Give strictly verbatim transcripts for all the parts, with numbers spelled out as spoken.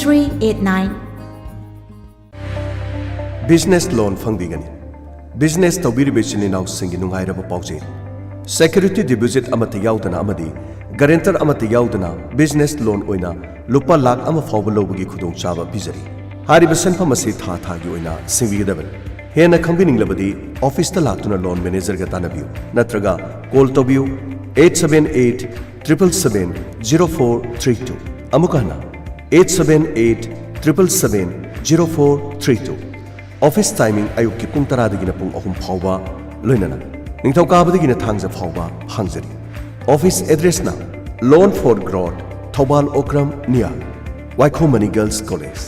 three eight nine. Business loan ꯐꯪꯕꯤꯒꯅꯤ꯫ Business ꯇꯧꯕꯤꯔꯤꯕ ꯏꯆꯤꯜ ꯏꯅꯥꯎꯁꯤꯡꯒꯤ ꯅꯨꯡꯉꯥꯏꯔꯕ ꯄꯥꯎꯖꯦꯜ꯫ Security deposit ꯑꯃꯠꯇ ꯌꯥꯎꯗꯅ ꯑꯃꯗꯤ guarantor ꯑꯃꯠꯇ ꯌꯥꯎꯗꯅ business loan ꯑꯣꯏꯅ ꯂꯨꯄꯥ ꯂꯥꯈ ꯑꯃ ꯐꯥꯎꯕ ꯂꯧꯕꯒꯤ ꯈꯨꯗꯣꯡꯆꯥꯕ ꯄꯤꯖꯔꯤ꯫ ꯍꯥꯏꯔꯤꯕ ꯁꯦꯟꯐꯝ ꯑꯁꯤ ꯊꯥ ꯊꯥꯒꯤ ꯑꯣꯏꯅ ꯁꯤꯡꯕꯤꯒꯗꯕꯅꯤ꯫ ꯍꯦꯟꯅ ꯈꯪꯕꯤꯅꯤꯡꯂꯕꯗꯤ office ꯇ ꯂꯥꯛꯇꯨꯅ loan manager ꯒ ꯇꯥꯟꯅꯕꯤꯌꯨ ꯅꯠꯇ꯭ꯔꯒ call ꯇꯧꯕꯤꯌꯨ eight seven eight triple seven zero four three two꯫ ꯑꯃꯨꯛꯀ ꯍꯟꯅ eight seven eight triple seven zero four three two꯫ Office timing ꯑꯌꯨꯛꯀꯤ ꯄꯨꯡ ꯇꯔꯥꯗꯒꯤꯅ ꯄꯨꯡ ꯑꯍꯨꯝ ꯐꯥꯎꯕ, ꯂꯣꯏꯅꯅ ꯅꯤꯡꯊꯧꯀꯥꯕꯗꯒꯤꯅ ꯊꯥꯡꯖ ꯐꯥꯎꯕ ꯍꯥꯡꯖꯔꯤ꯫ Office address ꯅ Loan for Growth, Thoubal Okram near ꯋꯥꯏꯈꯣꯝ ꯃꯅꯤ Girls College꯫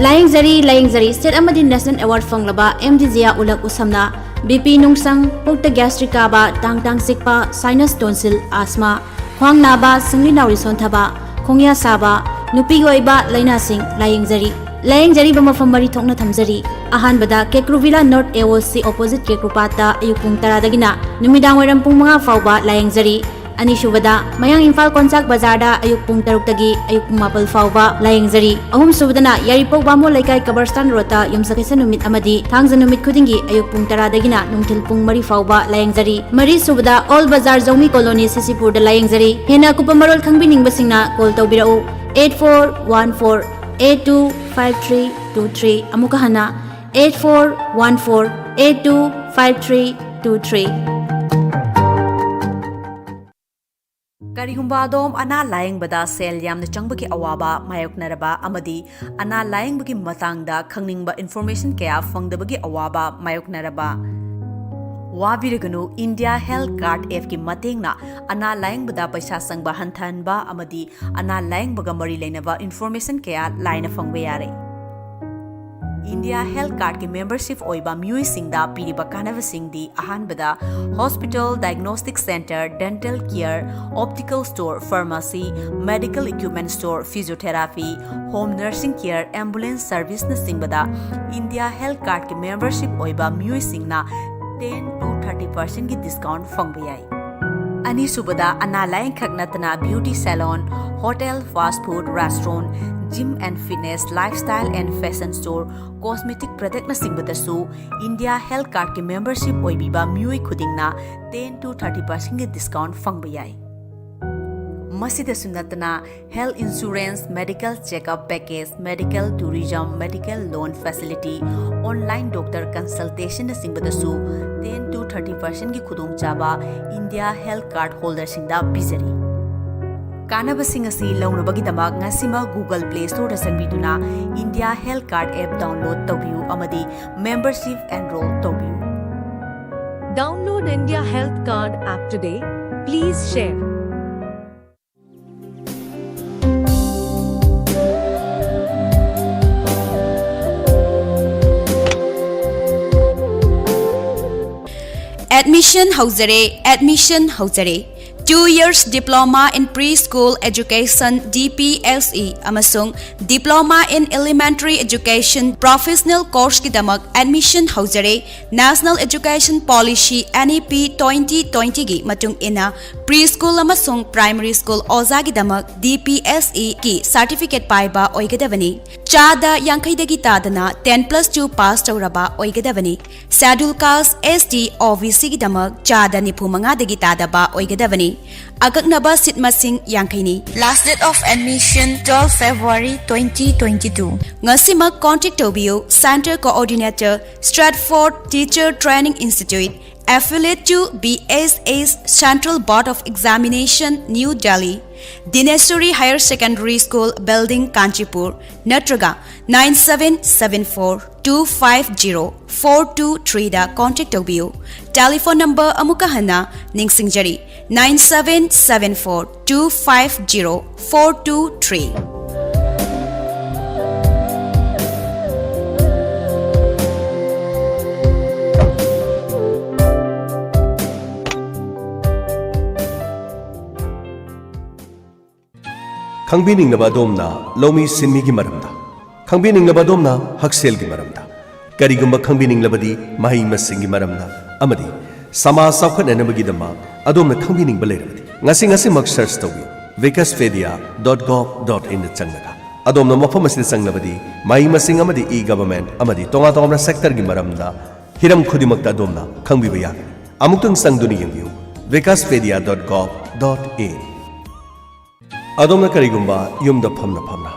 ꯂꯥꯌꯦꯡꯖꯔꯤ, ꯂꯥꯌꯦꯡꯖꯔꯤ꯫ State ꯑꯃꯗꯤ National Award ꯐꯪꯂꯕ ꯑꯦꯝ ꯗꯤ ꯖꯤꯌꯥ ꯎꯂꯛ ꯎꯁꯝꯅ ꯕꯤ ꯄꯤ ꯅꯨꯡꯁꯪ, ꯄꯨꯛꯇ gastric ꯀꯥꯕ, ꯇꯥꯡ ꯇꯥꯡ ꯆꯤꯛꯄ, sinus tonsil, asthma, ꯈ꯭ꯋꯥꯡ ꯅꯥꯕ, ꯁꯤꯡꯂꯤ ꯅꯥꯎꯔꯤ ꯁꯣꯟꯊꯕ, ꯈꯣꯡꯌꯥ ꯁꯥꯕ, ꯅꯨꯄꯤꯒꯤ ꯑꯣꯏꯕ ꯂꯥꯏꯅꯥꯁꯤꯡ ꯂꯥꯌꯦꯡꯖꯔꯤ꯫ ꯂꯥꯌꯦꯡꯖꯔꯤꯕ ꯃꯐꯝ ꯃꯔꯤ ꯊꯣꯛꯅ ꯊꯝꯖꯔꯤ꯫ ꯑꯍꯥꯟꯕꯗ ꯀꯦꯀ꯭ꯔꯨꯚꯤꯂꯥ North A O C opposite ꯀꯦꯀ꯭ꯔꯨꯄꯥꯠꯇ ꯑꯌꯨꯛ ꯄꯨꯡ ꯇꯔꯥꯗꯒꯤꯅ ꯅꯨꯃꯤꯗꯥꯡ ꯋꯥꯏꯔꯝ ꯄꯨꯡ ꯃꯉꯥ ꯐꯥꯎꯕ ꯂꯥꯌꯦꯡꯖꯔꯤ꯫ ꯑꯅꯤꯁꯨꯕꯗ ꯃꯌꯥꯡ ꯏꯝꯐꯥꯜ ꯀꯣꯟꯆꯥꯛ ꯕꯖꯥꯔꯗ ꯑꯌꯨꯛ ꯄꯨꯡ ꯇꯔꯨꯛꯇꯒꯤ ꯑꯌꯨꯛ ꯄꯨꯡ ꯃꯥꯄꯜ ꯐꯥꯎꯕ ꯂꯥꯌꯦꯡꯖꯔꯤ꯫ ꯑꯍꯨꯝꯁꯨꯕꯗꯅ ꯌꯥꯏꯔꯤꯄꯣꯛ ꯕꯥꯃꯣꯟ ꯂꯩꯀꯥꯏ ꯀꯕꯔꯁꯇꯥꯟ ꯔꯣꯗꯇ ꯌꯨꯝꯁꯀꯩꯁ ꯅꯨꯃꯤꯠ ꯑꯃꯗꯤ ꯊꯥꯡꯖ ꯅꯨꯃꯤꯠ ꯈꯨꯗꯤꯡꯒꯤ ꯑꯌꯨꯛ ꯄꯨꯡ ꯇꯔꯥꯗꯒꯤꯅ ꯅꯨꯡꯊꯤꯜ ꯄꯨꯡ ꯃꯔꯤ ꯐꯥꯎꯕ ꯂꯥꯌꯦꯡꯖꯔꯤ꯫ ꯃꯔꯤꯁꯨꯕꯗ Old Bazar ꯖꯧꯃꯤ ꯀꯣꯂꯣꯅꯤ ꯁꯤꯁꯤꯄꯨꯔꯗ ꯂꯥꯌꯦꯡꯖꯔꯤ꯫ ꯍꯦꯟꯅ ꯑꯀꯨꯞꯄ ꯃꯔꯣꯜ ꯈꯪꯕꯤꯅꯤꯡꯕꯁꯤꯡꯅ call ꯇꯧꯕꯤꯔꯛꯎ eight four one four eight two five three two three꯫ ꯑꯃꯨꯛꯀ ꯍꯟꯅ eight four one four eight two five three two three꯫ ꯀꯔꯤꯒꯨꯝꯕ ꯑꯗꯣꯝ ꯑꯅꯥ ꯂꯥꯌꯦꯡꯕꯗ ꯁꯦꯜ ꯌꯥꯝꯅ ꯆꯪꯕꯒꯤ ꯑꯋꯥꯕ ꯃꯥꯌꯣꯛꯅꯔꯕ ꯑꯃꯗꯤ ꯑꯅꯥ ꯂꯥꯌꯦꯡꯕꯒꯤ ꯃꯇꯥꯡꯗ ꯈꯪꯅꯤꯡꯕ information ꯀꯌꯥ ꯐꯪꯗꯕꯒꯤ ꯑꯋꯥꯕ ꯃꯥꯌꯣꯛꯅꯔꯕ, ꯋꯥꯕꯤꯔꯒꯅꯨ꯫ India Health Card app ꯀꯤ ꯃꯇꯦꯡꯅ ꯑꯅꯥ ꯂꯥꯌꯦꯡꯕꯗ ꯄꯩꯁꯥ ꯆꯪꯕ ꯍꯟꯊꯍꯟꯕ ꯑꯃꯗꯤ ꯑꯅꯥ ꯂꯥꯌꯦꯡꯕꯒ ꯃꯔꯤ ꯂꯩꯅꯕ information ꯀꯌꯥ ꯂꯥꯏꯅ ꯐꯪꯕ ꯌꯥꯔꯦ꯫ India Health Card ꯀꯤ membership ꯑꯣꯏꯕ ꯃꯤꯑꯣꯏꯁꯤꯡꯗ ꯄꯤꯔꯤꯕ ꯀꯥꯟꯅꯕꯁꯤꯡꯗꯤ: ꯑꯍꯥꯟꯕꯗ, hospital, diagnostic center, dental care, optical store, pharmacy, medical equipment store, physiotherapy, home nursing care, ambulance service ꯅꯆꯤꯡꯕꯗ India Health Card ꯀꯤ membership ꯑꯣꯏꯕ ꯃꯤꯑꯣꯏꯁꯤꯡꯅ ten to thirty percent ꯀꯤ discount ꯐꯪꯕ ꯌꯥꯏ꯫ ꯑꯅꯤꯁꯨꯕꯗ, ꯑꯅꯥ ꯂꯥꯌꯦꯡꯈꯛ ꯅꯠꯇꯅ beauty salon, hotel, fast food restaurant, gym and fitness, lifestyle and fashion store, cosmetic productꯅꯆꯤꯡꯕꯗꯁꯨ India Health Cardꯀꯤ membership ꯑꯣꯏꯕꯤꯕ ꯃꯤꯑꯣꯏ ꯈꯨꯗꯤꯡꯅ ten to thirty percentꯀꯤ discount ꯐꯪꯕ ꯌꯥꯏ꯫ ꯃꯁꯤꯗꯁꯨ ꯅꯠꯇꯅ, health insurance, medical checkup package, medical tourism, medical loan facility, online doctor consultationꯅꯆꯤꯡꯕꯗꯁꯨ ten to thirty percentꯀꯤ ꯈꯨꯗꯣꯡꯆꯥꯕ India Health Card holderꯁꯤꯡꯗ ꯄꯤꯖꯔꯤ꯫ ꯀꯥꯟꯅꯕꯁꯤꯡ ꯑꯁꯤ ꯂꯧꯅꯕꯒꯤꯗꯃꯛ ꯉꯁꯤꯃꯛ Google Play Storeꯗ ꯆꯪꯕꯤꯗꯨꯅ India Health Card app download ꯇꯧꯕꯤꯌꯨ ꯑꯃꯗꯤ membership enroll ꯇꯧꯕꯤꯌꯨ꯫ Download India Health Card app today. Please share. Admission ꯍꯧꯖꯔꯦ, admission ꯍꯧꯖꯔꯦ꯫ Two years Diploma in Preschool Education, D P S E, ꯑꯃꯁꯨꯡ Diploma in Elementary Education Professional Courseꯀꯤꯗꯃꯛ admission ꯍꯧꯖꯔꯦ꯫ National Education Policy, N E P twenty twentyꯒꯤ ꯃꯇꯨꯡ ꯏꯟꯅ preschool ꯑꯃꯁꯨꯡ primary school ꯑꯣꯖꯥꯒꯤꯗꯃꯛ D P S Eꯒꯤ certificate ꯄꯥꯏꯕ ꯑꯣꯏꯒꯗꯕꯅꯤ꯫ ꯆꯥꯗ ꯌꯥꯡꯈꯩꯗꯒꯤ ꯇꯥꯗꯅ ten plus two pass ꯇꯧꯔꯕ ꯑꯣꯏꯒꯗꯕꯅꯤ꯫ Schedule Caste, S T, O B Cꯒꯤꯗꯃꯛ ꯆꯥꯗ ꯅꯤꯐꯨ ꯃꯉꯥꯗꯒꯤ ꯇꯥꯗꯕ ꯑꯣꯏꯒꯗꯕꯅꯤ꯫ ꯑꯀꯛꯅꯕ seat ꯃꯁꯤꯡ ꯌꯥꯡꯈꯩꯅꯤ꯫ Last date of admission, twelve February twenty twenty-two. ꯉꯁꯤꯃꯛ contact ꯇꯧꯕꯤꯌꯨ꯫ Center Coordinator, Stratford Teacher Training Institute, affiliate to B S S, Central Board of Examination, New Delhi, Dineswari Higher Secondary School Building, Kanchipur, ꯅꯠꯇ꯭ꯔꯒ nine seven seven four two five zero four two threeꯗ contact ꯇꯧꯕꯤꯌꯨ꯫ Telephone number ꯑꯃꯨꯛꯀ ꯍꯟꯅ ꯅꯤꯡꯁꯤꯡꯖꯔꯤ, nine seven seven four two five zero four two three꯫ ꯈꯪꯕꯤꯅꯤꯡꯂꯕ ꯑꯗꯣꯝꯅ ꯂꯧꯃꯤ ꯁꯤꯟꯃꯤꯒꯤ ꯃꯔꯝꯗ, ꯈꯪꯕꯤꯅꯤꯡꯂꯕ ꯑꯗꯣꯝꯅ ꯍꯛꯁꯦꯜꯒꯤ ꯃꯔꯝꯗ, ꯀꯔꯤꯒꯨꯝꯕ ꯈꯪꯕꯤꯅꯤꯡꯂꯕꯗꯤ ꯃꯍꯩ ꯃꯁꯤꯡꯒꯤ ꯃꯔꯝꯗ ꯑꯃꯗꯤ ꯁꯃꯥꯖ ꯆꯥꯎꯈꯠꯅꯅꯕꯒꯤꯗꯃꯛ ꯑꯗꯣꯝꯅ ꯈꯪꯕꯤꯅꯤꯡꯕ ꯂꯩꯔꯕꯗꯤ ꯉꯁꯤ ꯉꯁꯤꯃꯛ search ꯇꯧꯕꯤꯌꯨ, vicaspedia dot gov dot in ꯗ ꯆꯪꯂꯒ꯫ ꯑꯗꯣꯝꯅ ꯃꯐꯝ ꯑꯁꯤꯗ ꯆꯪꯂꯕꯗꯤ ꯃꯍꯩ ꯃꯁꯤꯡ ꯑꯃꯗꯤ e-government ꯑꯃꯗꯤ ꯇꯣꯉꯥꯟ ꯇꯣꯉꯥꯟꯕ sector ꯒꯤ ꯃꯔꯝꯗ ꯍꯤꯔꯝ ꯈꯨꯗꯤꯡꯃꯛꯇ ꯑꯗꯣꯝꯅ ꯈꯪꯕꯤꯕ ꯌꯥꯒꯅꯤ꯫ ꯑꯃꯨꯛꯇꯪ ꯆꯪꯗꯨꯅ ꯌꯦꯡꯕꯤꯌꯨ, vicaspedia dot gov dot in꯫ ꯑꯗꯣꯝꯅ ꯀꯔꯤꯒꯨꯝꯕ ꯌꯨꯝꯗ ꯐꯝꯅ ꯐꯝꯅ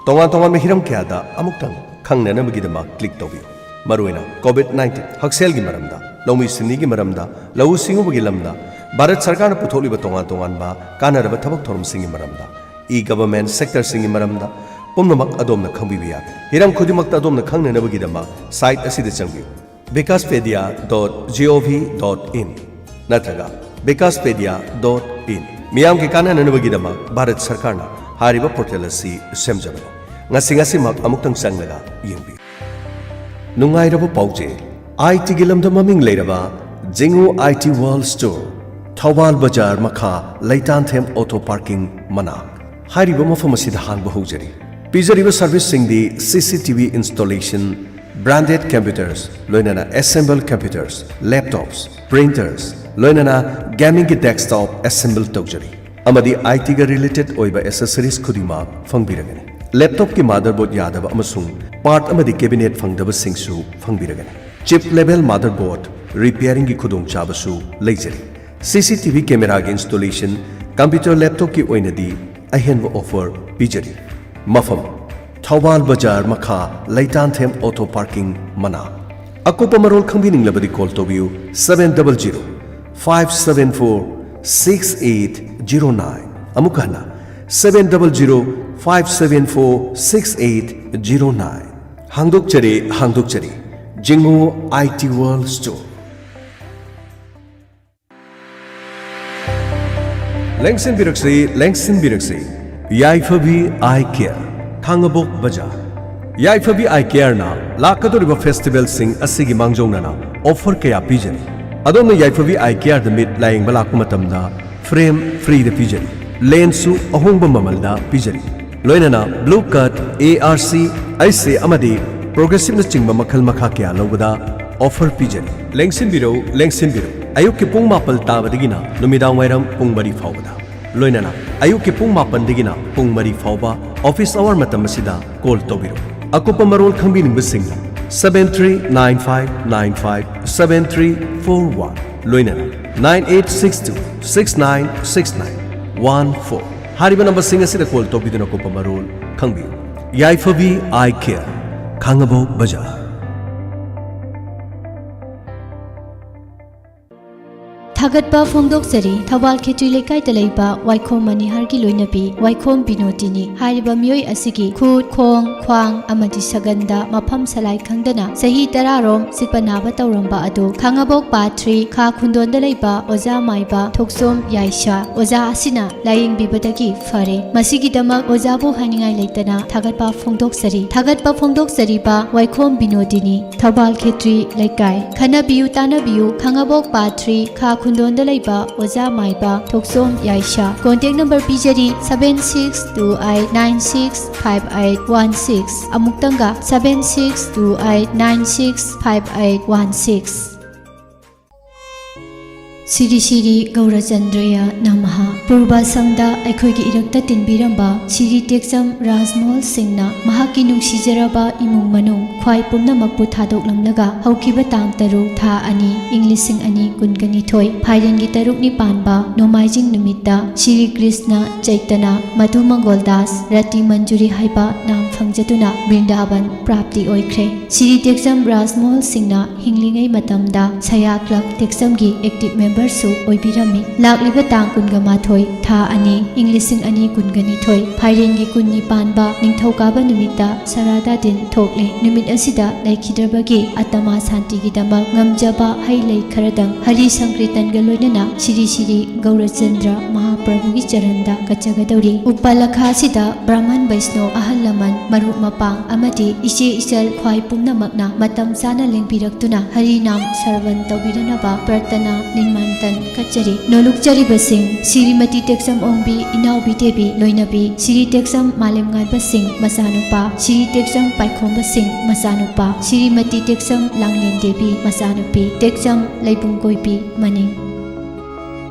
ꯇꯣꯉꯥꯟ ꯇꯣꯉꯥꯟꯕ ꯍꯤꯔꯝ ꯀꯌꯥꯗ ꯑꯃꯨꯛꯇꯪ ꯈꯪꯅꯅꯕꯒꯤꯗꯃꯛ click ꯇꯧꯕꯤꯌꯨ꯫ ꯃꯔꯨꯑꯣꯏꯅ COVID nineteen, ꯍꯛꯁꯦꯜꯒꯤ ꯃꯔꯝꯗ, ꯂꯧꯃꯤ ꯁꯤꯟꯃꯤꯒꯤ ꯃꯔꯝꯗ, ꯂꯧꯎ ꯁꯤꯡꯎꯕꯒꯤ ꯂꯝꯗ, ꯚꯥꯔꯠ ꯁꯔꯀꯥꯔꯅ ꯄꯨꯊꯣꯛꯂꯤꯕ ꯇꯣꯉꯥꯟ ꯇꯣꯉꯥꯟꯕ ꯀꯥꯟꯅꯔꯕ ꯊꯕꯛ ꯊꯧꯔꯝꯁꯤꯡꯒꯤ ꯃꯔꯝꯗ, e-government sector ꯁꯤꯡꯒꯤ ꯃꯔꯝꯗ ꯄꯨꯝꯅꯃꯛ ꯑꯗꯣꯝꯅ ꯈꯪꯕꯤꯕ ꯌꯥꯒꯅꯤ꯫ ꯍꯤꯔꯝ ꯈꯨꯗꯤꯡꯃꯛꯇ ꯑꯗꯣꯝꯅ ꯈꯪꯅꯅꯕꯒꯤꯗꯃꯛ site ꯑꯁꯤꯗ ꯆꯪꯕꯤꯌꯨ, vicaspedia dot gov dot in ꯅꯠꯇ꯭ꯔꯒ vicaspedia dot in꯫ ꯃꯤꯌꯥꯝꯒꯤ ꯀꯥꯟꯅꯅꯕꯒꯤꯗꯃꯛ ꯚꯥꯔꯠ ꯁꯔꯀꯥꯔꯅ ꯍꯥꯏꯔꯤꯕ portal ꯑꯁꯤ ꯁꯦꯝꯖꯕꯅꯤ꯫ ꯉꯁꯤ ꯉꯁꯤꯃꯛ ꯑꯃꯨꯛꯇꯪ ꯆꯪꯂꯒ ꯌꯦꯡꯕꯤꯌꯨ꯫ ꯅꯨꯡꯉꯥꯏꯔꯕ ꯄꯥꯎꯖꯦꯜ, IT ꯒꯤ ꯂꯝꯗ ꯃꯃꯤꯡ ꯂꯩꯔꯕ ꯖꯤꯡꯉꯨ IT World Store, ꯊꯧꯕꯥꯜ ꯕꯖꯥꯔ ꯃꯈꯥ, ꯂꯩꯇꯥꯟꯊꯦꯝ auto parking ꯃꯅꯥꯛ꯫ ꯍꯥꯏꯔꯤꯕ ꯃꯐꯝ ꯑꯁꯤꯗ ꯍꯥꯡꯕ ꯍꯧꯖꯔꯤ꯫ ꯄꯤꯖꯔꯤꯕ service ꯁꯤꯡꯗꯤ CCTV installation, branded computers, ꯂꯣꯏꯅꯅ assemble computers, laptops, printers, ꯂꯣꯏꯅꯅ gaming ꯒꯤ desktop assemble ꯇꯧꯖꯔꯤ꯫ ꯑꯃꯗꯤ IT ꯒ related ꯑꯣꯏꯕ accessories ꯈꯨꯗꯤꯡꯃꯛ ꯐꯪꯕꯤꯔꯒꯅꯤ꯫ Laptop ꯀꯤ motherboard ꯌꯥꯗꯕ ꯑꯃꯁꯨꯡ part ꯑꯃꯗꯤ cabinet ꯐꯪꯗꯕꯁꯤꯡꯁꯨ ꯐꯪꯕꯤꯔꯒꯅꯤ꯫ Chip level motherboard repairing ꯒꯤ ꯈꯨꯗꯣꯡꯆꯥꯕꯁꯨ ꯂꯩꯖꯔꯤ꯫ CCTV camera ꯒꯤ installation, computer laptop ꯀꯤ ꯑꯣꯏꯅꯗꯤ ꯑꯍꯦꯟꯕ offer ꯄꯤꯖꯔꯤ꯫ ꯃꯐꯝ: ꯊꯧꯕꯥꯜ ꯕꯖꯥꯔ ꯃꯈꯥ, ꯂꯩꯇꯥꯟꯊꯦꯝ auto parking ꯃꯅꯥꯛ꯫ ꯑꯀꯨꯞꯄ ꯃꯔꯣꯜ ꯈꯪꯕꯤꯅꯤꯡꯂꯕꯗꯤ call ꯇꯧꯕꯤꯌꯨ, seven double zero five seven four six eight zero nine꯫ ꯑꯃꯨꯛ ꯍꯟꯅ, seven double zero five seven four six eight zero nine꯫ ꯍꯥꯡꯗꯣꯛꯆꯔꯦ, ꯍꯥꯡꯗꯣꯛꯆꯔꯦ, ꯖꯤꯡꯉꯨ IT World Store꯫ ꯂꯦꯡꯁꯤꯟꯕꯤꯔꯛꯁꯤ, ꯂꯦꯡꯁꯤꯟꯕꯤꯔꯛꯁꯤ, Yaiphabi Eye Care, ꯈꯥꯡꯉꯕꯣꯛ ꯕꯖꯥꯔ꯫ ꯌꯥꯏꯐꯕꯤ Eye Care ꯅ ꯂꯥꯛꯀꯗꯧꯔꯤꯕ festival ꯁꯤꯡ ꯑꯁꯤꯒꯤ ꯃꯥꯡꯖꯧꯅꯅ offer ꯀꯌꯥ ꯄꯤꯖꯔꯤ꯫ ꯑꯗꯣꯝꯅ ꯌꯥꯏꯐꯕꯤ Eye Care ꯗ ꯃꯤꯠ ꯂꯥꯌꯦꯡꯕ ꯂꯥꯛꯄ ꯃꯇꯝꯗ frame free ꯗ ꯄꯤꯖꯔꯤ, lens ꯁꯨ ꯑꯍꯣꯡꯕ ꯃꯃꯜꯗ ꯄꯤꯖꯔꯤ, ꯂꯣꯏꯅꯅ blue cut, ARC, ꯑꯩꯁꯦ ꯑꯃꯗꯤ progressive ꯅꯆꯤꯡꯕ ꯃꯈꯜ ꯃꯈꯥ ꯀꯌꯥ ꯂꯧꯕꯗ offer ꯄꯤꯖꯔꯤ꯫ ꯂꯦꯡꯁꯤꯟꯕꯤꯔꯧ, ꯂꯦꯡꯁꯤꯟꯕꯤꯔꯧ, ꯑꯌꯨꯛꯀꯤ ꯄꯨꯡ ꯃꯥꯄꯜ ꯇꯥꯕꯗꯒꯤꯅ ꯅꯨꯃꯤꯗꯥꯡ ꯋꯥꯏꯔꯝ ꯄꯨꯡ ꯃꯔꯤ ꯐꯥꯎꯕꯗ, ꯂꯣꯏꯅꯅ ꯑꯌꯨꯛꯀꯤ ꯄꯨꯡ ꯃꯥꯄꯟꯗꯒꯤꯅ ꯄꯨꯡ ꯃꯔꯤ ꯐꯥꯎꯕ office hour ꯃꯇꯝ ꯑꯁꯤꯗ call ꯇꯧꯕꯤꯔꯛꯎ꯫ ꯑꯀꯨꯞꯄ ꯃꯔꯣꯜ ꯈꯪꯕꯤꯅꯤꯡꯕꯁꯤꯡꯅ seven three nine five nine five seven three four one, ꯂꯣꯏꯅꯅ nine eight six two six nine six nine one four ꯍꯥꯏꯔꯤꯕ number ꯁꯤꯡ ꯑꯁꯤꯗ call ꯇꯧꯕꯤꯗꯨꯅ ꯑꯀꯨꯞꯄ ꯃꯔꯣꯜ ꯈꯪꯕꯤꯌꯨ꯫ ꯌꯥꯏꯐꯕꯤ Eye Care, ꯈꯥꯡꯉꯕꯣꯛ ꯕꯖꯥꯔ꯫ ꯊꯥꯒꯠꯄ ꯐꯣꯡꯗꯣꯛꯆꯔꯤ, ꯊꯧꯕꯥꯜ ꯈꯦꯇ꯭ꯔꯤ ꯂꯩꯀꯥꯏꯗ ꯂꯩꯕ ꯋꯥꯏꯈꯣꯝ ꯃꯅꯤꯍꯥꯔꯒꯤ ꯂꯣꯏꯅꯕꯤ ꯋꯥꯏꯈꯣꯝ ꯕꯤꯅꯣꯗꯤꯅꯤ ꯍꯥꯏꯔꯤꯕ ꯃꯤꯑꯣꯏ ꯑꯁꯤꯒꯤ ꯈꯨꯠ, ꯈꯣꯡ, ꯈ꯭ꯋꯥꯡ ꯑꯃꯗꯤ ꯁꯒꯟꯗ ꯃꯐꯝ ꯁꯂꯥꯏ ꯈꯪꯗꯅ ꯆꯍꯤ ꯇꯔꯥ ꯔꯣꯝ ꯆꯤꯛꯄ ꯅꯥꯕ ꯇꯧꯔꯝꯕ ꯑꯗꯨ ꯈꯥꯡꯉꯕꯣꯛ ꯄꯥꯠ ꯊ꯭ꯔꯤ ꯈꯥ ꯈꯨꯟꯗꯣꯟꯗ ꯂꯩꯕ ꯑꯣꯖꯥ ꯃꯥꯏꯕ ꯊꯣꯛꯆꯣꯝ ꯌꯥꯏꯁꯥ ꯑꯣꯖꯥ ꯑꯁꯤꯅ ꯂꯥꯌꯦꯡꯕꯤꯕꯗꯒꯤ ꯐꯔꯦ꯫ ꯃꯁꯤꯒꯤꯗꯃꯛ ꯑꯣꯖꯥꯕꯨ ꯍꯥꯏꯅꯤꯡꯉꯥꯏ ꯂꯩꯇꯅ ꯊꯥꯒꯠꯄ ꯐꯣꯡꯗꯣꯛꯆꯔꯤ꯫ ꯊꯥꯒꯠꯄ ꯐꯣꯡꯗꯣꯛꯆꯔꯤꯕ ꯋꯥꯏꯈꯣꯝ ꯕꯤꯅꯣꯗꯤꯅꯤ, ꯊꯧꯕꯥꯜ ꯈꯦꯇ꯭ꯔꯤ ꯂꯩꯀꯥꯏ꯫ ꯈꯟꯅꯕꯤꯌꯨ ꯇꯥꯅꯕꯤꯌꯨ, ꯈꯥꯡꯉꯕꯣꯛ ꯄꯥꯠ ꯊ꯭ꯔꯤ ꯈꯥ ꯈꯨꯟꯗꯣꯟꯗ ꯂꯩꯕ ꯑꯣꯖꯥ ꯃꯥꯏꯕ ꯊꯣꯛꯆꯣꯝ ꯌꯥꯏꯁꯥ꯫ Contact number ꯄꯤꯖꯔꯤ, seven six two eight nine six five eight one six꯫ ꯑꯃꯨꯛꯇꯪꯒ, seven six two eight nine six five eight one six꯫ ꯁꯤꯔꯤ ꯁꯤꯔꯤ ꯒꯧꯔꯆꯟꯗ꯭ꯔꯌ ꯅꯃꯍ꯫ ꯄꯨꯔꯕꯥꯁꯝꯗ ꯑꯩꯈꯣꯏꯒꯤ ꯏꯔꯛꯇ ꯇꯤꯟꯕꯤꯔꯝꯕ ꯁꯤꯔꯤ ꯇꯦꯛꯆꯝ ꯔꯥꯖꯃꯣꯍꯜ ꯁꯤꯡꯅ ꯃꯍꯥꯛꯀꯤ ꯅꯨꯡꯁꯤꯖꯔꯕ ꯏꯃꯨꯡ ꯃꯅꯨꯡ ꯈ꯭ꯋꯥꯏ ꯄꯨꯝꯅꯃꯛꯄꯨ ꯊꯥꯗꯣꯛꯂꯝꯂꯒ ꯍꯧꯈꯤꯕ ꯇꯥꯡ ꯇꯔꯨꯛ ꯊꯥ ꯑꯅꯤ ꯏꯪ ꯂꯤꯁꯤꯡ ꯑꯅꯤ ꯀꯨꯟꯒ ꯅꯤꯊꯣꯏ ꯐꯥꯏꯔꯦꯟꯒꯤ ꯇꯔꯨꯛꯅꯤ ꯄꯥꯟꯕ ꯅꯣꯡꯃꯥꯏꯖꯤꯡ ꯅꯨꯃꯤꯠꯇ ꯁꯤꯔꯤ ꯀ꯭ꯔꯤꯁꯅ ꯆꯩꯇꯅ ꯃꯙꯨ ꯃꯪꯒꯣꯜ ꯗꯥꯁ ꯔꯇꯤ ꯃꯟꯖꯨꯔꯤ ꯍꯥꯏꯕ ꯅꯥꯝ ꯐꯪꯖꯗꯨꯅ ꯕ꯭ꯔꯤꯟꯗꯥꯕꯟ ꯄ꯭ꯔꯥꯞꯇꯤ ꯑꯣꯏꯈ꯭ꯔꯦ꯫ ꯁꯤꯔꯤ ꯇꯦꯛꯆꯝ ꯔꯥꯖꯃꯣꯍꯜ ꯁꯤꯡꯅ ꯍꯤꯡꯂꯤꯉꯩ ꯃꯇꯝꯗ ꯁꯌꯥ ꯀ꯭ꯂꯕ ꯇꯦꯛꯆꯝꯒꯤ active memberꯁꯨ ꯑꯣꯏꯕꯤꯔꯝꯃꯤ꯫ ꯂꯥꯛꯂꯤꯕ ꯇꯥꯡ ꯀꯨꯟꯒ ꯃꯥꯊꯣꯏ ꯊꯥ ꯑꯅꯤ ꯏꯪ ꯂꯤꯁꯤꯡ ꯑꯅꯤ ꯀꯨꯟꯒ ꯅꯤꯊꯣꯏ ꯐꯥꯏꯔꯦꯟꯒꯤ ꯀꯨꯟꯅꯤ ꯄꯥꯟꯕ ꯅꯤꯡꯊꯧꯀꯥꯕ ꯅꯨꯃꯤꯠꯇ ꯁꯔꯥꯗꯥ ꯗꯤꯟ ꯊꯣꯛꯂꯦ꯫ ꯅꯨꯃꯤꯠ ꯑꯁꯤꯗ ꯂꯩꯈꯤꯗ꯭ꯔꯕꯒꯤ ꯑꯇꯃꯥ ꯁꯥꯟꯇꯤꯒꯤꯗꯃꯛ ꯉꯝꯖꯕ ꯍꯩ ꯂꯩ ꯈꯔꯗꯪ ꯍꯔꯤ ꯁꯪꯀ꯭ꯔꯤꯇꯟꯒ ꯂꯣꯏꯅꯅ ꯁꯤꯔꯤ ꯁꯤꯔꯤ ꯒꯧꯔꯆꯟꯗ꯭ꯔ ꯃꯍꯥ ꯄ꯭ꯔꯚꯨꯒꯤ ꯆꯔꯟꯗ ꯀꯠꯆꯒꯗꯧꯔꯤ꯫ ꯎꯄꯥꯂꯈꯥ ꯑꯁꯤꯗ ꯕ꯭ꯔꯥꯍꯃꯟ ꯕꯩꯁꯅꯣ, ꯑꯍꯜ ꯂꯃꯟ, ꯃꯔꯨꯞ ꯃꯄꯥꯡ ꯑꯃꯗꯤ ꯏꯆꯦ ꯏꯆꯜ ꯈ꯭ꯋꯥꯏ ꯄꯨꯝꯅꯃꯛꯅ ꯃꯇꯝ ꯆꯥꯅ ꯂꯦꯡꯕꯤꯔꯛꯇꯨꯅ ꯍꯔꯤꯅꯥꯝ ꯁꯔꯕꯟ ꯇꯧꯕꯤꯔꯅꯕ ꯄ꯭ꯔꯇꯅꯥ ꯅꯤꯃꯟꯇꯟ ꯀꯠꯆꯔꯤ꯫ ꯅꯣꯂꯨꯛꯆꯔꯤꯕꯁꯤꯡ: ꯁꯤꯔꯤꯃꯇꯤ ꯇꯦꯛꯆꯝ ꯑꯣꯡꯕꯤ, ꯏꯅꯥꯎꯕꯤ ꯗꯦꯕꯤ ꯂꯣꯏꯅꯕꯤ, ꯁꯤꯔꯤ ꯇꯦꯛꯆꯝ ꯃꯥꯂꯦꯝꯉꯥꯟꯕ ꯁꯤꯡ ꯃꯆꯥꯅꯨꯄꯥ, ꯁꯤꯔꯤ ꯇꯦꯛꯆꯝ ꯄꯥꯏꯈꯣꯝꯕ ꯁꯤꯡ ꯃꯆꯥꯅꯨꯄꯥ, ꯁꯤꯔꯤꯃꯇꯤ ꯇꯦꯛꯆꯝ ꯂꯥꯡꯂꯦꯟ ꯗꯦꯕꯤ ꯃꯆꯥꯅꯨꯄꯤ, ꯇꯦꯛꯆꯝ ꯂꯩꯕꯨꯡ ꯀꯣꯏꯕꯤ ꯃꯅꯤꯡ꯫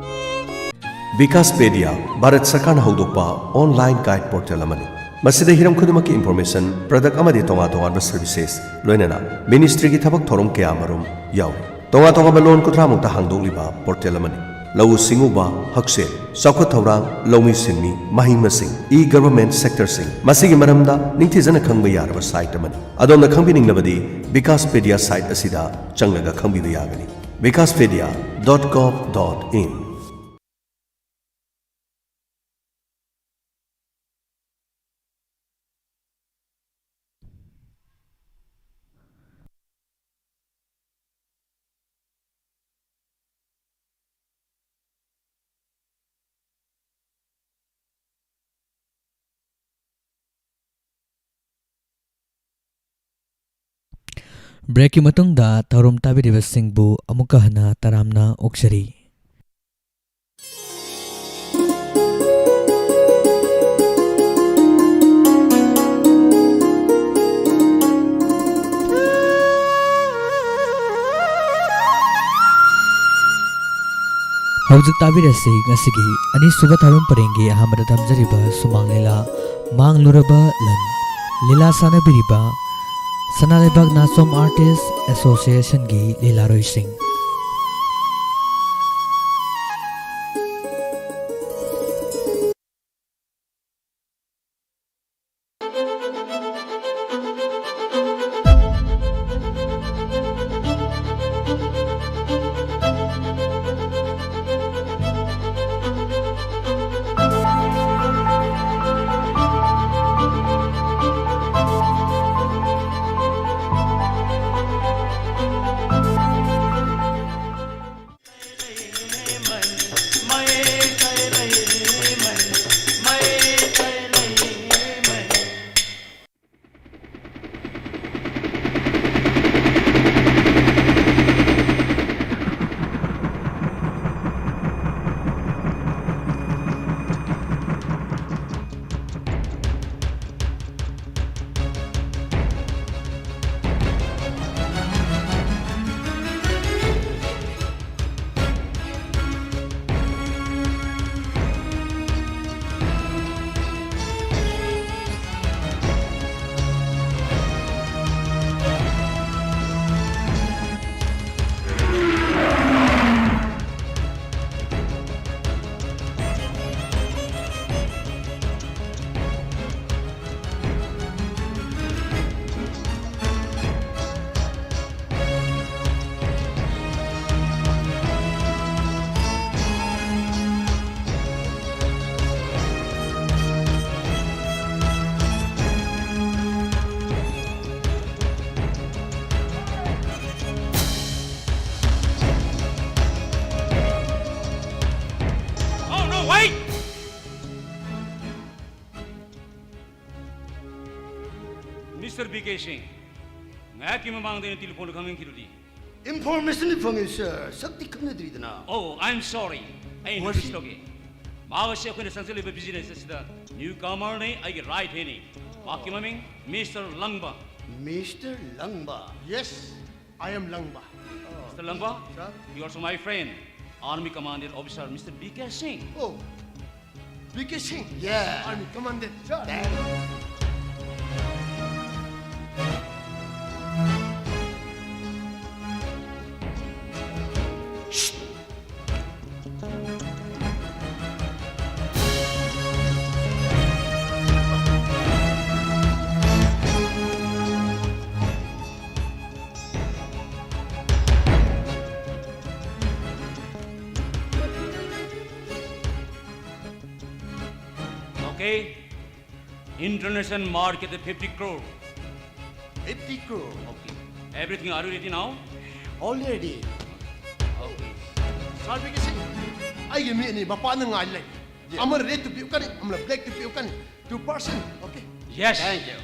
ꯕꯤꯀꯥꯁꯄꯦꯗꯤꯌꯥ ꯚꯥꯔꯠ ꯁꯔꯀꯥꯔꯅ ꯍꯧꯗꯣꯛꯄ online guide portal ꯑꯃꯅꯤ꯫ ꯃꯁꯤꯗ ꯍꯤꯔꯝ ꯈꯨꯗꯤꯡꯃꯛꯀꯤ information, product ꯑꯃꯗꯤ ꯇꯣꯉꯥꯟ ꯇꯣꯉꯥꯟꯕ services, ꯂꯣꯏꯅꯅ ministryꯒꯤ ꯊꯕꯛ ꯊꯧꯔꯝ ꯀꯌꯥ ꯑꯃꯔꯣꯝ ꯌꯥꯎꯔꯤ꯫ ꯇꯣꯉꯥꯟ ꯇꯣꯉꯥꯟꯕ ꯂꯣꯟ ꯀꯨꯟꯊ꯭ꯔꯥ ꯃꯨꯛꯇ ꯍꯥꯡꯗꯣꯛꯂꯤꯕ portal ꯑꯃꯅꯤ꯫ ꯂꯧꯎ ꯁꯤꯡꯎꯕ, ꯍꯛꯁꯦꯜ, ꯆꯥꯎꯈꯠ ꯊꯧꯔꯥꯡ, ꯂꯧꯃꯤ ꯁꯤꯟꯃꯤ, ꯃꯍꯩ ꯃꯁꯤꯡ, e-government sectorꯁꯤꯡ, ꯃꯁꯤꯒꯤ ꯃꯔꯝꯗ ꯅꯤꯡꯊꯤꯖꯅ ꯈꯪꯕ ꯌꯥꯔꯕ site ꯑꯃꯅꯤ꯫ ꯑꯗꯣꯝꯅ ꯈꯪꯕꯤꯅꯤꯡꯂꯕꯗꯤ ꯕꯤꯀꯥꯁꯄꯦꯗꯤꯌꯥ site ꯑꯁꯤꯗ ꯆꯪꯂꯒ ꯈꯪꯕꯤꯕ ꯌꯥꯒꯅꯤ꯫ Bikaspedia dot gov dot in꯫ Breakꯀꯤ ꯃꯇꯨꯡꯗ ꯊꯧꯔꯝ ꯇꯥꯕꯤꯔꯤꯕꯁꯤꯡꯕꯨ ꯑꯃꯨꯛꯀ ꯍꯟꯅ ꯇꯔꯥꯝꯅ ꯑꯣꯛꯆꯔꯤ꯫ ꯍꯧꯖꯤꯛ ꯇꯥꯕꯤꯔꯁꯤ ꯉꯁꯤꯒꯤ ꯑꯅꯤꯁꯨꯕ ꯊꯧꯔꯝ ꯄꯔꯦꯡꯒꯤ ꯑꯍꯥꯟꯕꯗ ꯊꯝꯖꯔꯤꯕ ꯁꯨꯃꯥꯡ ꯂꯤꯂꯥ ꯃꯥꯡꯂꯨꯔꯕ ꯂꯟ꯫ ꯂꯤꯂꯥ ꯁꯥꯟꯅꯕꯤꯔꯤꯕ ꯁꯅꯥ ꯂꯩꯕꯥꯛ ꯅꯥꯆꯣꯝ Artist Associationꯒꯤ ꯂꯤꯂꯥꯔꯣꯏꯁꯤꯡ꯫ Mister B K Singh, ꯉꯥꯏꯍꯥꯛꯀꯤ ꯃꯃꯥꯡꯗ ꯑꯩꯅ ꯇꯦꯂꯤꯐꯣꯟꯗ ꯈꯪꯍꯟꯈꯤꯗꯨꯗꯤ꯫ Information ꯐꯪꯉꯤ, sir. ꯁꯛꯇꯤ ꯈꯪꯅꯗ꯭ꯔꯤꯗꯅ꯫ Oh, I'm sorry. ꯑꯩ ꯃꯁꯤ introduce ꯇꯧꯒꯦ꯫ ꯃꯍꯥꯛ ꯑꯁꯤ ꯑꯩꯈꯣꯏꯅ ꯆꯪꯁꯤꯜꯂꯤꯕ business ꯑꯁꯤꯗ newcomerꯅꯤ, ꯑꯩꯒꯤ right handꯅꯤ꯫ ꯃꯍꯥꯛꯀꯤ ꯃꯃꯤꯡ Mister ꯂꯪꯕ꯫ Mister ꯂꯪꯕ꯫ Yes, I am ꯂꯪꯕ꯫ Mister ꯂꯪꯕ, sir. You are also my friend, Army Commandant Officer Mister B K Singh. Oh, B K Singh. Yeah. Army Commandant, sir. Thank you. Okay. International market fifty crore. Fifty crore. Okay. Everything, are you ready now? Already. Okay. Sir, B K Singh, ꯑꯩꯒꯤ ꯃꯤ ꯑꯅꯤ ꯃꯄꯥꯟꯗ ꯉꯥꯏ ꯂꯩ꯫ Yeah. ꯑꯃꯅ red two ꯄꯤꯔꯛꯀꯅꯤ, ꯑꯃꯅ black two ꯄꯤꯔꯛꯀꯅꯤ꯫ Two percent, okay? Yes. Thank you.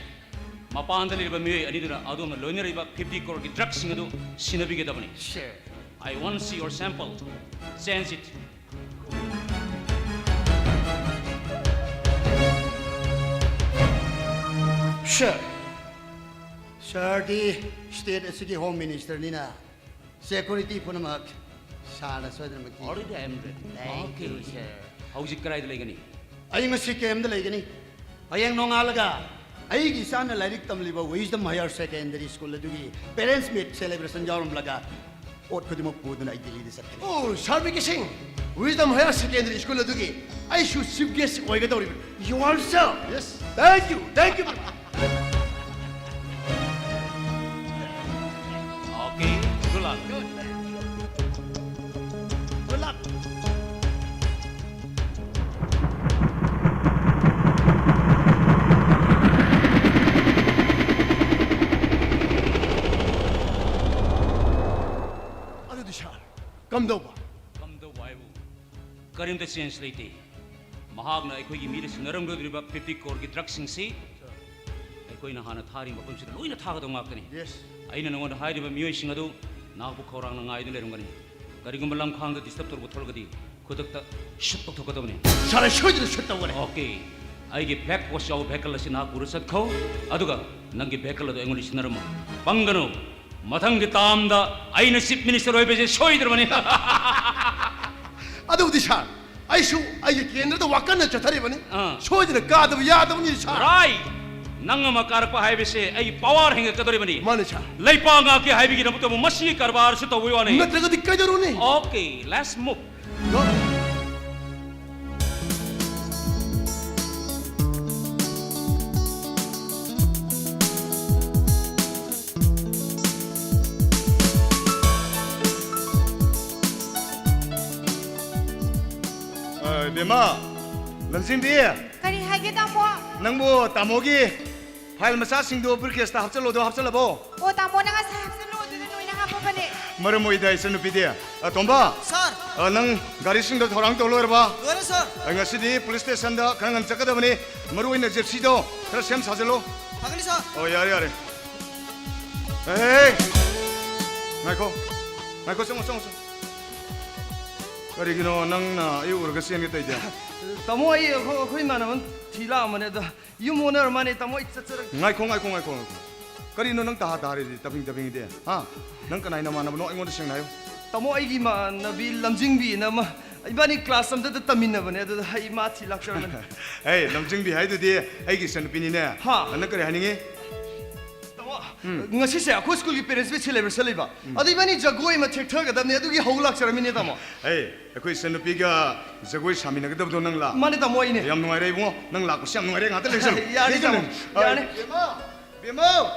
ꯃꯄꯥꯟꯗ ꯂꯩꯔꯤꯕ ꯃꯤꯑꯣꯏ ꯑꯅꯤꯗꯨꯅ ꯑꯗꯣꯝꯅ ꯂꯣꯏꯅꯔꯤꯕ fifty crore ꯒꯤ drug ꯁꯤꯡ ꯑꯗꯨ ꯁꯤꯟꯅꯕꯤꯒꯗꯕꯅꯤ꯫ Sure. I want to see your sample. Change it. Sir, sir D state ꯑꯁꯤꯒꯤ Home Minister ꯅꯤꯅ security ꯄꯨꯝꯅꯃꯛ sir ꯅ ꯁꯣꯏꯗꯅꯃꯛꯀꯤ Already I am ready. Thank you, sir. ꯍꯧꯖꯤꯛ ꯀꯗꯥꯏꯗ ꯂꯩꯒꯅꯤ? ꯑꯩ ꯉꯁꯤ camp ꯇ ꯂꯩꯒꯅꯤ꯫ ꯍꯌꯦꯡ ꯅꯣꯡꯉꯥꯜꯂꯒ ꯑꯩꯒꯤ ꯏꯆꯥꯅ ꯂꯥꯏꯔꯤꯛ ꯇꯝꯂꯤꯕ Wisdom Higher Secondary School ꯑꯗꯨꯒꯤ parents meet celebration ꯌꯥꯎꯔꯝꯂꯒ ꯄꯣꯠ ꯈꯨꯗꯤꯡꯃꯛ ꯄꯨꯗꯨꯅ ꯑꯩ ꯗꯤꯜꯂꯤꯗ ꯆꯠꯀꯅꯤ꯫ Oh, Sir B K Singh, Wisdom Higher Secondary School ꯑꯗꯨꯒꯤ ꯑꯩꯁꯨ chief guest ꯑꯣꯏꯒꯗꯧꯔꯤꯕꯅꯤ꯫ You also? Yes. Thank you, thank you. Okay, good luck. Good luck. ꯑꯗꯨꯗꯤ sir, ꯀꯝꯗꯧꯕ? ꯀꯝꯗꯧꯕ ꯍꯥꯏꯕꯨ ꯀꯔꯤꯝꯇ change ꯂꯩꯇꯦ꯫ ꯃꯍꯥꯛꯅ ꯑꯩꯈꯣꯏꯒꯤ ꯃꯤꯗ ꯁꯤꯟꯅꯔꯝꯒꯗꯧꯔꯤꯕ fifty crore ꯒꯤ drug ꯁꯤꯡꯁꯤ ꯑꯩ ꯑꯩꯈꯣꯏꯅ ꯍꯥꯟꯅ ꯊꯥꯔꯤꯕ ꯃꯐꯝꯁꯤꯗ ꯂꯣꯏꯅ ꯊꯥꯒꯗꯕ ꯉꯥꯛꯇꯅꯤ꯫ Yes. ꯑꯩꯅ ꯅꯉꯣꯟꯗ ꯍꯥꯏꯔꯤꯕ ꯃꯤꯑꯣꯏꯁꯤꯡ ꯑꯗꯨ ꯅꯥꯍꯥꯛꯄꯨ ꯈꯧꯔꯥꯡꯅ ꯉꯥꯏꯗꯨꯅ ꯂꯩꯔꯝꯒꯅꯤ꯫ ꯀꯔꯤꯒꯨꯝꯕ ꯂꯝꯈꯥꯡꯗ ꯗꯤꯁꯇꯔꯕ ꯇꯧꯔꯛꯄ ꯊꯣꯛꯂꯒꯗꯤ ꯈꯨꯗꯛꯇ ꯁꯨꯠ ꯇꯧꯊꯣꯛꯀꯗꯕꯅꯤ꯫ ꯁꯥꯔ, ꯑꯩ ꯁꯣꯏꯗꯅ ꯁꯨꯠ ꯇꯧꯒꯅꯤ꯫ ꯑꯣꯀꯦ, ꯑꯩꯒꯤ ꯕꯦꯛ ꯄꯣꯁ ꯌꯥꯎꯕ ꯚꯦꯍꯤꯀꯜ ꯑꯁꯤ ꯅꯍꯥꯛ ꯄꯨꯔ ꯆꯠꯈꯣ꯫ ꯑꯗꯨꯒ ꯅꯪꯒꯤ ꯚꯦꯍꯤꯀꯜ ꯑꯗꯨ ꯑꯩꯉꯣꯟꯗ ꯁꯤꯟꯅꯔꯝꯃꯣ꯫ ꯄꯪꯒꯅꯨ꯫ ꯃꯊꯪꯒꯤ ꯇꯥꯝꯗ ꯑꯩꯅ ꯆꯤꯐ ꯃꯤꯅꯤꯁꯇꯔ ꯑꯣꯏꯕꯁꯦ ꯁꯣꯏꯗ꯭ꯔꯕꯅꯤ꯫ ꯑꯗꯨꯕꯨꯗꯤ ꯁꯥꯔ, ꯑꯩꯁꯨ ꯑꯩꯒꯤ ꯀꯦꯟꯗ꯭ꯔꯗ ꯋꯥꯀꯟꯅ ꯆꯠꯊꯔꯤꯕꯅꯤ꯫ ꯑꯥ꯫ ꯁꯣꯏꯗꯅ ꯀꯥꯗꯕ ꯌꯥꯗꯕꯅꯤ ꯁꯥꯔ꯫ ꯔꯥꯏꯠ! ꯅꯪ ꯑꯃ ꯀꯥꯔꯛꯄ ꯍꯥꯏꯕꯁꯦ ꯑꯩꯒꯤ ꯄꯋꯥꯔ ꯍꯦꯟꯒꯠꯀꯗꯧꯔꯤꯕꯅꯤ꯫ ꯃꯥꯅꯤ ꯁꯥꯔ꯫ ꯂꯩꯄꯥꯛ ꯉꯥꯛꯀꯦ ꯍꯥꯏꯕꯒꯤꯗꯃꯛꯇꯕꯨ ꯃꯁꯤꯒꯤ ꯀꯔꯕꯥꯔꯁꯨ ꯇꯧꯕꯒꯤ ꯋꯥꯅꯤ꯫ ꯅꯠꯇ꯭ꯔꯒꯗꯤ ꯀꯩꯗꯧꯔꯨꯅꯤ? Okay, let's move. ꯑ, ꯏꯕꯦꯝꯃ, ꯂꯝꯖꯤꯡꯕꯤ, ꯀꯔꯤ ꯍꯥꯏꯒꯦ ꯇꯥꯃꯣ? ꯅꯪꯕꯨ ꯇꯥꯃꯣꯒꯤ ꯐꯥꯏꯜ ꯃꯆꯥꯁꯤꯡꯗꯣ ꯕ꯭ꯔꯤꯐꯀꯦꯁꯇ ꯍꯥꯞꯆꯜꯂꯣꯗꯣ, ꯍꯥꯞꯆꯜꯂꯕꯣ? ꯑꯣ ꯇꯥꯃꯣ, ꯅꯪ ꯉꯁꯥꯏ ꯍꯥꯞꯆꯜꯂꯣ ꯑꯗꯨꯗ ꯅꯣꯏꯅ ꯍꯥꯞꯄꯕꯅꯦ꯫ ꯃꯔꯝ ꯑꯣꯏꯗ ꯏꯆꯟꯅꯨꯄꯤꯗꯤ꯫ ꯑ, ꯇꯣꯝꯕ, ꯁꯥꯔ꯫ ꯑ, ꯅꯪ ꯒꯥꯔꯤꯁꯤꯡꯗꯣ ꯊꯧꯔꯥꯡ ꯇꯧ ꯂꯣꯏꯔꯕ? ꯂꯣꯏꯔꯦ ꯁꯥꯔ꯫ ꯑ, ꯉꯁꯤꯗꯤ ꯄꯨꯂꯤꯁ ꯁ꯭ꯇꯦꯁꯟꯗ ꯈꯔ ꯉꯟꯅ ꯆꯠꯀꯗꯕꯅꯤ꯫ ꯃꯔꯨ ꯑꯣꯏꯅ ꯖꯤꯞꯁꯤꯗꯣ ꯈꯔ ꯁꯦꯝ ꯁꯥꯖꯜꯂꯣ꯫ ꯐꯒꯅꯤ ꯁꯥꯔ꯫ ꯑꯣ, ꯌꯥꯔꯦ, ꯌꯥꯔꯦ꯫ ꯑꯦ, ꯉꯥꯏꯈꯣ, ꯉꯥꯏꯈꯣ, ꯆꯪꯉꯣ, ꯆꯪꯉꯣ, ꯆꯪꯉꯣ꯫ ꯀꯔꯤꯒꯤꯅꯣ ꯅꯪꯅ ꯑꯩ ꯎꯔꯒ ꯆꯦꯟꯒꯦ ꯇꯧꯏꯗꯤ? ꯇꯥꯃꯣ, ꯑꯩ ꯑꯩꯈꯣꯏ ꯑꯩꯈꯣꯏ ꯏꯃꯥꯟꯅꯕ ꯊꯤ ꯂꯥꯛꯑꯝꯕꯅꯦ, ꯑꯗꯣ ꯌꯨꯝ ꯑꯣꯟꯅꯔ ꯃꯥꯅꯦ ꯇꯥꯃꯣ, ꯑꯩ ꯆꯠꯆꯔꯒꯦ꯫ ꯉꯥꯏꯈꯣ, ꯉꯥꯏꯈꯣ, ꯉꯥꯏꯈꯣ, ꯉꯥꯏꯈꯣ꯫ ꯀꯔꯤꯅꯣ ꯅꯪ ꯇꯍꯥ ꯇꯥꯔꯤꯗꯤ ꯇꯞꯐꯤꯡ ꯇꯞꯐꯤꯡꯗꯤ? ꯍꯥ? ꯅꯪ ꯀꯅꯥꯏ ꯅꯃꯥꯟꯅꯕꯅꯣ? ꯑꯩꯉꯣꯟꯗ ꯁꯦꯡꯅ ꯍꯥꯏꯌꯨ꯫ ꯇꯥꯃꯣ, ꯑꯩꯒꯤ ꯏꯃꯥꯟꯅꯕꯤ ꯂꯝꯖꯤꯡꯕꯤꯅ ꯑꯃ, ꯏꯕꯥꯅꯤ ꯀ꯭ꯂꯥꯁ ꯑꯝꯇꯗ ꯇꯝꯃꯤꯟꯅꯕꯅꯦ, ꯑꯗꯨꯗ ꯑꯩ ꯃꯥ ꯊꯤ ꯂꯥꯛꯆꯔꯝꯕꯅꯦ꯫ ꯑꯦ, ꯂꯝꯖꯤꯡꯕꯤ ꯍꯥꯏꯗꯨꯗꯤ ꯑꯩꯒꯤ ꯏꯆꯟꯅꯨꯄꯤꯅꯤꯅꯦ꯫ ꯍꯥ? ꯅꯪ ꯀꯔꯤ ꯍꯥꯏꯅꯤꯡꯉꯤ? ꯇꯥꯃꯣ, ꯉꯁꯤꯁꯦ ꯑꯩꯈꯣꯏ ꯁ꯭ꯀꯨꯜꯒꯤ ꯄꯦꯔꯦꯟꯁ ꯃꯤꯠ ꯁꯦꯂꯦꯕ꯭ꯔꯦꯁꯟ ꯂꯩꯕ꯫ ꯑꯗ ꯏꯕꯥꯅꯤ ꯖꯒꯣꯏ ꯑꯃ ꯊꯦꯛꯊꯒꯗꯕꯅꯦ, ꯑꯗꯨꯒꯤ ꯍꯧ ꯂꯥꯛꯆꯔꯝꯃꯤꯅꯦ ꯇꯥꯃꯣ꯫ ꯑꯦ, ꯑꯩꯈꯣꯏ ꯏꯆꯟꯅꯨꯄꯤꯒ ꯖꯒꯣꯏ ꯁꯥꯃꯤꯟꯅꯒꯗꯕꯗꯣ ꯅꯪꯂꯥ? ꯃꯥꯅꯦ ꯇꯥꯃꯣ, ꯑꯩꯅꯦ꯫ ꯌꯥꯝ ꯅꯨꯡꯉꯥꯏꯔꯦ ꯏꯕꯨꯡꯉꯣ, ꯅꯪ ꯂꯥꯛꯄꯁꯦ ꯌꯥꯝ ꯅꯨꯡꯉꯥꯏꯔꯦ꯫ ꯉꯥꯛꯇ ꯂꯩꯁꯜꯂꯨ꯫ ꯌꯥꯅꯤ ꯇꯥꯃꯣ, ꯑꯦ, ꯌꯥꯅꯤ꯫ ꯕꯦꯝꯃ! ꯕꯦꯝꯃ!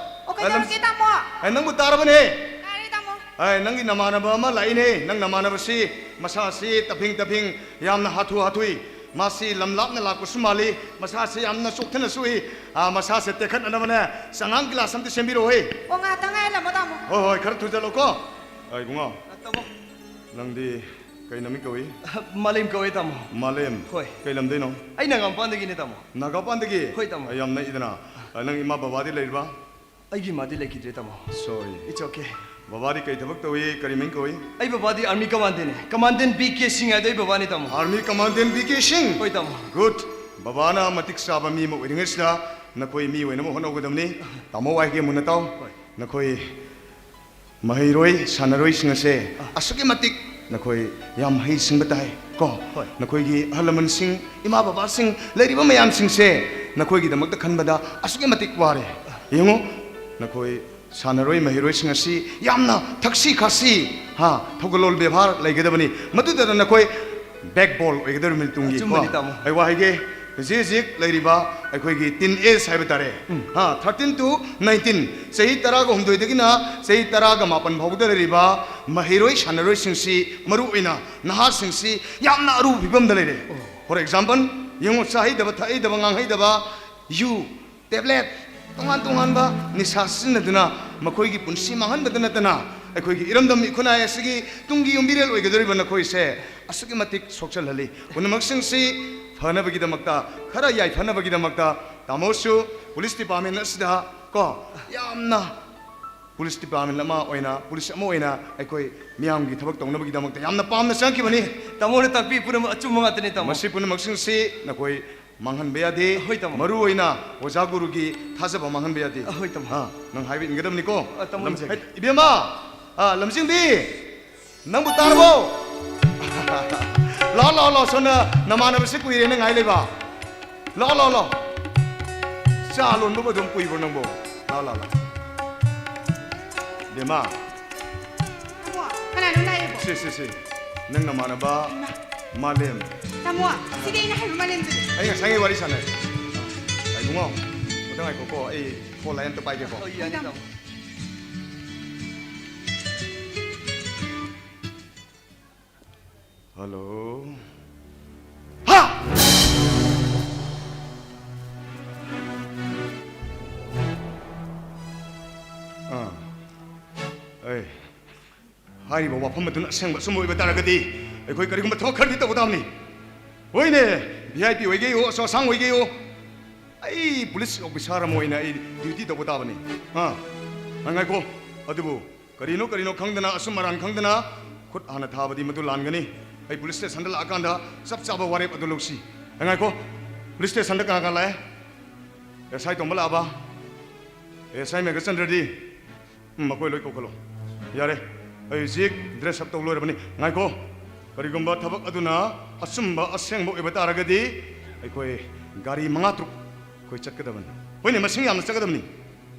ꯑꯣ ꯀꯩꯗꯧꯔꯒꯦ ꯇꯥꯃꯣ? ꯑꯦ, ꯅꯪꯕꯨ ꯇꯥꯔꯕꯅꯦ? ꯇꯥꯔꯦ ꯇꯥꯃꯣ꯫ ꯑꯦ, ꯅꯪꯒꯤ ꯅꯃꯥꯟꯅꯕ ꯑꯃ ꯂꯥꯛꯏꯅꯦ꯫ ꯅꯪ ꯅꯃꯥꯟꯅꯕꯁꯤ ꯃꯁꯥꯁꯤ ꯇꯞꯐꯤꯡ ꯇꯞꯐꯤꯡ, ꯌꯥꯝꯅ ꯍꯥꯊꯨ ꯍꯥꯊꯨꯏ꯫ ꯃꯥꯁꯤ ꯂꯝ ꯂꯥꯞꯅ ꯂꯥꯛꯄꯁꯨ ꯃꯥꯜꯂꯤ꯫ ꯃꯁꯥꯁꯤ ꯌꯥꯝꯅ ꯆꯣꯛꯊꯅ ꯁꯣꯛꯏ꯫ ꯑꯥ, ꯃꯁꯥꯁꯦ ꯇꯦꯛꯈꯠꯅꯅꯕꯅꯦ ꯆꯉꯥꯡ ꯒꯤꯂꯥꯁ ꯑꯝꯇ ꯁꯦꯝꯕꯤꯔꯛꯑꯣꯍꯦ꯫ ꯑꯣ ꯉꯥꯏꯍꯥꯛꯇꯪ ꯉꯥꯏꯍꯜꯂꯝꯃꯣ ꯇꯥꯃꯣ꯫ ꯍꯣꯏ, ꯍꯣꯏ, ꯈꯔ ꯊꯨꯖꯜꯂꯣꯀꯣ꯫ ꯑꯩ ꯏꯕꯨꯡꯉꯣ, ꯇꯥꯃꯣ꯫ ꯅꯪꯗꯤ ꯀꯩ ꯃꯃꯤꯡ ꯀꯧꯏ? ꯃꯥꯂꯦꯝ ꯀꯧꯋꯦ ꯇꯥꯃꯣ꯫ ꯃꯥꯂꯦꯝ꯫ ꯍꯣꯏ꯫ ꯀꯩ ꯂꯝꯗꯩꯅꯣ? ꯑꯩ ꯅꯒꯥꯃꯄꯥꯟꯗꯒꯤꯅꯦ ꯇꯥꯃꯣ꯫ ꯅꯥꯒꯥꯄꯥꯟꯗꯒꯤ? ꯍꯣꯏ, ꯇꯥꯃꯣ꯫ ꯑꯩ ꯌꯥꯝ ꯅꯛꯏꯗꯅ꯫ ꯑ, ꯅꯪ ꯏꯃꯥ ꯕꯕꯥꯗꯤ ꯂꯩꯔꯤꯕ? ꯑꯩꯒꯤ ꯏꯃꯥꯗꯤ ꯂꯩꯈꯤꯗ꯭ꯔꯦ, ꯇꯥꯃꯣ꯫ Sorry. It's okay. ꯕꯕꯥꯗꯤ ꯀꯩ ꯊꯕꯛ ꯇꯧꯏ? ꯀꯔꯤ ꯃꯤꯡ ꯀꯧꯏ? ꯑꯩ ꯕꯕꯥꯗꯤ army commandant ꯅꯦ꯫ Commandant ꯕꯤ ꯀꯦ ꯁꯤꯡ ꯍꯥꯏꯗꯣ ꯑꯩ ꯕꯕꯥꯅꯤ, ꯇꯥꯃꯣ꯫ Army commandant ꯕꯤ ꯀꯦ ꯁꯤꯡ? ꯍꯣꯏ, ꯇꯥꯃꯣ꯫ Good. ꯕꯕꯥꯅ ꯃꯇꯤꯛ ꯆꯥꯕ ꯃꯤ ꯑꯃ ꯑꯣꯏꯔꯤꯉꯩꯁꯤꯗ ꯅꯈꯣꯏ ꯃꯤ ꯑꯣꯏꯅꯕ ꯍꯣꯠꯅꯧꯒꯗꯕꯅꯤ꯫ ꯇꯥꯃꯣ, ꯋꯥ ꯍꯥꯏꯒꯦ ꯃꯨꯟꯅ ꯇꯥꯎ꯫ ꯍꯣꯏ꯫ ꯅꯈꯣꯏ ꯃꯍꯩꯔꯣꯏ ꯁꯥꯟꯅꯔꯣꯏꯁꯤꯡ ꯑꯁꯦ ꯑꯥ꯫ ꯑꯁꯨꯛꯀꯤ ꯃꯇꯤꯛ ꯅꯈꯣꯏ ꯌꯥꯝ ꯍꯩꯁꯤꯡꯕ ꯇꯥꯏ ꯀꯣ꯫ ꯍꯣꯏ꯫ ꯅꯈꯣꯏꯒꯤ ꯑꯍꯜ ꯂꯃꯟꯁꯤꯡ, ꯏꯃꯥ ꯕꯕꯥꯁꯤꯡ, ꯂꯩꯔꯤꯕ ꯃꯌꯥꯝꯁꯤꯡꯁꯦ ꯅꯈꯣꯏꯒꯤꯗꯃꯛꯇ ꯈꯟꯕꯗ ꯑꯁꯨꯛꯀꯤ ꯃꯇꯤꯛ ꯋꯥꯔꯦ꯫ ꯌꯦꯡꯉꯨ, ꯅꯈꯣꯏ ꯁꯥꯟꯅꯔꯣꯏ ꯃꯍꯩꯔꯣꯏꯁꯤꯡ ꯑꯁꯤ ꯌꯥꯝꯅ ꯊꯛꯁꯤ ꯈꯥꯁꯤ, ꯍꯥ, ꯊꯧꯒꯜꯂꯣꯟ ꯕꯦꯕꯥꯔ ꯂꯩꯒꯗꯕꯅꯤ꯫ ꯃꯗꯨꯗ ꯅꯈꯣꯏ backbone ꯑꯣꯏꯒꯗꯧꯔꯤꯕꯅꯤ ꯇꯨꯡꯒꯤ, ꯑꯆꯨꯝꯕꯅꯤ, ꯀꯣ꯫ ꯇꯥꯃꯣ꯫ ꯑꯩ ꯋꯥ ꯍꯥꯏꯒꯦ, ꯍꯧꯖꯤꯛ ꯍꯧꯖꯤꯛ ꯂꯩꯔꯤꯕ ꯑꯩꯈꯣꯏꯒꯤ teen age ꯍꯥꯏꯕ ꯇꯥꯔꯦ, ꯎꯝ꯫ ꯍꯥ, thirteen to nineteen, ꯆꯍꯤ ꯇꯔꯥꯒ ꯍꯨꯝꯗꯣꯏꯗꯒꯤꯅ ꯆꯍꯤ ꯇꯔꯥꯒ ꯃꯥꯄꯟ ꯐꯥꯎꯕꯗ ꯂꯩꯔꯤꯕ ꯃꯍꯩꯔꯣꯏ ꯁꯥꯟꯅꯔꯣꯏꯁꯤꯡꯁꯤ, ꯃꯔꯨ ꯑꯣꯏꯅ ꯅꯍꯥꯁꯤꯡꯁꯤ ꯌꯥꯝꯅ ꯑꯔꯨꯕ ꯐꯤꯕꯝꯗ ꯂꯩꯔꯦ꯫ ꯑꯣ꯫ For example, ꯌꯦꯡꯉꯨ, ꯆꯥꯍꯩꯗꯕ, ꯊꯛꯍꯩꯗꯕ, ꯉꯥꯡꯍꯩꯗꯕ, ꯌꯨ, ꯇꯦꯕ꯭ꯂꯦꯠ, ꯇꯣꯉꯥꯟ ꯇꯣꯉꯥꯟꯕ ꯅꯤꯁꯥ ꯁꯤꯖꯤꯟꯅꯗꯨꯅ ꯃꯈꯣꯏꯒꯤ ꯄꯨꯟꯁꯤ ꯃꯥꯡꯍꯟꯕꯗ ꯅꯠꯇꯅ, ꯑꯩꯈꯣꯏꯒꯤ ꯏꯔꯝꯗꯝ ꯏꯈꯨꯟꯅꯥꯏ ꯑꯁꯤꯒꯤ ꯇꯨꯡꯒꯤ ꯌꯨꯝꯕꯤꯔꯦꯜ ꯑꯣꯏꯒꯗꯧꯔꯤꯕ ꯅꯈꯣꯏꯁꯦ ꯑꯁꯨꯛꯀꯤ ꯃꯇꯤꯛ ꯁꯣꯛꯆꯜꯍꯜꯂꯤ꯫ ꯄꯨꯝꯅꯃꯛꯁꯤꯡꯁꯤ ꯐꯅꯕꯒꯤꯗꯃꯛꯇ, ꯈꯔ ꯌꯥꯏꯐꯅꯕꯒꯤꯗꯃꯛꯇ, ꯇꯥꯃꯣꯁꯨ police department ꯑꯁꯤꯗ ꯀꯣ, ꯌꯥꯝꯅ police department ꯑꯃ ꯑꯣꯏꯅ, police ꯑꯃ ꯑꯣꯏꯅ ꯑꯩꯈꯣꯏ ꯃꯤꯌꯥꯝꯒꯤ ꯊꯕꯛ ꯇꯧꯅꯕꯒꯤꯗꯃꯛꯇ ꯌꯥꯝꯅ ꯄꯥꯝꯅ ꯆꯪꯈꯤꯕꯅꯤ꯫ ꯇꯥꯃꯣꯅ ꯇꯥꯛꯄꯤ ꯄꯨꯝꯅꯃꯛ ꯑꯆꯨꯝꯕ ꯉꯥꯛꯇꯅꯤ, ꯇꯥꯃꯣ꯫ ꯃꯁꯤ ꯄꯨꯝꯅꯃꯛꯁꯤꯡꯁꯤ ꯅꯈꯣꯏ ꯃꯥꯡꯍꯟꯕ ꯌꯥꯗꯦ꯫ ꯍꯣꯏ, ꯇꯥꯃꯣ꯫ ꯃꯔꯨ ꯑꯣꯏꯅ ꯑꯣꯖꯥ ꯒꯨꯔꯨꯒꯤ ꯊꯥꯖꯕ ꯃꯥꯡꯍꯟꯕ ꯌꯥꯗꯦ꯫ ꯑ, ꯍꯣꯏ, ꯇꯥꯃꯣ꯫ ꯑ, ꯅꯪ ꯍꯥꯏꯕ ꯏꯟꯒꯗꯕꯅꯤꯀꯣ꯫ ꯑ, ꯇꯥꯃꯣ, ꯂꯝ-, ꯏꯟꯖꯒꯦ꯫ ꯍꯦꯠ, ꯏꯕꯦꯝꯃ! ꯑ, ꯂꯝꯖꯤꯡꯕꯤ! ꯅꯪꯕꯨ ꯇꯥꯔꯕꯣ? ꯂꯥꯛꯑꯣ, ꯂꯥꯛꯑꯣ, ꯂꯥꯛꯑꯣ, ꯁꯣꯝꯗ ꯅꯃꯥꯟꯅꯕꯁꯦ ꯀꯨꯏꯔꯦꯅ ꯉꯥꯏ ꯂꯩꯕ꯫ ꯂꯥꯛꯑꯣ, ꯂꯥꯛꯑꯣ, ꯂꯥꯛꯑꯣ꯫ ꯆꯥ ꯂꯣꯟꯕꯕꯨ ꯑꯗꯨꯝ ꯀꯨꯏꯕ꯭ꯔꯣ ꯅꯪꯕꯣ? ꯂꯥꯛꯑꯣ, ꯂꯥꯛꯑꯣ, ꯂꯥꯛꯑꯣ꯫ ꯏꯕꯦꯝꯃ꯫ ꯇꯥꯃꯣ, ꯀꯅꯥꯅꯣ ꯂꯥꯛꯏꯕꯣ? ꯁꯤ, ꯁꯤ, ꯁꯤ꯫ ꯅꯪ ꯅꯃꯥꯟꯅꯕ ꯍꯩꯃꯥ꯫ ꯃꯥꯂꯦꯝ꯫ ꯇꯥꯃꯣ, ꯁꯤꯗꯤ ꯑꯩꯅ ꯍꯥꯏꯕ ꯃꯥꯂꯦꯝꯗꯨꯅꯤ꯫ ꯑꯩ ꯉꯁꯥꯏꯒꯤ ꯋꯥꯔꯤ ꯁꯥꯟꯅꯔꯦ꯫ ꯑ, ꯏꯕꯨꯡꯉꯣ, ꯑꯝꯇ ꯉꯥꯏꯈꯣꯀꯣ, ꯑꯩ phone line ꯑꯝꯇ ꯄꯥꯏꯒꯦꯀꯣ꯫ ꯍꯣꯏ, ꯌꯥꯅꯤ, ꯇꯥꯃꯣ꯫ Hello꯫ ꯍꯥ! ꯑꯥ꯫ ꯑꯩ ꯍꯥꯏꯔꯤꯕ ꯋꯥꯐꯝ ꯑꯗꯨꯅ ꯑꯁꯦꯡꯕ ꯑꯆꯨꯝꯕ ꯑꯣꯏꯕ ꯇꯥꯔꯒꯗꯤ, ꯑꯩꯈꯣꯏ ꯀꯔꯤꯒꯨꯝꯕ ꯊꯕꯛ ꯈꯔꯗꯤ ꯇꯧꯕ ꯇꯥꯕꯅꯤ꯫ ꯍꯣꯏꯅꯦ, V I P ꯑꯣꯏꯒꯦꯌꯣ, ꯑꯆꯧ ꯑꯁꯥꯡ ꯑꯣꯏꯒꯦꯌꯣ, ꯑꯩ ꯄꯨꯂꯤꯁ ꯑꯣꯐꯤꯁꯥꯔ ꯑꯃ ꯑꯣꯏꯅ ꯑꯩ ꯗ꯭ꯌꯨꯇꯤ ꯇꯧꯕ ꯇꯥꯕꯅꯤ꯫ ꯑꯥ, ꯉꯥꯏꯈꯣ꯫ ꯑꯗꯨꯕꯨ ꯀꯔꯤꯅꯣ ꯀꯔꯤꯅꯣ ꯈꯪꯗꯅ, ꯑꯁꯨꯝ ꯑꯔꯥꯟ ꯈꯪꯗꯅ ꯈꯨꯠ ꯍꯥꯟꯅ ꯊꯥꯕꯗꯤ ꯃꯗꯨ ꯂꯥꯟꯒꯅꯤ꯫ ꯑꯩ ꯄꯨꯂꯤꯁ ꯁ꯭ꯇꯦꯁꯟꯗ ꯂꯥꯛꯑꯀꯥꯟꯗ ꯆꯞ ꯆꯥꯕ ꯋꯥꯔꯦꯞ ꯑꯗꯨ ꯂꯧꯁꯤ꯫ ꯉꯥꯏꯈꯣ, ꯄꯨꯂꯤꯁ ꯁ꯭ꯇꯦꯁꯟꯗ ꯀꯅꯥ ꯀꯅꯥ ꯂꯥꯛꯑꯦ? ꯑꯦꯁ ꯑꯥꯏ ꯇꯣꯝꯕ ꯂꯥꯛꯑꯕ? ꯑꯦꯁ ꯑꯥꯏ ꯃꯦꯘꯆꯟꯗ꯭ꯔꯗꯤ? ꯎꯝ, ꯃꯈꯣꯏ ꯂꯣꯏ ꯀꯧꯈꯠꯂꯣ꯫ ꯌꯥꯔꯦ, ꯑꯩ ꯍꯧꯖꯤꯛ ꯗ꯭ꯔꯦꯁ ꯑꯞ ꯇꯧ ꯂꯣꯏꯔꯕꯅꯤ꯫ ꯉꯥꯏꯈꯣ, ꯀꯔꯤꯒꯨꯝꯕ ꯊꯕꯛ ꯑꯗꯨꯅ ꯑꯆꯨꯝꯕ ꯑꯁꯦꯡꯕ ꯑꯣꯏꯕ ꯇꯥꯔꯒꯗꯤ ꯑꯩꯈꯣꯏ ꯒꯥꯔꯤ ꯃꯉꯥ ꯇꯔꯨꯛ ꯑꯩꯈꯣꯏ ꯆꯠꯀꯗꯕꯅꯤ꯫ ꯍꯣꯏꯅꯦ, ꯃꯁꯤꯡ ꯌꯥꯝꯅ ꯆꯠꯀꯗꯕꯅꯤ꯫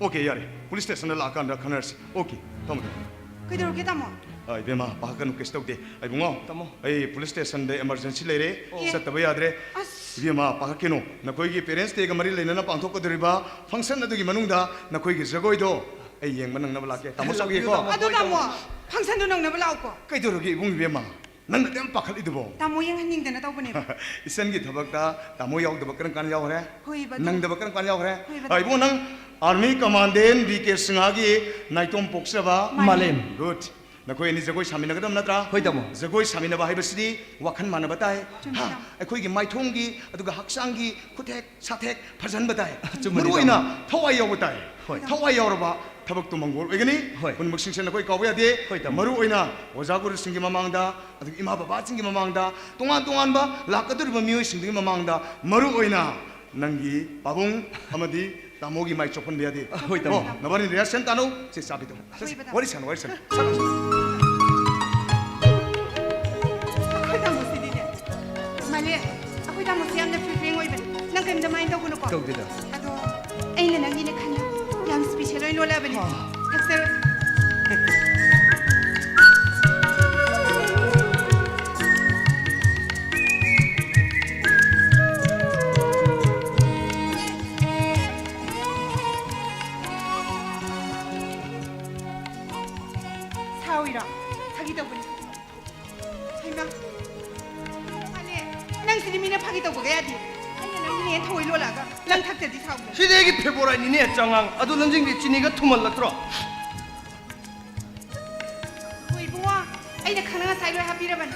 ꯑꯣꯀꯦ, ꯌꯥꯔꯦ, ꯄꯨꯂꯤꯁ ꯁ꯭ꯇꯦꯁꯟꯗ ꯂꯥꯛꯑꯀꯥꯟꯗ ꯈꯟꯅꯔꯁꯤ꯫ ꯑꯣꯀꯦ, ꯊꯝꯃꯣ, ꯊꯝꯃꯣ꯫ ꯀꯩꯗꯧꯔꯒꯦ, ꯇꯥꯃꯣ? ꯑ, ꯏꯕꯦꯝꯃ, ꯄꯥꯈꯠꯀꯅꯨ, ꯀꯩꯁꯨ ꯇꯧꯗꯦ꯫ ꯑꯩ ꯏꯕꯨꯡꯉꯣ, ꯇꯥꯃꯣ꯫ ꯑꯩ ꯄꯨꯂꯤꯁ ꯁ꯭ꯇꯦꯁꯟꯗ ꯏꯃꯥꯔꯖꯦꯟꯁꯤ ꯂꯩꯔꯦ, ꯑꯦ꯫ ꯆꯠꯇꯕ ꯌꯥꯗ꯭ꯔꯦ꯫ ꯑꯁ꯫ ꯏꯕꯦꯝꯃ, ꯄꯥꯈꯠꯀꯅꯨ, ꯅꯈꯣꯏꯒꯤ ꯄꯦꯔꯦꯟꯁ ꯗꯦꯒ ꯃꯔꯤ ꯂꯩꯅꯅ ꯄꯥꯡꯊꯣꯛꯀꯗꯧꯔꯤꯕ ꯐꯪꯁꯟ ꯑꯗꯨꯒꯤ ꯃꯅꯨꯡꯗ ꯅꯈꯣꯏꯒꯤ ꯖꯒꯣꯏꯗꯣ ꯑꯩ ꯌꯦꯡꯕ ꯅꯪꯅꯕ ꯂꯥꯛꯀꯦ꯫ ꯇꯥꯃꯣ, ꯂꯥꯛꯄꯤꯌꯨ, ꯆꯠꯂꯨꯈꯤꯒꯦꯀꯣ꯫ ꯇꯥꯃꯣ꯫ ꯑꯗꯨ, ꯍꯣꯏ, ꯇꯥꯃꯣ, ꯇꯥꯃꯣ꯫ ꯐꯪꯁꯟꯗꯨ ꯅꯪꯅꯕ ꯂꯥꯛꯎꯀꯣ꯫ ꯀꯩꯗꯧꯔꯒꯦ ꯏꯕꯨꯡ ꯏꯕꯦꯝꯃ? ꯅꯪꯅ ꯑꯗꯨꯝ ꯄꯥꯈꯠꯂꯤꯗꯨꯕꯣ? ꯇꯥꯃꯣ ꯌꯦꯡꯍꯟꯅꯤꯡꯗꯅ ꯇꯧꯕꯅꯦꯕ꯫ ꯏꯆꯟꯒꯤ ꯊꯕꯛꯇ ꯇꯥꯃꯣ ꯌꯥꯎꯗꯕ ꯀꯔꯝ ꯀꯥꯟ ꯌꯥꯎꯈ꯭ꯔꯦ? ꯍꯣꯏꯕ, ꯇꯥꯃꯣ꯫ ꯅꯪꯗꯕ ꯀꯔꯝ ꯀꯥꯟ ꯌꯥꯎꯈ꯭ꯔꯦ? ꯍꯣꯏꯕ, ꯑ, ꯇꯥꯃꯣ꯫ ꯏꯕꯨꯡ, ꯅꯪ ꯑꯥꯔꯃꯤ ꯀꯃꯥꯟꯗꯦꯟ ꯕꯤ ꯀꯦ ꯁꯤꯡꯍꯒꯤ ꯅꯥꯏꯇꯣꯝ ꯄꯣꯛꯆꯕ꯫ ꯃꯥꯅꯦ꯫ ꯃꯥꯂꯦꯝ꯫ ꯒꯨꯗ꯫ ꯅꯈꯣꯏ ꯑꯅꯤ ꯖꯒꯣꯏ ꯁꯥꯃꯤꯟꯅꯒꯗꯕ ꯅꯠꯇ꯭ꯔꯥ? ꯍꯣꯏ, ꯇꯥꯃꯣ꯫ ꯖꯒꯣꯏ ꯁꯥꯃꯤꯟꯅꯕ ꯍꯥꯏꯕꯁꯤꯗꯤ ꯋꯥꯈꯜ ꯃꯥꯟꯅꯕ ꯇꯥꯏ꯫ ꯆꯨꯝꯃꯤ, ꯍꯥ? ꯇꯥꯃꯣ꯫ ꯑꯩꯈꯣꯏꯒꯤ ꯃꯥꯏꯊꯣꯡꯒꯤ ꯑꯗꯨꯒ ꯍꯛꯆꯥꯡꯒꯤ ꯈꯨꯊꯦꯛ ꯁꯥꯊꯦꯛ ꯐꯖꯍꯟꯕ ꯇꯥꯏ꯫ ꯑꯆꯨꯝꯕꯅꯤ, ꯃꯔꯨ ꯑꯣꯏꯅ ꯇꯥꯃꯣ꯫ ꯊꯋꯥꯏ ꯌꯥꯎꯕ ꯇꯥꯏ꯫ ꯍꯣꯏ꯫ ꯊꯋꯥꯏ ꯌꯥꯎꯔꯕ ꯊꯕꯛꯇꯨ ꯃꯪꯒꯣꯜ ꯑꯣꯏꯒꯅꯤ꯫ ꯍꯣꯏ꯫ ꯄꯨꯝꯅꯃꯛꯁꯤꯡꯁꯦ ꯅꯈꯣꯏ ꯀꯥꯎꯕ ꯌꯥꯗꯦ꯫ ꯍꯣꯏ, ꯇꯥꯃꯣ꯫ ꯃꯔꯨ ꯑꯣꯏꯅ ꯑꯣꯖꯥ ꯒꯨꯔꯨꯁꯤꯡꯒꯤ ꯃꯃꯥꯡꯗ, ꯑꯗꯨꯒ ꯏꯃꯥ ꯕꯕꯥꯁꯤꯡꯒꯤ ꯃꯃꯥꯡꯗ, ꯇꯣꯉꯥꯟ ꯇꯣꯉꯥꯟꯕ ꯂꯥꯛꯀꯗꯧꯔꯤꯕ ꯃꯤꯑꯣꯏꯁꯤꯡꯗꯨꯒꯤ ꯃꯃꯥꯡꯗ, ꯃꯔꯨ ꯑꯣꯏꯅ ꯅꯪꯒꯤ ꯄꯥꯕꯨꯡ ꯑꯃꯗꯤ ꯇꯥꯃꯣꯒꯤ ꯃꯥꯏ ꯆꯣꯞꯍꯟꯕ ꯌꯥꯗꯦ꯫ ꯍꯣꯏ, ꯇꯥꯃꯣ꯫ ꯑꯣ, ꯅꯕꯥꯅꯤ ꯔꯤꯍꯔꯁꯦꯜ ꯇꯥꯅꯧ꯫ ꯁꯦ, ꯆꯥꯕꯤꯗꯣ꯫ ꯁꯦ, ꯁꯦ, ꯍꯣꯏ, ꯇꯥꯃꯣ꯫ ꯋꯥꯔꯤ ꯁꯥꯅꯧ, ꯋꯥꯔꯤ ꯁꯥꯅꯧ꯫ ꯁꯥꯅꯧ, ꯁꯥꯅꯧ꯫ ꯑꯩꯈꯣꯏ ꯇꯥꯃꯣꯁꯤꯗꯤꯅꯦ꯫ ꯃꯥꯂꯦ, ꯑꯩꯈꯣꯏ ꯇꯥꯃꯣꯁꯤ ꯌꯥꯝꯅ ꯐ꯭ꯔꯤ ꯐ꯭ꯔꯦꯡ ꯑꯣꯏꯕꯅꯦ꯫ ꯅꯪ ꯀꯔꯤꯝꯇ ꯃꯥꯏꯟ ꯇꯧꯒꯅꯨꯀꯣ꯫ ꯇꯧꯗꯦꯗ꯫ ꯑꯗꯣ ꯑꯩꯅ ꯅꯪꯒꯤꯅꯦ ꯈꯟꯅ ꯌꯥꯝ ꯁ꯭ꯄꯤꯁꯦꯜ ꯑꯣꯏꯅ ꯂꯣꯜꯂꯛꯑꯕꯅꯦ꯫ ꯑꯥ꯫ ꯊꯛꯆꯔꯣ꯫ ꯁꯥꯎꯏꯔꯣ? ꯐꯥꯒꯤ ꯇꯧꯕꯅꯤ꯫ ꯍꯩꯃꯥ꯫ ꯃꯥꯅꯦ, ꯅꯪꯁꯤꯗꯤ ꯃꯤꯅ ꯐꯥꯒꯤ ꯇꯧꯕꯒ ꯌꯥꯗꯦ꯫ ꯑꯩꯅ ꯅꯪꯒꯤꯅꯦ ꯊꯑꯣꯏ ꯂꯣꯜꯂꯛꯑꯒ ꯅꯪ ꯊꯛꯇꯗꯤ ꯁꯥꯎꯗꯅ꯫ ꯁꯤꯗꯤ ꯑꯩꯒꯤ ꯐꯦꯕꯣꯔꯥꯏꯠꯅꯤꯅꯦ, ꯆꯉꯥꯡ꯫ ꯑꯗꯨ ꯅꯪꯁꯤꯡꯗꯤ ꯆꯤꯅꯤꯒ ꯊꯨꯝꯍꯜꯂꯛꯇ꯭ꯔꯣ? ꯍꯣꯏ ꯏꯕꯨꯡꯉꯣ, ꯑꯩꯅ ꯈꯪꯅ ꯉꯁꯥꯏ ꯂꯣꯏ ꯍꯥꯞꯄꯤꯔꯕꯅꯤ꯫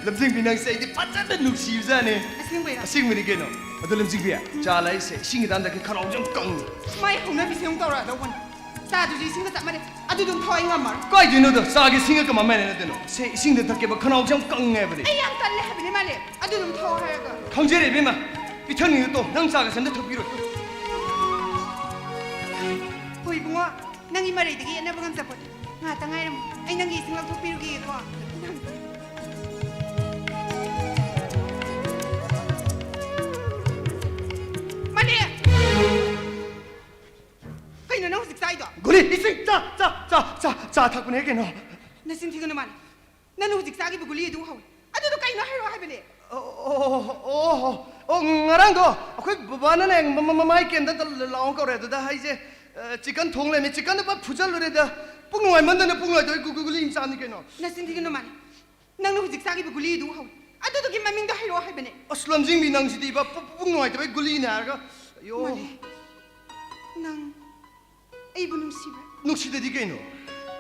ꯂꯝꯖꯤꯡꯕꯤ, ꯅꯪꯁꯦ ꯑꯩꯗꯤ ꯐꯖꯅ ꯅꯨꯡꯁꯤꯕꯖꯥꯠꯅꯤ꯫ ꯑꯁꯦꯡꯕꯩꯔꯣ? ꯑꯁꯦꯡꯕꯩꯅꯤ ꯀꯩꯅꯣ꯫ ꯑꯗꯣ ꯂꯝꯖꯤꯡꯕꯤ, ꯆꯥ ꯂꯥꯛꯏꯁꯦ ꯏꯁꯤꯡꯒꯤ ꯗꯥꯝꯗꯒꯤ ꯈꯅꯥꯎꯁꯦ ꯌꯥꯝ ꯀꯪꯉꯤ꯫ ꯃꯥꯏ ꯍꯧꯅꯕꯤꯁꯦ ꯑꯃꯨꯛ ꯇꯧꯔꯛꯑꯗꯧꯕꯅꯤ꯫ ꯆꯥꯗꯨꯁꯨ ꯏꯁꯤꯡꯒ ꯆꯞ ꯃꯥꯟꯅꯩ꯫ ꯑꯗꯨ ꯑꯗꯨꯝ ꯊꯛꯑꯣ, ꯑꯩ ꯉꯝꯃꯔꯣꯏ꯫ ꯀꯥꯏꯗꯩꯅꯣꯗ? ꯆꯥꯒ ꯏꯁꯤꯡꯒ ꯀꯃꯥꯏ ꯃꯥꯟꯅꯗꯣꯏꯅꯣ? ꯁꯦ, ꯏꯁꯤꯡꯗ ꯊꯛꯀꯦꯕ, ꯈꯅꯥꯎꯁꯦ ꯌꯥꯝ ꯀꯪꯉꯦ ꯍꯥꯏꯕꯅꯤ꯫ ꯑꯩ ꯌꯥꯝ ꯇꯜꯂꯦ ꯍꯥꯏꯕꯅꯤ, ꯃꯥꯂꯦ꯫ ꯑꯗꯨ ꯑꯗꯨꯝ ꯊꯛꯑꯣ ꯍꯥꯏꯔꯒ꯫ ꯈꯪꯖꯔꯦ ꯏꯕꯦꯝꯃ, ꯄꯤꯊꯛꯅꯤꯡꯉ ꯇꯣ, ꯅꯪ ꯆꯥꯒ ꯁꯦꯝꯗ ꯊꯛꯄꯤꯔꯣꯏ꯫ ꯍꯣꯏ ꯏꯕꯨꯡꯉꯣ, ꯅꯪꯒꯤ ꯃꯔꯩꯗꯒꯤ ꯌꯦꯠꯅꯕ ꯉꯝꯖꯄꯣꯠꯇꯦ꯫ ꯉꯥꯏꯍꯥꯛꯇꯪ ꯉꯥꯏꯔꯝꯃꯨ, ꯑꯩ ꯅꯪꯒꯤ ꯏꯁꯤꯡ ꯂꯧꯊꯣꯛꯄꯤꯔꯨꯒꯦꯀꯣ꯫ ꯃꯥꯂꯦ! ꯀꯩꯅꯣ ꯅꯪ ꯍꯧꯖꯤꯛ ꯆꯥꯏꯗꯣ? ꯒꯨꯂꯤ! ꯏꯁꯤꯡ! ꯆꯥ, ꯆꯥ, ꯆꯥ, ꯆꯥ, ꯆꯥ ꯊꯛꯄꯅꯦ ꯀꯩꯅꯣ꯫ ꯅꯆꯤꯟ ꯊꯤꯒꯅꯨ, ꯃꯥꯂꯦ꯫ ꯅꯪꯅ ꯍꯧꯖꯤꯛ ꯆꯥꯈꯤꯕ ꯒꯨꯂꯤ ꯑꯗꯨ ꯍꯧꯋꯦ꯫ ꯑꯗꯨꯗꯣ ꯀꯩꯅꯣ ꯍꯥꯏꯔꯛꯑꯣ ꯍꯥꯏꯕꯅꯦ꯫ ꯑꯣ, ꯑꯣ, ꯑꯣ, ꯑꯣ, ꯉꯔꯥꯡꯗꯣ ꯑꯩꯈꯣꯏ ꯕꯕꯥꯅꯅꯦ ꯃ-, ꯃ-, ꯃꯃꯥꯏ ꯀꯦꯟꯗ ꯂꯥꯛꯑꯣ ꯀꯧꯔꯦ꯫ ꯑꯗꯨꯗ ꯑꯩꯁꯦ, ꯑ, ꯆꯤꯀꯟ ꯊꯣꯡ ꯂꯩꯔꯝꯃꯦ꯫ ꯆꯤꯀꯟꯗꯣ ꯄꯨꯔꯥ ꯐꯨꯖꯜꯂꯨꯔꯦꯗ꯫ ꯄꯨꯛ ꯅꯨꯡꯉꯥꯏꯃꯟꯗꯅ ꯄꯨꯛ ꯅꯨꯡꯉꯥꯏꯇꯕꯩ ꯒꯨ-, ꯒꯨ-, ꯒꯨꯂꯤ ꯑꯃ ꯆꯥꯕꯅꯤ ꯀꯩꯅꯣ꯫ ꯅꯆꯤꯟ ꯊꯤꯒꯅꯨ, ꯃꯥꯂꯦ꯫ ꯅꯪꯅ ꯍꯧꯖꯤꯛ ꯆꯥꯈꯤꯕ ꯒꯨꯂꯤꯗꯨ ꯍꯧꯋꯤ꯫ ꯑꯗꯨꯗꯨꯒꯤ ꯃꯃꯤꯡꯗꯣ ꯍꯥꯏꯔꯛꯑꯣ ꯍꯥꯏꯕꯅꯦ꯫ ꯑꯁ, ꯂꯝꯖꯤꯡꯕꯤ, ꯅꯪꯁꯤꯗꯤꯕ, ꯄꯨ-, ꯄꯨ-, ꯄꯨꯛ ꯅꯨꯡꯉꯥꯏꯇꯕꯩ ꯒꯨꯂꯤꯅꯦ ꯍꯥꯏꯔꯒ꯫ ꯑꯌꯣ꯫ ꯃꯥꯂꯦ, ꯅꯪ ꯑꯩꯕꯨ ꯅꯨꯡꯁꯤꯕ꯭ꯔꯥ? ꯅꯨꯡꯁꯤꯗꯗꯤ ꯀꯩꯅꯣ?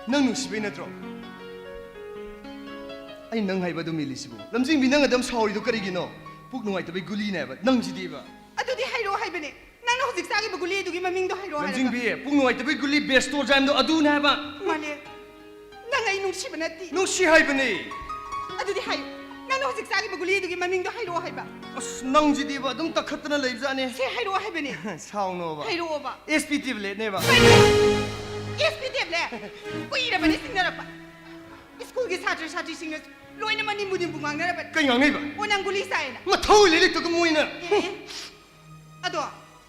ꯅꯪ ꯅꯨꯡꯁꯤꯕꯩ ꯅꯠꯇ꯭ꯔꯣ ꯑꯩ ꯅꯪ ꯍꯥꯏꯕ ꯑꯗꯨꯝ ꯏꯜꯂꯤꯁꯤꯕꯨ? ꯂꯝꯖꯤꯡꯕꯤ, ꯅꯪ ꯑꯗꯨꯝ ꯁꯥꯎꯔꯤꯗꯣ ꯀꯔꯤꯒꯤꯅꯣ? ꯄꯨꯛ ꯅꯨꯡꯉꯥꯏꯇꯕꯩ ꯒꯨꯂꯤꯅꯦ ꯍꯥꯏꯕ, ꯅꯪꯁꯤꯗꯤꯕ꯫ ꯑꯗꯨꯗꯤ ꯍꯥꯏꯔꯛꯑꯣ ꯍꯥꯏꯕꯅꯦ꯫ ꯅꯪꯅ ꯍꯧꯖꯤꯛ ꯆꯥꯈꯤꯕ ꯒꯨꯂꯤ ꯑꯗꯨꯒꯤ ꯃꯃꯤꯡꯗꯣ ꯍꯥꯏꯔꯛꯑꯣ ꯍꯥꯏꯔꯒ꯫ ꯂꯝꯖꯤꯡꯕꯤ, ꯄꯨꯛ ꯅꯨꯡꯉꯥꯏꯇꯕꯩ ꯒꯨꯂꯤ ꯕꯦꯁꯇꯣꯔꯖꯥꯏꯝꯗꯣ ꯑꯗꯨꯅꯦ ꯍꯥꯏꯕ꯫ ꯃꯥꯂꯦ, ꯅꯪ ꯑꯩ ꯅꯨꯡꯁꯤꯕ ꯅꯠꯇꯦ꯫ ꯅꯨꯡꯁꯤ ꯍꯥꯏꯕꯅꯦ꯫ ꯑꯗꯨꯗꯤ ꯍꯥꯏꯌꯨ, ꯅꯪꯅ ꯍꯧꯖꯤꯛ ꯆꯥꯈꯤꯕ ꯒꯨꯂꯤ ꯑꯗꯨꯒꯤ ꯃꯃꯤꯡꯗꯣ ꯍꯥꯏꯔꯛꯑꯣ ꯍꯥꯏꯕ꯫ ꯑꯁ, ꯅꯪꯁꯤꯗꯤꯕ ꯑꯗꯨꯝ ꯇꯛꯈꯠꯇꯅ ꯂꯩꯕꯖꯥꯠꯅꯦ꯫ ꯁꯤ ꯍꯥꯏꯔꯛꯑꯣ ꯍꯥꯏꯕꯅꯦ꯫ ꯁꯥꯎꯅꯣꯕ꯫ ꯍꯥꯏꯔꯛꯑꯣꯕ꯫ ꯑꯦꯁ ꯄꯤ ꯇꯦꯕ꯭ꯂꯦꯠꯅꯦꯕ꯫ ꯀꯩꯅꯣ? S P tablet? ꯀꯨꯏꯔꯕꯅꯦ ꯁꯤꯡꯅꯔꯛꯄ꯫ ꯁ꯭ꯀꯨꯜꯒꯤ ꯁꯥꯇ꯭ꯔ ꯁꯥꯇ꯭ꯔꯤꯁꯤꯡꯅꯁꯨ ꯂꯣꯏꯅ ꯃꯅꯤꯝꯕꯨ ꯅꯤꯝꯕꯨ ꯉꯥꯡꯅꯔꯕꯅꯦ꯫ ꯀꯩ ꯉꯥꯡꯅꯩꯕ? ꯑꯣ, ꯅꯪ ꯒꯨꯂꯤ ꯆꯥꯏꯌꯦꯅ꯫ ꯃꯊꯧ ꯂꯩꯇꯒ ꯃꯣꯏꯅ꯫ ꯑꯦ, ꯑꯦ꯫ ꯑꯗꯣ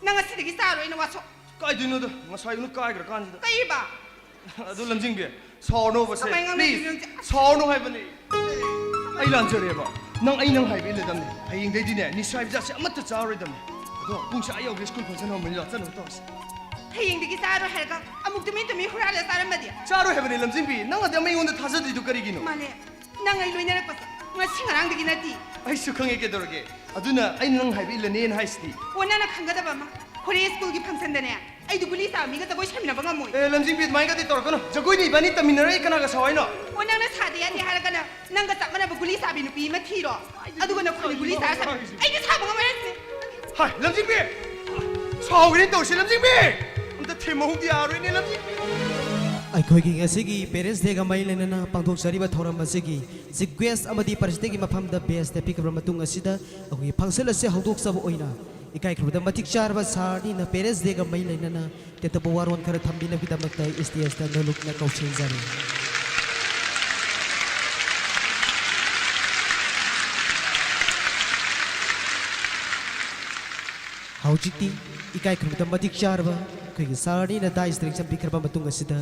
ꯅꯪ ꯉꯁꯤꯗꯒꯤ ꯆꯥꯔꯣꯏ, ꯑꯩꯅ ꯋꯥꯁꯣ꯫ ꯀꯥꯏꯗꯩꯅꯣꯗ? ꯉꯁꯥꯏ ꯎꯅ ꯀꯥꯏꯈ꯭ꯔ ꯀꯥꯟꯁꯤꯗ꯫ ꯀꯩꯕ? ꯑꯗꯨ ꯂꯝꯖꯤꯡꯕꯤ, ꯁꯥꯎꯔꯅꯣꯕꯁꯦ, ꯀꯃꯥꯏ ꯉꯥꯡꯅꯗꯣꯏꯅꯣ please, ꯅꯪꯁꯦ? ꯁꯥꯎꯔꯅꯣ ꯍꯥꯏꯕꯅꯦ꯫ ꯑꯩ ꯂꯥꯟꯖꯔꯦꯕ꯫ ꯅꯪ, ꯑꯩ ꯅꯪ ꯍꯥꯏꯕ ꯏꯜꯂꯗꯝꯅꯦ꯫ ꯍꯌꯦꯡꯗꯩꯗꯤꯅꯦ, ꯅꯤꯁꯥ ꯍꯤꯗꯥꯛꯁꯦ ꯑꯃꯠꯇ ꯆꯥꯔꯣꯏꯗꯝꯅꯦ꯫ ꯑꯗꯣ ꯄꯨꯡꯁꯦ ꯑꯥ ꯌꯧꯒꯦ, ꯁ꯭ꯀꯨꯜ ꯐꯪꯁꯟ ꯍꯧꯔꯝꯕꯅꯤꯅ ꯆꯠꯅꯕ ꯇꯧꯔꯁꯦ꯫ ꯍꯌꯦꯡꯗꯒꯤ ꯆꯥꯔꯣꯏ ꯍꯥꯏꯔꯒ ꯑꯃꯨꯛ ꯇꯨꯃꯤꯟ ꯇꯨꯃꯤꯟ ꯍꯨꯔꯥꯜꯂ ꯆꯥꯔꯝꯃꯗꯤ? ꯆꯥꯔꯣꯏ ꯍꯥꯏꯕꯅꯦ ꯂꯝꯖꯤꯡꯕꯤ, ꯅꯪ ꯑꯗꯨꯝ ꯑꯩꯉꯣꯟꯗ ꯊꯥꯖꯗ꯭ꯔꯤꯗꯣ ꯀꯔꯤꯒꯤꯅꯣ? ꯃꯥꯂꯦ, ꯅꯪ ꯑꯩ ꯂꯣꯏꯅꯔꯛꯄꯁꯦ ꯉꯁꯤ ꯉꯔꯥꯡꯗꯒꯤ ꯅꯠꯇꯦ꯫ ꯑꯩꯁꯨ ꯈꯪꯉꯦ ꯀꯩꯗꯧꯔꯒꯦ꯫ ꯑꯗꯨꯅ ꯑꯩꯅ ꯅꯪ ꯍꯥꯏꯕ ꯏꯜꯂꯅꯦꯅ ꯍꯥꯏꯁꯤꯗꯤ꯫ ꯑꯣ, ꯅꯪꯅ ꯈꯪꯒꯗꯕ ꯑꯃ, ꯍꯣꯔꯦꯟ ꯁ꯭ꯀꯨꯜꯒꯤ ꯐꯪꯁꯟꯗꯅꯦ, ꯑꯩꯗꯤ ꯒꯨꯂꯤ ꯆꯥꯕ ꯃꯤꯒ ꯖꯒꯣꯏ ꯁꯥꯃꯤꯟꯅꯕ ꯉꯝꯃꯣꯏ꯫ ꯑꯦ, ꯂꯝꯖꯤꯡꯕꯤ, ꯑꯗꯨꯃꯥꯏꯅꯒꯗꯤ ꯇꯧꯔꯛꯀꯅꯨ꯫ ꯖꯒꯣꯏꯅ ꯏꯕꯥꯅꯤ ꯇꯝꯃꯤꯟꯅꯔꯣꯏ, ꯀꯅꯥꯒ ꯁꯥꯎ ꯍꯥꯏꯅꯣ? ꯑꯣ, ꯅꯪꯅ ꯁꯥꯗ ꯌꯥꯗꯦ ꯍꯥꯏꯔꯒꯅ ꯅꯪꯒ ꯆꯞ ꯃꯥꯟꯅꯕ ꯒꯨꯂꯤ ꯆꯥꯕꯤ ꯅꯨꯄꯤ ꯑꯃ ꯊꯤꯔꯣ꯫ ꯑꯗꯨꯒ ꯅꯈꯣꯏꯅ ꯒꯨꯂꯤ ꯆꯥꯔ ꯁꯥꯃꯤꯟꯅꯕ꯫ ꯑꯩꯗꯤ ꯁꯥꯕ ꯉꯝꯃꯣꯏ ꯍꯥꯏꯁꯤꯅꯦ꯫ ꯍꯥꯏ, ꯂꯝꯖꯤꯡꯕꯤ! ꯁꯥꯎꯒꯅꯤ ꯇꯧꯔꯤꯁꯦ, ꯂꯝꯖꯤꯡꯕꯤ! ꯑꯝꯇ ꯊꯦꯝꯃꯧꯗꯤ ꯌꯥꯔꯣꯏꯅꯦ, ꯂꯝꯖꯤꯡꯕꯤ! ꯑꯩꯈꯣꯏꯒꯤ ꯉꯁꯤꯒꯤ Parents Day ꯒ ꯃꯔꯤ ꯂꯩꯅꯅ ꯄꯥꯡꯊꯣꯛꯆꯔꯤꯕ ꯊꯧꯔꯝ ꯑꯁꯤꯒꯤ Chief Guest ꯑꯃꯗꯤ President ꯀꯤ ꯃꯐꯝꯗ badge ꯇ ꯄꯤꯈ꯭ꯔꯕ ꯃꯇꯨꯡ ꯑꯁꯤꯗ ꯑꯩꯈꯣꯏꯒꯤ function ꯑꯁꯤ ꯍꯧꯗꯣꯛꯆꯕ ꯑꯣꯏꯅ ꯏꯀꯥꯏ ꯈꯨꯝꯅꯕꯗ ꯃꯇꯤꯛ ꯆꯥꯔꯕ ꯁꯥꯔ ꯑꯅꯤꯅ Parents Day ꯒ ꯃꯔꯤ ꯂꯩꯅꯅ ꯇꯦꯟꯇꯛꯄ ꯋꯥꯔꯣꯜ ꯈꯔ ꯊꯝꯕꯤꯅꯕꯒꯤꯗꯃꯛꯇ stage ꯇ ꯅꯣꯂꯨꯛꯅ ꯀꯧꯁꯤꯟꯖꯔꯤ꯫ ꯍꯧꯖꯤꯛꯇꯤ ꯏꯀꯥꯏ ꯈꯨꯝꯅꯕꯗ ꯃꯇꯤꯛ ꯆꯥꯔꯕ ꯑꯩꯈꯣꯏꯒꯤ ꯁꯥꯔ ꯑꯅꯤꯅ dais ꯇ ꯂꯦꯡꯁꯤꯟꯕꯤꯈ꯭ꯔꯕ ꯃꯇꯨꯡ ꯑꯁꯤꯗ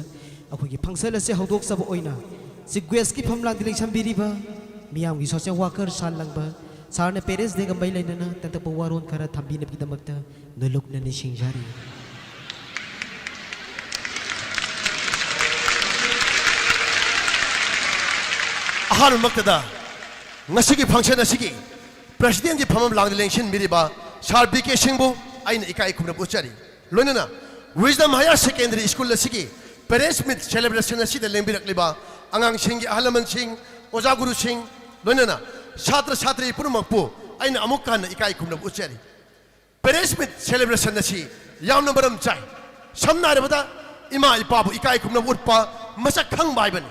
ꯑꯩꯈꯣꯏꯒꯤ function ꯑꯁꯤ ꯍꯧꯗꯣꯛꯆꯕ ꯑꯣꯏꯅ Chief Guest ꯀꯤ ꯐꯝꯂꯥꯡꯗ ꯂꯦꯡꯁꯤꯟꯕꯤꯔꯤꯕ ꯃꯤꯌꯥꯝꯒꯤ social worker ꯁꯥꯔ ꯂꯪꯕ ꯁꯥꯔꯅ Parents Day ꯒ ꯃꯔꯤ ꯂꯩꯅꯅ ꯇꯦꯟꯇꯛꯄ ꯋꯥꯔꯣꯜ ꯈꯔ ꯊꯝꯕꯤꯅꯕꯒꯤꯗꯃꯛꯇ ꯅꯣꯂꯨꯛꯅ ꯅꯤꯡꯁꯤꯡꯖꯔꯤ꯫ ꯑꯍꯥꯟꯕꯃꯛꯇꯗ ꯉꯁꯤꯒꯤ function ꯑꯁꯤꯒꯤ President ꯀꯤ ꯐꯝꯐꯝ ꯂꯥꯡꯗ ꯂꯦꯡꯁꯤꯟꯕꯤꯔꯤꯕ ꯁꯥꯔ ꯕꯤ ꯀꯦ ꯁꯤꯡꯕꯨ ꯑꯩꯅ ꯏꯀꯥꯏ ꯈꯨꯝꯅꯕ ꯎꯠꯆꯔꯤ꯫ ꯂꯣꯏꯅꯅ Wisdom Higher Secondary School ꯑꯁꯤꯒꯤ Parents Meet Celebration ꯑꯁꯤꯗ ꯂꯦꯡꯕꯤꯔꯛꯂꯤꯕ ꯑꯉꯥꯡꯁꯤꯡꯒꯤ ꯑꯍꯜ ꯂꯃꯟꯁꯤꯡ, ꯑꯣꯖꯥ ꯒꯨꯔꯨꯁꯤꯡ, ꯂꯣꯏꯅꯅ ꯁꯥꯇ꯭ꯔ ꯁꯥꯇ꯭ꯔꯤ ꯄꯨꯝꯅꯃꯛꯄꯨ ꯑꯩꯅ ꯑꯃꯨꯛꯀ ꯍꯟꯅ ꯏꯀꯥꯏ ꯈꯨꯝꯅꯕ ꯎꯠꯆꯔꯤ꯫ Parents Meet Celebration ꯑꯁꯤ ꯌꯥꯝꯅ ꯃꯔꯝ ꯆꯥꯏ꯫ ꯁꯝꯅ ꯍꯥꯏꯔꯕꯗ, ꯏꯃꯥ ꯏꯄꯥꯕꯨ ꯏꯀꯥꯏ ꯈꯨꯝꯅꯕ ꯎꯠꯄ, ꯃꯁꯛ ꯈꯪꯕ ꯍꯥꯏꯕꯅꯤ꯫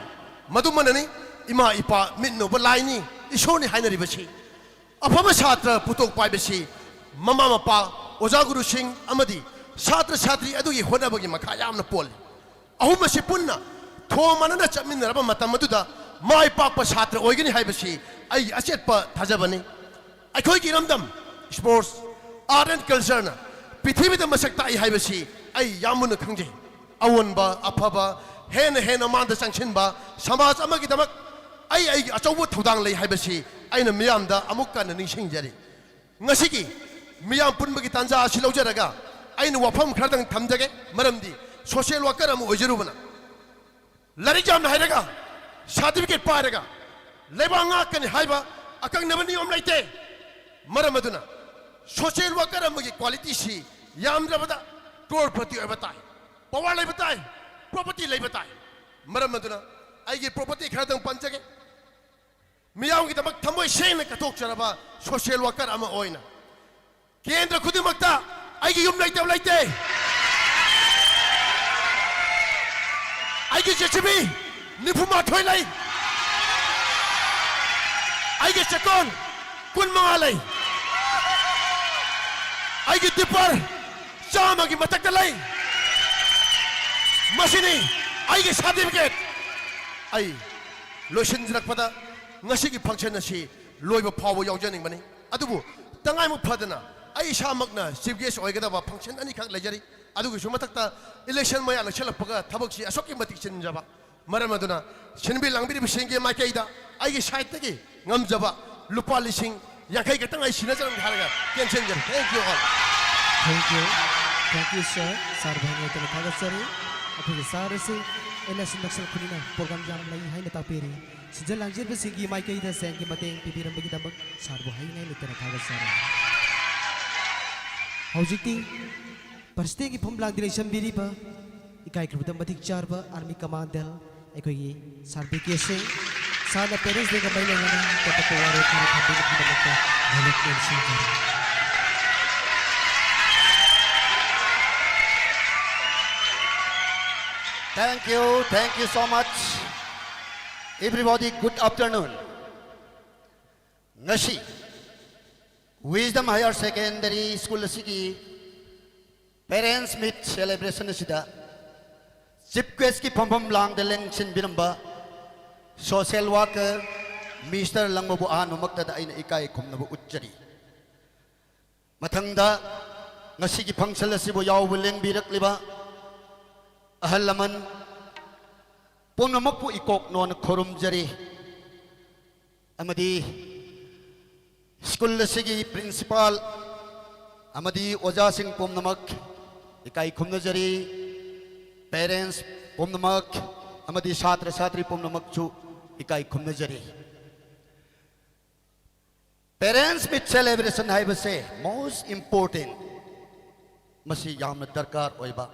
ꯃꯗꯨꯃꯅꯅꯤ ꯏꯃꯥ ꯏꯄꯥ ꯃꯤꯠꯅ ꯎꯕ ꯂꯥꯏꯅꯤ, ꯏꯁꯣꯔꯅꯤ ꯍꯥꯏꯅꯔꯤꯕꯁꯤ꯫ ꯑꯐꯕ ꯁꯥꯇ꯭ꯔ ꯄꯨꯊꯣꯛꯄ ꯍꯥꯏꯕꯁꯤ ꯃꯃꯥ ꯃꯄꯥ, ꯑꯣꯖꯥ ꯒꯨꯔꯨꯁꯤꯡ ꯑꯃꯗꯤ ꯁꯥꯇ꯭ꯔ ꯁꯥꯇ꯭ꯔꯤ ꯑꯗꯨꯒꯤ ꯍꯣꯠꯅꯕꯒꯤ ꯃꯈꯥ ꯌꯥꯝꯅ ꯄꯣꯜꯂꯤ꯫ ꯑꯍꯨꯝ ꯑꯁꯤ ꯄꯨꯟꯅ ꯊꯣꯡ ꯃꯥꯟꯅꯅ ꯆꯠꯃꯤꯟꯅꯔꯕ ꯃꯇꯝ ꯑꯗꯨꯗ ꯃꯥꯏ ꯄꯥꯛꯄ ꯁꯥꯇ꯭ꯔ ꯑꯣꯏꯒꯅꯤ ꯍꯥꯏꯕꯁꯤ ꯑꯩꯒꯤ ꯑꯆꯦꯠꯄ ꯊꯥꯖꯕꯅꯤ꯫ ꯑꯩꯈꯣꯏꯒꯤ ꯏꯔꯝꯗꯝ, sports, art and culture ꯅ ꯄ꯭ꯔꯤꯊꯤꯕꯤꯗ ꯃꯁꯛ ꯇꯥꯛꯏ ꯍꯥꯏꯕꯁꯤ ꯑꯩ ꯌꯥꯝ ꯃꯨꯟꯅ ꯈꯪꯖꯩ꯫ ꯑꯑꯣꯟꯕ, ꯑꯐꯕ, ꯍꯦꯟꯅ ꯍꯦꯟꯅ ꯃꯥꯡꯗ ꯆꯪꯁꯤꯟꯕ ꯁꯃꯥꯖ ꯑꯃꯒꯤꯗꯃꯛ ꯑꯩ ꯑꯩꯒꯤ ꯑꯆꯧꯕ ꯊꯧꯗꯥꯡ ꯂꯩ ꯍꯥꯏꯕꯁꯤ ꯑꯩꯅ ꯃꯤꯌꯥꯝꯗ ꯑꯃꯨꯛ ꯀꯟꯅ ꯅꯤꯡꯁꯤꯡꯖꯔꯤ꯫ ꯉꯁꯤꯒꯤ ꯃꯤꯌꯥꯝ ꯄꯨꯟꯕꯒꯤ ꯇꯥꯟꯖꯥ ꯑꯁꯤ ꯂꯧꯖꯔꯒ ꯑꯩꯅ ꯋꯥꯐꯝ ꯈꯔꯗꯪ ꯊꯝꯖꯒꯦ, ꯃꯔꯝꯗꯤ social worker ꯑꯃ ꯑꯣꯏꯖꯔꯨꯕꯅ꯫ ꯂꯥꯏꯔꯤꯛ ꯌꯥꯝꯅ ꯍꯩꯔꯒ, certificate ꯄꯥꯏꯔꯒ ꯂꯩꯕꯥꯛ ꯉꯥꯛꯀꯅꯤ ꯍꯥꯏꯕ ꯑꯀꯛꯅꯕ ꯅꯤꯌꯣꯝ ꯂꯩꯇꯦ꯫ ꯃꯔꯝ ꯑꯗꯨꯅ social worker ꯑꯃꯒꯤ quality ꯁꯤ ꯌꯥꯝꯗ꯭ꯔꯕꯗ ꯀ꯭ꯔꯣꯔꯄꯇꯤ ꯑꯣꯏꯕ ꯇꯥꯏ, ꯄꯋꯥꯔ ꯂꯩꯕ ꯇꯥꯏ, ꯄ꯭ꯔꯣꯄꯔꯇꯤ ꯂꯩꯕ ꯇꯥꯏ꯫ ꯃꯔꯝ ꯑꯗꯨꯅ ꯑꯩꯒꯤ ꯄ꯭ꯔꯣꯄꯔꯇꯤ ꯈꯔꯗꯪ ꯄꯟꯖꯒꯦ꯫ ꯃꯤꯌꯥꯝꯒꯤꯗꯃꯛ ꯊꯃꯣꯏ ꯁꯦꯡꯅ ꯀꯠꯊꯣꯛꯆꯔꯕ ꯁꯣꯁꯤꯌꯦꯜ ꯋꯥꯀꯔ ꯑꯃ ꯑꯣꯏꯅ ꯀꯦꯟꯗ꯭ꯔ ꯈꯨꯗꯤꯡꯃꯛꯇ ꯑꯩꯒꯤ ꯌꯨꯝ ꯂꯩꯇꯕ ꯂꯩꯇꯦ꯫ ꯑꯩꯒꯤ ꯖꯦ ꯁꯤ ꯕꯤ ꯅꯤꯐꯨ ꯃꯥꯊꯣꯏ ꯂꯩ꯫ ꯑꯩꯒꯤ ꯆꯦꯛꯀꯣꯟ ꯀꯨꯟ ꯃꯉꯥ ꯂꯩ꯫ ꯑꯩꯒꯤ ꯇꯤꯄꯔ ꯆꯥꯝꯃꯒꯤ ꯃꯊꯛꯇ ꯂꯩ꯫ ꯃꯁꯤꯅꯤ ꯑꯩꯒꯤ ꯁꯥꯔꯇꯤꯐꯤꯀꯦꯠ꯫ ꯑꯩ ꯂꯣꯏꯁꯤꯟꯖꯔꯛꯄꯗ ꯉꯁꯤꯒꯤ ꯐꯪꯁꯟ ꯑꯁꯤ ꯂꯣꯏꯕ ꯐꯥꯎꯕ ꯌꯥꯎꯖꯅꯤꯡꯕꯅꯤ꯫ ꯑꯗꯨꯕꯨ ꯇꯉꯥꯏꯃꯨꯛ ꯐꯗꯅ ꯑꯩ ꯏꯁꯥꯃꯛꯅ ꯆꯤꯐ ꯒꯦꯁ ꯑꯣꯏꯒꯗꯕ ꯐꯪꯁꯟ ꯑꯅꯤꯈꯛ ꯂꯩꯖꯔꯤ꯫ ꯑꯗꯨꯒꯤꯁꯨ ꯃꯊꯛꯇ ꯏꯂꯦꯛꯁꯟ ꯃꯌꯥ ꯅꯛꯁꯜꯂꯛꯄꯒ ꯊꯕꯛꯁꯤ ꯑꯁꯨꯛꯀꯤ ꯃꯇꯤꯛ ꯆꯤꯟꯖꯕ꯫ ꯃꯔꯝ ꯑꯗꯨꯅ ꯁꯤꯟꯕꯤ ꯂꯥꯡꯕꯤꯔꯤꯕꯁꯤꯡꯒꯤ ꯃꯥꯏꯀꯩꯗ ꯑꯩꯒꯤ ꯁꯥꯏꯠꯇꯒꯤ ꯉꯝꯖꯕ ꯂꯨꯄꯥ ꯂꯤꯁꯤꯡ ꯌꯥꯡꯈꯩ ꯈꯛꯇꯪ ꯑꯩ ꯁꯤꯟꯅꯖꯔꯝꯒꯦ ꯍꯥꯏꯔꯒ ꯇꯦꯟꯁꯤꯟꯖꯔꯤ꯫ Thank you all. Thank you. Thank you, sir. ꯁꯥꯔꯕꯨ ꯍꯥꯏꯅ ꯂꯩꯇꯅ ꯊꯥꯒꯠꯆꯔꯤ꯫ ꯑꯩꯈꯣꯏꯒꯤ ꯁꯥꯔ ꯑꯁꯤ ꯏꯂꯦꯛꯁꯟ ꯅꯛꯁꯜꯂꯛꯄꯅꯤꯅ ꯄ꯭ꯔꯣꯒ꯭ꯔꯥꯝ ꯌꯥꯝ ꯂꯩ ꯍꯥꯏꯅ ꯇꯥꯛꯄꯤꯔꯤ꯫ ꯁꯤꯟꯖ ꯂꯥꯡꯖꯕꯁꯤꯡꯒꯤ ꯃꯥꯏꯀꯩꯗ ꯁꯦꯟꯒꯤ ꯃꯇꯦꯡ ꯄꯤꯕꯤꯔꯝꯕꯒꯤꯗꯃꯛ ꯁꯥꯔꯕꯨ ꯍꯥꯏꯅ ꯂꯩꯇꯅ ꯊꯥꯒꯠꯆꯔꯤ꯫ ꯍꯧꯖꯤꯛꯇꯤ ꯄ꯭ꯔꯁꯤꯗꯦꯟꯒꯤ ꯐꯝꯂꯥꯡꯗ ꯂꯦꯡꯁꯤꯟꯕꯤꯔꯤꯕ ꯏꯀꯥꯏ ꯈꯨꯝꯅꯕꯗ ꯃꯇꯤꯛ ꯆꯥꯔꯕ ꯑꯥꯔꯃꯤ ꯀꯃꯥꯟꯗꯔ ꯑꯩꯈꯣꯏꯒꯤ ꯁꯥꯔ ꯕꯤ ꯀꯦ ꯁꯤꯡ, ꯁꯥꯔꯅ ꯄꯦꯔꯦꯟꯁ ꯗꯦꯒ ꯃꯔꯤ ꯂꯩꯅꯅ ꯑꯇꯣꯞꯄ ꯋꯥꯔꯣꯜ ꯈꯔ ꯊꯝꯕꯤꯅꯕꯒꯤꯗꯃꯛꯇ knowledge ꯂꯦꯟꯁꯤꯟꯖꯔꯤ꯫ Thank you, thank you so much. Everybody, good afternoon. ꯉꯁꯤ Wisdom Higher Secondary School ꯑꯁꯤꯒꯤ Parents Meet Celebration ꯑꯁꯤꯗ ꯆꯤꯐ ꯒꯦꯁꯀꯤ ꯐꯝꯐꯝ ꯂꯥꯡꯗ ꯂꯦꯡꯁꯤꯟꯕꯤꯔꯝꯕ social worker Mister ꯂꯪꯃꯕꯨ ꯑꯍꯥꯟꯕꯃꯛꯇꯗ ꯑꯩꯅ ꯏꯀꯥꯏ ꯈꯨꯝꯅꯕ ꯎꯠꯆꯔꯤ꯫ ꯃꯊꯪꯗ ꯉꯁꯤꯒꯤ ꯐꯪꯁꯟ ꯑꯁꯤꯕꯨ ꯌꯥꯎꯕ ꯂꯦꯡꯕꯤꯔꯛꯂꯤꯕ ꯑꯍꯜ ꯂꯃꯟ ꯄꯨꯝꯅꯃꯛꯄꯨ ꯏꯀꯣꯛ ꯅꯣꯟꯅ ꯈꯨꯔꯨꯝꯖꯔꯤ꯫ ꯑꯃꯗꯤ ꯁ꯭ꯀꯨꯜ ꯑꯁꯤꯒꯤ ꯄ꯭ꯔꯤꯟꯁꯤꯄꯥꯜ ꯑꯃꯗꯤ ꯑꯣꯖꯥꯁꯤꯡ ꯄꯨꯝꯅꯃꯛ ꯏꯀꯥꯏ ꯈꯨꯝꯅꯖꯔꯤ꯫ ꯄꯦꯔꯦꯟꯁ ꯄꯨꯝꯅꯃꯛ ꯑꯃꯗꯤ ꯁꯥꯇ꯭ꯔ ꯁꯥꯇ꯭ꯔꯤ ꯄꯨꯝꯅꯃꯛꯁꯨ ꯏꯀꯥꯏ ꯈꯨꯝꯅꯖꯔꯤ꯫ Parents Meet Celebration ꯍꯥꯏꯕꯁꯦ most important ꯃꯁꯤ ꯌꯥꯝꯅ ꯗꯔꯀꯥꯔ ꯑꯣꯏꯕ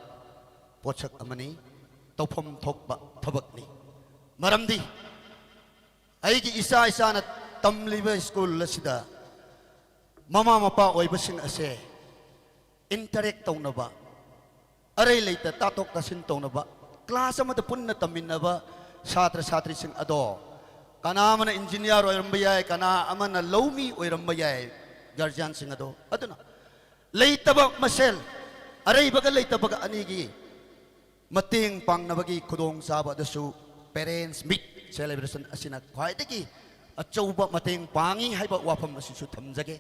ꯄꯣꯠꯁꯛ ꯑꯃꯅꯤ, ꯇꯧꯐꯝ ꯊꯣꯛꯄ ꯊꯕꯛꯅꯤ꯫ ꯃꯔꯝꯗꯤ ꯑꯩꯒꯤ ꯏꯆꯥ ꯏꯆꯥꯅ ꯇꯝꯂꯤꯕ ꯁ꯭ꯀꯨꯜ ꯑꯁꯤꯗ ꯃꯃꯥ ꯃꯄꯥ ꯑꯣꯏꯕꯁꯤꯡ ꯑꯁꯦ interact ꯇꯧꯅꯕ, ꯑꯔꯩ ꯂꯩꯇ ꯇꯥꯊꯣꯛ ꯇꯥꯁꯤꯟ ꯇꯧꯅꯕ, class ꯑꯃꯗ ꯄꯨꯟꯅ ꯇꯝꯃꯤꯟꯅꯕ ꯁꯥꯇ꯭ꯔ ꯁꯥꯇ꯭ꯔꯤꯁꯤꯡ ꯑꯗꯣ, ꯀꯅꯥ ꯑꯃꯅ engineer ꯑꯣꯏꯔꯝꯕ ꯌꯥꯏ, ꯀꯅꯥ ꯑꯃꯅ ꯂꯧꯃꯤ ꯑꯣꯏꯔꯝꯕ ꯌꯥꯏ, guardianꯁꯤꯡ ꯑꯗꯣ꯫ ꯑꯗꯨꯅ ꯂꯩꯇꯕ ꯃꯁꯦꯜ, ꯑꯔꯩꯕꯒ ꯂꯩꯇꯕꯒ ꯑꯅꯤꯒꯤ ꯃꯇꯦꯡ ꯄꯥꯡꯅꯕꯒꯤ ꯈꯨꯗꯣꯡꯆꯥꯕ ꯑꯗꯨꯁꯨ Parents Meet Celebration ꯑꯁꯤꯅ ꯈ꯭ꯋꯥꯏꯗꯒꯤ ꯑꯆꯧꯕ ꯃꯇꯦꯡ ꯄꯥꯡꯉꯤ ꯍꯥꯏꯕ ꯋꯥꯐꯝ ꯑꯁꯤꯁꯨ ꯊꯝꯖꯒꯦ꯫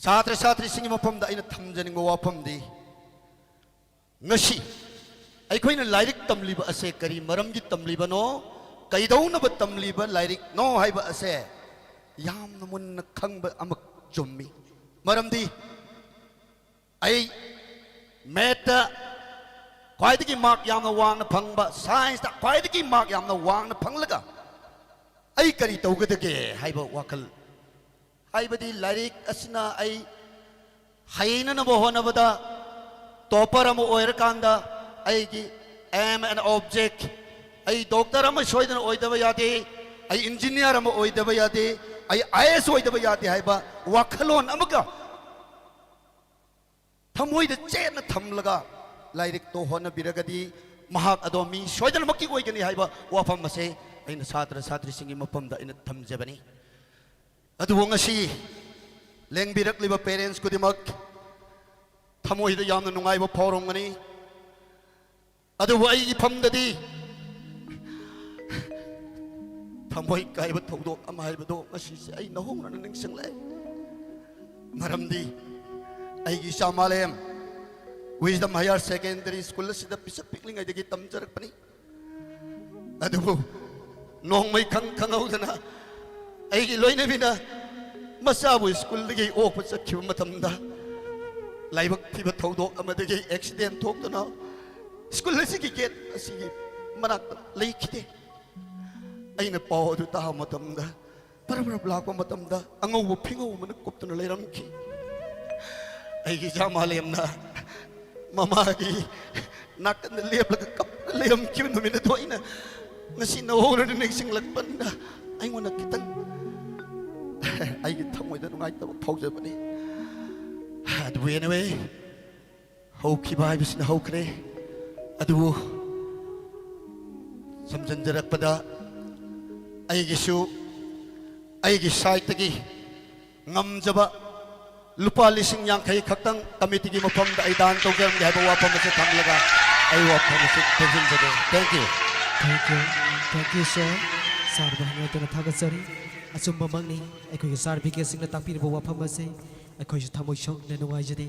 ꯁꯥꯇ꯭ꯔ ꯁꯥꯇ꯭ꯔꯤꯁꯤꯡꯒꯤ ꯃꯐꯝꯗ ꯑꯩꯅ ꯊꯝꯖꯅꯤꯡꯕ ꯋꯥꯐꯝꯗꯤ, ꯉꯁꯤ ꯑꯩꯈꯣꯏꯅ ꯂꯥꯏꯔꯤꯛ ꯇꯝꯂꯤꯕ ꯑꯁꯦ ꯀꯔꯤ ꯃꯔꯝꯒꯤ ꯇꯝꯂꯤꯕꯅꯣ, ꯀꯩꯗꯧꯅꯕ ꯇꯝꯂꯤꯕ ꯂꯥꯏꯔꯤꯛꯅꯣ ꯍꯥꯏꯕ ꯑꯁꯦ ꯌꯥꯝꯅ ꯃꯨꯟꯅ ꯈꯪꯕ ꯑꯃ ꯆꯨꯝꯃꯤ꯫ ꯃꯔꯝꯗꯤ ꯑꯩ mathꯇ ꯈ꯭ꯋꯥꯏꯗꯒꯤ mark ꯌꯥꯝꯅ ꯋꯥꯡꯅ ꯐꯪꯕ, scienceꯇ ꯈ꯭ꯋꯥꯏꯗꯒꯤ mark ꯌꯥꯝꯅ ꯋꯥꯡꯅ ꯐꯪꯂꯒ ꯑꯩ ꯀꯔꯤ ꯇꯧꯒꯗꯒꯦ ꯍꯥꯏꯕ ꯋꯥꯈꯜ, ꯍꯥꯏꯕꯗꯤ ꯂꯥꯏꯔꯤꯛ ꯑꯁꯤꯅ ꯑꯩ ꯍꯩꯅꯅꯕ ꯍꯣꯠꯅꯕꯗ topper ꯑꯃ ꯑꯣꯏꯔꯀꯥꯟꯗ ꯑꯩꯒꯤ aim and object, ꯑꯩ doctor ꯑꯃ ꯁꯣꯏꯗꯅ ꯑꯣꯏꯗꯕ ꯌꯥꯗꯦ, ꯑꯩ engineer ꯑꯃ ꯑꯣꯏꯗꯕ ꯌꯥꯗꯦ, ꯑꯩ IAS ꯑꯣꯏꯗꯕ ꯌꯥꯗꯦ ꯍꯥꯏꯕ ꯋꯥꯈꯜꯂꯣꯟ ꯑꯃꯒ ꯊꯃꯣꯏꯗ ꯆꯦꯠꯅ ꯊꯝꯂꯒ ꯂꯥꯏꯔꯤꯛꯇꯣ ꯍꯣꯠꯅꯕꯤꯔꯒꯗꯤ ꯃꯍꯥꯛ ꯑꯗꯣ ꯃꯤ ꯁꯣꯏꯗꯅꯃꯛꯀꯤ ꯑꯣꯏꯒꯅꯤ ꯍꯥꯏꯕ ꯋꯥꯐꯝ ꯑꯁꯦ ꯑꯩꯅ ꯁꯥꯇ꯭ꯔ ꯁꯥꯇ꯭ꯔꯤꯁꯤꯡꯒꯤ ꯃꯐꯝꯗ ꯑꯩꯅ ꯊꯝꯖꯕꯅꯤ꯫ ꯑꯗꯨꯕꯨ ꯉꯁꯤ ꯂꯦꯡꯕꯤꯔꯛꯂꯤꯕ parents ꯈꯨꯗꯤꯡꯃꯛ ꯊꯃꯣꯏꯗ ꯌꯥꯝꯅ ꯅꯨꯡꯉꯥꯏꯕ ꯐꯥꯎꯔꯝꯒꯅꯤ꯫ ꯑꯗꯨꯕꯨ ꯑꯩ ꯏꯐꯝꯗꯗꯤ ꯊꯃꯣꯏ ꯀꯥꯏꯕ ꯊꯧꯗꯣꯛ ꯑꯃ ꯍꯥꯏꯕꯗꯣ ꯉꯁꯤꯁꯦ ꯑꯩ ꯅꯧꯍꯧꯅꯅ ꯅꯤꯡꯁꯤꯡꯂꯛꯑꯦ꯫ ꯃꯔꯝꯗꯤ ꯑꯩꯒꯤ ꯏꯆꯥ ꯃꯥꯂꯦꯝ Wisdom Higher Secondary School ꯑꯁꯤꯗ ꯄꯤꯁꯛ ꯄꯤꯛꯂꯤꯉꯩꯗꯒꯤ ꯇꯝꯖꯔꯛꯄꯅꯤ꯫ ꯑꯗꯨꯕꯨ ꯅꯣꯡꯃꯩ ꯈꯪ ꯈꯪꯍꯧꯗꯅ ꯑꯩꯒꯤ ꯂꯣꯏꯅꯕꯤꯅ ꯃꯆꯥꯕꯨ ꯁ꯭ꯀꯨꯜꯗꯒꯤ ꯑꯣꯛꯄ ꯆꯠꯈꯤꯕ ꯃꯇꯝꯗ, ꯂꯥꯏꯕꯛ ꯊꯤꯕ ꯊꯧꯗꯣꯛ ꯑꯃꯗꯒꯤ accident ꯊꯣꯛꯇꯨꯅ ꯁ꯭ꯀꯨꯜ ꯑꯁꯤꯒꯤ gate ꯑꯁꯤꯒꯤ ꯃꯅꯥꯛꯇ ꯂꯩꯈꯤꯗꯦ꯫ ꯑꯩꯅ ꯄꯥꯎ ꯑꯗꯨ ꯇꯥꯕ ꯃꯇꯝꯗ ꯄꯔꯞ ꯄꯔꯞ ꯂꯥꯛꯄ ꯃꯇꯝꯗ ꯑꯉꯧꯕ ꯐꯤꯉꯧ ꯑꯃꯅ ꯀꯨꯞꯇꯨꯅ ꯂꯩꯔꯝꯈꯤ꯫ ꯑꯩꯒꯤ ꯏꯆꯥ ꯃꯥꯂꯦꯝꯅ ꯃꯃꯥꯒꯤ ꯅꯥꯀꯟꯗ ꯂꯦꯞꯂꯒ ꯀꯞꯂꯒ ꯂꯩꯔꯝꯈꯤꯕ ꯅꯨꯃꯤꯠ ꯑꯗꯨ ꯑꯩꯅ ꯉꯁꯤ ꯅꯧꯍꯧꯅꯅ ꯅꯤꯡꯁꯤꯡꯂꯛꯄꯅꯤꯅ ꯑꯩꯉꯣꯟꯗ ꯈꯤꯇꯪ ꯑꯩꯒꯤ ꯊꯃꯣꯏꯗ ꯅꯨꯡꯉꯥꯏꯇꯕ ꯐꯥꯎꯖꯕꯅꯤ꯫ ꯑꯗꯨꯕꯨ anyway, ꯍꯧꯈꯤꯕ ꯍꯥꯏꯕꯁꯤꯅ ꯍꯧꯈ꯭ꯔꯦ꯫ ꯑꯗꯨꯕꯨ ꯁꯝꯖꯤꯟꯖꯔꯛꯄꯗ ꯑꯩꯒꯤꯁꯨ ꯑꯩꯒꯤ sideꯇꯒꯤ ꯉꯝꯖꯕ ꯂꯨꯄꯥ ꯂꯤꯁꯤꯡ ꯌꯥꯡꯈꯩ ꯈꯛꯇꯪ committeeꯒꯤ ꯃꯐꯝꯗ ꯑꯩ ꯗꯥꯟ ꯇꯧꯖꯔꯝꯒꯦ ꯍꯥꯏꯕ ꯋꯥꯐꯝ ꯑꯁꯤ ꯊꯝꯂꯒ ꯑꯩ ꯋꯥꯐꯝ ꯑꯁꯤ ꯇꯦꯟꯁꯤꯟꯖꯒꯦ꯫ Thank you꯫ Thank you꯫ Thank you, sir꯫ Sirꯕꯨ ꯍꯟꯅ ꯍꯟꯅ ꯊꯥꯒꯠꯆꯔꯤ꯫ ꯑꯆꯨꯝꯕꯃꯛꯅꯤ, ꯑꯩꯈꯣꯏꯒꯤ sir ꯕꯤ ꯀꯦ ꯁꯤꯡꯅ ꯇꯥꯛꯄꯤꯔꯤꯕ ꯋꯥꯐꯝ ꯑꯁꯦ ꯑꯩꯈꯣꯏꯁꯨ ꯊꯃꯣꯏ ꯁꯣꯛꯅ ꯅꯨꯡꯉꯥꯏꯖꯗꯦ꯫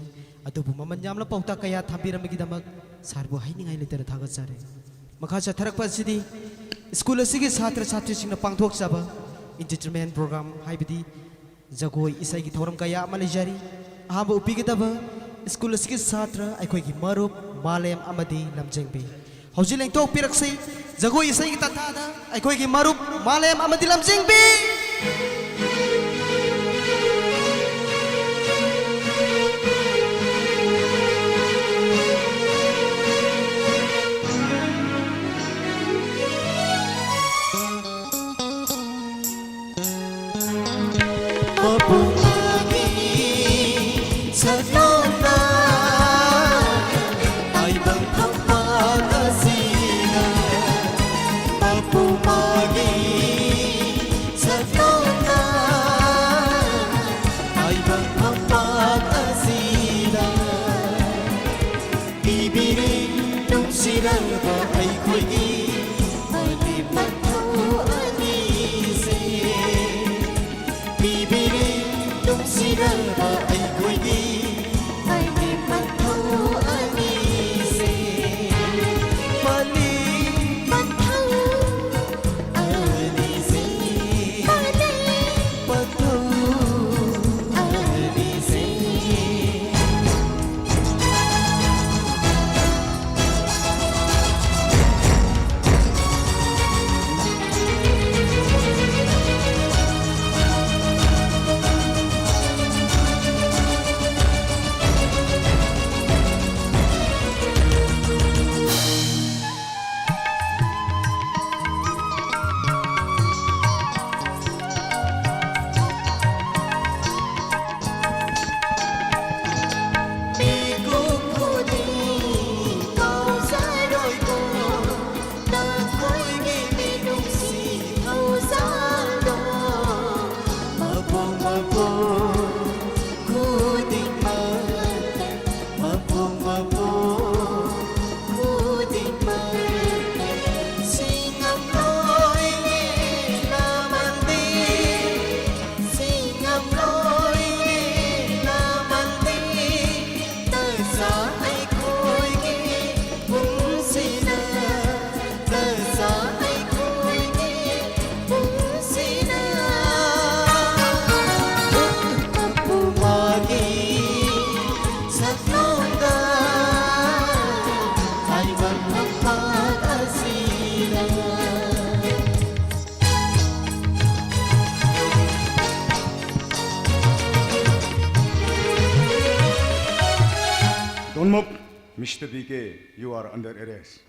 ꯑꯗꯨꯕꯨ ꯃꯃꯜ ꯌꯥꯝꯂꯕ ꯄꯥꯎꯇꯥꯛ ꯀꯌꯥ ꯊꯝꯕꯤꯔꯝꯕꯒꯤꯗꯃꯛ sirꯕꯨ ꯍꯥꯏꯅꯤꯡꯉꯥꯏ ꯂꯩꯇꯅ ꯊꯥꯒꯠꯆꯔꯤ꯫ ꯃꯈꯥ ꯆꯠꯊꯔꯛꯄ ꯑꯁꯤꯗꯤ school ꯑꯁꯤꯒꯤ ꯁꯥꯇ꯭ꯔ ꯁꯥꯇ꯭ꯔꯤꯁꯤꯡꯅ ꯄꯥꯡꯊꯣꯛꯆꯕ entertainment program ꯍꯥꯏꯕꯗꯤ ꯖꯒꯣꯏ ꯏꯁꯩꯒꯤ ꯊꯧꯔꯝ ꯀꯌꯥ ꯑꯃ ꯂꯩꯖꯔꯤ꯫ ꯑꯍꯥꯟꯕ ꯎꯠꯄꯤꯒꯗꯕ school ꯑꯁꯤꯒꯤ ꯁꯥꯇ꯭ꯔ ꯑꯩꯈꯣꯏꯒꯤ ꯃꯔꯨꯞ ꯃꯥꯂꯦꯝ ꯑꯃꯗꯤ ꯂꯝꯖꯦꯡꯕꯤ꯫ ꯍꯧꯖꯤꯛ ꯂꯦꯡꯊꯣꯛꯄꯤꯔꯛꯁꯤ ꯖꯒꯣꯏ ꯏꯁꯩꯒꯤ ꯇꯥꯟꯊꯥꯗ ꯑꯩꯈꯣꯏꯒꯤ ꯃꯔꯨꯞ ꯃꯥꯂꯦꯝ ꯑꯃꯗꯤ ꯂꯝꯖꯦꯡꯕꯤ꯫ ꯃꯄꯨꯡ ꯐꯥꯒꯤ ꯁꯛꯂꯣꯟꯅ ꯇꯥꯏꯕꯪ ꯐꯝꯕꯥꯛ ꯑꯁꯤꯗ ꯃꯄꯨꯡ ꯐꯥꯒꯤ ꯁꯛꯂꯣꯟꯅ ꯇꯥꯏꯕꯪ ꯐꯝꯕꯥꯛ ꯑꯁꯤꯗ ꯄꯤꯕꯤꯔꯦ ꯅꯨꯡꯁꯤꯔꯕ ꯑꯩꯈꯣꯏꯒꯤ ꯃꯅꯤꯄꯨꯔ ꯑꯅꯤꯁꯦ꯫ ꯄꯤꯕꯤꯔꯦ ꯅꯨꯡꯁꯤꯔꯕ ꯑꯩꯈꯣꯏꯒꯤ ꯃꯅꯤꯄꯨꯔ ꯑꯅꯤꯁꯦ꯫ ꯃꯅꯤꯄꯨꯔ ꯑꯅꯤꯁꯦ꯫ ꯃꯅꯤꯄꯨꯔ ꯑꯅꯤꯁꯦ꯫ Mister B K, you are under arrest.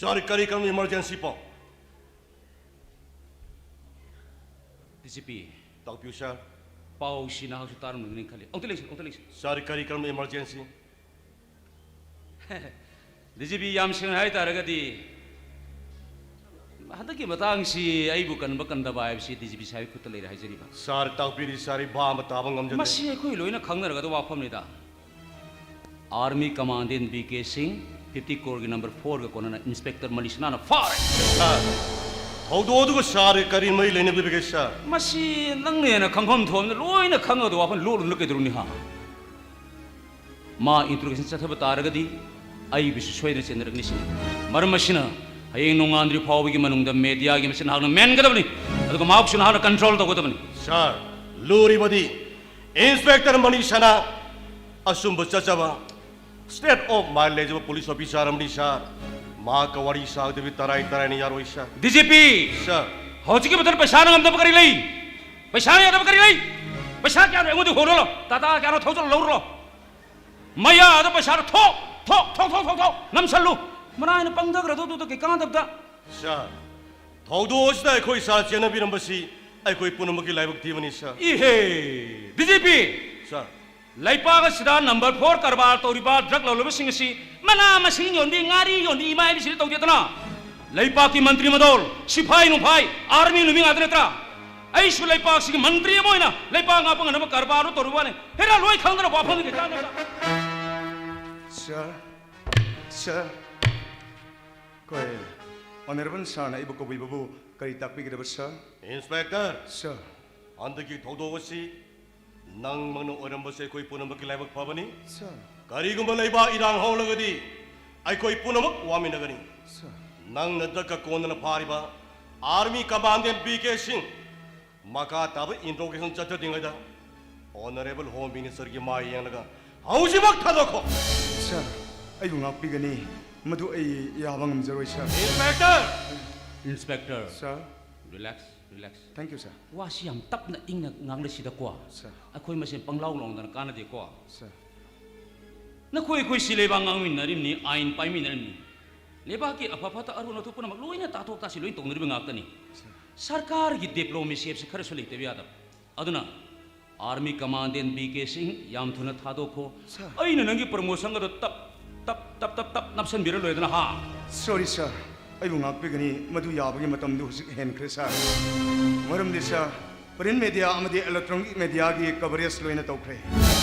Sir, ꯀꯔꯤ ꯀꯔꯝꯕ emergency ꯄꯥꯎ? D G P. ꯇꯥꯛꯄꯤꯌꯨ, sir꯫ ꯄꯥꯎꯁꯤ ꯅꯍꯥꯛꯁꯨ ꯇꯥꯔꯝꯂꯒꯅꯤ ꯈꯜꯂꯤ꯫ ꯑꯃꯨꯛꯇ ꯂꯩꯁꯤꯜ, ꯑꯃꯨꯛꯇ ꯂꯩꯁꯤꯜ꯫ Sir, ꯀꯔꯤ ꯀꯔꯝꯕ emergency? ꯗꯤ ꯖꯤ ꯄꯤ, ꯌꯥꯝ ꯁꯦꯡꯅ ꯍꯥꯏ ꯇꯥꯔꯒꯗꯤ, ꯍꯟꯗꯛꯀꯤ ꯃꯇꯥꯡꯁꯤ ꯑꯩꯕꯨ ꯀꯟꯕ ꯀꯟꯗꯕ ꯍꯥꯏꯕꯁꯤ ꯗꯤ ꯖꯤ ꯄꯤ ꯁꯥꯍꯦꯕꯀꯤ ꯈꯨꯠꯇ ꯂꯩꯔꯦ ꯍꯥꯏꯖꯔꯤꯕ꯫ Sir, ꯇꯥꯛꯄꯤꯔꯤ, sir, ꯑꯩ ꯚꯥꯕ ꯑꯃ ꯇꯥꯕ ꯉꯝꯖꯗꯦ꯫ ꯃꯁꯤ ꯑꯩꯈꯣꯏ ꯂꯣꯏꯅ ꯈꯪꯅꯔꯒꯗꯕ ꯋꯥꯐꯝꯅꯤꯗ꯫ Army Commandant B K Singh, fifty crore ꯒꯤ number four ꯒ ꯀꯣꯟꯅꯅ Inspector ꯃꯅꯤꯁꯅꯥꯅ ꯐꯥꯔꯦ꯫ Sir, ꯊꯧꯗꯣꯛ ꯑꯗꯨꯒ ꯁꯥꯔꯒ ꯀꯔꯤ ꯃꯔꯤ ꯂꯩꯅꯕꯤꯕꯒꯦ, ꯁꯥꯔ? ꯃꯁꯤ ꯅꯪꯅ ꯍꯦꯟꯅ ꯈꯪꯐꯝ ꯊꯣꯛꯑꯕꯅꯤꯅ ꯂꯣꯏꯅ ꯈꯪꯉꯗ ꯋꯥꯐꯝ ꯂꯣꯠꯂꯨꯅ ꯀꯩꯗꯧꯔꯨꯅꯤ ꯍꯥ? ꯃꯥ ꯏꯟꯇ꯭ꯔꯣꯒꯦꯁꯟ ꯆꯠꯊꯕ ꯇꯥꯔꯒꯗꯤ ꯑꯩꯕꯨꯁꯨ ꯁꯣꯏꯗꯅ ꯆꯦꯟꯅꯔꯛꯅꯤ ꯁꯤꯅꯤ꯫ ꯃꯔꯝ ꯑꯁꯤꯅ ꯍꯌꯦꯡ ꯅꯣꯡꯉꯥꯟꯗ꯭ꯔꯤ ꯐꯥꯎꯕꯒꯤ ꯃꯅꯨꯡꯗ ꯃꯦꯗꯤꯌꯥꯒꯤ ꯃꯁꯤ ꯅꯍꯥꯛꯅ ꯃꯦꯟꯒꯗꯕꯅꯤ, ꯑꯗꯨꯒ ꯃꯍꯥꯛꯁꯨ ꯅꯍꯥꯛꯅ ꯀꯟꯇ꯭ꯔꯣꯜ ꯇꯧꯒꯗꯕꯅꯤ꯫ ꯁꯥꯔ, ꯂꯨꯔꯤꯕꯗꯤ ꯏꯟꯁꯄꯦꯛꯇꯔ ꯃꯅꯤꯁꯅꯥ ꯑꯆꯨꯝꯕ ꯆꯠꯆꯕ ꯁ꯭ꯇꯦꯠ ꯑꯣꯐ ꯃꯥꯏꯟ ꯂꯩꯖꯕ ꯄꯨꯂꯤꯁ ꯑꯣꯐꯤꯁꯥꯔ ꯑꯃꯅꯤ, ꯁꯥꯔ꯫ ꯃꯍꯥꯛꯀ ꯋꯥꯔꯤ ꯁꯥꯒꯗꯕꯤ ꯇꯔꯥꯏ ꯇꯔꯥꯏꯅ ꯌꯥꯔꯣꯏ, ꯁꯥꯔ꯫ D G P! ꯁꯥꯔ꯫ ꯍꯧꯖꯤꯛꯀꯤ ꯃꯇꯝꯗ ꯄꯩꯁꯥꯅ ꯉꯝꯗꯕ ꯀꯔꯤ ꯂꯩ? ꯄꯩꯁꯥꯅ ꯌꯥꯗꯕ ꯀꯔꯤ ꯂꯩ? ꯄꯩꯁꯥ ꯀꯌꯥꯅꯣ ꯑꯩꯉꯣꯟꯗ ꯍꯣꯜꯂꯣ, ꯇꯥꯇꯥ ꯀꯌꯥꯅꯣ ꯊꯧꯖꯜꯂ ꯂꯧꯔꯣ꯫ ꯃꯌꯥꯗ ꯄꯩꯁꯥꯗꯣ ꯊꯣꯛ ꯊꯣꯛ ꯊꯣꯛ ꯊꯣꯛ ꯊꯣꯛ ꯊꯣꯛ ꯅꯝꯁꯜꯂꯨ꯫ ꯃꯅꯥꯏꯅ ꯄꯪꯊꯈ꯭ꯔꯗꯣ ꯑꯗꯨꯗ ꯀꯩ ꯀꯥꯟꯅꯗꯕꯗ꯫ ꯁꯥꯔ, ꯊꯧꯗꯣꯛ ꯑꯁꯤꯗ ꯑꯩꯈꯣꯏ ꯁꯥꯔ ꯆꯦꯟꯅꯕꯤꯔꯝꯕꯁꯤ ꯑꯩꯈꯣꯏ ꯄꯨꯝꯅꯃꯛꯀꯤ ꯂꯥꯏꯕꯛ ꯊꯤꯕꯅꯤ, ꯁꯥꯔ꯫ ꯏꯍꯦ! D G P! ꯁꯥꯔ꯫ ꯂꯩꯄꯥꯛ ꯑꯁꯤꯗ ꯅꯝꯕꯔ ꯐꯣꯔ ꯀꯔꯕꯥꯔ ꯇꯧꯔꯤꯕ ꯗ꯭ꯔꯒ ꯂꯧꯂꯕꯁꯤꯡ ꯑꯁꯤ ꯃꯅꯥ ꯃꯁꯤꯡ ꯌꯣꯟꯕꯤ, ꯉꯥꯔꯤ ꯌꯣꯟꯕꯤ, ꯏꯃꯥ ꯏꯕꯤꯁꯤꯗꯤ ꯇꯧꯗꯦꯗꯅ꯫ ꯂꯩꯄꯥꯛꯀꯤ ꯃꯟꯇ꯭ꯔꯤ ꯃꯗꯣꯜ, ꯁꯤꯐꯥꯏ ꯅꯨꯡꯐꯥꯏ, ꯑꯥꯔꯃꯤ ꯅꯨꯃꯤ ꯉꯥꯛꯇ ꯅꯠꯇ꯭ꯔꯥ? ꯑꯩꯁꯨ ꯂꯩꯄꯥꯛꯁꯤꯒꯤ ꯃꯟꯇ꯭ꯔꯤ ꯑꯃ ꯑꯣꯏꯅ ꯂꯩꯄꯥꯛ ꯉꯥꯛꯄ ꯉꯝꯅꯕ ꯀꯔꯕꯥꯔꯗꯨ ꯇꯧꯔꯤꯕ ꯋꯥꯅꯤ꯫ ꯍꯦꯔꯥ, ꯂꯣꯏ ꯈꯪꯗꯅ ꯋꯥꯐꯝꯗꯤ ꯀꯩ ꯀꯥꯟꯅꯕ? ꯁꯥꯔ, ꯁꯥꯔ, ꯑꯩꯈꯣꯏ ꯑꯣꯅꯔꯦꯕꯜ ꯁꯥꯔꯅ ꯑꯩꯕꯨ ꯀꯧꯕꯤꯕꯕꯨ ꯀꯔꯤ ꯇꯥꯛꯄꯤꯒꯗꯕ, ꯁꯥꯔ? ꯏꯟꯁꯄꯦꯛꯇꯔ, ꯁꯥꯔ, ꯍꯟꯗꯛꯀꯤ ꯊꯧꯗꯣꯛ ꯑꯁꯤ ꯅꯪꯃꯛꯅ ꯑꯣꯏꯔꯝꯕꯁꯦ ꯑꯩꯈꯣꯏ ꯄꯨꯝꯅꯃꯛꯀꯤ ꯂꯥꯏꯕꯛ ꯐꯕꯅꯤ꯫ ꯁꯥꯔ, ꯀꯔꯤꯒꯨꯝꯕ ꯂꯩꯕꯥꯛ ꯏꯔꯥꯡ ꯍꯧꯔꯒꯗꯤ ꯑꯩꯈꯣꯏ ꯄꯨꯝꯅꯃꯛ ꯋꯥꯃꯤꯟꯅꯒꯅꯤ꯫ ꯁꯥꯔ, ꯅꯪꯅ ꯗ꯭ꯔꯒꯀ ꯀꯣꯟꯗꯅ ꯐꯥꯔꯤꯕ ꯑꯥꯔꯃꯤ ꯀꯃꯥꯟꯗꯦꯟ ꯕꯤ ꯀꯦ ꯁꯤꯡ ꯃꯈꯥ ꯇꯥꯕ ꯏꯟꯇ꯭ꯔꯣꯒꯦꯁꯟ ꯆꯠꯊꯗ꯭ꯔꯤꯉꯩꯗ ꯑꯣꯅꯔꯦꯕꯜ ꯍꯣꯝ ꯃꯤꯅꯤꯁꯇꯔꯒꯤ ꯃꯥꯏ ꯌꯦꯡꯂꯒ ꯍꯧꯖꯤꯛꯃꯛ ꯊꯥꯗꯣꯛꯈꯣ꯫ ꯁꯥꯔ, ꯑꯩꯕꯨ ꯉꯥꯛꯄꯤꯒꯅꯤ, ꯃꯗꯨ ꯑꯩ ꯌꯥꯕ ꯉꯝꯖꯔꯣꯏ, sir. Inspector! Inspector, sir, relax, relax. Thank you, sir. ꯋꯥꯁꯤ ꯌꯥꯝ ꯇꯞꯅ ꯏꯪꯅ ꯉꯥꯡꯅꯁꯤꯗꯀꯣ꯫ ꯁꯥꯔ꯫ ꯑꯩꯈꯣꯏ ꯃꯁꯦꯟ ꯄꯪꯂꯥꯎ ꯂꯥꯎꯅꯗꯅ ꯀꯥꯟꯅꯗꯦꯀꯣ꯫ ꯁꯥꯔ꯫ ꯅꯈꯣꯏ ꯑꯩꯈꯣꯏ ꯁꯤ ꯂꯩꯕꯥꯛ ꯉꯥꯡꯃꯤꯟꯅꯔꯤꯕꯅꯤ, ꯑꯥꯏꯟ ꯄꯥꯏꯃꯤꯟꯅꯔꯤꯕꯅꯤ꯫ ꯂꯩꯕꯥꯛꯀꯤ ꯑꯐ ꯐꯠꯇ ꯑꯔꯣꯟ ꯑꯊꯨꯞ ꯄꯨꯝꯅꯃꯛ ꯂꯣꯏꯅ ꯇꯥꯊꯣꯛ ꯇꯥꯁꯤ ꯂꯣꯏꯅ ꯇꯧꯅꯔꯤꯕ ꯉꯥꯛꯇꯅꯤ꯫ ꯁꯥꯔ꯫ ꯁꯔꯀꯥꯔꯒꯤ ꯗꯤꯄ꯭ꯂꯣꯃꯦꯁꯤ ꯍꯥꯏꯕꯁꯤ ꯈꯔꯁꯨ ꯂꯩꯇꯕ ꯌꯥꯗꯕ꯫ ꯑꯗꯨꯅ ꯑꯥꯔꯃꯤ ꯀꯃꯥꯟꯗꯦꯟ ꯕꯤ ꯀꯦ ꯁꯤꯡ ꯌꯥꯝ ꯊꯨꯅ ꯊꯥꯗꯣꯛꯈꯣ꯫ ꯁꯥꯔ꯫ ꯑꯩꯅ ꯅꯪꯒꯤ ꯄ꯭ꯔꯃꯣꯁꯟ ꯑꯗꯨ ꯇꯞ ꯇꯞ ꯇꯞ ꯇꯞ ꯇꯞ ꯅꯞꯁꯟꯕꯤꯔ ꯂꯣꯏꯗꯅ ꯍꯥ? Sorry, ꯁꯥꯔ, ꯑꯩꯕꯨ ꯉꯥꯛꯄꯤꯒꯅꯤ, ꯃꯗꯨ ꯌꯥꯕꯒꯤ ꯃꯇꯝꯗꯨ ꯍꯧꯖꯤꯛ ꯍꯦꯟꯈ꯭ꯔꯦ, ꯁꯥꯔ꯫ ꯃꯔꯝꯗꯤ, ꯁꯥꯔ, ꯄ꯭ꯔꯤꯟ ꯃꯦꯗꯤꯌꯥ ꯑꯃꯗꯤ ꯏꯂꯦꯛꯇ꯭ꯔꯣꯅꯤꯛ ꯃꯦꯗꯤꯌꯥꯒꯤ ꯀꯚꯔꯦꯖ ꯂꯣꯏꯅ ꯇꯧꯈ꯭ꯔꯦ꯫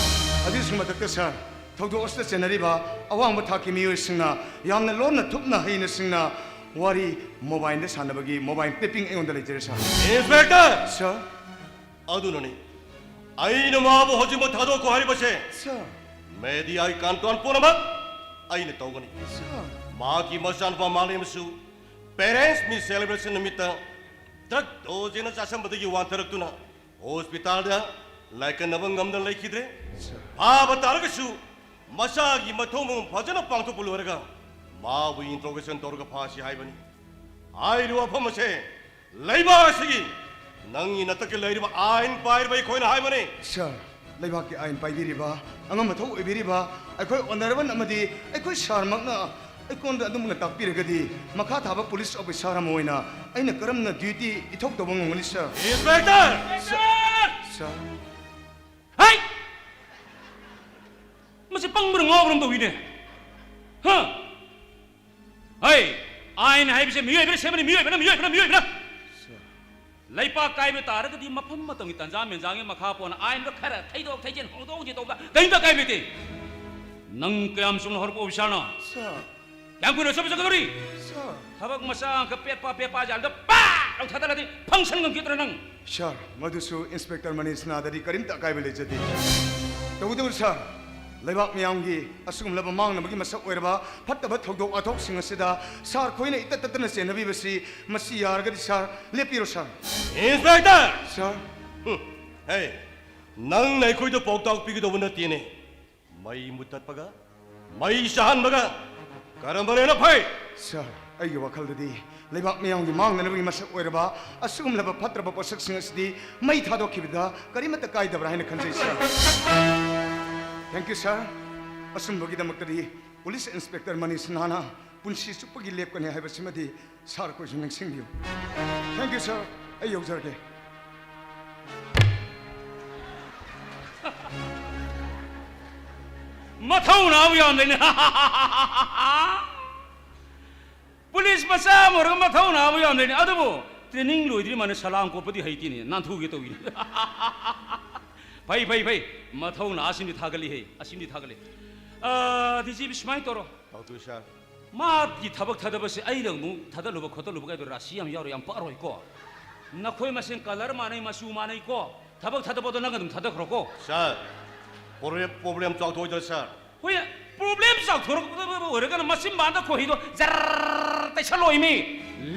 ꯑꯗꯨꯒꯤꯁꯨ ꯃꯊꯛꯇ, ꯁꯥꯔ, ꯊꯧꯗꯣꯛ ꯑꯁꯤꯗ ꯆꯦꯟꯅꯔꯤꯕ ꯑꯋꯥꯡꯕ ꯊꯥꯛꯀꯤ ꯃꯤꯑꯣꯏꯁꯤꯡꯅ ꯌꯥꯝꯅ ꯂꯣꯟꯅ ꯊꯨꯞꯅ ꯍꯩꯅ ꯁꯤꯡꯅ ꯋꯥꯔꯤ ꯃꯣꯕꯥꯏꯜꯗ ꯁꯥꯟꯅꯕꯒꯤ ꯃꯣꯕꯥꯏꯜ ꯇꯦꯄꯤꯡ ꯑꯩꯉꯣꯟꯗ ꯂꯩꯖꯔꯦ, ꯁꯥꯔ꯫ ꯏꯟꯁꯄꯦꯛꯇꯔ! ꯁꯥꯔ꯫ ꯑꯗꯨꯅꯅꯤ ꯑꯩꯅ ꯃꯥꯕꯨ ꯍꯧꯖꯤꯛꯃꯛ ꯊꯥꯗꯣꯛꯈꯣ ꯍꯥꯏꯔꯤꯕꯁꯦ꯫ ꯁꯥꯔ꯫ ꯃꯦꯗꯤꯌꯥꯒꯤ ꯀꯟꯇ꯭ꯔꯣꯜ ꯄꯨꯝꯅꯃꯛ ꯑꯩꯅ ꯇꯧꯒꯅꯤ꯫ ꯁꯥꯔ꯫ ꯃꯍꯥꯛꯀꯤ ꯃꯆꯥꯅꯨꯄꯥ ꯃꯥꯂꯦꯝꯁꯨ ꯄꯦꯔꯦꯟꯁ ꯃꯤꯠ ꯁꯦꯂꯦꯕ꯭ꯔꯦꯁꯟ ꯅꯨꯃꯤꯠꯇ ꯗ꯭ꯔꯒ ꯗꯣꯖ ꯑꯩꯅ ꯆꯥꯁꯤꯟꯕꯗꯒꯤ ꯋꯥꯟꯊꯔꯛꯇꯨꯅ ꯍꯣꯁꯄꯤꯇꯥꯜꯗ ꯂꯥꯏꯀꯠꯅꯕ ꯉꯝꯗꯅ ꯂꯩꯈꯤꯗ꯭ꯔꯦ꯫ ꯁꯥꯔ꯫ ꯐꯥꯕ ꯇꯥꯔꯒꯁꯨ ꯃꯆꯥꯒꯤ ꯃꯊꯧ ꯃꯉꯝ ꯐꯖꯅ ꯄꯥꯡꯊꯣꯛꯄ ꯂꯣꯏꯔꯒ ꯃꯥꯕꯨ ꯏꯟꯇ꯭ꯔꯣꯒꯦꯁꯟ ꯇꯧꯔꯒ ꯐꯥꯁꯤ ꯍꯥꯏꯕꯅꯤ꯫ ꯍꯥꯏꯔꯤꯕ ꯋꯥꯐꯝ ꯑꯁꯦ ꯂꯩꯕꯥꯛ ꯑꯁꯤꯒꯤ ꯅꯪꯒꯤ ꯅꯊꯛꯇ ꯂꯩꯔꯤꯕ ꯑꯥꯏꯟ ꯄꯥꯏꯔꯤꯕ ꯑꯩꯈꯣꯏꯅ ꯍꯥꯏꯕꯅꯤ꯫ ꯁꯥꯔ, ꯂꯩꯕꯥꯛꯀꯤ ꯑꯥꯏꯟ ꯄꯥꯏꯕꯤꯔꯤꯕ, ꯑꯉꯝ ꯑꯊꯧ ꯑꯣꯏꯕꯤꯔꯤꯕ ꯑꯩꯈꯣꯏ ꯑꯣꯅꯔꯦꯕꯜ ꯑꯃꯗꯤ ꯑꯩꯈꯣꯏ ꯁꯥꯔꯃꯛꯅ ꯑꯩꯉꯣꯟꯗ ꯑꯗꯨꯝꯅ ꯇꯥꯛꯄꯤꯔꯒꯗꯤ ꯃꯈꯥ ꯊꯥꯕ ꯄꯨꯂꯤꯁ ꯑꯣꯐꯤꯁꯥꯔ ꯑꯃ ꯑꯣꯏꯅ ꯑꯩꯅ ꯀꯔꯝꯅ ꯗ꯭ꯌꯨꯇꯤ ꯏꯊꯧ ꯇꯧꯕ ꯉꯝꯒꯅꯤ, ꯁꯥꯔ? ꯏꯟꯁꯄꯦꯛꯇꯔ! ꯁꯥꯔ! ꯁꯥꯔ! ꯍꯩ! ꯃꯁꯤ ꯄꯪꯕ꯭ꯔꯥ ꯉꯥꯎꯕ꯭ꯔꯥ ꯑꯃ ꯇꯧꯏꯅꯦ꯫ ꯍꯥ? ꯍꯩ! ꯑꯥꯏꯟ ꯍꯥꯏꯕꯁꯦ ꯃꯤꯑꯣꯏꯕꯅ ꯁꯦꯝꯕꯅꯤ, ꯃꯤꯑꯣꯏꯕꯅ, ꯃꯤꯑꯣꯏꯕꯅ, ꯃꯤꯑꯣꯏꯕꯅ꯫ ꯁꯥꯔ꯫ ꯂꯩꯄꯥꯛ ꯀꯥꯏꯕ ꯇꯥꯔꯒꯗꯤ ꯃꯐꯝ ꯃꯇꯝꯒꯤ ꯇꯟꯖꯥ ꯃꯦꯟꯖꯥꯒꯤ ꯃꯈꯥ ꯄꯣꯟꯅ ꯑꯥꯏꯟꯗꯣ ꯈꯔ ꯊꯩꯗꯣꯛ ꯊꯩꯖꯤꯟ, ꯍꯣꯡꯗꯣꯛ ꯍꯣꯡꯖꯤꯟ ꯇꯧꯕꯗ ꯀꯔꯤꯝꯇ ꯑꯀꯥꯏꯕ ꯂꯩꯇꯦ꯫ ꯅꯪ ꯀꯌꯥꯝ ꯆꯨꯝꯅ ꯍꯧꯔꯛꯄ ꯑꯣꯐꯤꯁꯥꯔꯅꯣ? ꯁꯥꯔ꯫ ꯀꯌꯥꯝ ꯀꯨꯏꯅ ꯆꯠꯄ ꯆꯠꯀꯗꯧꯔꯤ? ꯁꯥꯔ꯫ ꯊꯕꯛ ꯃꯆꯥ ꯑꯃꯈꯛ ꯄꯦꯠꯄ ꯄꯦꯠꯄ ꯖꯥꯜꯗ ꯄꯥꯛ ꯂꯧꯊꯗꯂꯗꯤ ꯐꯪꯁꯟ ꯉꯝꯈꯤꯗ꯭ꯔꯣ ꯅꯪ? ꯁꯥꯔ, ꯃꯗꯨꯁꯨ ꯏꯟꯁꯄꯦꯛꯇꯔ ꯃꯅꯤꯁꯅꯥꯗꯗꯤ ꯀꯔꯤꯝꯇ ꯑꯀꯥꯏꯕ ꯂꯩꯖꯗꯦ꯫ ꯇꯧꯕꯇꯕꯨ ꯁꯥꯔ, ꯂꯩꯕꯥꯛ ꯃꯤꯌꯥꯝꯒꯤ ꯑꯁꯤꯒꯨꯝꯂꯕ ꯃꯥꯡꯅꯕꯒꯤ ꯃꯁꯛ ꯑꯣꯏꯔꯕ ꯐꯠꯇꯕ ꯊꯧꯗꯣꯛ ꯋꯥꯊꯣꯛꯁꯤꯡ ꯑꯁꯤꯗ ꯁꯥꯔ ꯈꯣꯏꯅ ꯏꯇꯠ ꯇꯠꯇꯅ ꯆꯦꯟꯅꯕꯤꯕꯁꯤ, ꯃꯁꯤ ꯌꯥꯔꯒꯗꯤ ꯁꯥꯔ, ꯂꯦꯞꯄꯤꯔꯣ ꯁꯥꯔ꯫ ꯏꯟꯁꯄꯦꯛꯇꯔ! ꯁꯥꯔ꯫ ꯍꯨꯝ, ꯍꯦ, ꯅꯪꯅ ꯑꯩꯈꯣꯏꯗ ꯄꯥꯎꯇꯥꯛ ꯄꯤꯒꯗꯧꯕ ꯅꯠꯇꯦꯅꯦ꯫ ꯃꯩ ꯃꯨꯊꯠꯄꯒ ꯃꯩ ꯆꯥꯍꯟꯕꯒ ꯀꯔꯝꯕꯅ ꯍꯦꯟꯅ ꯐꯩ? ꯁꯥꯔ, ꯑꯩꯒꯤ ꯋꯥꯈꯜꯗꯗꯤ ꯂꯩꯕꯥꯛ ꯃꯤꯌꯥꯝꯒꯤ ꯃꯥꯡꯅꯅꯕꯒꯤ ꯃꯁꯛ ꯑꯣꯏꯔꯕ ꯑꯁꯤꯒꯨꯝꯂꯕ ꯐꯠꯇ꯭ꯔꯕ ꯄꯣꯠꯁꯛꯁꯤꯡ ꯑꯁꯤꯗꯤ ꯃꯩ ꯊꯥꯗꯣꯛꯈꯤꯕꯗ ꯀꯔꯤꯃꯠꯇ ꯀꯥꯏꯗꯕ꯭ꯔꯥ ꯍꯥꯏꯅ ꯈꯟꯖꯩ, ꯁꯥꯔ꯫ Thank you, sir. ꯑꯆꯨꯝꯕꯒꯤꯗꯃꯛꯇꯗꯤ ꯄꯨꯂꯤꯁ ꯏꯟꯁꯄꯦꯛꯇꯔ ꯃꯅꯤꯁꯅꯥꯅ ꯄꯨꯟꯁꯤ ꯆꯨꯞꯄꯒꯤ ꯂꯦꯞꯀꯅꯤ ꯍꯥꯏꯕꯁꯤꯃꯗꯤ ꯁꯥꯔ ꯈꯣꯏꯁꯨ ꯅꯤꯡꯁꯤꯡꯕꯤꯌꯨ꯫ Thank you, ꯁꯥꯔ꯫ ꯑꯩ ꯌꯧꯖꯔꯒꯦ꯫ ꯃꯊꯧꯅꯥꯕꯨ ꯌꯥꯝ ꯂꯩꯅꯦ꯫ ꯄꯨꯂꯤꯁ ꯃꯆꯥ ꯑꯃ ꯑꯣꯏꯔꯒ ꯃꯊꯧꯅꯥꯕꯨ ꯌꯥꯝ ꯂꯩꯅꯦ꯫ ꯑꯗꯨꯕꯨ ꯇ꯭ꯔꯦꯅꯤꯡ ꯂꯣꯏꯗ꯭ꯔꯤ ꯃꯥꯅ ꯁꯂꯥꯝ ꯀꯣꯠꯄꯗꯤ ꯍꯩꯇꯦꯅꯦ꯫ ꯅꯥꯟꯊꯨꯒꯦ ꯇꯧꯏꯅꯦ꯫ ꯐꯩ, ꯐꯩ, ꯐꯩ꯫ ꯃꯊꯧꯅꯥ ꯑꯁꯤꯃꯗꯤ ꯊꯥꯒꯠꯂꯤꯍꯦ꯫ ꯑꯁꯤꯃꯗꯤ ꯊꯥꯒꯠꯂꯤ꯫ ꯑꯥ, ꯗꯤ ꯖꯤ ꯄꯤ ꯁꯨꯃꯥꯏꯅ ꯇꯧꯔꯣ꯫ ꯇꯧꯗꯣꯏ ꯁꯥꯔ꯫ ꯃꯥꯒꯤ ꯊꯕꯛ ꯊꯥꯗꯕꯁꯦ ꯑꯩꯅ ꯑꯃꯨꯛ ꯊꯥꯗꯠꯂꯨꯕ ꯈꯣꯠꯇꯠꯂꯨꯕ ꯀꯥꯏꯗꯣ ꯔꯥꯁꯤ ꯌꯥꯝ ꯌꯥꯎꯔꯣꯏ, ꯌꯥꯝ ꯄꯛꯑꯔꯣꯏꯀꯣ꯫ ꯅꯈꯣꯏ ꯃꯁꯦꯟ ꯀꯂꯔ ꯃꯥꯟꯅꯩ, ꯃꯆꯨ ꯃꯥꯟꯅꯩꯀꯣ꯫ ꯊꯕꯛ ꯊꯥꯗꯕꯗꯣ ꯅꯪ ꯑꯗꯨꯝ ꯊꯥꯗꯈ꯭ꯔꯣꯀꯣ꯫ ꯁꯥꯔ, ꯄ꯭ꯔꯣꯕ꯭ꯂꯦꯝ, ꯄ꯭ꯔꯣꯕ꯭ꯂꯦꯝ ꯆꯥꯎꯊꯣꯛꯑꯣꯏꯗ꯭ꯔꯥ ꯁꯥꯔ? ꯍꯣꯏ, ꯄ꯭ꯔꯣꯕ꯭ꯂꯦꯝ ꯆꯥꯎꯊꯣꯔꯛꯀꯗꯕ ꯑꯣꯏꯔꯒꯅ ꯃꯆꯤꯟꯕꯥꯟꯗ ꯈꯣꯏꯍꯤꯗꯣ ꯖꯔ ꯇꯩꯁꯜꯂꯣꯏꯃꯤ꯫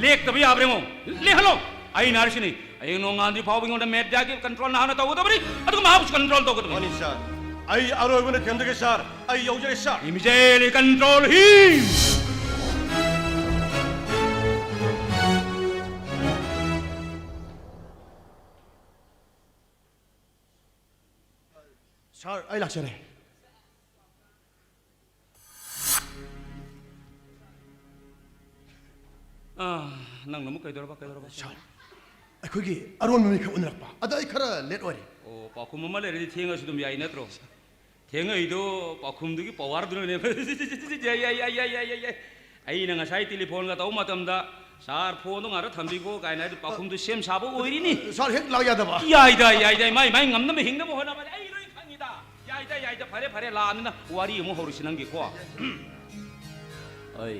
ꯂꯦꯛꯇꯕ ꯌꯥꯕ꯭ꯔꯥ ꯌꯦꯡꯉꯣ꯫ ꯂꯦꯛꯍꯜꯂꯣ꯫ ꯑꯩꯅ ꯍꯥꯏꯔꯤꯁꯤꯅꯤ, ꯍꯌꯦꯡ ꯅꯣꯡꯉꯥꯟꯗ꯭ꯔꯤ ꯐꯥꯎꯕ ꯑꯩꯉꯣꯟꯗ ꯃꯦꯗꯤꯌꯥꯒꯤ ꯀꯟꯇ꯭ꯔꯣꯜ ꯅꯍꯥꯟꯅ ꯇꯧꯒꯗꯕꯅꯤ, ꯑꯗꯨꯒ ꯃꯍꯥꯛꯄꯨꯁꯨ ꯀꯟꯇ꯭ꯔꯣꯜ ꯇꯧꯒꯗꯕꯅꯤ꯫ ꯃꯥꯅꯤ ꯁꯥꯔ, ꯑꯩ ꯑꯔꯣꯏꯕꯅ ꯊꯦꯝꯖꯒꯦ ꯁꯥꯔ, ꯑꯩ ꯌꯧꯖꯔꯦ ꯁꯥꯔ꯫ Immediately control him! ꯁꯥꯔ, ꯑꯩ ꯂꯥꯛꯆꯔꯦ꯫ ꯑꯥ, ꯅꯪꯅ ꯑꯃꯨꯛ ꯀꯩꯗꯧꯔꯕ, ꯀꯩꯗꯧꯔꯕ? ꯁꯥꯔ, ꯑꯩꯈꯣꯏꯒꯤ ꯑꯔꯣꯟꯕ ꯃꯤꯈꯛ ꯎꯅꯔꯛꯄ꯫ ꯑꯗ ꯑꯩ ꯈꯔ ꯂꯦꯠ ꯑꯣꯏꯔꯦ꯫ ꯑꯣ, ꯄꯥꯎꯈꯨꯝ ꯑꯃ ꯂꯩꯔꯗꯤ ꯊꯦꯡꯉꯁꯨ ꯑꯗꯨꯝ ꯌꯥꯏ ꯅꯠꯇ꯭ꯔꯣ? ꯊꯦꯡꯉꯛꯏꯗꯣ ꯄꯥꯎꯈꯨꯝꯗꯨꯒꯤ ꯄꯋꯥꯔꯗꯨꯅꯅꯦ꯫ ꯌꯥꯏ, ꯌꯥꯏ, ꯌꯥꯏ, ꯌꯥꯏ, ꯌꯥꯏ, ꯌꯥꯏ, ꯌꯥꯏ꯫ ꯑꯩꯅ ꯉꯁꯥꯏ ꯇꯦꯂꯤꯐꯣꯟꯒ ꯇꯧꯕ ꯃꯇꯝꯗ, "ꯁꯥꯔ, ꯐꯣꯟꯗꯣ ꯉꯥꯛꯇ ꯊꯝꯕꯤꯈꯣ" ꯀꯥꯏꯅ ꯍꯥꯏꯗꯣ ꯄꯥꯎꯈꯨꯝꯗꯨ ꯁꯦꯝ ꯁꯥꯕ ꯑꯣꯏꯔꯤꯅꯤ꯫ ꯁꯥꯔ, ꯍꯦꯛ ꯂꯥꯛ ꯌꯥꯗꯕ꯫ ꯌꯥꯏꯗ, ꯌꯥꯏꯗ, ꯃꯥꯏ, ꯃꯥꯏ ꯉꯝꯅꯕ ꯍꯤꯡꯅꯕ ꯍꯣꯠꯅꯕꯅꯦ꯫ ꯑꯩ ꯂꯣꯏ ꯈꯪꯉꯤꯗ꯫ ꯌꯥꯏꯗ, ꯌꯥꯏꯗ, ꯐꯔꯦ, ꯐꯔꯦ, ꯂꯥꯛꯑꯃꯤꯅ ꯋꯥꯔꯤ ꯑꯃꯨꯛ ꯍꯧꯔꯁꯤ ꯅꯪꯒꯤꯀꯣ꯫ ꯑꯩ,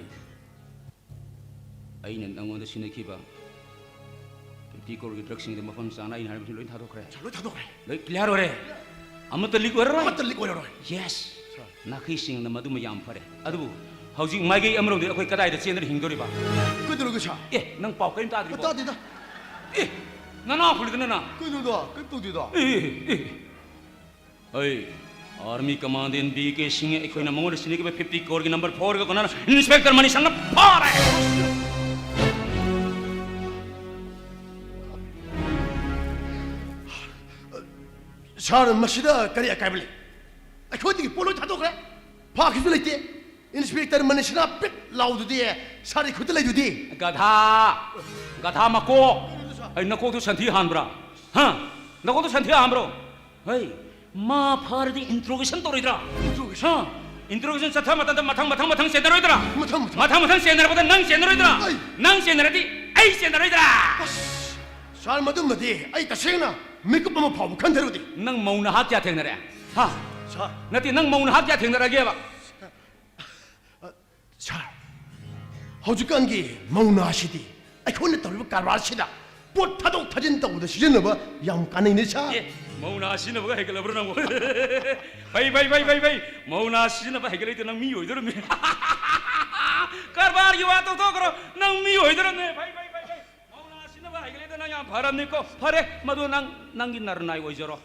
ꯑꯩꯅ ꯅꯪꯉꯣꯟꯗ ꯁꯤꯟꯅꯈꯤꯕ ꯐꯤꯐꯇꯤ ꯀ꯭ꯔꯣꯔꯒꯤ ꯗ꯭ꯔꯒꯁꯤꯡꯗꯣ ꯃꯐꯝ ꯆꯥꯅ ꯑꯩꯅ ꯍꯥꯏꯔꯤꯕꯁꯤꯡ ꯂꯣꯏ ꯊꯥꯗꯣꯛꯈ꯭ꯔꯦ꯫ ꯁꯥꯔ, ꯂꯣꯏ ꯊꯥꯗꯣꯛꯈ꯭ꯔꯦ꯫ ꯂꯣꯏ ꯀ꯭ꯂꯤꯌꯥꯔ ꯑꯣꯏꯔꯦ꯫ ꯑꯃꯠꯇ ꯂꯤꯛ ꯑꯣꯏꯔꯔꯣꯏ꯫ ꯑꯃꯠꯇ ꯂꯤꯛ ꯑꯣꯏꯔꯔꯣꯏ꯫ ꯌꯦꯁ꯫ ꯁꯥꯔ꯫ ꯅꯥꯈꯩꯁꯤꯡꯅ ꯃꯗꯨꯃ ꯌꯥꯝ ꯐꯔꯦ꯫ ꯑꯗꯨꯕꯨ ꯍꯧꯖꯤꯛ ꯃꯥꯏꯀꯩ ꯑꯃꯔꯣꯝꯗ ꯑꯩꯈꯣꯏ ꯀꯗꯥꯏꯗ ꯆꯦꯟꯗꯨꯅ ꯍꯤꯡꯗꯣꯔꯤꯕ? ꯀꯩꯗꯧꯔꯒꯦ ꯁꯥꯔ? ꯑꯦ, ꯅꯪ ꯄꯥꯎ ꯀꯔꯤꯝ ꯇꯥꯗ꯭ꯔꯤꯕꯣ? ꯇꯥꯗꯦꯗ꯫ ꯑꯦ, ꯅꯅꯥ ꯐꯨꯜꯂꯤꯗꯅ ꯅꯪ? ꯀꯩꯅꯣꯗ, ꯀꯩꯝ ꯇꯧꯗꯦꯗ꯫ ꯑꯦ, ꯑꯦ, ꯑꯦ꯫ ꯑꯩ, ꯑꯥꯔꯃꯤ ꯀꯃꯥꯟꯗꯦꯟ ꯕꯤ ꯀꯦ ꯁꯤꯡꯍ, ꯑꯩꯈꯣꯏꯅ ꯃꯉꯣꯟꯗ ꯁꯤꯟꯅꯈꯤꯕ ꯐꯤꯐꯇꯤ ꯀ꯭ꯔꯣꯔꯒꯤ ꯅꯝꯕꯔ ꯐꯣꯔꯒ ꯀꯣꯟꯅꯅ ꯏꯟꯁꯄꯦꯛꯇꯔ ꯃꯅꯤꯁꯪꯅ ꯐꯥꯔꯦ꯫ ꯁꯥꯔ, ꯃꯁꯤꯗ ꯀꯔꯤ ꯑꯀꯥꯏꯕ ꯂꯩ? ꯑꯩꯈꯣꯏꯗꯒꯤ ꯄꯣꯠ ꯂꯣꯏ ꯊꯥꯗꯣꯛꯈ꯭ꯔꯦ, ꯐꯥꯈꯤꯕꯁꯨ ꯂꯩꯇꯦ꯫ ꯏꯟꯁꯄꯦꯛꯇꯔ ꯃꯅꯤꯁꯅꯥ ꯄꯤꯠ ꯂꯥꯎꯗꯨꯗꯤ ꯁꯥꯔꯒꯤ ꯈꯨꯠꯇ ꯂꯩꯗꯨꯗꯤ꯫ ꯒꯙꯥ, ꯒꯙꯥ ꯃꯀꯣꯛ꯫ ꯑꯩ ꯅꯀꯣꯛꯇꯨ ꯁꯟꯊꯤ ꯍꯥꯟꯕ꯭ꯔꯥ? ꯍꯥ? ꯅꯀꯣꯛꯇꯨ ꯁꯟꯊꯤ ꯍꯥꯟꯕ꯭ꯔꯣ? ꯍꯩ, ꯃꯥ ꯐꯥꯔꯗꯤ ꯏꯟꯇ꯭ꯔꯣꯒꯦꯁꯟ ꯇꯧꯔꯣꯏꯗ꯭ꯔꯥ? ꯏꯟꯇ꯭ꯔꯣꯒꯦꯁꯟ? ꯍꯥ? ꯏꯟꯇ꯭ꯔꯣꯒꯦꯁꯟ ꯆꯠꯊ ꯃꯇꯝꯗ ꯃꯊꯪ, ꯃꯊꯪ, ꯃꯊꯪ ꯆꯦꯟꯅꯔꯣꯏꯗ꯭ꯔꯥ? ꯃꯊꯪ, ꯃꯊꯪ꯫ ꯃꯊꯪ, ꯃꯊꯪ ꯆꯦꯟꯅꯔꯛꯄꯗ ꯅꯪ ꯆꯦꯟꯅꯔꯣꯏꯗ꯭ꯔꯥ? ꯑꯩ꯫ ꯅꯪ ꯆꯦꯟꯅꯔꯗꯤ ꯑꯩ ꯆꯦꯟꯅꯔꯣꯏꯗ꯭ꯔꯥ? ꯑꯁ, ꯁꯥꯔ, ꯃꯗꯨꯃꯗꯤ ꯑꯩ ꯇꯁꯦꯡꯅ ꯃꯤꯀꯨꯞ ꯑꯃ ꯐꯥꯎꯕ ꯈꯟꯊꯔꯨꯗꯦ꯫ ꯅꯪ ꯃꯧ ꯅꯍꯥ ꯀꯌꯥ ꯊꯦꯡꯅꯔꯦ? ꯍꯥ? ꯁꯥꯔ꯫ ꯅꯠꯇꯦ, ꯅꯪ ꯃꯧ ꯅꯍꯥ ꯀꯌꯥ ꯊꯦꯡꯅꯔꯒꯦꯕ? ꯑ, ꯁꯥꯔ, ꯍꯧꯖꯤꯛꯀꯥꯟꯒꯤ ꯃꯧꯅꯥꯁꯤꯗꯤ ꯑꯩꯈꯣꯏꯅ ꯇꯧꯔꯤꯕ ꯀꯔꯕꯥꯔꯁꯤꯗ ꯄꯣꯠ ꯊꯥꯗꯣꯛ ꯊꯥꯖꯤꯟ ꯇꯧꯕꯗ ꯁꯤꯖꯤꯟꯅꯕ ꯌꯥꯝ ꯀꯥꯟꯅꯩꯅꯦ ꯁꯥꯔ꯫ ꯑꯦ, ꯃꯧꯅꯥ ꯁꯤꯖꯤꯟꯅꯕꯒ ꯍꯩꯒꯠꯂꯕ꯭ꯔꯣ ꯅꯪꯕꯨ? ꯐꯩ, ꯐꯩ, ꯐꯩ, ꯐꯩ, ꯐꯩ꯫ ꯃꯧꯅꯥ ꯁꯤꯖꯤꯟꯅꯕ ꯍꯩꯒꯠꯂꯛꯏꯗꯣ ꯅꯪ ꯃꯤ ꯑꯣꯏꯗꯣꯔꯝꯅꯤ꯫ ꯀꯔꯕꯥꯔꯒꯤ ꯋꯥ ꯇꯣꯛꯊꯣꯛꯈ꯭ꯔꯣ, ꯅꯪ ꯃꯤ ꯑꯣꯏꯗꯣꯔꯝꯅꯤ꯫ ꯐꯩ, ꯐꯩ, ꯐꯩ, ꯐꯩ꯫ ꯃꯧꯅꯥ ꯁꯤꯖꯤꯟꯅꯕ ꯍꯩꯒꯠꯂꯛꯏꯗꯣ ꯅꯪ ꯌꯥꯝ ꯐꯔꯝꯅꯤꯀꯣ꯫ ꯐꯔꯦ, ꯃꯗꯨ ꯅꯪ, ꯅꯪꯒꯤ ꯅꯔꯅꯥꯏ ꯑꯣꯏꯖꯔꯣ꯫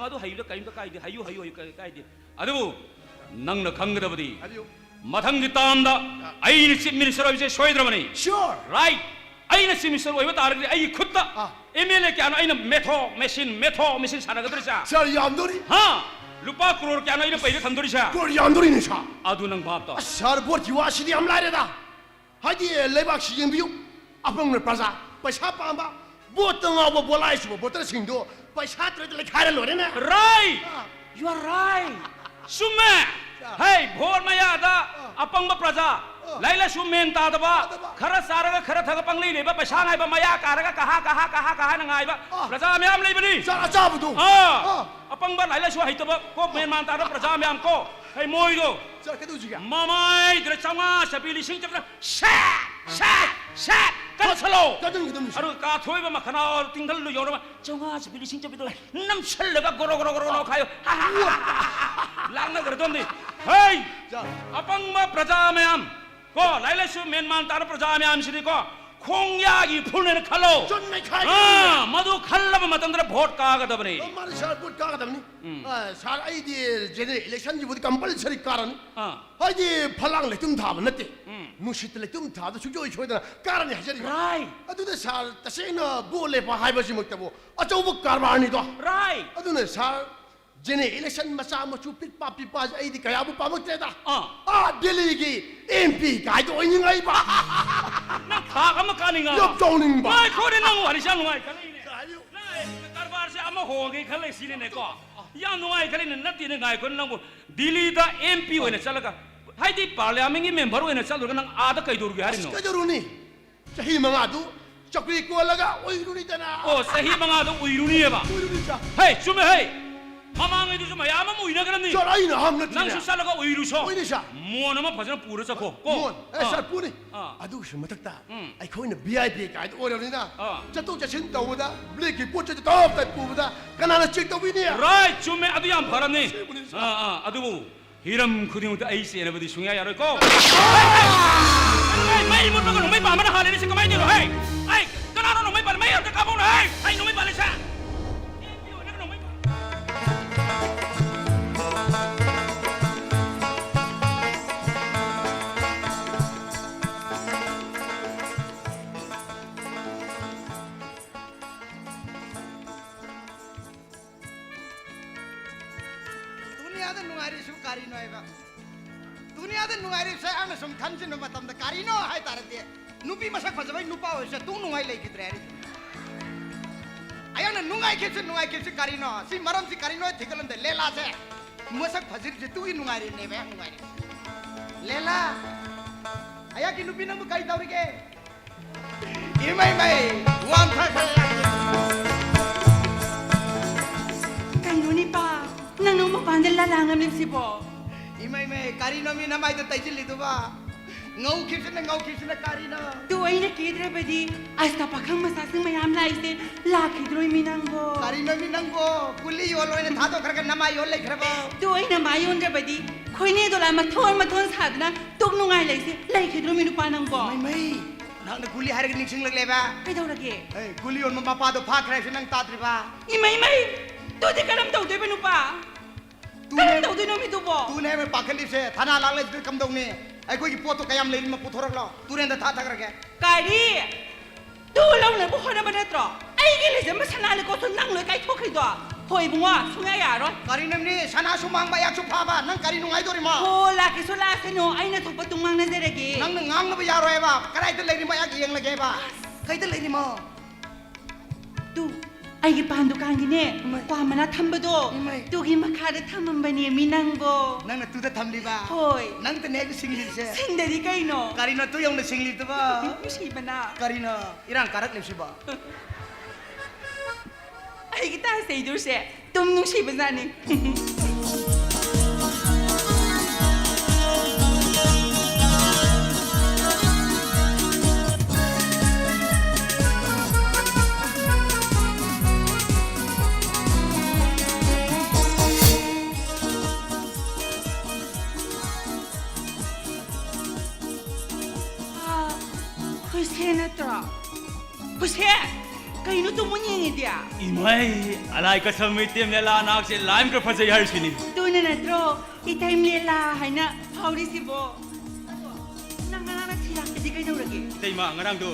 ꯃꯗꯨ ꯍꯩꯕꯗ ꯀꯔꯤꯝꯇ ꯀꯥꯏꯗꯦ, ꯍꯩꯌꯨ, ꯍꯩꯌꯨ, ꯍꯩꯌꯨ, ꯀꯔꯤ ꯀꯥꯏꯗꯦ꯫ ꯑꯗꯨꯕꯨ ꯅꯪꯅ ꯈꯪꯒꯗꯕꯗꯤ, ꯍꯥꯏꯕꯤꯌꯨ꯫ ꯃꯊꯪꯒꯤ ꯇꯥꯝꯗ ꯑꯩꯅ ꯆꯤꯐ ꯃꯤꯅꯤꯁꯇꯔ ꯑꯣꯏꯕꯁꯦ ꯁꯣꯏꯗ꯭ꯔꯕꯅꯤ꯫ ꯁꯤꯌꯣꯔ꯫ ꯔꯥꯏꯠ꯫ ꯑꯩꯅ ꯆꯤꯐ ꯃꯤꯅꯤꯁꯇꯔ ꯑꯣꯏꯕ ꯇꯥꯔꯒꯗꯤ ꯑꯩꯒꯤ ꯈꯨꯠꯇ ꯑꯥ꯫ ꯑꯦꯝ ꯑꯦꯜ ꯑꯦ ꯀꯌꯥꯅꯣ ꯑꯩꯅ ꯃꯦꯊꯣꯛ ꯃꯦꯁꯤꯟ, ꯃꯦꯊꯣꯛ ꯃꯦꯁꯤꯟ ꯁꯥꯟꯅꯒꯗꯧꯔꯤꯁꯦ? ꯁꯥꯔ, ꯌꯥꯝꯗꯣꯔꯤ꯫ ꯍꯥ? ꯂꯨꯄꯥ ꯀ꯭ꯔꯣꯔ ꯀꯌꯥꯅꯣ ꯑꯩꯅ ꯄꯩꯔ ꯊꯝꯗꯣꯔꯤꯁꯦ? ꯀ꯭ꯔꯣꯔ ꯌꯥꯝꯗꯣꯔꯤꯅꯦ ꯁꯥꯔ꯫ ꯑꯗꯨ ꯅꯪ ꯚꯥꯞ ꯇꯥꯎ꯫ ꯑꯁ, ꯁꯥꯔ, ꯚꯣꯠꯀꯤ ꯋꯥꯁꯤꯗꯤ ꯌꯥꯝ ꯂꯥꯏꯔꯦꯗ꯫ ꯍꯥꯏꯗꯤ, ꯂꯩꯕꯥꯛꯁꯤ ꯌꯦꯡꯕꯤꯌꯨ, ꯑꯄꯪꯕ ꯄ꯭ꯔꯖꯥ, ꯄꯩꯁꯥ ꯄꯥꯝꯕ, ꯚꯣꯠꯇ ꯉꯥꯎꯕ ꯕꯣꯂꯥꯏ ꯆꯨꯕ ꯚꯣꯇꯔꯁꯤꯡꯗꯣ ꯄꯩꯁꯥ ꯇꯔꯦꯠꯇ ꯂꯩꯈꯥꯏꯔ ꯂꯣꯏꯔꯦꯅꯦ꯫ Right! Ah. You are right! ꯆꯨꯝꯃꯦ! ꯑꯥ꯫ ꯍꯦ, ꯚꯣꯠ ꯃꯌꯥꯗ ꯑꯥ꯫ ꯑꯄꯪꯕ ꯄ꯭ꯔꯖꯥ, ꯑꯥ꯫ ꯂꯥꯏꯔꯤꯛ ꯂꯥꯏꯁꯨ ꯃꯦꯟ ꯇꯥꯗꯕ, ꯇꯥꯗꯕ꯫ ꯈꯔ ꯆꯥꯔꯒ ꯈꯔ ꯊꯛꯑꯒ ꯄꯪꯂꯩ ꯂꯩꯕ, ꯄꯩꯁꯥ ꯉꯥꯏꯕ, ꯃꯌꯥ ꯀꯥꯔꯒ ꯀꯍꯥ ꯀꯍꯥ ꯀꯍꯥ ꯀꯍꯥ ꯍꯥꯏꯅ ꯉꯥꯏꯕ ꯑꯥ꯫ ꯄ꯭ꯔꯖꯥ ꯃꯌꯥꯝ ꯂꯩꯕꯅꯤ꯫ ꯁꯥꯔ, ꯑꯆꯥꯕꯗꯣ꯫ ꯑꯥ꯫ ꯑꯥ꯫ ꯑꯄꯪꯕ, ꯂꯥꯏꯔꯤꯛ ꯂꯥꯏꯁꯨ ꯍꯩꯇꯕ, ꯀꯣꯛ ꯃꯦꯟ ꯃꯥꯟ ꯇꯥꯗꯕ ꯄ꯭ꯔꯖꯥ ꯃꯌꯥꯝ ꯀꯣ, ꯍꯩ ꯃꯣꯏꯗꯣ꯫ ꯁꯥꯔ, ꯀꯩꯗꯧꯁꯤꯒꯦ? ꯃꯃꯥꯏꯗꯨꯗ ꯆꯥꯝꯃꯉꯥ ꯆꯠꯄꯤ, ꯂꯤꯁꯤꯡ ꯆꯠꯄꯤ, ꯁꯦꯠ! ꯁꯦꯠ! ꯁꯦꯠ! ꯀꯟꯁꯜꯂꯣ! ꯀꯟꯁꯤꯟꯒꯗꯕꯅꯤ, ꯁꯥꯔ꯫ ꯑꯗꯨꯒ ꯀꯥꯊꯣꯛꯏꯕ ꯃꯈꯅꯥ ꯇꯤꯡꯊꯜꯗꯨ ꯌꯧꯔꯒ ꯆꯥꯝꯃꯉꯥ ꯆꯠꯄꯤ, ꯂꯤꯁꯤꯡ ꯆꯠꯄꯤꯗꯣ ꯅꯝꯁꯜꯂꯒ ꯒꯣꯔꯣ ꯒꯣꯔꯣ ꯒꯣꯔꯣ ꯒꯣꯔꯣ ꯈꯥꯏꯌꯣ꯫ ꯂꯥꯛꯅꯈ꯭ꯔꯗꯣꯝꯗꯤ꯫ ꯍꯩ! ꯁꯥꯔ꯫ ꯑꯄꯪꯕ ꯄ꯭ꯔꯖꯥ ꯃꯌꯥꯝ ꯀꯣ, ꯂꯥꯏꯔꯤꯛ ꯂꯥꯏꯁꯨ ꯃꯦꯟ ꯃꯥꯟ ꯇꯥꯗꯕ ꯄ꯭ꯔꯖꯥ ꯃꯌꯥꯝꯁꯤꯗꯤꯀꯣ, ꯈꯣꯡꯌꯥꯒꯤ ꯏꯐꯨꯜꯅꯦꯅ ꯈꯜꯂꯣ꯫ ꯆꯨꯝꯃꯦ, ꯈꯥꯏ꯫ ꯑꯥ, ꯃꯗꯨ ꯈꯜꯂꯕ ꯃꯇꯝꯗ ꯚꯣꯠ ꯀꯥꯒꯗꯕꯅꯤ꯫ ꯑꯣ, ꯃꯥꯅꯤ ꯁꯥꯔ, ꯚꯣꯠ ꯀꯥꯒꯗꯕꯅꯤ꯫ ꯎꯝ꯫ ꯑ, ꯁꯥꯔ, ꯑꯩꯗꯤ ꯖꯦꯅꯔꯦꯜ ꯏꯂꯦꯛꯁꯟꯁꯤꯕꯨꯗꯤ ꯀꯝꯄꯜꯁꯔꯤ ꯀꯥꯔꯅꯤ꯫ ꯑꯥ꯫ ꯍꯥꯏꯗꯤ ꯐꯂꯥꯡ ꯂꯩꯇꯨꯝ ꯊꯥꯕ ꯅꯠꯇꯦ꯫ ꯎꯝ꯫ ꯅꯨꯡꯁꯤꯠꯇ ꯂꯩꯇꯨꯝ ꯊꯥꯕꯗ ꯁꯨꯡꯁꯣꯏ ꯁꯣꯏꯗꯅ ꯀꯥꯔꯅꯤ ꯍꯥꯏꯖꯔꯤꯕ꯫ ꯔꯥꯏꯠ꯫ ꯑꯗꯨꯗ ꯁꯥꯔ, ꯇꯁꯦꯡꯅ ꯚꯣꯠ ꯂꯦꯞꯄ ꯍꯥꯏꯕꯁꯤꯃꯛꯇꯕꯨ ꯑꯆꯧꯕ ꯀꯔꯕꯥꯔꯅꯤꯗꯣ꯫ ꯔꯥꯏꯠ꯫ ꯑꯗꯨꯅ ꯁꯥꯔ, ꯖꯦꯅꯔꯦꯜ ꯏꯂꯦꯛꯁꯟ ꯃꯆꯥ ꯃꯁꯨ ꯄꯤꯛꯄ ꯄꯤꯛꯄꯁꯦ ꯑꯩꯗꯤ ꯀꯌꯥꯕꯨ ꯄꯥꯝꯃꯛꯇ꯭ꯔꯦꯗ꯫ ꯑꯥ꯫ ꯑꯥ, ꯗꯦꯜꯂꯤꯒꯤ ꯑꯦꯝ ꯄꯤ ꯀꯥꯏꯗꯣ ꯑꯣꯏꯅꯤꯡꯉꯛꯏꯕ꯫ ꯅꯪ ꯊꯥꯛ ꯑꯃ ꯀꯥꯅꯤꯡꯉꯕ? ꯌꯥꯝ ꯆꯥꯎꯅꯤꯡꯕ꯫ ꯉꯥꯏꯈꯣꯅꯦ, ꯅꯪ ꯋꯥꯔꯤꯁꯦ ꯌꯥꯝ ꯅꯨꯡꯉꯥꯏ ꯈꯜꯂꯛꯏꯅꯦ꯫ ꯍꯥꯏꯕꯤꯌꯨ꯫ ꯅꯪ ꯀꯔꯕꯥꯔꯁꯦ ꯑꯃ ꯍꯣꯡꯒꯦ ꯈꯜꯂꯦ ꯁꯤꯅꯤꯅꯦꯀꯣ? ꯌꯥꯝ ꯅꯨꯡꯉꯥꯏ ꯈꯜꯂꯤꯅꯦ꯫ ꯅꯠꯇꯦꯅꯦ, ꯉꯥꯏꯈꯣꯅꯦ, ꯅꯪꯕꯨ ꯗꯤꯜꯂꯤꯗ ꯑꯦꯝ ꯄꯤ ꯑꯣꯏꯅ ꯆꯠꯂꯒ, ꯍꯥꯏꯗꯤ ꯄꯥꯔꯂꯤꯌꯥꯃꯦꯟꯒꯤ ꯃꯦꯝꯕꯔ ꯑꯣꯏꯅ ꯆꯠꯂꯨꯔꯒ ꯅꯪ ꯑꯥꯗ ꯀꯩꯗꯧꯔꯨꯒꯦ ꯍꯥꯏꯔꯤꯅꯣ? ꯀꯩꯗꯧꯔꯨꯅꯤ? ꯆꯍꯤ ꯃꯉꯥꯗꯨ ꯆꯧꯀ꯭ꯔꯤ ꯀꯣꯜꯂꯒ ꯑꯣꯏꯔꯨꯅꯤꯗꯅ꯫ ꯑꯣ, ꯆꯍꯤ ꯃꯉꯥꯗ ꯎꯏꯔꯨꯅꯤꯑꯕ? ꯑꯣꯏꯔꯨꯅꯤ ꯁꯥꯔ꯫ ꯍꯦ, ꯆꯨꯝꯃꯦ ꯍꯦ꯫ ꯃꯃꯥꯡꯉꯩꯗꯨꯁꯨ ꯃꯌꯥꯝ ꯑꯃ ꯎꯏꯅꯈ꯭ꯔꯕꯅꯤ꯫ ꯁꯥꯔ, ꯑꯩꯅ ꯑꯍꯥꯟꯕ ꯅꯠꯇꯦꯅꯦ꯫ ꯅꯪꯁꯨ ꯆꯠꯂꯒ ꯎꯏꯔꯨꯁꯣ꯫ ꯎꯏꯅꯦ, ꯁꯥꯔ꯫ ꯃꯣꯟ ꯑꯃ ꯐꯖꯅ ꯄꯨꯔ ꯆꯠꯈꯣ, ꯀꯣ? ꯃꯣꯟ? ꯑꯦ, ꯑꯥ꯫ ꯁꯥꯔ, ꯄꯨꯅꯤ꯫ ꯑꯥ꯫ ꯑꯗꯨꯒꯤꯁꯨ ꯃꯊꯛꯇ ꯎꯝ꯫ ꯑꯩꯈꯣꯏꯅ ꯚꯤ ꯑꯥꯏ ꯄꯤ ꯀꯥꯏꯗꯣ ꯑꯣꯏꯔꯕꯅꯤꯅ, ꯑꯥ꯫ ꯆꯠꯊꯣꯛ ꯆꯠꯁꯤꯟ ꯇꯧꯕꯗ ꯕ꯭ꯂꯦꯛꯀꯤ ꯄꯣꯠ ꯆꯩꯗꯣ ꯇꯞ ꯇꯞ ꯄꯨꯕꯗ ꯀꯅꯥꯅ ꯆꯦꯛ ꯇꯧꯕꯤꯅꯤ? ꯔꯥꯏꯠ, ꯆꯨꯝꯃꯦ, ꯑꯗꯨ ꯌꯥꯝ ꯐꯔꯕꯅꯤ꯫ ꯑꯁꯦꯡꯕꯅꯤ, ꯁꯥꯔ꯫ ꯑꯥ, ꯑꯥ, ꯑꯗꯨꯕꯨ ꯍꯤꯔꯝ ꯈꯨꯗꯤꯡꯃꯛꯇ ꯑꯩ ꯆꯦꯟꯅꯕꯗꯤ ꯁꯨꯡꯌꯥ ꯌꯥꯔꯣꯏꯀꯣ꯫ ꯍꯩ, ꯍꯩ, ꯍꯩ, ꯃꯩ ꯃꯨꯠꯄꯒ ꯅꯣꯡꯃꯩ ꯄꯥꯟꯕꯅ ꯍꯥꯜꯂꯦꯅꯦ, ꯁꯤ ꯀꯃꯥꯏꯅ ꯇꯧꯔꯤꯅꯣ? ꯍꯩ, ꯍꯩ, ꯀꯅꯥꯅꯣ ꯅꯣꯡꯃꯩ ꯄꯥꯜꯂꯤ? ꯃꯩ ꯑꯝꯇ ꯀꯥꯞꯄꯛꯎꯅꯦ, ꯍꯩ, ꯑꯩ ꯅꯣꯡꯃꯩ ꯄꯥꯜꯂꯤꯁꯦ꯫ ꯗꯨꯅꯤꯌꯥꯗ ꯅꯨꯡꯉꯥꯏꯔꯤꯁꯤꯕꯨ ꯀꯔꯤꯅꯣ ꯍꯥꯏꯕ? ꯗꯨꯅꯤꯌꯥꯗ ꯅꯨꯡꯉꯥꯏꯔꯤꯕꯁꯦ ꯑꯩꯅ ꯁꯨꯝ ꯈꯟꯖꯤꯟꯕ ꯃꯇꯝꯗ ꯀꯔꯤꯅꯣ ꯍꯥꯏ ꯇꯥꯔꯗꯤ, ꯅꯨꯄꯤ ꯃꯁꯛ ꯐꯖꯕꯩ ꯅꯨꯄꯥ ꯑꯣꯏꯕꯁꯦ ꯇꯨꯡ ꯅꯨꯡꯉꯥꯏ ꯂꯩꯈꯤꯗ꯭ꯔꯦ ꯍꯥꯏꯔꯤꯁꯦ꯫ ꯑꯩꯍꯥꯛꯅ ꯅꯨꯡꯉꯥꯏꯈꯤꯕꯁꯤ, ꯅꯨꯡꯉꯥꯏꯈꯤꯕꯁꯤ ꯀꯔꯤꯅꯣ? ꯁꯤ ꯃꯔꯝꯁꯤ ꯀꯔꯤꯅꯣ ꯍꯥꯏ ꯊꯤꯒꯠꯂꯝꯗꯦ꯫ ꯂꯦꯂꯥꯁꯦ ꯃꯁꯛ ꯐꯖꯔꯤꯕꯁꯦ ꯇꯨꯒꯤ ꯅꯨꯡꯉꯥꯏꯔꯤꯅꯦꯕ ꯑꯩꯍꯥꯛ ꯅꯨꯡꯉꯥꯏꯔꯤꯁꯦ꯫ ꯂꯦꯂꯥ, ꯑꯩꯍꯥꯛꯀꯤ ꯅꯨꯄꯤ ꯅꯪꯕꯨ ꯀꯔꯤ ꯇꯧꯔꯤꯒꯦ? ꯏꯃꯩ ꯃꯩ, ꯋꯥꯟꯊꯈ꯭ꯔꯦ꯫ ꯀꯩꯅꯣꯅꯦ ꯄꯥ, ꯅꯪ ꯅꯪ ꯃꯄꯥꯟꯗ ꯂꯥꯂꯥꯡꯉꯝꯂꯤꯕꯁꯤꯕꯣ? ꯏꯃꯩ ꯃꯩ, ꯀꯔꯤꯅꯣ ꯃꯤ ꯅꯃꯥꯏꯗ ꯇꯩꯁꯤꯜꯂꯤꯗꯨꯕ? ꯉꯧꯈꯤꯕꯁꯤꯅ, ꯉꯧꯈꯤꯕꯁꯤꯅ ꯀꯔꯤꯅꯣ? ꯇꯨ ꯑꯩꯅ ꯀꯦꯗ꯭ꯔꯕꯗꯤ ꯑꯁꯇ ꯄꯥꯈꯪ ꯃꯆꯥꯁꯤꯡ ꯃꯌꯥꯝ ꯂꯥꯛꯏꯁꯦ ꯂꯥꯛꯈꯤꯗ꯭ꯔꯣꯏꯃꯤ ꯅꯪꯕꯣ? ꯀꯔꯤꯅꯣ ꯃꯤ ꯅꯪꯕꯣ? ꯀꯨꯂꯤ ꯌꯣꯜ ꯑꯣꯏꯅ ꯊꯥꯗꯣꯛꯈ꯭ꯔꯒ ꯅꯃꯥꯏ ꯌꯣꯜ ꯂꯩꯈ꯭ꯔꯕꯣ? ꯇꯨ ꯑꯩꯅ ꯃꯥꯏ ꯌꯣꯟꯗ꯭ꯔꯕꯗꯤ ꯈꯣꯏꯅꯦꯗꯣꯂꯥ ꯃꯊꯣꯟ ꯃꯊꯣꯟ ꯁꯥꯗꯅ ꯇꯨꯛ ꯅꯨꯡꯉꯥꯏ ꯂꯩꯁꯦ ꯂꯩꯈꯤꯗ꯭ꯔꯣꯏꯃꯤ ꯅꯨꯄꯥ ꯅꯪꯕꯣ? ꯏꯃꯩ ꯃꯩ, ꯅꯍꯥꯛꯅ ꯒꯨꯂꯤ ꯍꯥꯏꯔꯒ ꯅꯤꯡꯁꯤꯡꯂꯛꯂꯦꯕ꯫ ꯀꯩꯗꯧꯔꯒꯦ? ꯑꯦ, ꯒꯨꯂꯤ ꯌꯣꯟꯕ ꯃꯄꯥꯗꯣ ꯐꯥꯈ꯭ꯔꯦ ꯍꯥꯏꯁꯦ ꯅꯪ ꯇꯥꯗ꯭ꯔꯤꯕ? ꯏꯃꯩ ꯃꯩ! ꯇꯨꯗꯤ ꯀꯔꯝ ꯇꯧꯗꯣꯏꯕ ꯅꯨꯄꯥ? ꯇꯨꯅꯦ-, ꯀꯔꯝ ꯇꯧꯗꯣꯏꯅꯣ ꯃꯤꯗꯨꯕꯣ? ꯇꯨꯅꯦ ꯍꯥꯏꯕ ꯄꯥꯈꯠꯂꯤꯁꯦ, ꯊꯥꯅꯥ ꯂꯥꯛꯂꯁꯤꯗꯤ ꯀꯝꯗꯧꯅꯤ? ꯑꯩꯈꯣꯏꯒꯤ ꯄꯣꯠꯇꯣ ꯀꯌꯥꯝ ꯂꯩꯔꯤꯃꯣ ꯄꯨꯊꯣꯔꯛꯂꯣ, ꯇꯨꯔꯦꯟꯗ ꯊꯥꯊꯈ꯭ꯔꯒꯦ꯫ ꯀꯔꯤ? ꯇꯨ ꯂꯧꯅꯕ ꯍꯣꯠꯅꯕ ꯅꯠꯇ꯭ꯔꯣ ꯑꯩꯒꯤ ꯂꯩꯖꯔꯝꯕ ꯁꯅꯥ ꯂꯩꯀꯣꯠꯁꯨ ꯅꯪ ꯂꯣꯏ ꯀꯥꯏꯊꯣꯛꯈ꯭ꯔꯤꯗꯣ? ꯍꯣꯏ ꯏꯕꯨꯡꯉꯣ, ꯁꯨꯡꯌꯥ ꯌꯥꯔꯣꯏ꯫ ꯀꯔꯤꯅꯣꯅꯦ, ꯁꯅꯥꯁꯨ ꯃꯥꯡꯕ ꯑꯩꯍꯥꯛꯁꯨ ꯐꯥꯕ, ꯅꯪ ꯀꯔꯤ ꯅꯨꯡꯉꯥꯏꯗꯣꯔꯤꯃꯣ? ꯍꯣ, ꯂꯥꯛꯀꯦꯁꯨ ꯂꯥꯛꯁꯅꯨ, ꯑꯩꯅ ꯊꯣꯛꯄ ꯇꯨꯡ ꯉꯥꯡꯅꯖꯔꯒꯦ꯫ ꯅꯪꯅ ꯉꯥꯡꯅꯕ ꯌꯥꯔꯣꯏ ꯍꯥꯏꯕ, ꯀꯗꯥꯏꯗ ꯂꯩꯔꯤꯃꯣ ꯑꯩꯍꯥꯛ ꯌꯦꯡꯂꯒꯦ ꯍꯥꯏꯕ꯫ ꯀꯩꯗ ꯂꯩꯔꯤꯃꯣ? ꯇꯨ, ꯑꯩꯒꯤ ꯄꯥꯟ ꯗꯨꯀꯥꯟꯒꯤꯅꯦ, ꯏꯃꯥꯏ꯫ ꯀ꯭ꯋꯥ ꯃꯅꯥ ꯊꯝꯕꯗꯣ, ꯏꯃꯥꯏ꯫ ꯇꯨꯒꯤ ꯃꯈꯥꯗ ꯊꯝꯃꯝꯕꯅꯦ ꯃꯤ ꯅꯪꯕꯣ꯫ ꯅꯪꯅ ꯇꯨꯗ ꯊꯝꯂꯤꯕ? ꯍꯣꯏ꯫ ꯅꯪꯇꯅꯦ ꯑꯩꯕꯨ ꯁꯤꯡꯂꯤꯕꯁꯦ? ꯁꯤꯡꯗꯗꯤ ꯀꯩꯅꯣ? ꯀꯔꯤꯅꯣ ꯇꯨ ꯌꯧꯅ ꯁꯤꯡꯂꯤꯗꯨꯕ? ꯅꯨꯡꯁꯤꯕꯅ꯫ ꯀꯔꯤꯅꯣ ꯏꯔꯥꯡ ꯀꯥꯔꯛꯂꯤꯕꯁꯤꯕꯣ? ꯑꯩꯒꯤ ꯇꯥ ꯆꯩꯗꯨꯔꯁꯦ ꯑꯗꯨꯝ ꯅꯨꯡꯁꯤꯕꯖꯥꯠꯅꯤ꯫ ꯑꯥ, ꯍꯨꯏꯁꯦ ꯅꯠꯇ꯭ꯔꯣ? ꯍꯨꯏꯁꯦ! ꯀꯩꯅꯣ ꯇꯨꯝꯃꯨ ꯌꯦꯡꯉꯤꯗꯤ? ꯏꯃꯥꯏ, ꯑꯂꯥꯏ ꯀꯁꯝ ꯏꯇꯦꯝ ꯂꯦꯂꯥ ꯅꯍꯥꯛꯁꯦ ꯂꯥꯏꯝ ꯈꯔ ꯐꯖꯩ ꯍꯥꯏꯔꯤꯁꯤꯅꯤ꯫ ꯑꯗꯨꯅ ꯅꯠꯇ꯭ꯔꯣ ꯏꯇꯩꯝ ꯂꯦꯂꯥ ꯍꯥꯏꯅ ꯐꯥꯎꯔꯤꯁꯤꯕꯣ? ꯑꯗꯣ ꯅꯪ ꯉꯔꯥꯡ ꯅꯊꯤ ꯂꯥꯛꯇꯗꯤ ꯀꯩꯗꯧꯔꯒꯦ? ꯏꯇꯩꯃ, ꯉꯔꯥꯡꯗꯣ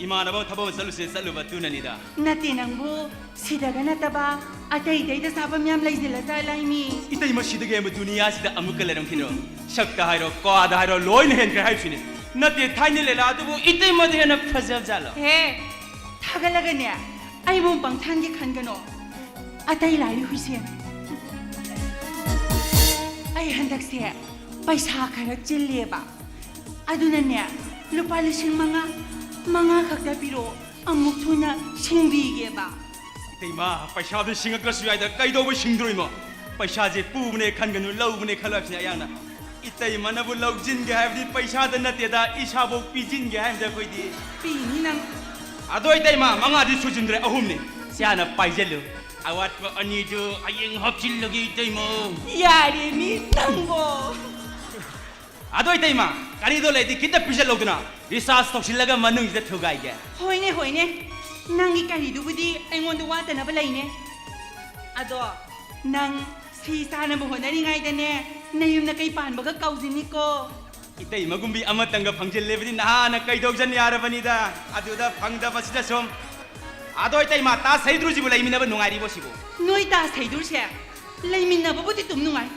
ꯏꯃꯥꯟꯅꯕ ꯊꯕꯛ ꯑꯃ ꯆꯠꯂꯨꯁꯦ ꯆꯠꯂꯨꯕ ꯑꯗꯨꯅꯅꯤꯗ꯫ ꯅꯠꯇꯦ ꯅꯪꯕꯨ, ꯁꯤꯗꯒ ꯅꯠꯇꯕ ꯑꯇꯩ ꯑꯇꯩꯗ ꯆꯥꯐꯝ ꯌꯥꯝ ꯂꯩꯁꯤꯜꯂ ꯆꯥꯏ ꯂꯥꯏꯃꯤ꯫ ꯏꯇꯩꯃ, ꯁꯤꯗꯒꯤ ꯍꯦꯟꯕ ꯗꯨꯅꯤꯌꯥꯁꯤꯗ ꯑꯃꯨꯛꯀ ꯂꯩꯔꯝꯈꯤꯗ꯭ꯔꯣ? ꯁꯛꯇ ꯍꯥꯏꯔꯣ, ꯀ꯭ꯋꯥꯗ ꯍꯥꯏꯔꯣ, ꯂꯣꯏꯅ ꯍꯦꯟꯈ꯭ꯔꯦ ꯍꯥꯏꯕꯁꯤꯅꯤ꯫ ꯅꯠꯇꯦ, ꯊꯥꯏꯅ ꯂꯦꯂꯥ ꯑꯗꯨꯕꯨ ꯏꯇꯩꯃꯗ ꯍꯦꯟꯅ ꯐꯖꯕ ꯖꯥꯠꯂꯣ? ꯍꯦ, ꯊꯥꯒꯠꯂꯒꯅꯦ ꯑꯩꯕꯨ ꯄꯪꯊꯥꯟꯒꯤ ꯈꯟꯒꯅꯣ꯫ ꯑꯇꯩ ꯂꯥꯏꯔꯤ ꯍꯨꯏꯁꯦ꯫ ꯑꯩ ꯍꯟꯗꯛꯁꯦ ꯄꯩꯁꯥ ꯈꯔ ꯆꯤꯜꯂꯦꯕ꯫ ꯑꯗꯨꯅꯅꯦ, ꯂꯨꯄꯥ ꯂꯤꯁꯤꯡ ꯃꯉꯥ, ꯃꯉꯥ ꯈꯛꯇ ꯄꯤꯔꯛꯑꯣ, ꯑꯃꯨꯛ ꯊꯨꯅ ꯁꯤꯡꯕꯤꯒꯦꯕ꯫ ꯏꯇꯩꯃ, ꯄꯩꯁꯥꯗꯨ ꯁꯤꯡꯉꯛꯇ꯭ꯔꯁꯨ ꯌꯥꯏꯗ, ꯀꯩꯗꯧꯕ ꯁꯤꯡꯗꯣꯏꯅꯣ? ꯄꯩꯁꯥꯁꯦ ꯄꯨꯕꯅꯦ ꯈꯟꯒꯅꯨ, ꯂꯧꯕꯅꯦ ꯈꯜꯂꯣ ꯍꯥꯏꯕꯁꯤꯅꯦ ꯑꯌꯥꯡꯅ꯫ ꯏꯇꯩꯃꯅꯕꯨ ꯂꯧꯁꯤꯟꯒꯦ ꯍꯥꯏꯕꯗꯤ ꯄꯩꯁꯥꯗ ꯅꯠꯇꯦꯗ, ꯏꯁꯥꯐꯧ ꯄꯤꯁꯤꯟꯒꯦ ꯍꯥꯏꯕꯗ ꯑꯩꯈꯣꯏꯗꯤ꯫ ꯄꯤꯅꯤ ꯅꯪ꯫ ꯑꯗꯣ ꯏꯇꯩꯃ, ꯃꯉꯥꯗꯤ ꯁꯨꯖꯤꯟꯗ꯭ꯔꯦ, ꯑꯍꯨꯝꯅꯤ꯫ ꯁꯤ ꯍꯥꯟꯅ ꯄꯥꯏꯖꯜꯂꯨ꯫ ꯑꯋꯥꯠꯄ ꯑꯅꯤꯗꯨ ꯍꯌꯦꯡ ꯍꯥꯞꯆꯤꯜꯂꯒꯦ ꯏꯇꯩꯃ꯫ ꯌꯥꯔꯦ ꯃꯤ ꯅꯪꯕꯣ꯫ ꯑꯗꯣ ꯏꯇꯩꯃ, ꯀꯔꯤꯗꯣ ꯂꯩꯗꯤ ꯈꯤꯇ ꯄꯤꯁꯜꯂꯧꯗꯅ, ꯔꯤꯆꯥꯔꯖ ꯇꯧꯁꯤꯜꯂꯒ ꯃꯅꯨꯡꯁꯤꯗ ꯊꯨꯒꯥꯏꯒꯦ꯫ ꯍꯣꯏꯅꯦ, ꯍꯣꯏꯅꯦ, ꯅꯪꯒꯤ ꯀꯔꯤꯗꯨꯕꯨꯗꯤ ꯑꯩꯉꯣꯟꯗ ꯋꯥꯠꯇꯅꯕ ꯂꯩꯅꯦ꯫ ꯑꯗꯣ ꯅꯪ ꯁꯤ ꯆꯥꯅꯕ ꯍꯣꯠꯅꯔꯤꯉꯩꯗꯅꯦ, ꯅꯌꯨꯝꯗ ꯀꯩ ꯄꯥꯟꯕꯒ ꯀꯥꯎꯖꯅꯤꯀꯣ꯫ ꯏꯇꯩꯃꯒꯨꯝꯕꯤ ꯑꯃꯇꯪꯒ ꯐꯪꯖꯤꯜꯂꯦꯕꯗꯤ ꯅꯍꯥꯟꯅ ꯀꯩꯗꯧꯖꯟ ꯌꯥꯔꯕꯅꯤꯗ, ꯑꯗꯨꯗ ꯐꯪꯗꯕꯁꯤꯗ ꯁꯨꯝ꯫ ꯑꯗꯣ ꯏꯇꯩꯃ, ꯇꯥ ꯁꯩꯗ꯭ꯔꯨꯁꯤꯕꯨ ꯂꯩꯃꯤꯟꯅꯕ ꯅꯨꯡꯉꯥꯏꯔꯤꯕꯣ ꯁꯤꯕꯨ? ꯅꯣꯏ ꯇꯥ ꯁꯩꯗ꯭ꯔꯨꯁꯦ ꯂꯩꯃꯤꯟꯅꯕꯕꯨꯗꯤ ꯑꯗꯨꯝ ꯅꯨꯡꯉꯥꯏ,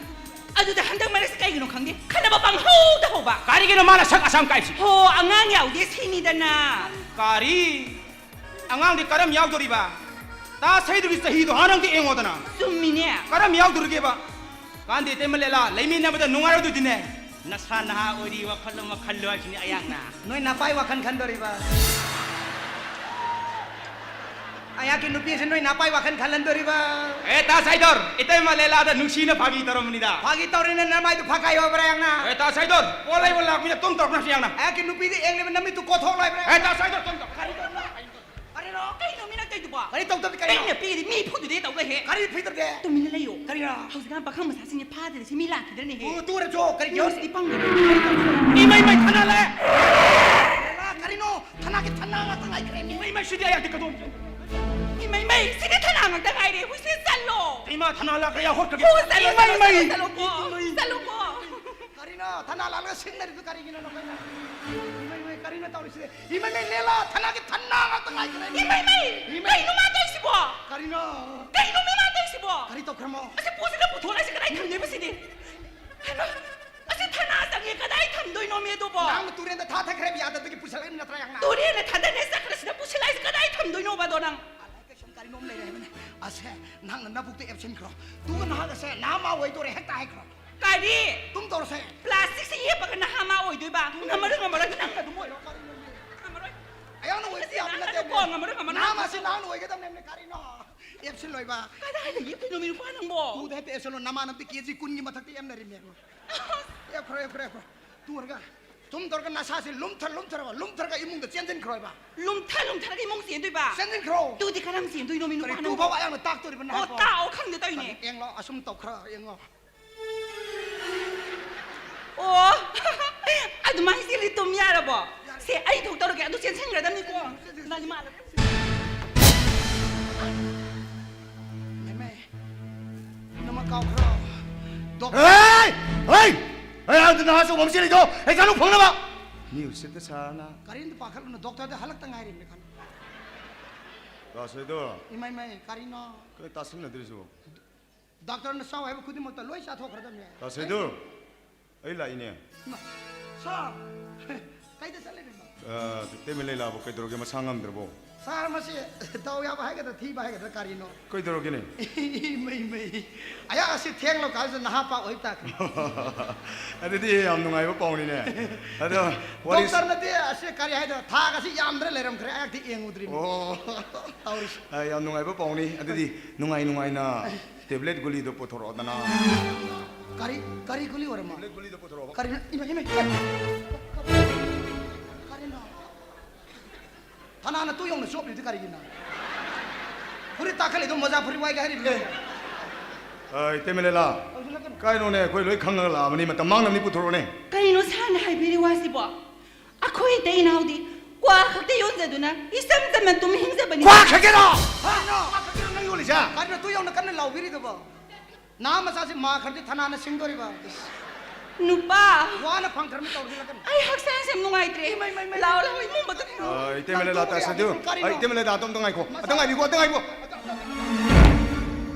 ꯑꯗꯨꯗ ꯍꯟꯗꯛ ꯃꯔꯛꯁꯦ ꯀꯩꯒꯤꯅꯣ ꯈꯪꯗꯦ, ꯈꯠꯅꯕ ꯄꯪꯍꯧꯗ ꯍꯧꯕ꯫ ꯀꯔꯤꯒꯤꯅꯣ ꯃꯥꯅ ꯁꯛ ꯑꯁꯥꯡ ꯀꯥꯏꯁꯤ? ꯍꯣ, ꯑꯉꯥꯡ ꯌꯥꯎꯗꯦ ꯁꯤꯅꯤꯗꯅ꯫ ꯀꯔꯤ? ꯑꯉꯥꯡꯗꯤ ꯀꯔꯝ ꯌꯥꯎꯗꯣꯔꯤꯕ? ꯇꯥ ꯁꯩꯗꯨꯒꯤ ꯆꯍꯤꯗꯣ ꯍꯥꯟꯅ ꯑꯝꯇ ꯌꯦꯡꯉꯣꯗꯅ꯫ ꯆꯨꯝꯃꯤꯅꯦ꯫ ꯀꯔꯝ ꯌꯥꯎꯗꯣꯔꯤꯒꯦꯕ? ꯀꯥꯟꯗꯦ ꯏꯇꯩꯃ ꯂꯦꯂꯥ, ꯂꯩꯃꯤꯟꯅꯕꯗ ꯅꯨꯡꯉꯥꯏꯔꯣꯏꯗꯣꯏꯗꯤꯅꯦ꯫ ꯅꯁꯥ ꯅꯍꯥ ꯑꯣꯏꯔꯤ, ꯋꯥꯈꯜ ꯑꯃ ꯈꯜꯂꯨ ꯍꯥꯏꯁꯤꯅꯤ ꯑꯌꯥꯡꯅ꯫ ꯅꯣꯏ ꯅꯄꯥꯏ ꯋꯥꯈꯜ ꯈꯟꯗꯣꯔꯤꯕ? ꯑꯩꯍꯥꯛꯀꯤ ꯅꯨꯄꯤꯁꯦ ꯅꯣꯏ ꯅꯥꯄꯥꯏ ꯋꯥꯈꯜ ꯈꯜꯍꯟꯗꯣꯔꯤꯕ? ꯑꯦ, ꯇꯥ ꯁꯥꯏꯗꯣꯔ, ꯏꯇꯩꯃ ꯂꯦꯂꯥꯗ ꯅꯨꯡꯁꯤꯅ ꯐꯥꯒꯤ ꯇꯧꯔꯝꯕꯅꯤꯗ꯫ ꯐꯥꯒꯤ ꯇꯧꯔꯦꯅꯦ, ꯅꯃꯥꯏꯗꯣ ꯐꯥꯈꯥꯏꯌꯣꯕ꯭ꯔꯥ ꯌꯥꯝꯅ? ꯑꯦ, ꯇꯥ ꯁꯥꯏꯗꯣꯔ, ꯄꯣꯠ ꯂꯩꯕ ꯂꯥꯛꯄꯅꯤꯅ ꯇꯨꯝ ꯇꯧꯔꯛꯄꯅꯁꯨ ꯌꯥꯝꯅ꯫ ꯑꯩꯍꯥꯛꯀꯤ ꯅꯨꯄꯤꯗꯤ ꯌꯦꯡꯂꯤꯕ ꯅꯃꯤꯠꯇꯨ ꯀꯣꯊꯣꯛꯂꯣꯏꯕ꯭ꯔꯥ? ꯑꯦ, ꯇꯥ ꯁꯥꯏꯗꯣꯔ, ꯇꯨꯝ ꯇꯧꯔꯛꯄ꯫ ꯀꯔꯤꯅꯣ? ꯀꯔꯤꯅꯣ ꯃꯤ ꯅꯠꯇꯩꯗꯨꯕꯣ? ꯀꯔꯤ ꯇꯧꯗꯕꯗꯤ ꯀꯔꯤꯅꯣ? ꯑꯩꯅ ꯄꯤꯔꯤ ꯃꯤ ꯐꯨꯗꯨꯗꯤ ꯇꯧꯗꯣꯏꯍꯦ꯫ ꯀꯔꯤ ꯐꯤꯗꯕꯗꯤ? ꯇꯨꯃꯤꯟꯅ ꯂꯩꯌꯣ꯫ ꯀꯔꯤꯅꯣ? ꯍꯧꯖꯤꯛꯀꯥꯟ ꯄꯥꯈꯪ ꯃꯆꯥꯁꯤꯡꯁꯦ ꯐꯥꯗ꯭ꯔꯗꯤ ꯁꯤ ꯃꯤ ꯂꯥꯛꯈꯤꯗ꯭ꯔꯅꯦꯍꯦ꯫ ꯇꯨ, ꯇꯨꯔꯁꯨ ꯀꯔꯤ ꯅꯪ ꯁꯤꯗꯤ ꯄꯪꯒꯅꯨ꯫ ꯏꯃꯩ ꯃꯩ ꯊꯥꯅ ꯂꯥꯛꯑꯦ! ꯂꯦꯂꯥ, ꯀꯔꯤꯅꯣ? ꯊꯅꯥꯒꯤ ꯊꯅꯥ ꯉꯥꯛꯇ ꯉꯥꯏꯈ꯭ꯔꯦ꯫ ꯏꯃꯩ ꯃꯩ ꯁꯤꯗꯤ ꯑꯩꯍꯥꯛꯇꯤ ꯀꯗꯣꯝ ꯆꯠꯂꯨ? ꯏꯃꯩ ꯃꯩ! ꯁꯤꯗꯤ ꯊꯅꯥ ꯉꯥꯛꯇ ꯉꯥꯏꯔꯦ꯫ ꯍꯨꯏꯁꯦ ꯆꯠꯂꯣ! ꯏꯃꯥ ꯊꯅꯥ ꯂꯥꯛꯈ꯭ꯔꯦ, ꯌꯥ ꯍꯣꯠꯈ꯭ꯔꯒꯦ꯫ ꯍꯨ, ꯆꯠꯂꯣ, ꯏꯃꯩ ꯆꯠꯂꯣ, ꯃꯩ! ꯆꯠꯂꯣ, ꯆꯠꯂꯣꯀꯣ꯫ ꯏꯃꯩ! ꯆꯠꯂꯣꯀꯣ꯫ ꯀꯔꯤꯅꯣ? ꯊꯅꯥ ꯂꯥꯛꯂꯒ ꯁꯤꯡꯅꯔꯤꯗꯨ ꯀꯔꯤꯒꯤꯅꯣ ꯅꯈꯣꯏꯅ? ꯏꯃꯩ ꯃꯩ! ꯀꯔꯤꯅꯣ ꯇꯧꯔꯤꯁꯦ? ꯏꯃꯩ ꯃꯩ! ꯂꯦꯂꯥ ꯊꯅꯥꯒꯤ ꯊꯅꯥ ꯉꯥꯛꯇ ꯉꯥꯏꯈ꯭ꯔꯦ꯫ ꯏꯃꯩ ꯃꯩ! ꯏꯃꯩ! ꯀꯩꯅꯣ ꯃꯥ ꯇꯧꯔꯤꯁꯤꯕꯣ? ꯀꯔꯤꯅꯣ? ꯀꯩꯅꯣ ꯃꯤ ꯃꯥ ꯇꯧꯔꯤꯁꯤꯕꯣ? ꯀꯔꯤ ꯇꯧꯈ꯭ꯔꯃꯣ? ꯑꯁꯤ ꯄꯣꯠꯁꯤꯅ ꯄꯨꯊꯣꯛꯂꯛꯏꯁꯦ ꯀꯗꯥꯏ ꯊꯝꯗꯣꯏꯕ ꯁꯤꯗꯤ? ꯍꯩꯃꯥ! ꯑꯁꯤ ꯊꯅꯥ ꯆꯪꯉꯦ, ꯀꯗꯥꯏ ꯊꯝꯗꯣꯏꯅꯣ ꯃꯤ ꯑꯗꯨꯕꯣ? ꯅꯪꯅ ꯇꯨꯔꯦꯟꯗ ꯊꯥꯊꯈ꯭ꯔꯦ, ꯌꯥꯗꯕꯗꯒꯤ ꯄꯨꯁꯜꯂꯛꯏ ꯅꯠꯇ꯭ꯔꯥ, ꯌꯥꯝꯅ? ꯇꯨꯔꯦꯟꯗ ꯊꯥꯗꯅꯦ ꯆꯠꯈ꯭ꯔꯁꯤꯗ ꯄꯨꯁꯤꯜꯂꯛꯏꯁꯦ ꯀꯗꯥꯏ ꯊꯝꯗꯣꯏꯅꯣꯕ ꯑꯗꯣ ꯅꯪ? ꯑꯂꯥꯏ ꯀꯩꯁꯨꯝ ꯀꯔꯤꯅꯣꯝ ꯂꯩꯔꯦ ꯍꯥꯏꯕꯅꯦ꯫ ꯑꯁꯦ, ꯅꯪꯅ ꯅꯕꯨꯛꯇ ꯑꯦꯞꯁꯤꯟꯈ꯭ꯔꯣ꯫ ꯇꯨꯒ ꯅꯍꯥꯛ ꯑꯁꯦ ꯅꯍꯥ ꯃꯥ ꯑꯣꯏꯗꯣꯔꯦ, ꯍꯦꯛꯇ ꯍꯥꯏꯈ꯭ꯔꯣ꯫ ꯀꯔꯤ? ꯇꯨꯝ ꯇꯧꯔꯁꯦ꯫ ꯄ꯭ꯂꯥꯁꯇꯤꯛꯁꯦ ꯌꯦꯞꯄꯒ ꯅꯍꯥ ꯃꯥ ꯑꯣꯏꯗꯣꯏꯕ? ꯉꯝꯃꯔꯣꯏ, ꯉꯝꯃꯔꯣꯏ꯫ ꯅꯪ ꯑꯗꯨꯝ ꯑꯣꯏꯔꯣ, ꯀꯔꯤꯅꯣ? ꯉꯝꯃꯔꯣꯏ꯫ ꯑꯌꯥꯝꯕ ꯑꯣꯏꯕ ꯌꯥꯕ ꯅꯠꯇꯦ꯫ ꯉꯝꯃꯔꯣꯏ, ꯉꯝꯃꯔꯣꯏ, ꯅꯍꯥ ꯉꯝꯃꯔꯣꯏ꯫ ꯃꯥꯁꯦ ꯅꯍꯥ ꯑꯣꯏꯒꯗꯕꯅꯦ, ꯀꯔꯤꯅꯣ? ꯑꯦꯞꯁꯤꯟ ꯂꯣꯏꯕ꯫ ꯀꯗꯥꯏꯗ ꯌꯦꯞꯇꯣꯏꯅꯣ ꯃꯤ ꯅꯨꯄꯥ ꯅꯪꯕꯣ? ꯇꯨꯗ ꯍꯥꯏꯐꯦꯠ ꯑꯦꯞꯁꯤꯜꯂꯣ, ꯅꯃꯥꯟꯅꯕꯗꯤ ꯀꯦ ꯖꯤ ꯀꯨꯟꯒꯤ ꯃꯊꯛꯇ ꯑꯦꯝꯅꯔꯤꯃꯦ꯫ ꯑꯦꯞꯈ꯭ꯔꯣ, ꯑꯦꯞꯈ꯭ꯔꯣ, ꯑꯦꯞꯈ꯭ꯔꯣ꯫ ꯇꯨꯔꯒ, ꯇꯨꯝ ꯇꯧꯔꯒ ꯅꯁꯥꯁꯦ ꯂꯨꯝꯊꯔ, ꯂꯨꯝꯊꯔꯒ, ꯂꯨꯝꯊꯔꯒ ꯏꯃꯨꯡꯗ ꯆꯦꯟꯁꯤꯟꯈ꯭ꯔꯣꯏꯕ꯫ ꯂꯨꯝꯊ, ꯂꯨꯝꯊꯔꯒ ꯏꯃꯨꯡ ꯆꯦꯟꯗꯣꯏꯕ? ꯆꯦꯟꯁꯤꯟꯈ꯭ꯔꯣ꯫ ꯇꯨꯗꯤ ꯀꯔꯝ ꯆꯦꯟꯗꯣꯏꯅꯣ ꯃꯤ ꯀꯔꯤ ꯅꯨꯄꯥ ꯇꯨ ꯅꯪꯕꯣ? ꯐꯥꯎ ꯑꯌꯥꯝꯕ ꯇꯥꯛꯇꯣꯔꯤꯕ ꯑꯣ, ꯅꯍꯥꯛꯄꯣ? ꯇꯥꯛꯑꯣ ꯈꯪꯗ ꯇꯧꯏꯅꯦ꯫ ꯌꯦꯡꯂꯣ, ꯑꯁꯨꯝ ꯇꯧꯈ꯭ꯔ ꯌꯦꯡꯉꯣ꯫ ꯑꯣ, ꯑꯗꯨꯃꯥꯏꯅ ꯆꯦꯜꯂꯤ ꯇꯨꯝ ꯌꯥꯔꯕꯣ? ꯁꯦ, ꯑꯩ ꯊꯣꯛ ꯇꯧꯔꯒꯦ, ꯑꯗꯨ ꯆꯦꯟꯁꯤꯟꯈ꯭ꯔꯗꯝꯅꯤꯀꯣ꯫ ꯅꯪꯗꯤ ꯃꯥꯜꯂꯦ꯫ ꯃꯦꯃꯦ, ꯄꯨꯝꯅꯃꯛ ꯀꯥꯎꯈ꯭ꯔꯣ꯫ ꯗꯣꯛ- ꯍꯦ! ꯍꯦ! ꯍꯦ, ꯑꯗꯨ ꯅꯍꯥ ꯑꯆꯧꯕ ꯑꯃ ꯆꯦꯜꯂꯤꯗꯣ, ꯑꯦꯛꯖꯥꯝ ꯐꯪꯅꯕ! ꯃꯤ ꯎꯁꯤꯠꯇ ꯁꯥꯔꯅ꯫ ꯀꯔꯤꯝꯇ ꯄꯥꯈꯠꯂꯨꯅꯨ, ꯗꯣꯛꯇꯔꯗ ꯍꯜꯂꯛꯇ ꯉꯥꯏꯔꯤꯕꯅꯤ ꯈꯜꯂꯨ꯫ ꯇꯥꯁꯣꯏꯗꯣ꯫ ꯏꯃꯥꯏ, ꯏꯃꯥꯏ, ꯀꯔꯤꯅꯣ? ꯀꯔꯤ ꯇꯥꯁꯤꯟꯅꯗ꯭ꯔꯤꯁꯤꯕꯣ? ꯗꯥꯛꯇꯔꯅ ꯆꯥꯎ ꯍꯥꯏꯕ ꯈꯨꯗꯤꯡꯃꯛꯇ ꯂꯣꯏ ꯆꯥꯊꯣꯛꯈ꯭ꯔꯗꯕꯅꯦ꯫ ꯇꯥꯁꯣꯏꯗꯣ, ꯑꯩ ꯂꯥꯛꯏꯅꯦ꯫ ꯏꯃꯥ, ꯁꯥꯔ, ꯀꯩꯗ ꯆꯠꯂꯤꯕꯅꯣ? ꯑ, ꯇꯦꯃꯦ ꯂꯩꯂꯥꯕꯨ ꯀꯩꯗꯧꯔꯒꯦ, ꯃꯁꯥ ꯉꯝꯗ꯭ꯔꯕꯣ? ꯁꯥꯔ, ꯃꯁꯤ ꯗꯥꯎ ꯌꯥꯕ ꯍꯥꯏꯒꯗ꯭ꯔꯥ, ꯊꯤꯕ ꯍꯥꯏꯒꯗ꯭ꯔꯥ, ꯀꯔꯤꯅꯣ? ꯀꯩꯗꯧꯔꯒꯦꯅꯦ? ꯏꯃꯩ, ꯃꯩ꯫ ꯑꯌꯥ, ꯑꯁꯤ ꯊꯦꯡꯂ ꯀꯥꯟꯁꯤꯗ ꯅꯍꯥ ꯄꯥꯛ ꯑꯣꯏꯕ ꯇꯥꯈ꯭ꯔꯦ꯫ ꯑꯗꯨꯗꯤ ꯌꯥꯝ ꯅꯨꯡꯉꯥꯏꯕ ꯄꯥꯎꯅꯤꯅꯦ꯫ ꯑꯗꯣ ꯋꯥꯔꯤ ꯗꯣꯛꯇꯔꯅꯗꯤ ꯑꯁꯤ ꯀꯔꯤ ꯍꯥꯏꯗꯣꯏꯔꯣ, ꯊꯥꯒꯁꯤ ꯌꯥꯝꯗ꯭ꯔ ꯂꯩꯔꯝꯈ꯭ꯔꯦ, ꯑꯩꯍꯥꯛꯇꯤ ꯌꯦꯡꯉꯨꯗ꯭ꯔꯤꯕꯅꯤ꯫ ꯑꯣ꯫ ꯇꯧꯔꯤꯁꯤ꯫ ꯑ, ꯌꯥꯝ ꯅꯨꯡꯉꯥꯏꯕ ꯄꯥꯎꯅꯤ꯫ ꯑꯗꯨꯗꯤ ꯅꯨꯡꯉꯥꯏ ꯅꯨꯡꯉꯥꯏꯅ ꯇꯦꯕ꯭ꯂꯦꯠ ꯒꯨꯂꯤꯗꯣ ꯄꯨꯊꯣꯔꯛꯑꯣꯗꯅ꯫ ꯀꯔꯤ, ꯀꯔꯤ ꯒꯨꯂꯤ ꯑꯣꯏꯔꯝꯃꯣ? ꯇꯦꯕ꯭ꯂꯦꯠ ꯒꯨꯂꯤꯗꯣ ꯄꯨꯊꯣꯔꯛꯑꯣꯕ꯫ ꯀꯔꯤꯅꯣ? ꯏꯃꯥ, ꯏꯃꯥ, ꯏꯃꯥ꯫ ꯀꯔꯤꯅꯣ? ꯊꯅꯥꯅ ꯇꯨ ꯌꯧꯅ ꯆꯣꯞꯂꯤꯗꯨ ꯀꯔꯤꯒꯤꯅꯣ? ꯐꯨꯔꯤꯠ ꯇꯥꯈꯠꯂꯤꯗꯣ ꯃꯣꯖꯥ ꯐꯨꯔꯤꯠ ꯋꯥꯏꯒꯦ ꯍꯥꯏꯔꯤꯕꯅꯦ꯫ ꯑꯦ, ꯏꯇꯩꯃ ꯂꯤꯂꯥ, ꯇꯧꯁꯤꯜꯂꯛꯀꯅꯨ꯫ ꯀꯥꯏꯅꯣꯅꯦ, ꯑꯩꯈꯣꯏ ꯂꯣꯏ ꯈꯪꯉꯒ ꯂꯥꯛꯑꯕꯅꯤ, ꯃꯇꯝ ꯃꯥꯡꯅꯕꯅꯤ, ꯄꯨꯊꯣꯔꯛꯑꯣꯅꯦ꯫ ꯀꯩꯅꯣ ꯁꯥꯔꯅ ꯍꯥꯏꯕꯤꯔꯤ ꯋꯥꯁꯤꯕꯣ? ꯑꯩꯈꯣꯏ ꯏꯇꯩ ꯏꯅꯥꯎꯗꯤ ꯀ꯭ꯋꯥ ꯈꯛꯇ ꯌꯣꯟꯖꯗꯨꯅ ꯏꯆꯝ ꯆꯝꯅ ꯇꯨꯝ ꯍꯤꯡꯖꯕꯅꯤ꯫ ꯀ꯭ꯋꯥ ꯈꯛꯀꯤꯔꯣ? ꯀ꯭ꯋꯥ ꯈꯛꯀꯤꯔꯣ ꯅꯪ ꯌꯣꯜꯂꯤꯁꯦ? ꯀꯔꯤꯅꯣ ꯇꯨ ꯌꯧꯅ ꯀꯟꯅ ꯂꯥꯎꯕꯤꯔꯤꯗꯨꯕꯣ? ꯅꯍꯥ ꯃꯆꯥꯁꯤ ꯃꯥ ꯈꯔꯗꯤ ꯊꯅꯥꯅ ꯁꯤꯡꯗꯣꯔꯤꯕ꯫ ꯅꯨꯄꯥ! ꯋꯥꯅ ꯐꯪꯈ꯭ꯔꯕꯅꯤ ꯇꯧꯔꯤꯁꯤꯅ ꯀꯩꯅꯣ? ꯑꯩ ꯍꯛꯆꯥꯡꯁꯦ ꯌꯥꯝ ꯅꯨꯡꯉꯥꯏꯇ꯭ꯔꯦ꯫ ꯏꯃꯩ, ꯃꯩ, ꯃꯩ, ꯂꯥꯛꯑꯣ, ꯃꯩ, ꯂꯥꯛꯑꯣ, ꯃꯩ, ꯏꯃꯨꯡ ꯃꯇꯨꯡ ꯏꯃꯨꯡ꯫ ꯑ, ꯏꯇꯩꯃ ꯂꯤꯂꯥ, ꯇꯥꯁ ꯑꯗꯨ꯫ ꯀꯔꯤꯅꯣ? ꯑ, ꯏꯇꯩꯃ ꯂꯤꯂꯥ, ꯑꯝꯇ ꯉꯥꯏꯈꯣ꯫ ꯑꯝꯇ ꯉꯥꯏꯕꯤꯈꯣ, ꯑꯝꯇ ꯉꯥꯏꯕꯤꯈꯣ꯫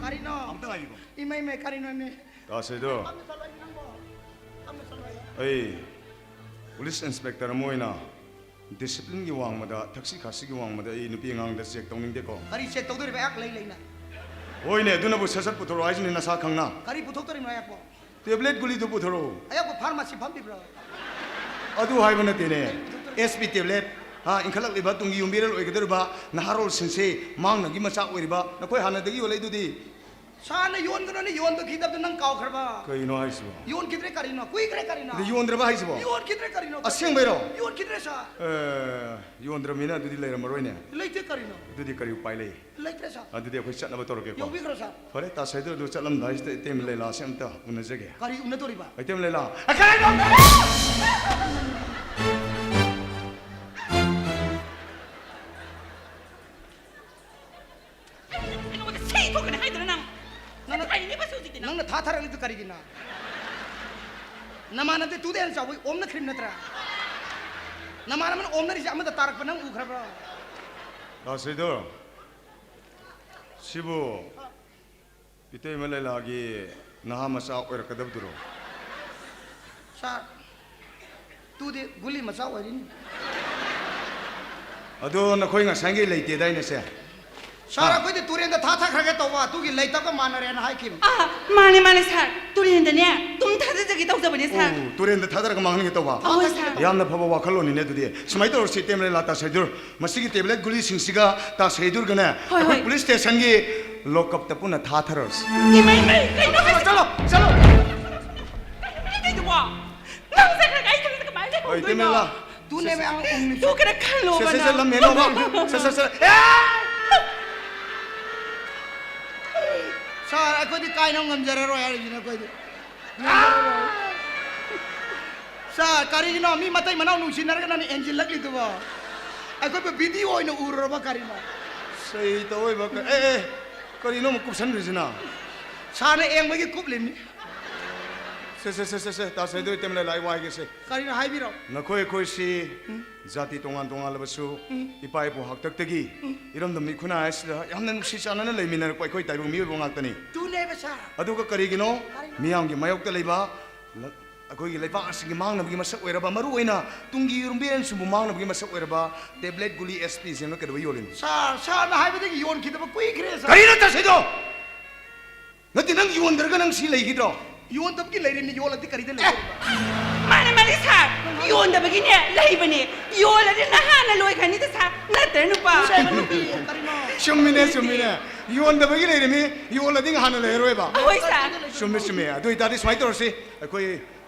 ꯀꯔꯤꯅꯣ? ꯑꯝꯇ ꯉꯥꯏꯕꯤꯈꯣ꯫ ꯏꯃꯩ, ꯃꯩ, ꯀꯔꯤꯅꯣꯅꯦ? ꯇꯥꯁ ꯑꯗꯨ꯫ ꯇꯞꯅ ꯆꯠꯂꯣ, ꯅꯪꯕꯣ꯫ ꯇꯞꯅ ꯆꯠꯂꯣ꯫ ꯑꯩ ꯄꯨꯂꯤꯁ ꯏꯟꯁꯄꯦꯛꯇꯔ ꯑꯃ ꯑꯣꯏꯅ ꯗꯤꯁꯤꯄ꯭ꯂꯤꯟꯒꯤ ꯋꯥꯡꯃꯗ, ꯊꯛꯁꯤ ꯈꯥꯁꯤꯒꯤ ꯋꯥꯡꯃꯗ ꯑꯩ ꯅꯨꯄꯤ ꯑꯉꯥꯡꯗ ꯆꯦꯛ ꯇꯧꯅꯤꯡꯗꯦꯀꯣ꯫ ꯀꯔꯤ ꯆꯦꯛ ꯇꯧꯗꯣꯔꯤꯕ ꯑꯩꯍꯥꯛ ꯂꯩ ꯂꯩꯅ? ꯍꯣꯏꯅꯦ, ꯑꯗꯨꯅꯕꯨ ꯁꯠ ꯁꯠ ꯄꯨꯊꯣꯔꯛꯑꯣ ꯍꯥꯏꯁꯤꯅꯦ, ꯅꯁꯥ ꯈꯪꯅ꯫ ꯀꯔꯤ ꯄꯨꯊꯣꯛꯇꯣꯔꯤꯕꯅꯣ ꯑꯩꯍꯥꯛꯄꯣ? ꯇꯦꯕ꯭ꯂꯦꯠ ꯒꯨꯂꯤꯗꯨ ꯄꯨꯊꯣꯔꯛꯑꯣ꯫ ꯑꯩꯍꯥꯛꯄꯨ ꯐꯥꯔꯃꯥꯁꯤ ꯐꯝꯂꯤꯕ꯭ꯔꯣ? ꯑꯗꯨ ꯍꯥꯏꯕ ꯅꯠꯇꯦꯅꯦ꯫ ꯀꯔꯤ ꯄꯨꯊꯣꯛꯇꯣꯔꯤꯕꯅꯣ? ꯑꯦꯁ ꯄꯤ ꯇꯦꯕ꯭ꯂꯦꯠ, ꯍꯥ, ꯏꯟꯈꯠꯂꯛꯂꯤꯕ ꯇꯨꯡꯒꯤ ꯌꯨꯝꯕꯤꯔꯦꯜ ꯑꯣꯏꯒꯗꯧꯔꯤꯕ ꯅꯍꯥꯔꯣꯜꯁꯤꯡꯁꯦ ꯃꯥꯡꯅꯕꯒꯤ ꯃꯆꯥꯛ ꯑꯣꯏꯔꯤꯕ ꯅꯈꯣꯏ ꯍꯥꯟꯅꯗꯒꯤ ꯌꯣꯜꯂꯛꯏꯗꯨꯗꯤ꯫ ꯁꯥꯔꯅ ꯌꯣꯟꯒꯅꯨꯅ ꯌꯣꯟꯕ ꯈꯤꯗꯕꯗꯨ ꯅꯪ ꯀꯥꯎꯈ꯭ꯔꯕ? ꯀꯩꯅꯣ ꯍꯥꯏꯁꯤꯕꯣ? ꯌꯣꯟꯈꯤꯗ꯭ꯔꯦ ꯀꯔꯤꯅꯣ? ꯀꯨꯏꯈ꯭ꯔꯦ ꯀꯔꯤꯅꯣ? ꯑꯗꯨ ꯌꯣꯟꯗ꯭ꯔꯕ ꯍꯥꯏꯁꯤꯕꯣ? ꯌꯣꯟꯈꯤꯗ꯭ꯔꯦ ꯀꯔꯤꯅꯣ? ꯑꯁꯦꯡꯕꯩꯔꯣ? ꯌꯣꯟꯈꯤꯗ꯭ꯔꯦ ꯁꯥꯔ꯫ ꯑꯦ, ꯌꯣꯟꯗ꯭ꯔꯕꯅꯤꯅ ꯑꯗꯨꯗꯤ ꯂꯩꯔꯝꯃꯔꯣꯏꯅꯦ꯫ ꯂꯩꯇꯦ ꯀꯔꯤꯅꯣ? ꯑꯗꯨꯗꯤ ꯀꯔꯤ ꯎꯄꯥꯏ ꯂꯩ? ꯂꯩꯇ꯭ꯔꯦ ꯁꯥꯔ꯫ ꯑꯗꯨꯗꯤ ꯑꯩꯈꯣꯏ ꯆꯠꯅꯕ ꯇꯧꯔꯒꯦꯀꯣ꯫ ꯌꯧꯕꯤꯈ꯭ꯔꯣ ꯁꯥꯔ꯫ ꯐꯔꯦ, ꯇꯥꯁ ꯍꯩꯗ꯭ꯔꯣ, ꯑꯗꯨ ꯆꯠꯂꯝꯗꯥꯏꯁꯤꯗ ꯏꯇꯩꯃ ꯂꯩꯂꯥꯁꯦ ꯑꯝꯇ ꯎꯅꯖꯒꯦ꯫ ꯀꯔꯤ ꯎꯅꯗꯣꯔꯤꯕ? ꯏꯇꯩꯃ ꯂꯩꯂꯥ꯫ ꯑ, ꯀꯔꯤꯅꯣ? ꯑꯩꯅ ꯅꯉꯣꯟꯗ ꯁꯤ ꯊꯣꯛꯀꯅꯤ ꯍꯥꯏꯗꯅ ꯅꯪ ꯅꯪꯅ ꯍꯥꯏꯅꯤꯡꯉꯤꯕꯁꯨ ꯍꯧꯖꯤꯛꯇꯤ ꯅꯪ꯫ ꯅꯪꯅ ꯊꯥꯊꯔꯛꯂꯤꯗꯨ ꯀꯔꯤꯒꯤꯅꯣ? ꯅꯃꯥꯟꯅꯕꯗꯤ ꯇꯨꯗ ꯍꯦꯟꯅ ꯆꯥꯎꯕꯩ ꯑꯣꯝꯅꯈ꯭ꯔꯤꯕ ꯅꯠꯇ꯭ꯔꯥ? ꯅꯃꯥꯟꯅꯕꯅ ꯑꯣꯝꯅꯔꯤꯁꯦ ꯑꯃꯗ ꯇꯥꯔꯛꯄ ꯅꯪ ꯎꯈ꯭ꯔꯕ꯭ꯔꯣ? ꯂꯥꯁꯩꯗꯣ, ꯁꯤꯕꯨ ꯏꯇꯩꯃ ꯂꯩꯂꯥꯒꯤ ꯅꯍꯥ ꯃꯆꯥ ꯑꯣꯏꯔꯛꯀꯗꯕꯗꯨꯔꯣ? ꯁꯥꯔ, ꯇꯨꯗꯤ ꯒꯨꯂꯤ ꯃꯆꯥ ꯑꯣꯏꯔꯤꯅꯤ꯫ ꯑꯗꯣ ꯅꯈꯣꯏ ꯉꯁꯥꯏꯒꯤ ꯂꯩꯇꯦꯗꯥꯏꯅꯦ, ꯁꯦ? ꯁꯥꯔ, ꯑꯥ꯫ ꯑꯩꯈꯣꯏꯗꯤ ꯇꯨꯔꯦꯟꯗ ꯊꯥꯊꯈ꯭ꯔꯒꯦ ꯇꯧꯕ, ꯑꯗꯨꯒꯤ ꯂꯩꯇꯕꯒ ꯃꯥꯟꯅꯔꯦꯅ ꯍꯥꯏꯈꯤꯕꯅꯤ꯫ ꯑꯥ, ꯃꯥꯅꯦ, ꯃꯥꯅꯦ, ꯁꯥꯔ꯫ ꯇꯨꯔꯦꯟꯗꯅꯦ ꯇꯨꯝ ꯊꯥꯗꯖꯒꯦ ꯇꯧꯖꯕꯅꯦ, ꯁꯥꯔ꯫ ꯑꯣ, ꯇꯨꯔꯦꯟꯗ ꯊꯥꯗꯔꯒ ꯃꯥꯡꯍꯟꯒꯦ ꯇꯧꯕ? ꯑꯍꯣꯏ, ꯁꯥꯔ꯫ ꯌꯥꯝꯅ ꯐꯕ ꯋꯥꯈꯜꯂꯣꯟꯅꯤꯅꯦ ꯑꯗꯨꯗꯤ꯫ ꯁꯨꯃꯥꯏꯅ ꯇꯧꯔꯁꯤ, ꯇꯦꯝꯂꯦꯂꯥ ꯇꯥꯁꯩꯗꯨꯔ, ꯃꯁꯤꯒꯤ ꯇꯦꯕ꯭ꯂꯦꯠ ꯒꯨꯂꯤꯁꯤꯡꯁꯤꯒ ꯇꯥꯁꯩꯗꯨꯔꯒꯅꯦ, ꯍꯣꯏ, ꯑꯩꯈꯣꯏ ꯍꯣꯏ꯫ ꯄꯨꯂꯤꯁ ꯁ꯭ꯇꯦꯁꯟꯒꯤ ꯂꯣꯛꯀꯞꯇ ꯄꯨꯟꯅ ꯊꯥꯊꯔꯁꯤ꯫ ꯏꯃꯩ, ꯏꯃꯩ, ꯀꯩꯅꯣ ꯍꯥꯏꯁꯤꯕꯣ? ꯆꯠꯂꯣ, ꯆꯠꯂꯣ꯫ ꯀꯩꯅꯣ ꯇꯧꯔꯤꯗꯨꯕꯣ? ꯅꯪ ꯆꯠꯈ꯭ꯔꯒ ꯑꯩ ꯏꯊꯟꯗ ꯀꯃꯥꯏꯅ ꯂꯩꯍꯧꯗꯣꯏꯅꯣ? ꯍꯣꯏ, ꯇꯦꯝꯂꯦꯂꯥ꯫ ꯇꯨꯅꯦꯕ ꯑꯉꯥꯡ ꯑꯣꯡꯂꯤꯁꯦ꯫ ꯇꯨ ꯈꯔ ꯈꯜꯂꯣꯕ ꯁꯦ, ꯁꯦ, ꯁꯦ, ꯅꯪ꯫ ꯂꯝ ꯍꯦꯟꯅꯣꯕ꯫ ꯁꯦ, ꯁꯦ, ꯁꯦ꯫ ꯑꯦ! ꯁꯥꯔ, ꯑꯩꯈꯣꯏꯗꯤ ꯀꯥꯏꯅ ꯉꯝꯖꯔꯔꯣꯏ ꯍꯥꯏꯔꯤꯁꯤꯅ ꯑꯩꯈꯣꯏꯗꯤ꯫ ꯉꯝꯖꯔꯔꯣꯏ꯫ ꯁꯥꯔ, ꯀꯔꯤꯒꯤꯅꯣ ꯃꯤ ꯃꯇꯩ ꯃꯅꯥꯎ ꯅꯨꯡꯁꯤꯅꯔꯒ ꯅꯪꯅ ꯑꯦꯟꯖꯤꯜꯂꯛꯂꯤꯗꯨꯕꯣ? ꯑꯩꯈꯣꯏꯕꯨ ꯚꯤꯗꯤꯑꯣ ꯑꯣꯏꯅ ꯎꯔꯨꯔꯕ ꯀꯔꯤꯅꯣ? ꯁꯩ ꯇꯧꯑꯣꯏꯕ ꯀ-, ꯑꯦ, ꯑꯦ, ꯀꯔꯤꯅꯣ ꯑꯃꯨꯛ ꯀꯨꯞꯁꯟꯈ꯭ꯔꯤꯁꯤꯅ? ꯁꯥꯔꯅ ꯑꯦꯡꯕꯒꯤ ꯀꯨꯞꯂꯤꯕꯅꯤ꯫ ꯁꯦ, ꯁꯦ, ꯁꯦ, ꯁꯦ, ꯁꯦ, ꯇꯥꯁꯩꯗꯨꯔ, ꯇꯦꯝꯂꯦꯂꯥ, ꯑꯩ ꯋꯥꯏꯒꯦꯁꯦ꯫ ꯀꯔꯤꯅꯣ ꯍꯥꯏꯕꯤꯔꯣ? ꯅꯈꯣꯏ ꯑꯩꯈꯣꯏꯁꯤ ꯎꯝ꯫ ꯖꯥꯇꯤ ꯇꯣꯉꯥꯟ ꯇꯣꯉꯥꯟꯂꯕꯁꯨ ꯎꯝ꯫ ꯏꯄꯥ ꯏꯄꯨ ꯍꯥꯛꯇꯛꯇꯒꯤ ꯎꯝ꯫ ꯏꯔꯝꯗꯝ ꯏꯈꯨꯟꯅꯥꯏ ꯑꯁꯤꯗ ꯌꯥꯝꯅ ꯅꯨꯡꯁꯤ ꯆꯥꯟꯅꯅ ꯂꯩꯃꯤꯟꯅꯔꯛꯄ ꯑꯩꯈꯣꯏ ꯇꯥꯏꯕꯪ ꯃꯤꯑꯣꯏꯕ ꯉꯥꯛꯇꯅꯤ꯫ ꯑꯗꯨꯅꯦꯕ ꯁꯥꯔ꯫ ꯑꯗꯨꯒ ꯀꯔꯤꯒꯤꯅꯣ ꯀꯔꯤꯅꯣ? ꯃꯤꯌꯥꯝꯒꯤ ꯃꯥꯌꯣꯛꯇ ꯂꯩꯕ ꯂ-, ꯑꯩꯈꯣꯏꯒꯤ ꯂꯩꯕꯥꯛ ꯑꯁꯤꯒꯤ ꯃꯥꯡꯅꯕꯒꯤ ꯃꯁꯛ ꯑꯣꯏꯔꯕ, ꯃꯔꯨ ꯑꯣꯏꯅ ꯇꯨꯡꯒꯤ ꯌꯨꯝꯕꯤꯔꯦꯟꯁꯤꯡꯕꯨ ꯃꯥꯡꯅꯕꯒꯤ ꯃꯁꯛ ꯑꯣꯏꯔꯕ ꯇꯦꯕ꯭ꯂꯦꯠ ꯒꯨꯂꯤ ꯑꯦꯁ ꯄꯤ ꯁꯦꯝꯅ ꯀꯩꯗꯧꯕ ꯌꯣꯜꯂꯤꯅꯣ? ꯁꯥꯔ, ꯁꯥꯔꯅ ꯍꯥꯏꯕꯗꯒꯤ ꯌꯣꯟꯈꯤꯗꯕ ꯀꯨꯏꯈ꯭ꯔꯦ, ꯁꯥꯔ꯫ ꯀꯔꯤꯅꯣ ꯇꯥꯁꯩꯗꯣ? ꯅꯠꯇꯦ, ꯅꯪ ꯌꯣꯟꯗ꯭ꯔꯒ ꯅꯪ ꯁꯤ ꯂꯩꯈꯤꯗ꯭ꯔꯣ? ꯌꯣꯟꯗꯕꯒꯤ ꯂꯩꯔꯤꯅꯤ, ꯌꯣꯜꯂꯗꯤ ꯀꯔꯤꯗ ꯂꯩꯗꯣꯔꯤꯕ? ꯃꯥꯅꯦ, ꯃꯥꯅꯦ, ꯁꯥꯔ꯫ ꯌꯣꯟꯗꯕꯒꯤꯅꯦ ꯂꯩꯕꯅꯦ꯫ ꯌꯣꯜꯂꯗꯤ ꯅꯍꯥꯟꯅ ꯂꯣꯏꯈ꯭ꯔꯅꯤꯗ, ꯁꯥꯔ꯫ ꯅꯠꯇ꯭ꯔ, ꯅꯨꯄꯥ? ꯀꯔꯤꯅꯣ? ꯆꯨꯝꯃꯤꯅꯦ, ꯆꯨꯝꯃꯤꯅꯦ꯫ ꯌꯣꯟꯗꯕꯒꯤ ꯂꯩꯔꯤꯅꯤ, ꯌꯣꯜꯂꯗꯤ ꯅꯍꯥꯟꯅ ꯂꯩꯔꯔꯣꯏꯕ꯫ ꯑꯍꯣꯏ, ꯁꯥꯔ꯫ ꯆꯨꯝꯃꯦ, ꯆꯨꯝꯃꯦ꯫ ꯑꯗꯨ ꯑꯣꯏꯇꯥꯔꯗꯤ ꯁꯨꯃꯥꯏꯅ ꯇꯧꯔꯁꯤ, ꯑꯩꯈꯣꯏ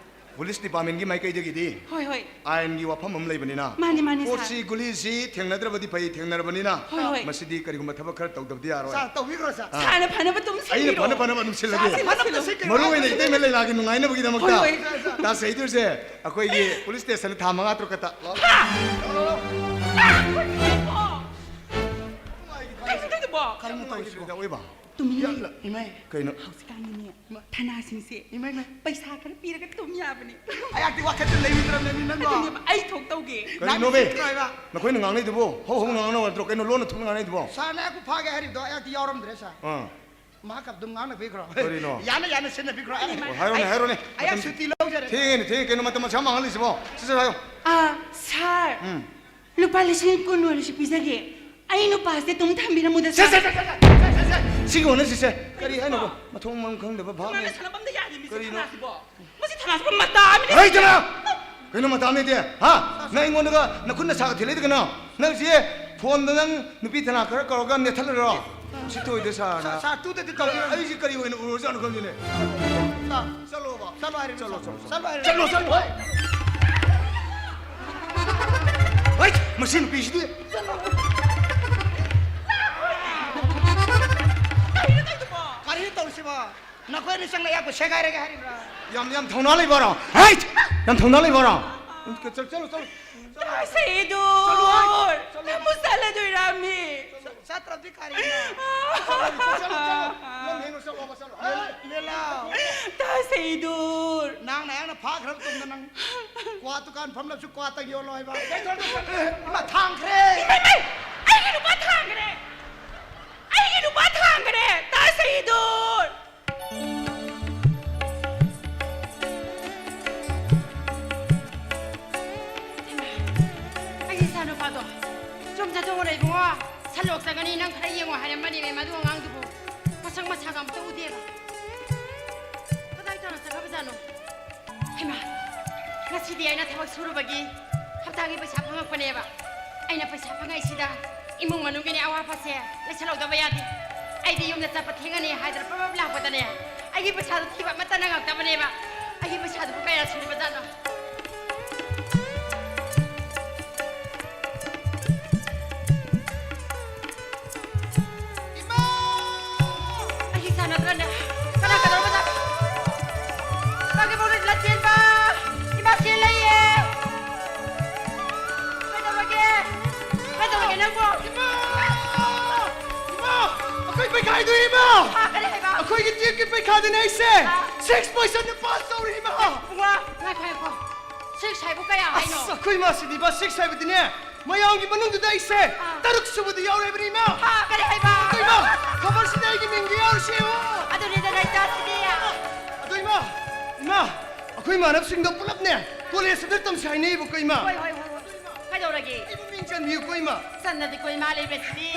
ꯄꯨꯂꯤꯁ ꯗꯤꯄꯥꯔꯠꯃꯦꯟꯒꯤ ꯃꯥꯏꯀꯩꯗꯒꯤꯗꯤ ꯍꯣꯏ, ꯍꯣꯏ꯫ ꯑꯥꯏꯟꯒꯤ ꯋꯥꯐꯝ ꯑꯃ ꯂꯩꯕꯅꯤꯅ, ꯃꯥꯅꯤ, ꯃꯥꯅꯤ, ꯄꯣꯠꯁꯤ ꯁꯥꯔ꯫ ꯒꯨꯂꯤꯁꯤ ꯊꯦꯡꯅꯗ꯭ꯔꯕꯗꯤ ꯐꯩ, ꯊꯦꯡꯅꯔꯕꯅꯤꯅ ꯍꯣꯏ, ꯍꯣꯏ꯫ ꯃꯁꯤꯗꯤ ꯀꯔꯤꯒꯨꯝꯕ ꯊꯕꯛ ꯈꯔ ꯇꯧꯗꯕꯗꯤ ꯌꯥꯔꯣꯏ꯫ ꯁꯥꯔ, ꯇꯧꯕꯤꯈ꯭ꯔꯣ, ꯁꯥꯔ꯫ ꯑꯥ꯫ ꯁꯥꯔꯅ ꯐꯅꯕ ꯑꯗꯨꯝ ꯑꯩꯅ ꯁꯤꯜꯂꯤꯔꯣ? ꯐꯅ ꯐꯅꯕ ꯑꯗꯨꯝ ꯁꯤꯜꯂꯒꯦ꯫ ꯁꯥꯔ, ꯐꯅꯕ ꯁꯤꯜꯂꯣ꯫ ꯃꯔꯨ ꯑꯣꯏꯅ ꯏꯇꯩꯃ ꯂꯩꯅꯥꯒꯤ ꯅꯨꯡꯉꯥꯏꯅꯕꯒꯤꯗꯃꯛꯇ ꯍꯣꯏ, ꯍꯣꯏ꯫ ꯇꯥꯁꯩꯗꯨꯔꯁꯦ ꯑꯩꯈꯣꯏꯒꯤ ꯄꯨꯂꯤꯁ ꯁ꯭ꯇꯦꯁꯟꯗ ꯊꯥ ꯃꯉꯥ ꯇꯔꯨꯛ ꯈꯛꯇ꯫ ꯍꯥ! ꯀꯩꯅꯣ ꯇꯧꯗꯨꯕꯣ? ꯀꯔꯤꯅꯣ ꯇꯧꯔꯤꯁꯤꯕꯣ? ꯑꯣꯏꯕ꯫ ꯇꯨꯃꯤꯟ ꯂꯩꯌꯨ꯫ ꯌꯥꯝꯅ ꯏꯃꯥꯏ꯫ ꯀꯩꯅꯣ? ꯍꯧꯖꯤꯛꯀꯥꯟꯒꯤꯅꯦ ꯏꯃꯥ꯫ ꯊꯅꯥꯁꯤꯡꯁꯦ ꯏꯃꯥ, ꯏꯃꯥ꯫ ꯄꯩꯁꯥ ꯈꯔ ꯄꯤꯔꯒ ꯇꯨꯝ ꯌꯥꯕꯅꯦ꯫ ꯑꯩꯍꯥꯛꯇꯤ ꯋꯥꯈꯜꯗ ꯂꯩꯔꯨꯗ꯭ꯔꯕꯅꯦ ꯅꯪꯕꯣ꯫ ꯑꯗꯨꯅꯦꯕ, ꯑꯩ ꯊꯣꯛ ꯇꯧꯒꯦ꯫ ꯀꯔꯤꯅꯣꯃꯦ? ꯅꯪ ꯁꯤꯠꯇ꯭ꯔꯣ ꯍꯥꯏꯕ? ꯅꯈꯣꯏꯅ ꯉꯥꯡꯅꯩꯗꯨꯕꯨ ꯍꯧ ꯍꯧꯅ ꯉꯥꯡꯅꯧ ꯅꯠꯇ꯭ꯔꯣ? ꯀꯩꯅꯣ ꯂꯣꯟꯅ ꯊꯣꯛꯅ ꯉꯥꯡꯅꯩꯗꯨꯕꯣ? ꯁꯥꯔꯅ ꯑꯩꯕꯨ ꯐꯥꯒꯦ ꯍꯥꯏꯔꯤꯕꯗꯣ ꯑꯩꯍꯥꯛꯇꯤ ꯌꯥꯎꯔꯝꯗ꯭ꯔꯦ, ꯁꯥꯔ꯫ ꯑꯥ꯫ ꯃꯍꯥꯛꯀ ꯑꯗꯨꯝ ꯉꯥꯡꯅꯕꯤꯈ꯭ꯔꯣ꯫ ꯀꯔꯤꯅꯣ? ꯌꯥꯅ ꯌꯥꯅ ꯁꯤꯟꯅꯕꯤꯈ꯭ꯔꯣ꯫ ꯑꯣ, ꯍꯥꯏꯔꯣꯅꯦ, ꯑꯩ, ꯍꯥꯏꯔꯣꯅꯦ꯫ ꯑꯩꯍꯥꯛ ꯃꯇꯝ ꯁꯨꯇꯤ ꯂꯧꯖꯔꯦ꯫ ꯊꯦꯡꯉꯦꯅꯦ, ꯊꯦꯡꯉꯦ꯫ ꯀꯩꯅꯣ ꯃꯇꯝ ꯑꯁꯨꯛ ꯌꯥꯝ ꯃꯥꯡꯍꯜꯂꯤꯁꯤꯕꯣ? ꯁꯠ ꯁꯠ ꯍꯥꯏꯌꯣ꯫ ꯑꯥ, ꯁꯥꯔ꯫ ꯎꯝ꯫ ꯂꯨꯄꯥ ꯂꯤꯁꯤꯡ ꯀꯨꯟ ꯑꯣꯏꯔꯁꯨ ꯄꯤꯖꯒꯦ꯫ ꯑꯩ ꯅꯨꯄꯥꯁꯦ ꯑꯗꯨꯝ ꯊꯝꯕꯤꯔꯝꯃꯨꯗ, ꯁꯦ, ꯁꯦ, ꯁꯥꯔ꯫ ꯁꯦ, ꯁꯦ, ꯁꯦ, ꯁꯦ, ꯁꯦ, ꯁꯤꯒꯤ ꯋꯥꯅ ꯁꯤꯁꯦ꯫ ꯀꯔꯤ ꯍꯥꯏꯅꯣꯕ? ꯃꯊꯣꯡ ꯃꯔꯝ ꯈꯪꯗꯕ ꯚꯥꯞꯅꯦ꯫ ꯀꯩꯅꯣꯅꯦ, ꯁꯥꯟꯅꯐꯝꯗ ꯌꯥꯗꯦ, ꯃꯤꯁꯦ ꯀꯔꯤꯅꯣ? ꯊꯅꯥꯁꯤꯕꯣ꯫ ꯃꯁꯤ ꯊꯅꯥꯁꯤꯕꯣ ꯃꯇꯥ ꯑꯃꯅꯤ꯫ ꯍꯩ, ꯊꯅꯥ! ꯀꯩꯅꯣ ꯃꯇꯥ ꯑꯃꯅꯤꯗꯤ? ꯍꯥ? ꯅꯪ ꯑꯩꯉꯣꯟꯗꯒ ꯅꯈꯨꯠ ꯅꯁꯥꯒ ꯊꯤꯜꯂꯛꯏꯗꯤ ꯀꯩꯅꯣ? ꯅꯪ ꯁꯤ ꯐꯣꯟꯗ ꯅꯪ ꯅꯨꯄꯤ ꯊꯅꯥ ꯈꯔ ꯀꯧꯔꯒ ꯅꯦꯠꯊꯠꯂꯔꯣ? ꯁꯤ ꯇꯣꯏꯗ ꯁꯥꯔꯅ꯫ ꯁꯥꯔ, ꯁꯥꯔ, ꯇꯨꯗꯗꯤ ꯇꯧꯕꯤꯔꯣꯏ꯫ ꯑꯩꯁꯦ ꯀꯔꯤ ꯑꯣꯏꯅ ꯎꯔꯖꯥꯠꯅꯣ ꯈꯪꯗꯦꯅꯦ꯫ ꯁꯥꯔ, ꯆꯠꯂꯣꯕ꯫ ꯆꯠꯂꯣ ꯍꯥꯏꯔꯦ, ꯆꯠꯂꯣ, ꯆꯠꯂꯣ꯫ ꯆꯠꯂꯣ ꯍꯥꯏꯔꯦ꯫ ꯆꯠꯂꯣ, ꯆꯠꯂꯣ꯫ ꯍꯩꯠ, ꯃꯁꯤ ꯅꯨꯄꯤꯁꯤꯗꯤ꯫ ꯀꯔꯤꯅꯣ ꯇꯧꯔꯤꯁꯤꯕꯣ? ꯅꯈꯣꯏ ꯑꯅꯤ ꯆꯪꯅ ꯑꯩꯍꯥꯛꯄꯨ ꯁꯦꯒꯥꯏꯔꯒꯦ ꯍꯥꯏꯔꯤꯕ꯭ꯔꯥ? ꯌꯥꯝ, ꯌꯥꯝ ꯊꯧꯅꯥ ꯂꯩꯕꯔꯣ? ꯍꯩꯠ! ꯌꯥꯝ ꯊꯧꯅꯥ ꯂꯩꯕꯔꯣ? ꯆꯠꯂꯣ, ꯆꯠꯂꯣ, ꯆꯠꯂꯣ꯫ ꯁꯦꯗꯨꯔ! ꯆꯠꯂꯣ ꯍꯥꯏ! ꯆꯠꯂꯣ꯫ ꯅꯪꯕꯨ ꯆꯠꯂꯗꯣꯏꯔꯥꯃꯤ? ꯆꯠꯇ꯭ꯔꯕꯗꯤ ꯀꯔꯤꯅꯣ? ꯆꯠꯂꯣ, ꯆꯠꯂꯣ, ꯆꯠꯂꯣ꯫ ꯅꯪ ꯍꯦꯟꯅ ꯆꯠꯂꯣꯕ, ꯆꯠꯂꯣ꯫ ꯂꯦ-, ꯂꯦꯂꯥꯎ꯫ ꯇꯥ ꯁꯦꯗꯨꯔ! ꯅꯪꯅ ꯑꯩꯅ ꯐꯥꯈ꯭ꯔꯕ ꯇꯨꯡꯗ ꯅꯪ ꯀ꯭ꯋꯥ ꯗꯨꯀꯥꯟ ꯐꯝꯂꯕꯁꯨ ꯀ꯭ꯋꯥ ꯇꯪ ꯌꯣꯜꯂꯣ ꯍꯥꯏꯕ꯫ ꯏꯃꯥ ꯊꯥꯡꯈ꯭ꯔꯦ꯫ ꯏꯃꯥꯏ, ꯏꯃꯥꯏ! ꯑꯩꯒꯤ ꯅꯨꯄꯥ ꯊꯥꯡꯈ꯭ꯔꯦ! ꯑꯩꯒꯤ ꯅꯨꯄꯥ ꯊꯥꯡꯈ꯭ꯔꯦ! ꯇꯥ ꯁꯦꯗꯨꯔ! ꯑꯩꯒꯤ ꯏꯆꯥꯅꯨꯄꯥꯗꯣ ꯌꯨꯝ ꯆꯠꯊꯣꯛꯎꯔꯣ ꯏꯕꯨꯡꯉꯣ꯫ ꯁꯟꯂꯣꯛ ꯆꯪꯒꯅꯤ, ꯅꯪ ꯈꯔ ꯌꯦꯡꯉꯣ ꯍꯥꯏꯔꯝꯕꯅꯦꯃꯦ ꯃꯗꯨ ꯑꯉꯥꯡꯗꯨꯕꯨ꯫ ꯃꯁꯛ ꯃꯁꯥꯒ ꯑꯝꯇ ꯎꯗꯦꯕ꯫ ꯀꯗꯥꯏ ꯇꯧꯔ ꯆꯠꯈ꯭ꯔꯕꯖꯥꯠꯅꯣ? ꯍꯩꯃꯥ, ꯉꯁꯤꯗꯤ ꯑꯩꯅ ꯊꯕꯛ ꯁꯨꯔꯨꯕꯒꯤ ꯍꯞꯇꯥꯒꯤ ꯄꯩꯁꯥ ꯐꯪꯉꯛꯄꯅꯦꯕ꯫ ꯑꯩꯅ ꯄꯩꯁꯥ ꯐꯪꯉꯛꯏꯁꯤꯗ ꯏꯃꯨꯡ ꯃꯅꯨꯡꯒꯤꯅꯦ ꯑꯋꯥꯕꯁꯦ ꯂꯩꯁꯜꯍꯧꯗꯕ ꯌꯥꯗꯦ꯫ ꯑꯩꯗꯤ ꯌꯨꯝꯗ ꯆꯠꯄ ꯊꯦꯡꯉꯅꯤ ꯍꯥꯏꯗꯅ ꯄ꯭ꯔꯞ ꯄ꯭ꯔꯞ ꯂꯥꯛꯄꯗꯅꯦ, ꯑꯩꯒꯤ ꯄꯩꯁꯥꯗꯣ ꯊꯤꯕ ꯑꯃꯠꯇ ꯅꯪꯉꯛꯇꯕꯅꯦꯕ꯫ ꯑꯩꯒꯤ ꯄꯩꯁꯥꯗꯨꯕꯨ ꯀꯌꯥ ꯁꯨꯔꯤꯕꯖꯥꯠꯅꯣ? ꯏꯃꯥ! ꯑꯩꯒꯤ ꯏꯆꯥ ꯅꯠꯇ꯭ꯔꯅꯦ? ꯀꯅꯥ ꯀꯗꯧꯔꯕꯖꯥꯠꯅꯣ? ꯏꯃꯥꯒꯤ ꯃꯧꯗ ꯂꯥꯟꯆꯦꯟꯕ! ꯏꯃꯥ ꯁꯤ ꯂꯩꯌꯦ! ꯀꯩꯗꯧꯔꯒꯦ? ꯀꯩꯗꯧꯔꯒꯦ ꯅꯪꯕꯣ? ꯏꯃꯥ! ꯏꯃꯥ! ꯑꯩꯈꯣꯏ ꯄꯩꯈꯥ ꯍꯥꯏꯗꯣꯏꯅꯦ, ꯏꯃꯥ! ꯑꯥ, ꯀꯔꯤ ꯍꯥꯏꯕ? ꯑꯩꯈꯣꯏꯒꯤ ꯇꯨꯌꯦꯜꯐꯀꯤ ꯄꯩꯈꯥꯗꯅꯦ ꯑꯩꯁꯦ ꯑꯥ꯫ ꯁꯤꯛꯁ ꯄꯣꯖꯤꯁꯟꯗ ꯄꯥꯁ ꯇꯧꯔꯦ, ꯏꯃꯥ! ꯏꯕꯨꯡꯉꯣ, ꯉꯥꯏꯈꯣ, ꯉꯥꯏꯈꯣ꯫ ꯁꯤꯛꯁ ꯍꯥꯏꯕꯨ ꯀꯌꯥ ꯍꯥꯏꯅꯣ? ꯑꯁ, ꯑꯩꯈꯣꯏ ꯏꯃꯥꯁꯤꯗꯤꯕ, ꯁꯤꯛꯁ ꯍꯥꯏꯕꯗꯤꯅꯦ, ꯃꯌꯥꯝꯒꯤ ꯃꯅꯨꯡꯗꯨꯗ ꯑꯩꯁꯦ ꯑꯥ꯫ ꯇꯔꯨꯛ ꯁꯨꯕꯗ ꯌꯥꯎꯔꯦꯕꯅꯤ, ꯏꯃꯥ! ꯍꯥ, ꯀꯔꯤ ꯍꯥꯏꯕ? ꯑꯗꯣ, ꯏꯃꯥ, ꯈꯕꯔꯁꯤꯗ ꯑꯩꯒꯤ ꯃꯤꯡꯗꯤ ꯌꯥꯎꯔꯤꯁꯦ ꯌꯦꯡꯉꯣ! ꯑꯗꯨꯅꯤꯗꯅ ꯏꯆꯥꯁꯤꯗꯤ꯫ ꯑꯗꯣ, ꯏꯃꯥ, ꯏꯃꯥ, ꯑꯩꯈꯣꯏ ꯏꯃꯥꯟꯅꯕꯁꯤꯡꯗꯣ ꯄꯨꯂꯞꯅꯦ, ꯀꯣꯂꯦꯖꯁꯤꯗ ꯇꯝꯁꯦ ꯍꯥꯏꯅꯩꯌꯦꯕꯀꯣ, ꯏꯃꯥ꯫ ꯍꯣꯏ, ꯍꯣꯏ, ꯍꯣꯏ, ꯍꯣꯏ꯫ ꯀꯩꯗꯧꯔꯒꯦ? ꯑꯩꯕꯨ ꯃꯤꯡ ꯆꯟꯕꯤꯌꯨꯀꯣ, ꯏꯃꯥ꯫ ꯆꯟꯅꯗꯤ ꯀꯣ, ꯏꯃꯥ ꯂꯩꯕꯁꯤꯗꯤ꯫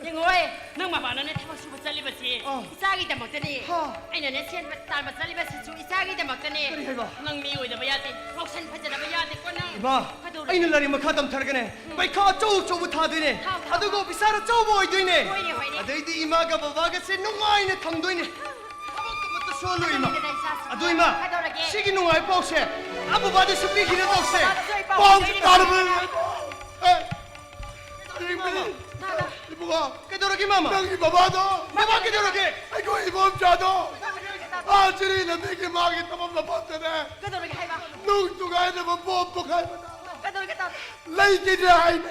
ꯌꯦꯡꯉꯣꯏ, ꯅꯪ ꯃꯄꯥꯟꯗꯅꯦ ꯊꯕꯛ ꯁꯨꯕ ꯆꯠꯂꯤꯕꯁꯤ ꯑꯥ꯫ ꯏꯆꯥꯒꯤꯗꯃꯛꯇꯅꯦ꯫ ꯍꯥ꯫ ꯑꯩꯅꯅꯦ ꯁꯦꯟ ꯇꯥꯟꯕ ꯆꯠꯂꯤꯕꯁꯤꯁꯨ ꯏꯆꯥꯒꯤꯗꯃꯛꯇꯅꯦ꯫ ꯀꯔꯤ ꯍꯥꯏꯕ? ꯅꯪ ꯃꯤ ꯑꯣꯏꯗꯕ ꯌꯥꯗꯦ, ꯉꯥꯎꯁꯟ ꯐꯖꯗꯕ ꯌꯥꯗꯦꯀꯣ ꯅꯪ꯫ ꯏꯃꯥ, ꯀꯩꯗꯧꯔꯒꯦ? ꯑꯩꯅ ꯂꯥꯏꯔꯤꯛ ꯃꯈꯥ ꯇꯝꯊꯔꯒꯅꯦ, ꯎꯝ꯫ ꯄꯩꯈꯥ ꯑꯆꯧ ꯑꯆꯧꯕ ꯊꯥꯗꯣꯏꯅꯦ꯫ ꯊꯥꯎ, ꯊꯥꯎ, ꯑꯗꯨꯒ ꯊꯥꯎ꯫ ꯑꯣꯐꯤꯁꯥꯔ ꯑꯆꯧꯕ ꯑꯣꯏꯗꯣꯏꯅꯦ꯫ ꯍꯣꯏꯅꯦ, ꯍꯣꯏꯅꯦ꯫ ꯑꯗꯩꯗꯤ ꯏꯃꯥꯒ ꯕꯕꯥꯒꯁꯦ ꯅꯨꯡꯉꯥꯏꯅ ꯊꯝꯗꯣꯏꯅꯦ꯫ ꯊꯕꯛ ꯑꯃꯠꯇ ꯁꯨꯍꯜꯂꯣꯏ, ꯏꯃꯥ꯫ ꯀꯩꯗꯧꯔꯒꯦ, ꯏꯆꯥꯁꯤꯕꯣ? ꯑꯗꯨ, ꯏꯃꯥ, ꯀꯩꯗꯧꯔꯒꯦ? ꯁꯤꯒꯤ ꯅꯨꯡꯉꯥꯏ ꯄꯥꯎꯁꯦ ꯑꯥ ꯕꯕꯥꯗꯁꯨ ꯄꯤꯈꯤꯅ ꯇꯧꯁꯦ꯫ ꯕꯕꯥꯗꯁꯨ ꯑꯩ ꯄꯥꯎ ꯄꯥꯎꯁꯦ ꯄꯤꯔꯒꯦ꯫ ꯇꯥꯔꯕ? ꯑꯦ, ꯏꯕꯨꯡꯉꯣ, ꯀꯩꯗꯧꯔꯒꯦ, ꯃꯥꯃ? ꯅꯪꯒꯤ ꯕꯕꯥꯗꯣ, ꯕꯕꯥ, ꯀꯩꯗꯧꯔꯒꯦ? ꯑꯩꯈꯣꯏ ꯏꯕꯣꯝꯆꯥꯗꯣ ꯑꯥ ꯆꯤꯔꯤ ꯂꯝꯕꯤꯒꯤ ꯃꯥꯒꯤ ꯊꯕꯛ ꯃꯐꯝꯗꯅꯦ꯫ ꯀꯩꯗꯧꯔꯒꯦ ꯍꯥꯏꯕ? ꯅꯨꯡ ꯊꯨꯒꯥꯏꯅꯕ ꯕꯣꯝ ꯄꯣꯈꯥꯏꯕꯗ ꯀꯩꯗꯧꯔꯒꯦ ꯇꯥꯃꯣ? ꯂꯩꯈꯤꯗ꯭ꯔꯦ ꯍꯥꯏꯅꯦ꯫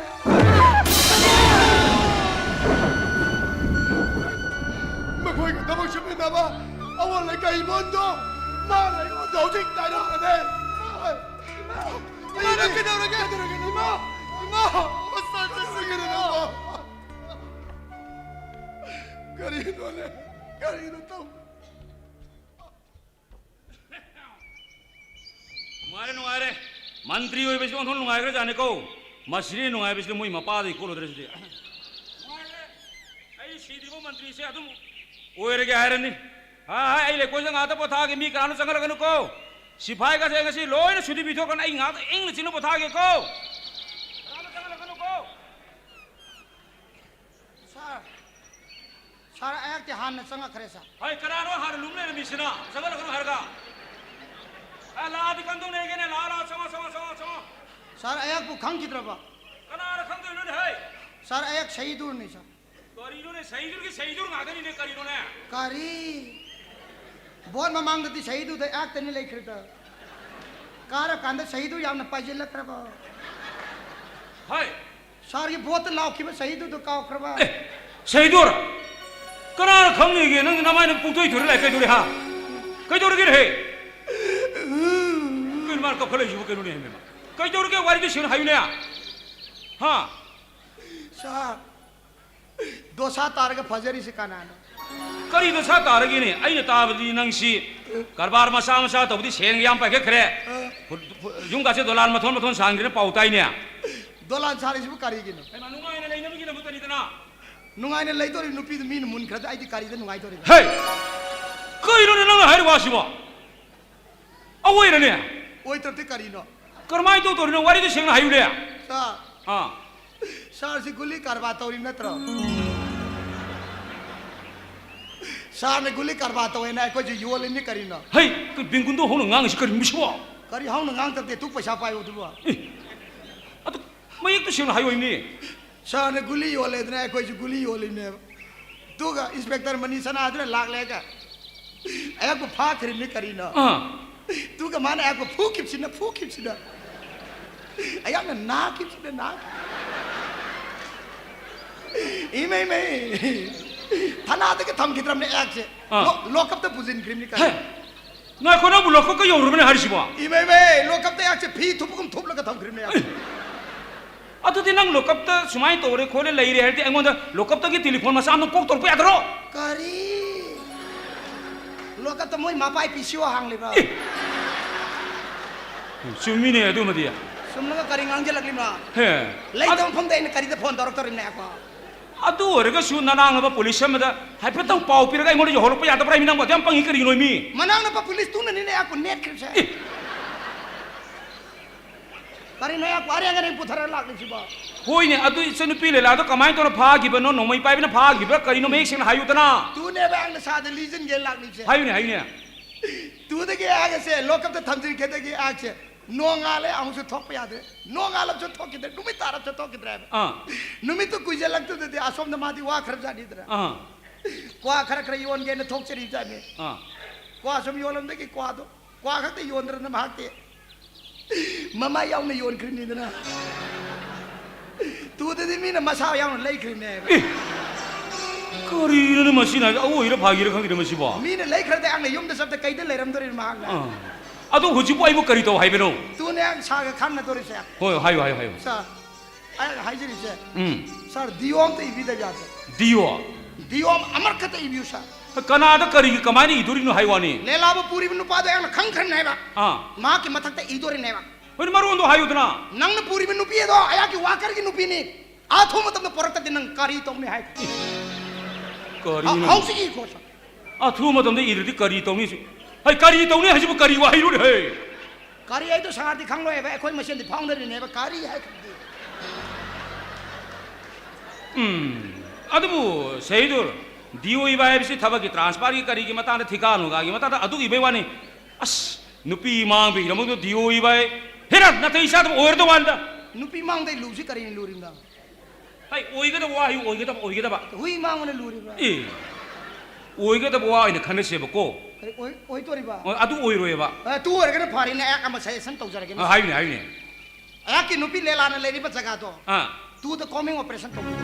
ꯃꯈꯣꯏꯒ ꯊꯕꯛ ꯁꯨꯃꯤꯟꯅꯕ ꯑꯋꯥꯡ ꯂꯩꯀꯥꯏ ꯏꯕꯣꯟꯗꯣ ꯃꯥꯅ ꯑꯩꯉꯣꯟꯗ ꯍꯧꯖꯤꯛ ꯇꯥꯏꯅꯔꯛꯑꯦ꯫ ꯏꯃꯥ, ꯅꯪ ꯀꯩꯗꯧꯔꯒꯦ? ꯀꯩꯗꯧꯔꯒꯦ? ꯏꯃꯥ! ꯏꯃꯥ! ꯃꯁꯥ ꯀꯩꯗꯧꯔꯒꯦ ꯅꯪꯕꯣ? ꯀꯔꯤꯅꯣꯅꯦ? ꯀꯔꯤꯅꯣ ꯇꯧ? ꯅꯨꯡꯉꯥꯏꯔꯦ, ꯅꯨꯡꯉꯥꯏꯔꯦ꯫ ꯃꯟꯇ꯭ꯔꯤ ꯑꯣꯏꯕꯁꯤ ꯑꯣꯟꯊꯣꯛꯅ ꯅꯨꯡꯉꯥꯏꯈ꯭ꯔꯖꯥꯠꯅꯤꯀꯣ꯫ ꯃꯁꯤꯗꯤ ꯅꯨꯡꯉꯥꯏꯕꯁꯤꯗꯤ ꯃꯣꯏ ꯃꯄꯥꯗꯒꯤ ꯀꯣꯠꯂꯨꯗ꯭ꯔꯦ ꯁꯤꯗꯤ꯫ ꯅꯨꯡꯉꯥꯏꯔꯦ꯫ ꯑꯩ ꯁꯤꯗ꯭ꯔꯤꯕ ꯃꯟꯇ꯭ꯔꯤꯁꯦ ꯑꯗꯨꯝ ꯑꯣꯏꯔꯒꯦ ꯍꯥꯏꯔꯅꯤ꯫ ꯍꯥ, ꯍꯥ, ꯑꯩ ꯂꯩꯀꯣꯜꯗ ꯉꯥꯛꯇ ꯄꯣꯊꯥꯒꯦ, ꯃꯤ ꯀꯅꯥꯅꯣ ꯆꯪꯍꯜꯂꯛꯀꯅꯨꯀꯣ꯫ ꯁꯤꯐꯥꯏꯒꯁꯦ ꯉꯁꯤ ꯂꯣꯏꯅ ꯁꯨꯇꯤ ꯄꯤꯊꯣꯛꯈ꯭ꯔꯅꯤ, ꯑꯩ ꯉꯥꯛꯇ ꯏꯪꯅ ꯆꯤꯛꯅ ꯄꯣꯊꯥꯒꯦꯀꯣ꯫ ꯀꯅꯥꯅꯣ ꯆꯪꯍꯜꯂꯛꯀꯅꯨꯀꯣ꯫ ꯁꯥꯔ, ꯁꯥꯔ, ꯑꯩꯍꯥꯛꯇꯤ ꯍꯥꯟꯅ ꯆꯪꯉꯛꯈ꯭ꯔꯦ, ꯁꯥꯔ꯫ ꯍꯣꯏ, ꯀꯅꯥꯅꯣ ꯍꯥꯟꯅ ꯂꯨꯝ ꯂꯩꯔꯝꯃꯤꯁꯤꯅ? ꯆꯪꯍꯜꯂꯛꯀꯅꯨ ꯍꯥꯏꯔꯒ꯫ ꯑꯦ, ꯂꯥꯛꯑꯗꯤ ꯀꯝꯗꯧꯅꯦꯒꯦꯅꯦ? ꯂꯥꯛꯑꯣ, ꯂꯥꯛꯑꯣ, ꯆꯪꯉꯣ, ꯆꯪꯉꯣ, ꯆꯪꯉꯣ, ꯆꯪꯉꯣ꯫ ꯁꯥꯔ, ꯑꯩꯍꯥꯛꯄꯨ ꯈꯪꯈꯤꯗ꯭ꯔꯕ? ꯀꯅꯥꯅ ꯈꯪꯗꯣꯏꯅꯣꯅꯦ, ꯍꯩ? ꯁꯥꯔ, ꯑꯩꯍꯥꯛ ꯁꯍꯤꯗꯨꯔꯅꯤ, ꯁꯥꯔ꯫ ꯀꯔꯤꯅꯣꯅꯦ, ꯁꯍꯤꯗꯨꯔꯒꯤ ꯁꯍꯤꯗꯨꯔ ꯉꯥꯛꯇꯅꯤꯅꯦ, ꯀꯔꯤꯅꯣꯅꯦ? ꯀꯔꯤ? ꯚꯣꯠ ꯃꯃꯥꯡꯗꯗꯤ ꯁꯍꯤꯗꯨꯗ ꯑꯦꯛꯇꯅꯤ ꯂꯩꯈ꯭ꯔꯤꯗ꯫ ꯀꯥꯔꯀꯥꯟꯗ ꯁꯍꯤꯗꯨ ꯌꯥꯝꯅ ꯄꯥꯏꯁꯤꯜꯂꯛꯈ꯭ꯔꯕ꯫ ꯍꯣꯏ꯫ ꯁꯥꯔꯒꯤ ꯚꯣꯠꯇ ꯂꯥꯎꯈꯤꯕ ꯁꯍꯤꯗꯨꯗꯨ ꯀꯥꯎꯈ꯭ꯔꯕ? ꯑꯦ, ꯁꯍꯤꯗꯨꯔ? ꯀꯅꯥꯅ ꯈꯪꯅꯤꯒꯦ? ꯅꯪꯗꯤ ꯅꯃꯥꯏꯅ ꯄꯨꯡꯊꯣꯏ ꯊꯣꯏꯔ ꯂꯥꯛꯑꯦ, ꯀꯩꯗꯧꯔꯦ, ꯍꯥ? ꯀꯩꯗꯧꯔꯒꯦ, ꯍꯦ? ꯀꯩꯅꯣ ꯃꯥꯅ ꯀꯞꯈꯠꯂꯛꯏꯁꯤꯕꯨ ꯀꯩꯅꯣꯅꯦ, ꯍꯦ, ꯃꯦꯝꯃ? ꯀꯩꯗꯧꯔꯒꯦ? ꯋꯥꯔꯤꯗꯨ ꯁꯦꯡꯅ ꯍꯥꯏꯌꯨꯅꯦ꯫ ꯍꯥ? ꯁꯥꯔ, ꯗꯣꯁꯥ ꯇꯥꯔꯒ ꯐꯖꯔꯤꯁꯤ ꯀꯅꯥꯅꯣ? ꯀꯔꯤ ꯗꯣꯁꯥ ꯇꯥꯔꯒꯦꯅꯦ? ꯑꯩꯅ ꯇꯥꯕꯗꯤ ꯅꯪꯁꯤ ꯀꯔꯕꯥꯔ ꯃꯆꯥ ꯃꯆꯥ ꯇꯧꯕꯗꯤ ꯁꯦꯟꯒ ꯌꯥꯝ ꯄꯥꯏꯈꯠꯈ꯭ꯔꯦ꯫ ꯑ꯫ ꯐꯨ-, ꯐꯨ-, ꯌꯨꯝꯒꯥꯁꯦ ꯗꯣꯂꯥꯟ ꯃꯊꯣꯟ ꯃꯊꯣꯟ ꯁꯥꯟꯈ꯭ꯔꯦꯅ ꯄꯥꯎ ꯇꯥꯏꯅꯦ꯫ ꯗꯣꯂꯥꯟ ꯁꯥꯔꯤꯁꯤꯕꯨ ꯀꯔꯤꯒꯤꯅꯣ? ꯍꯩꯃꯥ, ꯅꯨꯡꯉꯥꯏꯅ ꯂꯩꯅꯕꯒꯤꯗꯃꯛꯇꯅꯤꯗꯅ꯫ ꯅꯨꯡꯉꯥꯏꯅ ꯂꯩꯗꯣꯔꯤ ꯅꯨꯄꯤꯗꯨ ꯃꯤꯅ ꯃꯨꯟꯈ꯭ꯔꯗꯤ ꯑꯩꯗꯤ ꯀꯔꯤꯗ ꯅꯨꯡꯉꯥꯏꯗꯣꯔꯤꯕ? ꯍꯦ! ꯀꯩꯅꯣꯅꯦ ꯅꯪꯅ ꯍꯥꯏꯔꯤꯕ ꯋꯥꯁꯤꯕꯣ? ꯑꯋꯣꯏꯔꯅꯦ? ꯑꯣꯏꯗ꯭ꯔꯗꯤ ꯀꯔꯤꯅꯣ? ꯀꯔꯝꯍꯥꯏꯅ ꯇꯧꯗꯧꯔꯤꯅꯣ? ꯋꯥꯔꯤꯗꯨ ꯁꯦꯡꯅ ꯍꯥꯏꯌꯨꯅꯦ꯫ ꯁꯥꯔ, ꯑꯥ꯫ ꯁꯥꯔꯁꯤ ꯒꯨꯂꯤ ꯀꯔꯕꯥꯔ ꯇꯧꯔꯤꯕ ꯅꯠꯇ꯭ꯔꯣ? ꯁꯥꯔꯅ ꯒꯨꯂꯤ ꯀꯔꯕꯥꯔ ꯇꯧꯋꯦꯅ ꯑꯩꯈꯣꯏꯁꯨ ꯌꯣꯜꯂꯤꯕꯅꯤ ꯀꯔꯤꯅꯣ? ꯍꯩ, ꯀꯩ ꯕꯦꯡꯒꯨꯟꯗꯣ ꯍꯧꯅ ꯉꯥꯡꯉꯤꯁꯤ ꯀꯔꯤꯅꯣ ꯁꯤꯕꯣ? ꯀꯔꯤ ꯍꯧꯅ ꯉꯥꯡꯗꯕꯗꯤ ꯑꯗꯨꯛ ꯄꯩꯁꯥ ꯄꯥꯏꯕꯗꯨꯕꯣ? ꯑꯦ, ꯑꯗꯨ ꯃꯌꯦꯛꯇꯨ ꯁꯦꯡꯅ ꯍꯥꯏꯌꯣ ꯏꯅꯦ꯫ ꯁꯥꯔꯅ ꯒꯨꯂꯤ ꯌꯣꯜꯂꯦꯗꯅ ꯑꯩꯈꯣꯏꯁꯨ ꯒꯨꯂꯤ ꯌꯣꯜꯂꯤꯕꯅꯦꯕ꯫ ꯑꯗꯨꯒ ꯏꯟꯁꯄꯦꯛꯇꯔ ꯃꯅꯤ ꯁꯅꯥꯗꯨꯅ ꯂꯥꯛꯂꯦꯒ ꯑꯩꯍꯥꯛꯄꯨ ꯐꯥꯈ꯭ꯔꯤꯕꯅꯤ ꯀꯔꯤꯅꯣ? ꯑꯥ꯫ ꯑꯗꯨꯒ ꯃꯥꯅ ꯑꯩꯍꯥꯛꯄꯨ ꯐꯨꯈꯤꯕꯁꯤꯅ, ꯐꯨꯈꯤꯕꯁꯤꯅ꯫ ꯑꯩꯍꯥꯛꯅ ꯅꯥꯈꯤꯕꯁꯤꯅ, ꯅꯥꯈꯤꯕꯁꯤꯅ꯫ ꯏꯃꯩ, ꯃꯩ꯫ ꯊꯅꯥꯗꯒ ꯊꯝꯈꯤꯗ꯭ꯔꯕꯅꯦ ꯑꯩꯍꯥꯛꯁꯦ꯫ ꯑꯥ꯫ ꯂꯣ-, ꯂꯣꯀꯞꯇ ꯄꯨꯁꯤꯟꯈ꯭ꯔꯤꯕꯅꯤ ꯀꯔꯤꯅꯣ? ꯍꯦ꯫ ꯉꯥꯏꯈꯣ, ꯅꯪꯕꯨ ꯂꯣꯀꯞꯀ ꯌꯧꯔꯨꯔꯕꯅꯦ ꯍꯥꯏꯔꯤꯁꯤꯕꯣ? ꯏꯃꯩ, ꯏꯃꯩ, ꯂꯣꯀꯞꯇ ꯑꯩꯍꯥꯛꯁꯦ ꯐꯤ ꯊꯨꯞꯄꯒꯨꯝ ꯊꯨꯞꯂꯒ ꯊꯝꯈ꯭ꯔꯤꯕꯅꯦ ꯑꯩꯍꯥꯛꯁꯦ꯫ ꯑꯗꯨꯗꯤ ꯅꯪ ꯂꯣꯀꯞꯇ ꯁꯨꯃꯥꯏꯅ ꯇꯧꯔꯦ ꯈꯣꯠꯂꯦ ꯂꯩꯔꯦ ꯍꯥꯏꯔꯗꯤ ꯑꯩꯉꯣꯟꯗ ꯂꯣꯀꯞꯇꯒꯤ ꯇꯦꯂꯤꯐꯣꯟ ꯃꯆꯥ ꯑꯃ ꯀꯣꯛ ꯇꯧꯔꯛꯄ ꯌꯥꯗ꯭ꯔꯣ? ꯀꯔꯤ? ꯂꯣꯀꯞꯇ ꯃꯣꯏ ꯃꯄꯥꯏ ꯄꯤ ꯁꯤ ꯑꯣ ꯍꯥꯡꯂꯤꯕ꯭ꯔꯣ? ꯑꯦ! ꯆꯨꯝꯃꯤꯅꯦ ꯑꯗꯨꯃꯗꯤ꯫ ꯆꯨꯝꯂꯒ ꯀꯔꯤ ꯉꯥꯡꯁꯤꯜꯂꯛꯂꯤꯕꯅꯣ? ꯍꯦ꯫ ꯂꯩꯇꯕ ꯃꯐꯝꯗ ꯑꯩꯅ ꯀꯔꯤꯗ ꯐꯣꯟ ꯇꯧꯔꯛꯇꯧꯔꯤꯕꯅꯦ ꯑꯩꯈꯣꯏ? ꯑꯗꯨ ꯑꯣꯏꯔꯒꯁꯨ ꯅꯅꯥꯛꯅꯕ ꯄꯨꯂꯤꯁ ꯑꯃꯗ ꯍꯥꯏꯐꯦꯠꯇꯪ ꯄꯥꯎ ꯄꯤꯔꯒ ꯑꯩꯉꯣꯟꯗ ꯌꯧꯍꯜꯂꯛꯄ ꯌꯥꯗꯕ꯭ꯔꯥ ꯍꯥꯏꯃꯤ? ꯅꯪꯕꯨ ꯑꯗꯨ ꯌꯥꯝ ꯄꯪꯉꯤ ꯀꯔꯤꯒꯤꯅꯣ ꯃꯤ? ꯃꯅꯥꯛꯅꯕ ꯄꯨꯂꯤꯁꯇꯨꯅꯅꯤꯅꯦ ꯑꯩꯈꯣꯏ ꯅꯦꯠꯈ꯭ꯔꯤꯕꯁꯦ꯫ ꯑꯦ! ꯀꯔꯤꯅꯣ ꯑꯩꯈꯣꯏ ꯑꯔꯦꯡ ꯑꯔꯦꯡ ꯄꯨꯊꯔꯒ ꯂꯥꯛꯂꯤꯁꯤꯕꯣ? ꯍꯣꯏꯅꯦ, ꯑꯗꯨ ꯏꯆꯟꯅꯨꯄꯤ ꯂꯩꯂꯥꯗꯣ ꯀꯃꯥꯏꯅ ꯇꯧꯔ ꯐꯥꯈꯤꯕꯅꯣ, ꯅꯣꯡꯃꯩ ꯄꯥꯏꯕꯅ ꯐꯥꯈꯤꯕ꯭ꯔꯥ ꯀꯔꯤꯅꯣ ꯃꯌꯦꯛ ꯁꯦꯡꯅ ꯍꯥꯏꯌꯨꯗꯅ꯫ ꯇꯨꯅꯦꯕ ꯑꯩꯅ ꯁꯥꯗ ꯂꯤꯁꯤꯟꯒꯦ ꯂꯥꯛꯂꯤꯁꯦ꯫ ꯍꯥꯏꯌꯨꯅꯦ, ꯍꯥꯏꯌꯨꯅꯦ꯫ ꯇꯨꯗꯒꯤ ꯑꯩꯍꯥꯛꯁꯦ ꯂꯣꯀꯞꯇ ꯊꯝꯖꯤꯟꯈꯤꯗꯒꯤ ꯑꯩꯍꯥꯛꯁꯦ ꯅꯣꯡꯉꯥꯜꯂꯦ ꯑꯃꯨꯛꯁꯨ ꯊꯣꯛꯄ ꯌꯥꯗ꯭ꯔꯦ, ꯅꯣꯡꯉꯥꯜꯂꯕꯁꯨ ꯊꯣꯛꯈꯤꯗ꯭ꯔꯦ, ꯅꯨꯃꯤꯠ ꯇꯥꯔꯕꯁꯨ ꯊꯣꯛꯈꯤꯗ꯭ꯔꯦꯕ꯫ ꯑꯥ꯫ ꯅꯨꯃꯤꯠꯇꯨ ꯀꯨꯏꯁꯤꯜꯂꯛꯇꯨꯗꯗꯤ ꯑꯁꯣꯝꯗ ꯃꯥꯗꯤ ꯋꯥꯈ꯭ꯔꯕꯖꯥꯠꯅꯤꯗꯅ꯫ ꯑꯥ꯫ ꯀ꯭ꯋꯥ ꯈꯔ ꯈꯔ ꯌꯣꯟꯒꯦꯅ ꯊꯣꯛꯆꯔꯤꯕꯖꯥꯠꯅꯤ꯫ ꯑꯥ꯫ ꯀ꯭ꯋꯥ ꯁꯨꯝ ꯌꯣꯜꯂꯝꯗꯒꯤ ꯀ꯭ꯋꯥꯗꯣ, ꯀ꯭ꯋꯥ ꯈꯛꯇ ꯌꯣꯟꯗ꯭ꯔꯅ ꯃꯍꯥꯛꯇꯤ ꯃꯃꯥ ꯌꯥꯎꯅ ꯌꯣꯟꯈ꯭ꯔꯤꯅꯤꯗꯅ꯫ ꯇꯨꯗꯗꯤ ꯃꯤꯅ ꯃꯁꯥ ꯌꯥꯎꯅ ꯂꯩꯈ꯭ꯔꯤꯅꯦꯕ꯫ ꯑꯦ! ꯀꯔꯤꯅꯣꯅꯦ ꯃꯁꯤꯅ ꯍꯥꯏꯁꯦ? ꯑꯋꯣꯏꯔ ꯐꯥꯒꯤꯔ ꯈꯪꯗꯦ ꯃꯁꯤꯕꯣ꯫ ꯃꯤꯅ ꯂꯩꯈ꯭ꯔꯗꯤ ꯑꯩꯅ ꯌꯨꯝꯗ ꯆꯠꯇ ꯀꯩꯗ ꯂꯩꯔꯝꯗꯣꯔꯤꯅꯣ ꯃꯍꯥꯛꯅ? ꯑꯥ꯫ ꯑꯗꯣ ꯍꯧꯖꯤꯛꯄꯨ ꯑꯩꯕꯨ ꯀꯔꯤ ꯇꯧ ꯍꯥꯏꯕꯅꯣ? ꯇꯨꯅꯦ ꯑꯩ ꯁꯥꯔꯒ ꯈꯟꯅꯗꯣꯔꯤꯁꯦ꯫ ꯍꯣꯏ, ꯍꯥꯏꯌꯨ, ꯍꯥꯏꯌꯨ, ꯍꯥꯏꯌꯨ꯫ ꯁꯥꯔ, ꯑꯩ ꯍꯥꯏꯖꯔꯤꯁꯦ꯫ ꯎꯝ꯫ ꯁꯥꯔ, ꯗꯤꯑꯣ ꯑꯝꯇ ꯏꯕꯤꯗꯕ ꯌꯥꯗ꯭ꯔꯦ꯫ ꯗꯤꯑꯣ? ꯗꯤꯑꯣ ꯑꯃꯈꯛꯇ ꯏꯕꯤꯌꯨ ꯁꯥꯔ꯫ ꯀꯅꯥꯗ ꯀꯔꯤꯒꯤ ꯀꯃꯥꯏꯅ ꯏꯗꯣꯔꯤꯅꯣ ꯍꯥꯏ ꯋꯥꯅꯤ? ꯂꯦꯂꯥꯕꯨ ꯄꯨꯔꯤꯕ ꯅꯨꯄꯥꯗꯣ ꯑꯩꯅ ꯈꯪꯈ꯭ꯔꯅꯤ ꯍꯥꯏꯕ꯫ ꯑꯥ꯫ ꯃꯍꯥꯛꯀꯤ ꯃꯊꯛꯇ ꯏꯗꯣꯔꯤꯅꯦꯕ꯫ ꯍꯣꯏ, ꯃꯔꯣꯟꯗꯣ ꯍꯥꯏꯌꯨꯗꯅ꯫ ꯅꯪꯅ ꯄꯨꯔꯤꯕ ꯅꯨꯄꯤ ꯑꯗꯣ ꯑꯩꯍꯥꯛꯀꯤ ꯋꯥꯀꯔꯒꯤ ꯅꯨꯄꯤꯅꯤ꯫ ꯑꯥ ꯊꯣꯡ ꯃꯇꯝꯗ ꯄꯨꯔꯛꯇꯗꯤ ꯅꯪ ꯀꯔꯤ ꯇꯧꯅꯤ ꯍꯥꯏ? ꯀꯔꯤꯅꯣ? ꯍꯧꯖꯤꯛ ꯏꯈꯣ꯫ ꯑꯊꯨꯕ ꯃꯇꯝꯗ ꯏꯗ꯭ꯔꯗꯤ ꯀꯔꯤ ꯇꯧꯅꯤ ꯁꯤ? ꯍꯩ, ꯀꯔꯤ ꯇꯧꯅꯤ ꯍꯥꯏꯁꯤꯕꯨ ꯀꯔꯤ ꯋꯥꯍꯩꯅꯣꯅꯦ, ꯍꯩ? ꯀꯔꯤ ꯍꯥꯏꯗꯣ ꯁꯥꯔꯗꯤ ꯈꯪꯂꯣꯏ ꯍꯥꯏꯕ, ꯑꯩꯈꯣꯏ ꯃꯁꯦꯟꯗꯤ ꯐꯥꯎꯅꯔꯤꯅꯦꯕ, ꯀꯔꯤ ꯍꯥꯏ ꯈꯪꯗꯦ꯫ ꯎꯝ, ꯑꯗꯨꯕꯨ ꯁꯍꯤꯗꯨꯔ, ꯗꯤ ꯑꯣ ꯏꯕ ꯍꯥꯏꯕꯁꯤ ꯊꯕꯛꯀꯤ transferꯒꯤ ꯀꯔꯤꯒꯤ ꯃꯇꯥꯡꯗ, ꯊꯤꯀꯥ ꯅꯨꯡꯒꯥꯒꯤ ꯃꯇꯥꯡꯗ ꯑꯗꯨ ꯏꯕꯩ ꯋꯥꯅꯤ꯫ ꯑꯁ, ꯅꯨꯄꯤ ꯃꯥꯡꯕ ꯏꯔꯝꯃꯒ ꯗꯤ ꯑꯣ ꯏꯕ ꯍꯥꯏ꯫ ꯍꯦꯔꯥ, ꯅꯥꯇꯩ ꯆꯥꯗꯕ ꯑꯣꯏꯔꯗꯧ ꯋꯥꯅꯤꯗ꯫ ꯅꯨꯄꯤ ꯃꯥꯡꯗꯩ ꯂꯨꯁꯤ ꯀꯔꯤꯅ ꯂꯨꯔꯤꯕꯅꯣ? ꯍꯩ, ꯑꯣꯏꯒꯗꯕ ꯋꯥ ꯍꯥꯏꯌꯨ, ꯑꯣꯏꯒꯗꯕ, ꯑꯣꯏꯒꯗꯕ꯫ ꯍꯨꯏ ꯃꯥꯡꯕꯅ ꯂꯨꯔꯤꯕ꯭ꯔꯥ? ꯑꯦ, ꯑꯣꯏꯒꯗꯕ ꯋꯥ ꯑꯣꯏꯅ ꯈꯟꯅꯁꯦꯕꯀꯣ꯫ ꯀꯔꯤ ꯑꯣꯏ-, ꯑꯣꯏꯗꯣꯔꯤꯕ? ꯑꯣ, ꯑꯗꯨ ꯑꯣꯏꯔꯣꯏꯕ꯫ ꯑ, ꯇꯨ ꯑꯣꯏꯔꯒꯅ ꯐꯔꯦꯅꯦ, ꯑꯩꯍꯥꯛ ꯑꯃ suggestion ꯇꯧꯖꯔꯒꯦꯅꯦ꯫ ꯑ, ꯍꯥꯏꯌꯨꯅꯦ, ꯍꯥꯏꯌꯨꯅꯦ꯫ ꯑꯩꯍꯥꯛꯀꯤ ꯅꯨꯄꯤ ꯂꯦꯂꯥꯅ ꯂꯩꯔꯤꯕ ꯖꯒꯥꯗꯣ, ꯑꯥ꯫ ꯇꯨꯗ combing operation ꯇꯧꯕꯤꯌꯨ꯫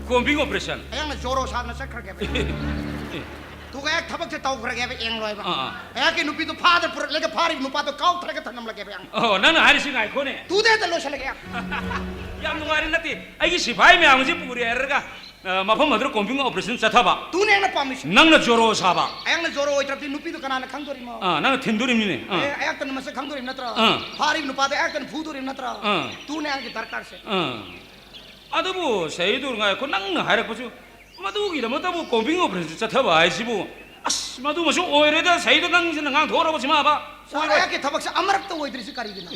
Combing operation? ꯑꯩꯍꯥꯛꯅ ꯖꯣꯔꯣ ꯁꯥꯗꯅ ꯆꯠꯈ꯭ꯔꯒꯦꯕ꯫ ꯑꯦ꯫ ꯇꯨꯒ ꯑꯩꯍꯥꯛ ꯊꯕꯛꯁꯦ ꯇꯧꯈ꯭ꯔꯒꯦꯕ, ꯌꯦꯡꯂꯣꯏꯕ꯫ ꯑꯥ, ꯑꯥ꯫ ꯑꯩꯍꯥꯛꯀꯤ ꯅꯨꯄꯤꯗꯣ ꯐꯥꯗ ꯄꯨꯔꯛꯂꯒ ꯐꯥꯔꯤꯕ ꯅꯨꯄꯥꯗꯣ ꯀꯥꯎꯊꯔꯒ ꯊꯝꯂꯝꯂꯒꯦꯕ ꯑꯩꯍꯥꯛ꯫ ꯑꯣ, ꯅꯪꯅ ꯍꯥꯏꯔꯤꯁꯤ ꯉꯥꯏꯈꯣꯅꯦ꯫ ꯇꯨꯗ ꯍꯦꯛꯇ ꯂꯣꯏꯁꯤꯜꯂꯒꯦ ꯑꯩꯍꯥꯛ꯫ ꯌꯥꯝ ꯅꯨꯡꯉꯥꯏꯔꯦ, ꯅꯠꯇꯦ꯫ ꯑꯩꯒꯤ ꯁꯤꯐꯥꯏ ꯃꯌꯥꯝꯁꯤ ꯄꯨꯔꯦ ꯍꯥꯏꯔꯒ, ꯑ, ꯃꯐꯝ ꯑꯗꯨꯗ combing operation ꯆꯠꯊꯕ꯫ ꯇꯨꯅꯦ ꯑꯩꯅ ꯄꯥꯝꯃꯤꯁꯦ꯫ ꯅꯪꯅ ꯖꯣꯔꯣ ꯁꯥꯕ꯫ ꯑꯩꯍꯥꯛꯅ ꯖꯣꯔꯣ ꯑꯣꯏꯗ꯭ꯔꯕꯗꯤ ꯅꯨꯄꯤꯗꯣ ꯀꯅꯥꯅ ꯈꯪꯗꯣꯔꯤꯃꯣ? ꯑꯥ, ꯅꯪꯅ ꯊꯤꯟꯗꯣꯔꯤꯕꯅꯤꯅꯦ꯫ ꯑꯥ꯫ ꯑꯦ, ꯑꯩꯍꯥꯛꯇꯅ ꯃꯁꯛ ꯈꯪꯗꯣꯔꯤꯕ ꯅꯠꯇ꯭ꯔꯣ? ꯑꯥ꯫ ꯐꯥꯔꯤꯕ ꯅꯨꯄꯥꯗꯣ ꯑꯩꯍꯥꯛꯇꯅ ꯐꯨꯗꯣꯔꯤꯕ ꯅꯠꯇ꯭ꯔꯣ? ꯑꯥ꯫ ꯇꯨꯅꯦ ꯑꯩꯒꯤ ꯗꯔꯀꯥꯔꯁꯦ꯫ ꯑꯥ꯫ ꯑꯗꯨꯕꯨ ꯁꯍꯤꯗꯨꯔ ꯉꯥꯏꯈꯣ, ꯅꯪꯅ ꯍꯥꯏꯔꯛꯄꯁꯨ ꯃꯗꯨꯒꯤꯗꯃꯛꯇꯕꯨ combing operation ꯆꯠꯊꯕ ꯍꯥꯏꯁꯤꯕꯨ, ꯑꯁ, ꯃꯗꯨꯃꯁꯨ ꯑꯣꯏꯔꯣꯏꯗ, ꯁꯍꯤꯗꯨꯔ, ꯅꯪꯁꯤꯅ ꯉꯥꯡꯊꯣꯛꯑꯔꯕ ꯁꯤꯃꯥꯕ꯫ ꯁꯥꯔ, ꯑꯣꯏꯔꯣꯏ꯫ ꯑꯩꯍꯥꯛꯀꯤ ꯊꯕꯛꯁꯦ ꯑꯃꯔꯛꯇ ꯑꯣꯏꯗ꯭ꯔꯤꯁꯤ ꯀꯔꯤꯒꯤꯅꯣ?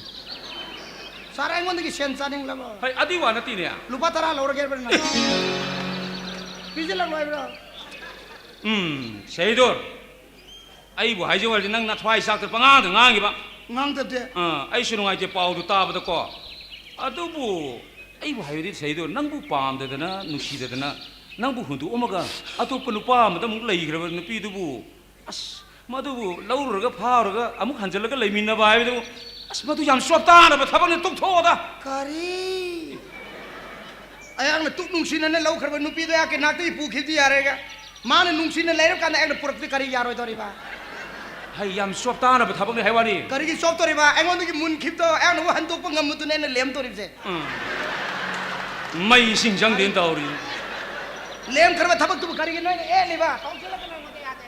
ꯁꯥꯔ, ꯑꯩꯉꯣꯟꯗꯒꯤ ꯁꯦꯟ ꯆꯥꯅꯤꯡꯂꯕ? ꯍꯩ, ꯑꯗꯨꯏ ꯋꯥ ꯅꯠꯇꯦꯅꯦ꯫ ꯂꯨꯄꯥ ꯇꯔꯥ ꯂꯧꯔꯒꯦ ꯍꯥꯏꯕ꯭ꯔꯥ ꯅꯪ? ꯄꯤꯁꯤꯜꯂꯛꯂꯣꯏꯕ꯭ꯔꯥ? ꯎꯝ, ꯁꯍꯤꯗꯨꯔ, ꯑꯩꯕꯨ ꯍꯥꯏꯖꯧ ꯍꯥꯏꯔꯗꯤ ꯅꯪ ꯅꯊ꯭ꯋꯥꯏ ꯆꯥꯛꯇ ꯄꯉꯥꯡꯗ ꯉꯥꯡꯈꯤꯕ꯫ ꯉꯥꯡꯗꯕꯗꯤ? ꯑꯥ, ꯑꯩꯁꯨ ꯅꯨꯡꯉꯥꯏꯇꯦ ꯄꯥꯎꯗꯨ ꯇꯥꯕꯗꯀꯣ꯫ ꯑꯗꯨꯕꯨ ꯑꯩꯕꯨ ꯍꯥꯏꯕꯗꯤ ꯁꯍꯤꯗꯨꯔ, ꯅꯪꯕꯨ ꯄꯥꯝꯗꯗꯅ, ꯅꯨꯡꯁꯤꯗꯗꯅ, ꯅꯪꯕꯨ ꯍꯨꯟꯗꯣꯛꯑꯝꯃꯒ ꯑꯇꯣꯞꯄ ꯅꯨꯄꯥ ꯑꯃꯗ ꯑꯃꯨꯛ ꯂꯩꯈ꯭ꯔꯕ ꯅꯨꯄꯤꯗꯨꯕꯨ, ꯑꯁ, ꯃꯗꯨꯕꯨ ꯂꯧꯔꯨꯔꯒ ꯐꯥꯔꯨꯔꯒ ꯑꯃꯨꯛ ꯍꯟꯖꯤꯜꯂꯒ ꯂꯩꯃꯤꯟꯅꯕ ꯍꯥꯏꯕꯗꯨ, ꯑꯁ, ꯃꯗꯨ ꯌꯥꯝ ꯆꯣꯞꯇꯥꯅꯕ ꯊꯕꯛꯅꯤ, ꯇꯣꯛꯊꯣꯛꯑꯣꯗ꯫ ꯀꯔꯤ? ꯑꯩꯍꯥꯛꯅ ꯇꯨꯛ ꯅꯨꯡꯁꯤꯅꯅ ꯂꯧꯈ꯭ꯔꯕ ꯅꯨꯄꯤꯗꯣ ꯑꯩꯍꯥꯛꯀꯤ ꯅꯥꯛꯇꯒꯤ ꯄꯨꯈꯤꯕꯗꯤ ꯌꯥꯔꯦꯒ, ꯃꯥꯅ ꯅꯨꯡꯁꯤꯅ ꯂꯩꯔꯀꯥꯟꯗ ꯑꯩꯅ ꯄꯨꯔꯛꯇꯤ ꯀꯔꯤ ꯌꯥꯔꯣꯏꯗꯧꯔꯤꯕ? ꯍꯩ, ꯌꯥꯝ ꯆꯣꯞꯇꯥꯅꯕ ꯊꯕꯛꯅꯤ ꯍꯥꯏ ꯋꯥꯅꯤ꯫ ꯀꯔꯤꯒꯤ ꯆꯣꯞꯇꯣꯔꯤꯕ? ꯑꯩꯉꯣꯟꯗꯒꯤ ꯃꯨꯟꯈꯤꯕꯗꯣ ꯑꯩꯍꯥꯛꯅ ꯑꯃꯨꯛ ꯍꯟꯗꯣꯛꯄ ꯉꯝꯕꯗꯨꯅꯦ ꯑꯩꯅ ꯂꯦꯝꯗꯣꯔꯤꯕꯁꯦ꯫ ꯎꯝ꯫ ꯃꯩ ꯏꯁꯤꯡ ꯆꯪꯗꯦꯅ ꯇꯧꯔꯤ꯫ ꯂꯦꯝꯈ꯭ꯔꯕ ꯊꯕꯛꯇꯨꯕꯨ ꯀꯔꯤꯒꯤꯅꯣ ꯑꯩꯅ ꯑꯦꯠꯂꯤꯕ? ꯇꯧꯁꯤꯜꯂꯛꯀꯅꯨ ꯑꯩꯉꯣꯟꯗ, ꯌꯥꯗꯦ꯫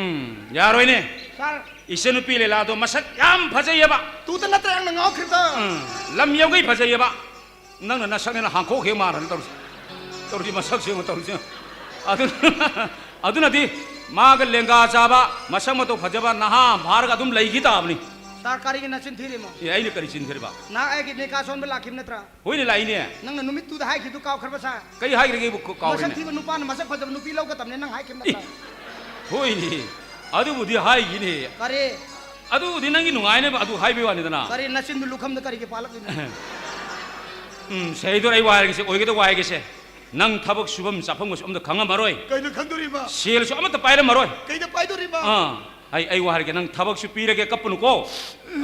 ꯎꯝ, ꯌꯥꯔꯣꯏꯅꯦ꯫ ꯁꯥꯔ, ꯏꯆꯟꯅꯨꯄꯤ ꯂꯤꯂꯥꯗꯣ ꯃꯁꯛ ꯌꯥꯝ ꯐꯖꯩꯌꯦꯕ꯫ ꯇꯨꯗ ꯅꯠꯇ꯭ꯔꯥ ꯅꯪꯅ ꯉꯥꯎꯈ꯭ꯔꯤꯕꯗꯣ? ꯎꯝ, ꯂꯝ ꯌꯧꯒꯩ ꯐꯖꯩꯌꯦꯕ꯫ ꯅꯪꯅ ꯅꯁꯛꯅꯦꯅ ꯍꯥꯡꯈꯣꯛ ꯍꯦꯛ ꯃꯥꯟꯅꯅ ꯇꯧꯔꯤꯁꯦ꯫ ꯇꯧꯔꯤꯁꯦ ꯃꯁꯛꯁꯦ ꯌꯦꯡꯉꯣ ꯇꯧꯔꯤꯁꯦ꯫ ꯑꯗꯨꯅ, ꯑꯗꯨꯅꯗꯤ ꯃꯥꯒ ꯂꯦꯡꯒꯥ ꯆꯥꯕ, ꯃꯁꯛ ꯃꯇꯧ ꯐꯖꯕ ꯅꯍꯥ ꯑꯃ ꯐꯥꯔꯒ ꯑꯗꯨꯝ ꯂꯩꯈꯤ ꯇꯥꯕꯅꯤ꯫ ꯁꯥꯔ, ꯀꯔꯤꯒꯤ ꯅꯆꯤꯟ ꯊꯤꯔꯤꯃꯣ? ꯑꯦ, ꯑꯩꯅ ꯀꯔꯤ ꯆꯤꯟ ꯊꯤꯔꯤꯕ? ꯅꯍꯥꯛ ꯑꯩꯒꯤ ꯅꯤꯀꯥ ꯁꯣꯟꯕ ꯂꯥꯛꯈꯤꯕ ꯅꯠꯇ꯭ꯔꯥ? ꯍꯣꯏꯅꯦ, ꯂꯥꯛꯏꯅꯦ꯫ ꯅꯪꯅ ꯅꯨꯃꯤꯠꯇꯨꯗ ꯍꯥꯏꯈꯤꯗꯨ ꯀꯥꯎꯈ꯭ꯔꯕ ꯁꯥꯔ? ꯀꯩ ꯍꯥꯏꯈ꯭ꯔꯒꯦ ꯑꯩꯕꯨ ꯀꯥ-, ꯃꯁꯛ ꯀꯥꯎꯔꯦꯅꯦ? ꯊꯤꯕ ꯅꯨꯄꯥꯅ ꯃꯁꯛ ꯐꯖꯕ ꯅꯨꯄꯤ ꯂꯧꯒꯗꯕꯅꯦ ꯅꯪ ꯍꯥꯏꯈꯤꯕ ꯅꯠꯇ꯭ꯔꯥ? ꯍꯣꯏꯅꯦ, ꯑꯗꯨꯕꯨꯗꯤ ꯍꯥꯏꯈꯤꯅꯦ꯫ ꯀꯔꯤ? ꯑꯗꯨꯕꯨꯗꯤ ꯅꯪꯒꯤ ꯅꯨꯡꯉꯥꯏꯅꯕ ꯑꯗꯨ ꯍꯥꯏꯕꯩ ꯋꯥꯅꯤꯗꯅ꯫ ꯀꯔꯤ ꯅꯆꯤꯟꯗꯨ ꯂꯨꯈꯝꯗ ꯀꯔꯤꯒꯤ ꯄꯥꯜꯂꯛꯂꯤꯅꯣ? ꯎꯝ, ꯁꯦ, ꯏꯗꯣ, ꯑꯩ ꯋꯥ ꯍꯥꯏꯔꯒꯦꯁꯦ, ꯑꯣꯏꯒꯗꯕ ꯋꯥ ꯍꯥꯏꯒꯦꯁꯦ꯫ ꯅꯪ ꯊꯕꯛ ꯁꯨꯐꯝ ꯆꯥꯐꯝꯒꯁꯨ ꯑꯝꯇ ꯈꯪꯉꯝꯃꯔꯣꯏ꯫ ꯀꯩꯅꯣ ꯈꯪꯗꯣꯔꯤꯕ? ꯁꯦꯜꯁꯨ ꯑꯃꯠꯇ ꯄꯥꯏꯔꯝꯃꯔꯣꯏ꯫ ꯀꯩꯗ ꯄꯥꯏꯗꯣꯔꯤꯕ? ꯑꯥ, ꯑꯩ, ꯑꯩ ꯋꯥ ꯍꯥꯏꯔꯒꯦ, ꯅꯪ ꯊꯕꯛꯁꯨ ꯄꯤꯔꯒꯦ, ꯀꯞꯄꯅꯨꯀꯣ꯫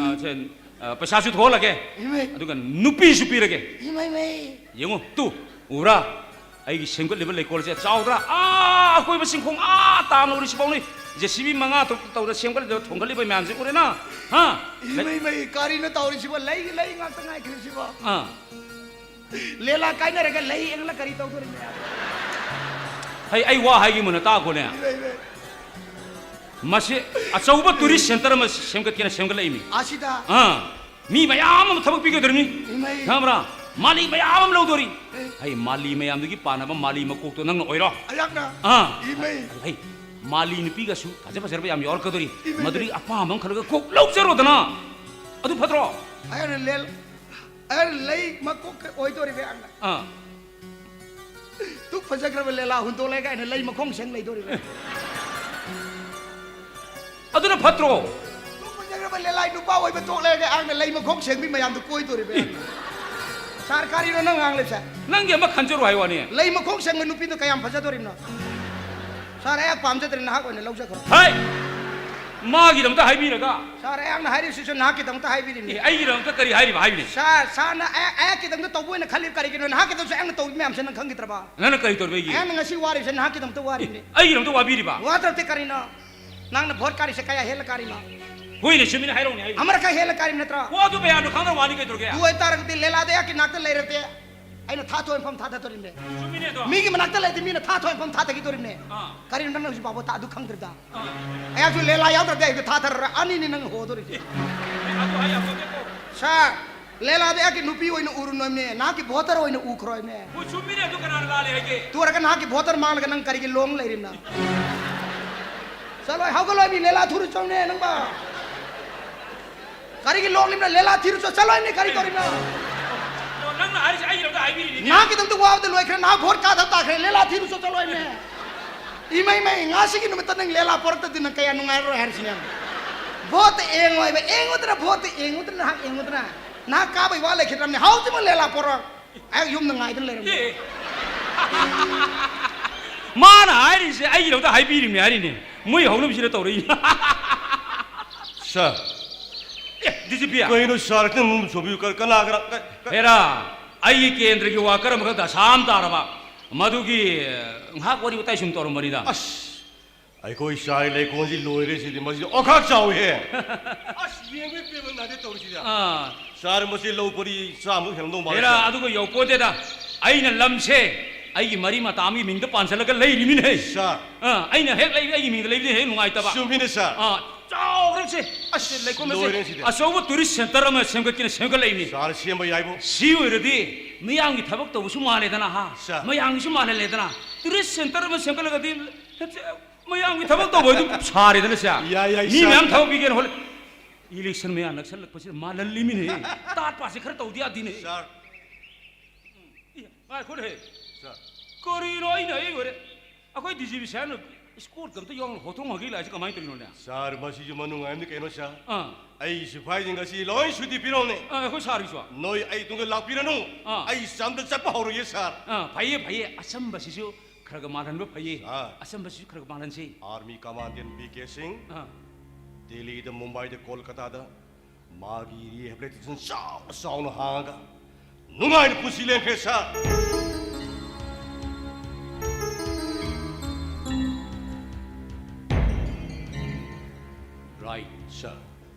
ꯑꯥ, ꯁꯦ, ꯑꯥ, ꯄꯩꯁꯥꯁꯨ ꯊꯣꯛꯍꯜꯂꯒꯦ꯫ ꯏꯃꯩ꯫ ꯑꯗꯨꯒ ꯅꯨꯄꯤꯁꯨ ꯄꯤꯔꯒꯦ꯫ ꯏꯃꯩ, ꯃꯩ꯫ ꯌꯦꯡꯉꯨ, ꯇꯨ, ꯎꯕ꯭ꯔꯥ? ꯑꯩꯒꯤ ꯁꯦꯝꯒꯠꯂꯤꯕ ꯂꯩꯀꯣꯜꯁꯦ ꯆꯥꯎꯗ꯭ꯔꯥ? ꯑꯥ, ꯑꯀꯣꯏꯕ ꯆꯤꯡꯈꯣꯡ ꯑꯥ ꯇꯥꯅ ꯎꯔꯤꯁꯤꯐꯥꯎꯅꯤ꯫ ꯖꯦ ꯁꯤ ꯕꯤ ꯃꯉꯥ ꯇꯔꯨꯛ ꯇꯧꯗ ꯁꯦꯝꯒꯠꯂꯤꯕ, ꯊꯣꯡꯒꯠꯂꯤꯕ ꯃꯌꯥꯝꯁꯦ ꯎꯔꯦꯅ? ꯍꯥ? ꯏꯃꯩ, ꯃꯩ, ꯀꯔꯤꯅꯣ ꯇꯧꯔꯤꯁꯤꯕꯣ? ꯂꯩꯒꯤ ꯂꯩ ꯉꯥꯛꯇ ꯉꯥꯏꯈ꯭ꯔꯤꯁꯤꯕꯣ? ꯑꯥ꯫ ꯂꯦꯂꯥ ꯀꯥꯏꯅꯔꯒ ꯂꯩ ꯌꯦꯡꯂ ꯀꯔꯤ ꯇꯧꯗꯣꯔꯤꯕꯅꯣ? ꯍꯩ, ꯑꯩ ꯋꯥ ꯍꯥꯏꯒꯦ ꯃꯨꯟꯅ ꯇꯥꯈꯣꯅꯦ꯫ ꯏꯃꯩ, ꯏꯃꯩ꯫ ꯃꯁꯤ ꯑꯆꯧꯕ ꯇꯨꯔꯤꯁ ꯁꯦꯟꯇꯔ ꯑꯃ ꯁꯦꯝꯒꯠꯀꯦꯅ ꯁꯦꯝꯒꯠꯂꯛꯏꯃꯤ꯫ ꯑꯁꯤꯗ? ꯑꯥ, ꯃꯤ ꯃꯌꯥꯝ ꯑꯃ ꯊꯕꯛ ꯄꯤꯒꯗꯧꯔꯤꯃꯤ꯫ ꯏꯃꯩ꯫ ꯈꯪꯕ꯭ꯔꯥ? ꯃꯥꯂꯤ ꯃꯌꯥꯝ ꯑꯃ ꯂꯧꯗꯣꯔꯤ꯫ ꯑꯦ꯫ ꯍꯩ, ꯃꯥꯂꯤ ꯃꯌꯥꯝꯗꯨꯒꯤ ꯄꯥꯟꯅꯕ ꯃꯥꯂꯤ ꯃꯀꯣꯛꯇꯣ ꯅꯪꯅ ꯑꯣꯏꯔꯣ꯫ ꯑꯩꯍꯥꯛꯅ? ꯑꯥ꯫ ꯏꯃꯩ꯫ ꯍꯩ, ꯃꯥꯂꯤ ꯅꯨꯄꯤꯒꯁꯨ ꯐꯖ ꯐꯖꯔꯕ ꯌꯥꯝ ꯌꯥꯎꯔꯛꯀꯗꯧꯔꯤ꯫ ꯏꯃꯩ, ꯃꯗꯨꯗꯒꯤ ꯏꯃꯩ꯫ ꯑꯄꯥꯝꯕ ꯑꯃ ꯈꯜꯂꯒ ꯀꯣꯛ ꯂꯧꯖꯔꯣꯗꯅ꯫ ꯑꯗꯨ ꯐꯠꯇ꯭ꯔꯣ? ꯑꯩꯅ ꯂꯦꯜ-, ꯑꯩꯅ ꯂꯩ ꯃꯀꯣꯛ ꯑꯣꯏꯗꯣꯔꯤꯕ ꯑꯩꯍꯥꯛꯅ꯫ ꯑꯥ꯫ ꯗꯨꯛ ꯐꯖꯈ꯭ꯔꯕ ꯂꯦꯂꯥ ꯍꯨꯟꯗꯣꯛꯂꯒ ꯑꯩꯅ ꯂꯩ ꯃꯈꯣꯡ ꯁꯦꯡ ꯂꯩꯗꯣꯔꯤꯕ꯫ ꯑꯗꯨꯅ ꯐꯠꯇ꯭ꯔꯣ? ꯗꯨꯛ ꯐꯖꯈ꯭ꯔꯕ ꯂꯦꯂꯥꯏ ꯅꯨꯄꯥ ꯑꯣꯏꯕ ꯇꯣꯛꯂꯒ ꯑꯩꯅ ꯂꯩ ꯃꯈꯣꯡ ꯁꯦꯡꯕꯤ ꯃꯌꯥꯝꯗꯨ ꯀꯣꯏꯗꯣꯔꯤꯕ꯫ ꯑꯦ꯫ ꯁꯥꯔ, ꯀꯔꯤꯅꯣ ꯅꯪ ꯉꯥꯡꯂꯤꯕꯁꯦ? ꯅꯪꯒꯤ ꯑꯃ ꯈꯟꯖꯔꯣ ꯍꯥꯏ ꯋꯥꯅꯤ꯫ ꯂꯩ ꯃꯈꯣꯡ ꯁꯦꯡꯕ ꯅꯨꯄꯤꯗꯣ ꯀꯌꯥꯝ ꯐꯖꯗꯣꯔꯤꯕꯅꯣ? ꯁꯥꯔ, ꯑꯩ ꯄꯥꯝꯖꯗ꯭ꯔꯦ, ꯅꯍꯥꯛ ꯑꯣꯏꯅ ꯂꯧꯖꯈ꯭ꯔꯣ꯫ ꯍꯥꯏ! ꯃꯥꯒꯤꯗꯃꯛꯇ ꯍꯥꯏꯕꯤꯔꯒ? ꯁꯥꯔ, ꯑꯩꯍꯥꯛꯅ ꯍꯥꯏꯔꯤꯕꯁꯤꯁꯨ ꯅꯍꯥꯛꯀꯤꯗꯃꯛꯇ ꯍꯥꯏꯕꯤꯔꯤꯕꯅꯤ꯫ ꯑꯦ, ꯑꯩꯒꯤꯗꯃꯛꯇ ꯀꯔꯤ ꯍꯥꯏꯔꯤꯕ ꯍꯥꯏꯕꯅꯤ? ꯁꯥꯔ, ꯁꯥꯔꯅ ꯑꯩ-, ꯑꯩꯍꯥꯛꯀꯤꯗꯃꯛꯇ ꯇꯧꯕ ꯑꯣꯏꯅ ꯈꯜꯂꯤꯕ ꯀꯔꯤꯒꯤꯅꯣ? ꯅꯍꯥꯛꯀꯤꯗꯃꯛꯁꯨ ꯑꯩꯍꯥꯛꯅ ꯇꯧꯔꯤꯕ ꯃꯌꯥꯝꯁꯦ ꯅꯪ ꯈꯪꯈꯤꯗ꯭ꯔꯕ? ꯅꯪꯅ ꯀꯔꯤ ꯇꯧꯔꯤꯕ ꯑꯩꯒꯤ? ꯑꯩꯍꯥꯛꯅ ꯉꯁꯤ ꯋꯥꯔꯤꯕꯁꯦ ꯅꯍꯥꯛꯀꯤꯗꯃꯛꯇ ꯋꯥꯔꯤꯕꯅꯤ꯫ ꯑꯩꯒꯤꯗꯃꯛꯇ ꯋꯥꯕꯤꯔꯤꯕ? ꯋꯥꯗ꯭ꯔꯕꯗꯤ ꯀꯔꯤꯅꯣ? ꯅꯪꯅ ꯚꯣꯠ ꯀꯥꯔꯤꯁꯦ ꯀꯌꯥ ꯍꯦꯜꯂ ꯀꯥꯔꯤꯅꯣ? ꯍꯣꯏꯅꯦ, ꯆꯨꯝꯃꯤꯅꯦ, ꯍꯥꯏꯔꯛꯎꯅꯦ, ꯍꯥꯏꯔꯛꯎꯅꯦ꯫ ꯑꯃꯔꯛ ꯈꯛ ꯍꯦꯜꯂ ꯀꯥꯔꯤꯕ ꯅꯠꯇ꯭ꯔꯣ? ꯍꯣ, ꯑꯗꯨ ꯃꯌꯥꯝꯅ ꯈꯪꯅ ꯋꯥꯅꯤ ꯀꯩꯗꯧꯔꯒꯦ? ꯑꯗꯨ ꯑꯣꯏꯇꯥꯔꯒꯗꯤ ꯂꯦꯂꯥꯗ ꯑꯩꯍꯥꯛꯀꯤ ꯅꯥꯛꯇ ꯂꯩꯔꯗꯤ ꯑꯩꯅ ꯊꯥ ꯊꯣꯛꯏ ꯃꯐꯝ ꯊꯥꯊꯗꯣꯔꯤꯕꯅꯦ꯫ ꯆꯨꯝꯃꯤꯅꯦ ꯑꯗꯣ꯫ ꯃꯤꯒꯤ ꯃꯅꯥꯛꯇ ꯂꯩꯔꯗꯤ ꯃꯤꯅ ꯊꯥ ꯊꯣꯛꯏ ꯃꯐꯝ ꯊꯥꯊꯈꯤꯗꯣꯔꯤꯕꯅꯦ꯫ ꯑꯥ꯫ ꯀꯔꯤꯅꯣ ꯅꯪꯅ ꯍꯧꯖꯤꯛ ꯐꯥꯎꯕ ꯑꯗꯨ ꯈꯪꯗ꯭ꯔꯤꯗ? ꯑꯥ꯫ ꯑꯩꯍꯥꯛꯁꯨ ꯂꯦꯂꯥ ꯌꯥꯎꯗ꯭ꯔꯗꯤ ꯑꯩꯁꯨ ꯊꯥꯊꯔꯔ ꯑꯅꯤꯅꯤ ꯅꯪ ꯍꯣꯗꯣꯔꯤꯁꯦ꯫ ꯑꯦ, ꯑꯗꯨ ꯍꯥꯏ ꯌꯥꯄꯣꯟꯇꯦꯀꯣ꯫ ꯁꯥꯔ, ꯂꯦꯂꯥꯗ ꯑꯩꯒꯤ ꯅꯨꯄꯤ ꯑꯣꯏꯅ ꯎꯔꯨꯅꯣꯏꯅꯦ, ꯅꯍꯥꯛꯀꯤ ꯚꯣꯇꯔ ꯑꯣꯏꯅ ꯎꯈ꯭ꯔꯣꯏꯅꯦ꯫ ꯍꯣꯏ, ꯆꯨꯝꯃꯤꯅꯦ, ꯑꯗꯨ ꯀꯅꯥꯅ ꯂꯥꯜꯂꯦ ꯍꯥꯏꯒꯦ? ꯇꯨꯔꯒ ꯅꯍꯥꯛꯀꯤ ꯚꯣꯇꯔ ꯃꯥꯡꯂꯒ ꯅꯪ ꯀꯔꯤꯒꯤ ꯂꯣꯡ ꯂꯩꯔꯤꯕꯅꯣ? ꯆꯠꯂꯣꯏ, ꯍꯧꯒꯠꯂꯣꯏ, ꯃꯤ ꯂꯦꯂꯥ ꯊꯨꯔꯨ ꯆꯧꯅꯦ ꯅꯪꯕ꯫ ꯀꯔꯤꯒꯤ ꯂꯣꯡꯂꯤꯕꯅꯣ? ꯂꯦꯂꯥ ꯊꯤꯔꯨ ꯆꯣ, ꯆꯠꯂꯣꯏ, ꯃꯤ ꯀꯔꯤ ꯇꯧꯔꯤꯕꯅꯣ? ꯑꯗꯣ ꯅꯪꯅ ꯍꯥꯏꯔꯤꯁꯦ ꯑꯩꯒꯤꯗꯃꯛꯇ ꯍꯥꯏꯕꯤꯔꯤꯅꯤꯅꯦ꯫ ꯅꯍꯥꯛꯀꯤꯗꯃꯛꯇ ꯋꯥꯕꯗ ꯂꯣꯏꯈ꯭ꯔꯦ, ꯅꯍꯥꯛ ꯚꯣꯠ ꯀꯥꯗꯕ ꯇꯥꯈ꯭ꯔꯦ, ꯂꯦꯂꯥ ꯊꯤꯔꯨ ꯆꯣ, ꯆꯠꯂꯣꯏ, ꯃꯤ꯫ ꯏꯃꯩ ꯃꯩ, ꯉꯥꯁꯤꯒꯤ ꯅꯨꯃꯤꯠꯇ ꯅꯪ ꯂꯦꯂꯥ ꯄꯣꯔꯛꯇꯗꯤ ꯅꯪ ꯀꯌꯥ ꯅꯨꯡꯉꯥꯏꯔꯔꯣꯏ ꯍꯥꯏꯔꯤꯁꯤꯅꯦ꯫ ꯚꯣꯠꯇ ꯌꯦꯡꯉꯣꯏꯕ, ꯌꯦꯡꯉꯨꯗꯅ, ꯚꯣꯠꯇ ꯌꯦꯡꯉꯨꯗꯅ, ꯅꯍꯥꯛ ꯌꯦꯡꯉꯨꯗꯅ꯫ ꯅꯍꯥꯛ ꯀꯥꯕꯩ ꯋꯥ ꯂꯩꯈꯤꯗ꯭ꯔꯕꯅꯦ, ꯍꯧꯖꯤꯛꯃꯛ ꯂꯦꯂꯥ ꯄꯣꯔꯛ꯫ ꯑꯩ ꯌꯨꯝꯗ ꯉꯥꯏꯗꯨꯅ ꯂꯩꯔꯝꯃꯦ꯫ ꯑꯦ꯫ ꯃꯥꯅ ꯍꯥꯏꯔꯤꯁꯦ ꯑꯩꯒꯤꯗꯃꯛꯇ ꯍꯥꯏꯕꯤꯔꯤꯕꯅꯦ ꯍꯥꯏꯔꯤꯅꯦ꯫ ꯃꯣꯏ ꯍꯧꯅꯕꯤꯁꯤꯗ ꯇꯧꯔꯛꯏꯅꯦ꯫ ꯁꯥꯔ, ꯑꯦ, ꯗꯤ ꯖꯤ ꯄꯤ꯫ ꯀꯩꯅꯣ ꯁꯥꯔ, ꯈꯤꯇꯪ ꯃꯨꯟ ꯁꯣꯕꯤꯌꯨ꯫ ꯀ-, ꯀꯅꯥ, ꯀꯅꯥ, ꯀ-, ꯀ- ꯍꯦꯔꯥ, ꯑꯩꯒꯤ ꯀꯦꯟꯗ꯭ꯔꯒꯤ ꯋꯥꯀꯔ ꯑꯃꯈꯛ ꯗꯁꯥ ꯑꯃ ꯇꯥꯔꯕ꯫ ꯃꯗꯨꯒꯤ, ꯑ, ꯉꯥꯏꯍꯥꯛ ꯋꯥꯔꯤ ꯋꯥꯇꯥꯏ ꯁꯨꯝ ꯇꯧꯔꯝꯕꯅꯤꯗ꯫ ꯑꯁ, ꯑꯩꯈꯣꯏ ꯁꯥꯔꯒꯤ ꯂꯩꯀꯣꯜꯁꯤ ꯂꯣꯏꯔꯦ ꯁꯤꯗꯤ꯫ ꯃꯁꯤꯗꯤ ꯑꯣꯈꯥꯛ ꯆꯥꯎꯏꯍꯦ꯫ ꯑꯁ, ꯌꯦꯡꯕ ꯄꯦꯟꯕ ꯅꯥꯏꯗꯦ ꯇꯧꯔꯤꯁꯤꯗ꯫ ꯑꯥ꯫ ꯁꯥꯔ, ꯃꯁꯤ ꯂꯧ ꯄꯔꯤ ꯆꯥꯝꯃꯨꯛ ꯍꯦꯜꯂꯝꯗꯧ ꯃꯥꯜꯂꯦ, ꯍꯦꯔꯥ, ꯁꯥꯔ꯫ ꯑꯗꯨꯒ ꯌꯧꯄꯣꯟꯇꯦꯗ꯫ ꯑꯩꯅ ꯂꯝꯁꯦ ꯑꯩꯒꯤ ꯃꯔꯤ ꯃꯇꯥ ꯑꯃꯒꯤ ꯃꯤꯡꯗ ꯄꯥꯟꯁꯤꯜꯂꯒ ꯂꯩꯔꯤꯃꯤꯅꯦꯍꯦ꯫ ꯁꯥꯔ꯫ ꯑꯥ, ꯑꯩꯅ ꯍꯦꯛ ꯂꯩꯕ, ꯑꯩꯒꯤ ꯃꯤꯡꯗ ꯂꯩꯕꯗꯤ ꯍꯦꯛ ꯅꯨꯡꯉꯥꯏꯇꯕ꯫ ꯆꯨꯝꯃꯤꯅꯦ, ꯁꯥꯔ꯫ ꯑꯥ, ꯆꯥꯎꯔꯁꯦ꯫ ꯑꯁ, ꯂꯩꯀꯣꯜ ꯑꯁꯦ ꯂꯣꯏꯔꯦ ꯁꯤꯗꯤ꯫ ꯑꯆꯧꯕ ꯇꯨꯔꯤꯁ ꯁꯦꯟꯇꯔ ꯑꯃ ꯁꯦꯝꯒꯠꯀꯦꯅ ꯁꯦꯝꯒꯠꯂꯛꯏꯅꯤ꯫ ꯁꯥꯔ, ꯁꯦꯝꯕ ꯌꯥꯏꯕꯨ꯫ ꯁꯤ ꯑꯣꯏꯔꯗꯤ ꯃꯤꯌꯥꯝꯒꯤ ꯊꯕꯛ ꯇꯧꯕꯁꯨ ꯃꯥꯜꯂꯦꯗꯅ, ꯍꯥ? ꯁꯥꯔ꯫ ꯃꯌꯥꯝꯒꯤꯁꯨ ꯃꯥꯜꯍꯜꯂꯦꯗꯅ꯫ ꯇꯨꯔꯤꯁ ꯁꯦꯟꯇꯔ ꯑꯃ ꯁꯦꯝꯒꯠꯂꯒꯗꯤ ꯃꯌꯥꯝꯒꯤ ꯊꯕꯛ ꯇꯧꯕ ꯑꯗꯨꯝ ꯁꯥꯔꯦꯗꯅ, ꯁꯦ꯫ ꯌꯥꯏ, ꯌꯥꯏ, ꯃꯤ ꯁꯥꯔ꯫ ꯃꯌꯥꯝ ꯊꯕꯛ ꯄꯤꯒꯦꯅ ꯍꯣꯠꯅ-, ꯏꯂꯦꯛꯁꯟ ꯃꯌꯥ ꯅꯛꯁꯜꯂꯛꯄꯁꯤꯗ ꯃꯥꯜꯍꯜꯂꯤꯃꯤꯅꯦ꯫ ꯇꯥꯠ ꯄꯥꯠꯁꯦ ꯈꯔ ꯇꯧꯗ ꯌꯥꯗꯦꯅꯦ꯫ ꯁꯥꯔ꯫ ꯏ, ꯉꯥꯏꯈꯣꯅꯦ꯫ ꯁꯥꯔ꯫ ꯀꯔꯤꯅꯣ ꯑꯩꯅ ꯑꯩ ꯑꯣꯏꯔꯦ? ꯑꯩꯈꯣꯏ ꯗꯤ ꯖꯤ ꯄꯤ ꯁꯥꯍꯦꯕꯅ ꯏꯁꯀꯣꯔꯠꯀ ꯑꯝꯇ ꯌꯥꯎꯅ ꯍꯣꯊꯣꯡ ꯍꯥꯒꯤ ꯂꯥꯛꯏꯁꯦ ꯀꯃꯥꯏꯅ ꯇꯧꯔꯤꯅꯣꯅꯦ? ꯁꯥꯔ, ꯃꯁꯤꯁꯨ ꯃꯅꯨꯡ ꯍꯥꯏꯕꯅꯤ ꯀꯩꯅꯣ, ꯁꯥꯔ? ꯑꯥ꯫ ꯑꯩ ꯁꯤꯐꯥꯏꯁꯤꯡ ꯑꯁꯤ ꯂꯣꯏ ꯁꯨꯇꯤ ꯄꯤꯔꯝꯅꯦ꯫ ꯑꯥ, ꯑꯩꯈꯣꯏ ꯁꯥꯔꯒꯤꯁꯨ꯫ ꯅꯣꯏ ꯑꯩ ꯇꯨꯡꯗ ꯂꯥꯛꯄꯤꯔꯅꯨ꯫ ꯑꯥ꯫ ꯑꯩ ꯆꯝꯗ ꯆꯠꯄ ꯍꯧꯔꯒꯦ, ꯁꯥꯔ꯫ ꯑꯥ, ꯐꯩꯌꯦ, ꯐꯩꯌꯦ꯫ ꯑꯆꯝꯕꯁꯤꯁꯨ ꯈꯔ ꯈꯔ ꯃꯥꯜꯍꯟꯕ ꯐꯩꯌꯦ꯫ ꯑꯥ꯫ ꯑꯆꯝꯕꯁꯤꯁꯨ ꯈꯔ ꯈꯔ ꯃꯥꯜꯍꯟꯁꯤ꯫ ꯑꯥꯔꯃꯤ ꯀꯃꯥꯟꯗꯦꯟ ꯕꯤ ꯀꯦ ꯁꯤꯡ, ꯑꯥ꯫ ꯗꯤꯜꯂꯤꯗ, ꯃꯨꯝꯕꯥꯏꯗ, ꯀꯣꯜꯀꯇꯥꯗ ꯃꯥꯒꯤ ꯔꯤꯍꯦꯕꯤꯂꯤꯇꯦꯁꯟ ꯆꯥꯎꯅ ꯆꯥꯎꯅ ꯍꯥꯡꯉꯒ ꯅꯨꯡꯉꯥꯏꯅ ꯄꯨꯟꯁꯤ ꯂꯦꯟꯈ꯭ꯔꯦ, ꯁꯥꯔ꯫ ꯔꯥꯏꯠ꯫ ꯁꯥꯔ꯫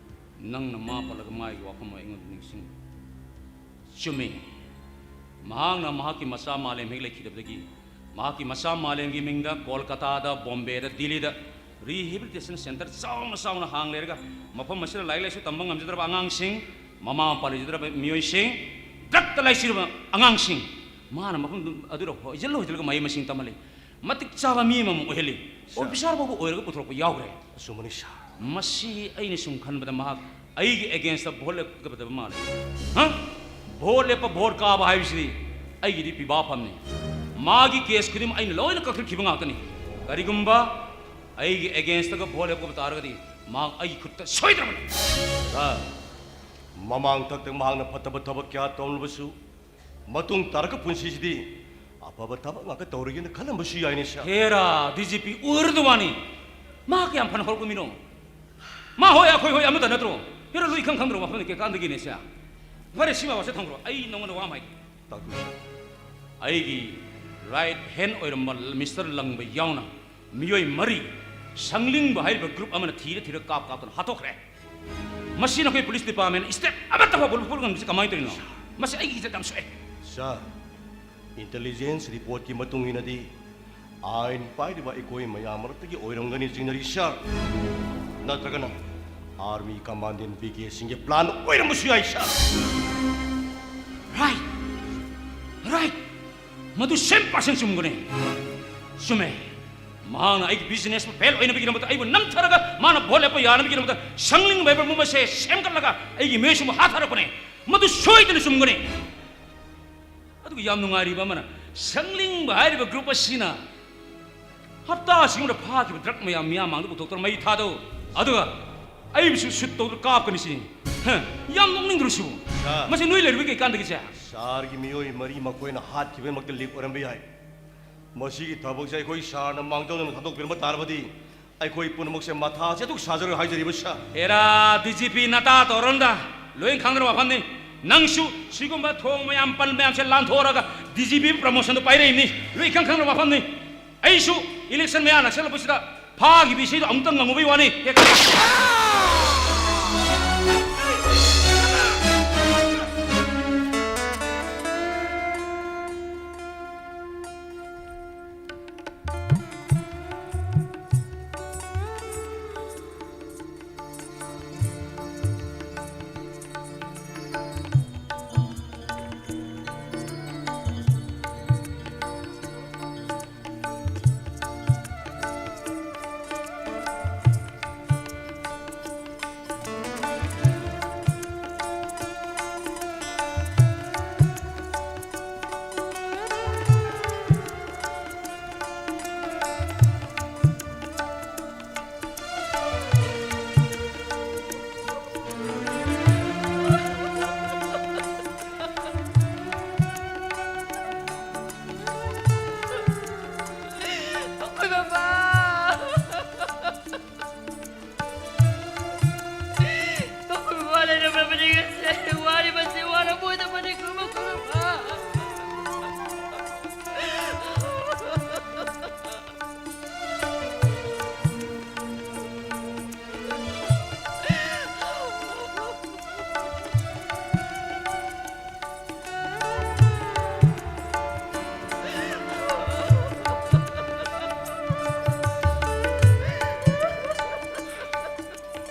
ꯅꯪꯅ ꯃꯥ ꯄꯜꯂꯒ ꯃꯥꯒꯤ ꯋꯥꯐꯝ ꯑꯃ ꯑꯩꯉꯣꯟꯗ ꯅꯤꯡꯁꯤꯡꯉꯤ꯫ ꯆꯨꯝꯃꯤ꯫ ꯃꯍꯥꯛꯅ ꯃꯍꯥꯛꯀꯤ ꯃꯆꯥ ꯃꯥꯂꯦꯝ ꯍꯦꯛ ꯂꯩꯈꯤꯗꯕꯗꯒꯤ, ꯃꯍꯥꯛꯀꯤ ꯃꯆꯥ ꯃꯥꯂꯦꯝꯒꯤ ꯃꯤꯡꯗ ꯀꯣꯜꯀꯇꯥꯗ, ꯕꯣꯝꯕꯦꯗ, ꯗꯤꯜꯂꯤꯗ rehabilitation centre ꯆꯥꯎꯅ ꯆꯥꯎꯅ ꯍꯥꯡ ꯂꯩꯔꯒ, ꯃꯐꯝ ꯑꯁꯤꯗ ꯂꯥꯏꯔꯤꯛ ꯂꯥꯏꯁꯨ ꯇꯝꯕ ꯉꯝꯖꯗ꯭ꯔꯕ ꯑꯉꯥꯡꯁꯤꯡ, ꯃꯃꯥ ꯃꯄꯥ ꯂꯩꯖꯗ꯭ꯔꯕ ꯃꯤꯑꯣꯏꯁꯤꯡ, drugꯇ ꯂꯥꯏꯆꯨꯔꯕ ꯑꯉꯥꯡꯁꯤꯡ, ꯃꯥꯅ ꯃꯐꯝ ꯑꯗꯨꯗ ꯍꯣꯏꯖꯤꯜ ꯍꯣꯏꯖꯤꯜꯂꯒ ꯃꯍꯩ ꯃꯁꯤꯡ ꯇꯝꯍꯜꯂꯤ꯫ ꯃꯇꯤꯛ ꯆꯥꯕ ꯃꯤ ꯑꯃꯃꯨꯛ ꯑꯣꯏꯍꯜꯂꯤ꯫ Sir. Officer ꯐꯥꯎꯕ ꯑꯣꯏꯔꯒ ꯄꯨꯊꯣꯔꯛꯄ ꯌꯥꯎꯈ꯭ꯔꯦ꯫ ꯑꯆꯨꯝꯕꯅꯤ, sir꯫ ꯃꯁꯤ ꯑꯩꯅ ꯁꯨꯝ ꯈꯟꯕꯗ ꯃꯍꯥꯛ ꯑꯩꯒꯤ againstꯇ vote ꯂꯦꯞꯀꯗꯕ ꯃꯥꯜꯂꯦ꯫ ꯍꯥ? Vote ꯂꯦꯞꯄ, vote ꯀꯥꯕ ꯍꯥꯏꯕꯁꯤꯗꯤ ꯑꯩꯒꯤꯗꯤ ꯄꯤꯕꯥ ꯐꯝꯅꯤ꯫ ꯃꯥꯒꯤ case ꯈꯨꯗꯤꯡꯃꯛ ꯑꯩꯅ ꯂꯣꯏꯅ ꯀꯛꯊꯠꯈꯤꯕ ꯉꯥꯛꯇꯅꯤ꯫ ꯀꯔꯤꯒꯨꯝꯕ ꯑꯩꯒꯤ againstꯇꯒ vote ꯂꯦꯞꯀꯗꯕ ꯇꯥꯔꯒꯗꯤ ꯃꯍꯥꯛ ꯑꯩꯒꯤ ꯈꯨꯠꯇ ꯁꯣꯏꯗ꯭ꯔꯕꯅꯤ꯫ Sir, ꯃꯃꯥꯡ ꯊꯛꯇ ꯃꯍꯥꯛꯅ ꯐꯠꯇꯕ ꯊꯕꯛ ꯀꯌꯥ ꯇꯧꯔꯝꯂꯕꯁꯨ, ꯃꯇꯨꯡ ꯇꯥꯔꯛꯄ ꯄꯨꯟꯁꯤꯁꯤꯗꯤ ꯑꯐꯕ ꯊꯕꯛ ꯉꯥꯛꯇ ꯇꯧꯔꯒꯦꯅ ꯈꯜꯂꯝꯕꯁꯨ ꯌꯥꯏꯅꯦ, sir꯫ ꯍꯦꯔꯥ, DGP ꯑꯣꯏꯔꯗ ꯋꯥꯅꯤ꯫ ꯃꯥ ꯀꯌꯥꯝ ꯐꯅ ꯍꯧꯔꯛꯄ ꯃꯤꯅꯣ? ꯃꯥ ꯍꯣꯏ, ꯑꯩꯈꯣꯏ ꯍꯣꯏ ꯑꯃꯠꯇ ꯅꯠꯇ꯭ꯔꯣ? ꯍꯦꯔꯥ, ꯂꯣꯏ ꯏꯈꯪ ꯈꯪꯗ꯭ꯔꯣ ꯋꯥꯐꯝꯅꯤ ꯀꯩꯀꯥꯟꯗꯒꯤꯅꯦ, sir꯫ ꯐꯔꯦ, ꯁꯤ ꯋꯥꯁꯦ ꯊꯝꯈ꯭ꯔꯣ꯫ ꯑꯩ ꯅꯉꯣꯟꯗ ꯋꯥ ꯑꯃ ꯍꯥꯏꯒꯦ꯫ ꯇꯥꯛꯄꯤꯌꯨ, sir꯫ ꯑꯩꯒꯤ right hand ꯑꯣꯏꯔꯝꯕ Mister ꯂꯪꯕ ꯌꯥꯎꯅ ꯃꯤꯑꯣꯏ ꯃꯔꯤ ꯁꯪꯂꯤꯡꯕ ꯍꯥꯏꯔꯤꯕ group ꯑꯃꯅ ꯊꯤꯔ ꯊꯤꯔ ꯀꯥꯞ ꯀꯥꯞꯇꯨꯅ ꯍꯥꯠꯇꯣꯛꯈ꯭ꯔꯦ꯫ ꯃꯁꯤ ꯅꯈꯣꯏ police department step ꯑꯃꯠꯇ ꯐꯥꯎꯕ ꯂꯧꯊꯣꯛꯄ ꯉꯝꯗ꯭ꯔꯤꯁꯤ ꯀꯃꯥꯏꯅ ꯇꯧꯔꯤꯅꯣ? ꯃꯁꯤ ꯑꯩꯒꯤ ꯏꯖꯠ ꯌꯥꯝ ꯁꯣꯛꯑꯦ꯫ Sir, intelligence reportꯀꯤ ꯃꯇꯨꯡ ꯏꯟꯅꯗꯤ ꯑꯥꯏꯟ ꯄꯥꯏꯔꯤꯕ ꯑꯩꯈꯣꯏ ꯃꯌꯥꯝ ꯃꯔꯛꯇꯒꯤ ꯑꯣꯏꯔꯝꯒꯅꯤ ꯆꯤꯡꯅꯔꯤ, sir꯫ ꯅꯠꯇ꯭ꯔꯒꯅ army commandant ꯕꯤ ꯀꯦ ꯁꯤꯡꯒꯤ plan ꯑꯣꯏꯔꯝꯕꯁꯨ ꯌꯥꯏ, sir꯫ Right! Right! ꯃꯗꯨ cent percent ꯆꯨꯝꯒꯅꯤ꯫ ꯆꯨꯝꯃꯦ꯫ ꯃꯍꯥꯛꯅ ꯑꯩꯒꯤ businessꯄꯨ fail ꯑꯣꯏꯅꯕꯒꯤꯗꯃꯛꯇ, ꯑꯩꯕꯨ ꯅꯝꯊꯔꯒ ꯃꯥꯅ vote ꯂꯦꯞꯄ ꯌꯥꯅꯕꯒꯤꯗꯃꯛꯇ ꯁꯪꯂꯤꯡꯕ ꯍꯥꯏꯕ ꯃꯑꯣꯡ ꯑꯁꯦ ꯁꯦꯝꯒꯠꯂꯒ ꯑꯩꯒꯤ ꯃꯤꯑꯣꯏꯁꯤꯡꯕꯨ ꯍꯥꯠꯊꯔꯛꯄꯅꯦ꯫ ꯃꯗꯨ ꯁꯣꯏꯗꯅ ꯆꯨꯝꯒꯅꯤ꯫ ꯑꯗꯨꯒ ꯌꯥꯝ ꯅꯨꯡꯉꯥꯏꯔꯤꯕ ꯑꯃꯅ, ꯁꯪꯂꯤꯡꯕ ꯍꯥꯏꯔꯤꯕ group ꯑꯁꯤꯅ ꯍꯞꯇꯥ ꯑꯁꯤꯒꯨꯝꯕꯗ ꯐꯥꯈꯤꯕ drug ꯃꯌꯥꯝ ꯃꯤꯌꯥꯝ ꯃꯥꯡꯗ ꯄꯨꯊꯣꯛꯇꯨꯅ ꯃꯩ ꯊꯥꯗꯧ, ꯑꯗꯨꯒ ꯑꯩꯕꯨꯁꯨ shoot ꯇꯧꯗꯨꯅ ꯀꯥꯞꯀꯅꯤ ꯁꯤꯅꯤ꯫ ꯍ, ꯌꯥꯝ ꯅꯣꯛꯅꯤꯡꯗ꯭ꯔꯣ ꯁꯤꯕꯨ? Sir꯫ ꯃꯁꯤ ꯅꯣꯏ ꯂꯩꯔꯤꯕ ꯀꯩꯀꯥꯟꯗꯒꯤ, sir? Sirꯒꯤ ꯃꯤꯑꯣꯏ ꯃꯔꯤ ꯃꯈꯣꯏꯅ ꯍꯥꯠꯈꯤꯕꯒꯤꯗꯃꯛꯇ leak ꯑꯣꯏꯔꯝꯕ ꯌꯥꯏ꯫ ꯃꯁꯤꯒꯤ ꯊꯕꯛꯁꯦ ꯑꯩꯈꯣꯏ sirꯅ ꯃꯥꯡꯖꯧꯅꯅ ꯊꯥꯗꯣꯛꯄꯤꯔꯝꯕ ꯇꯥꯔꯕꯗꯤ ꯑꯩꯈꯣꯏ ꯄꯨꯝꯅꯃꯛꯁꯦ ꯃꯊꯥꯁꯦ ꯑꯗꯨꯛ ꯁꯥꯖꯔꯣꯏ ꯍꯥꯏꯖꯔꯤꯕ, sir꯫ ꯍꯦꯔꯥ, DGP ꯅꯇꯥ ꯇꯧꯔꯝꯗ ꯂꯣꯏ ꯈꯪꯗ꯭ꯔꯕ ꯋꯥꯐꯝꯅꯤ꯫ ꯅꯪꯁꯨ ꯁꯤꯒꯨꯝꯕ ꯊꯣꯡ ꯃꯌꯥꯝ ꯄꯟ ꯃꯌꯥꯝꯁꯦ ꯂꯥꯟꯊꯣꯛꯑꯒ DGP promotionꯗꯨ ꯄꯥꯏꯔꯛꯏꯕꯅꯤ꯫ ꯂꯣꯏ ꯈꯪ ꯈꯪꯗ꯭ꯔꯕ ꯋꯥꯐꯝꯅꯤ꯫ ꯑꯩꯁꯨ election ꯃꯌꯥ ꯅꯛꯁꯜꯂꯛꯄꯁꯤꯗ ꯐꯥꯈꯤꯕ ꯏꯁꯩꯗꯣ ꯑꯃꯨꯛꯇꯪ ꯉꯪꯉꯨꯕꯩ ꯋꯥꯅꯤ꯫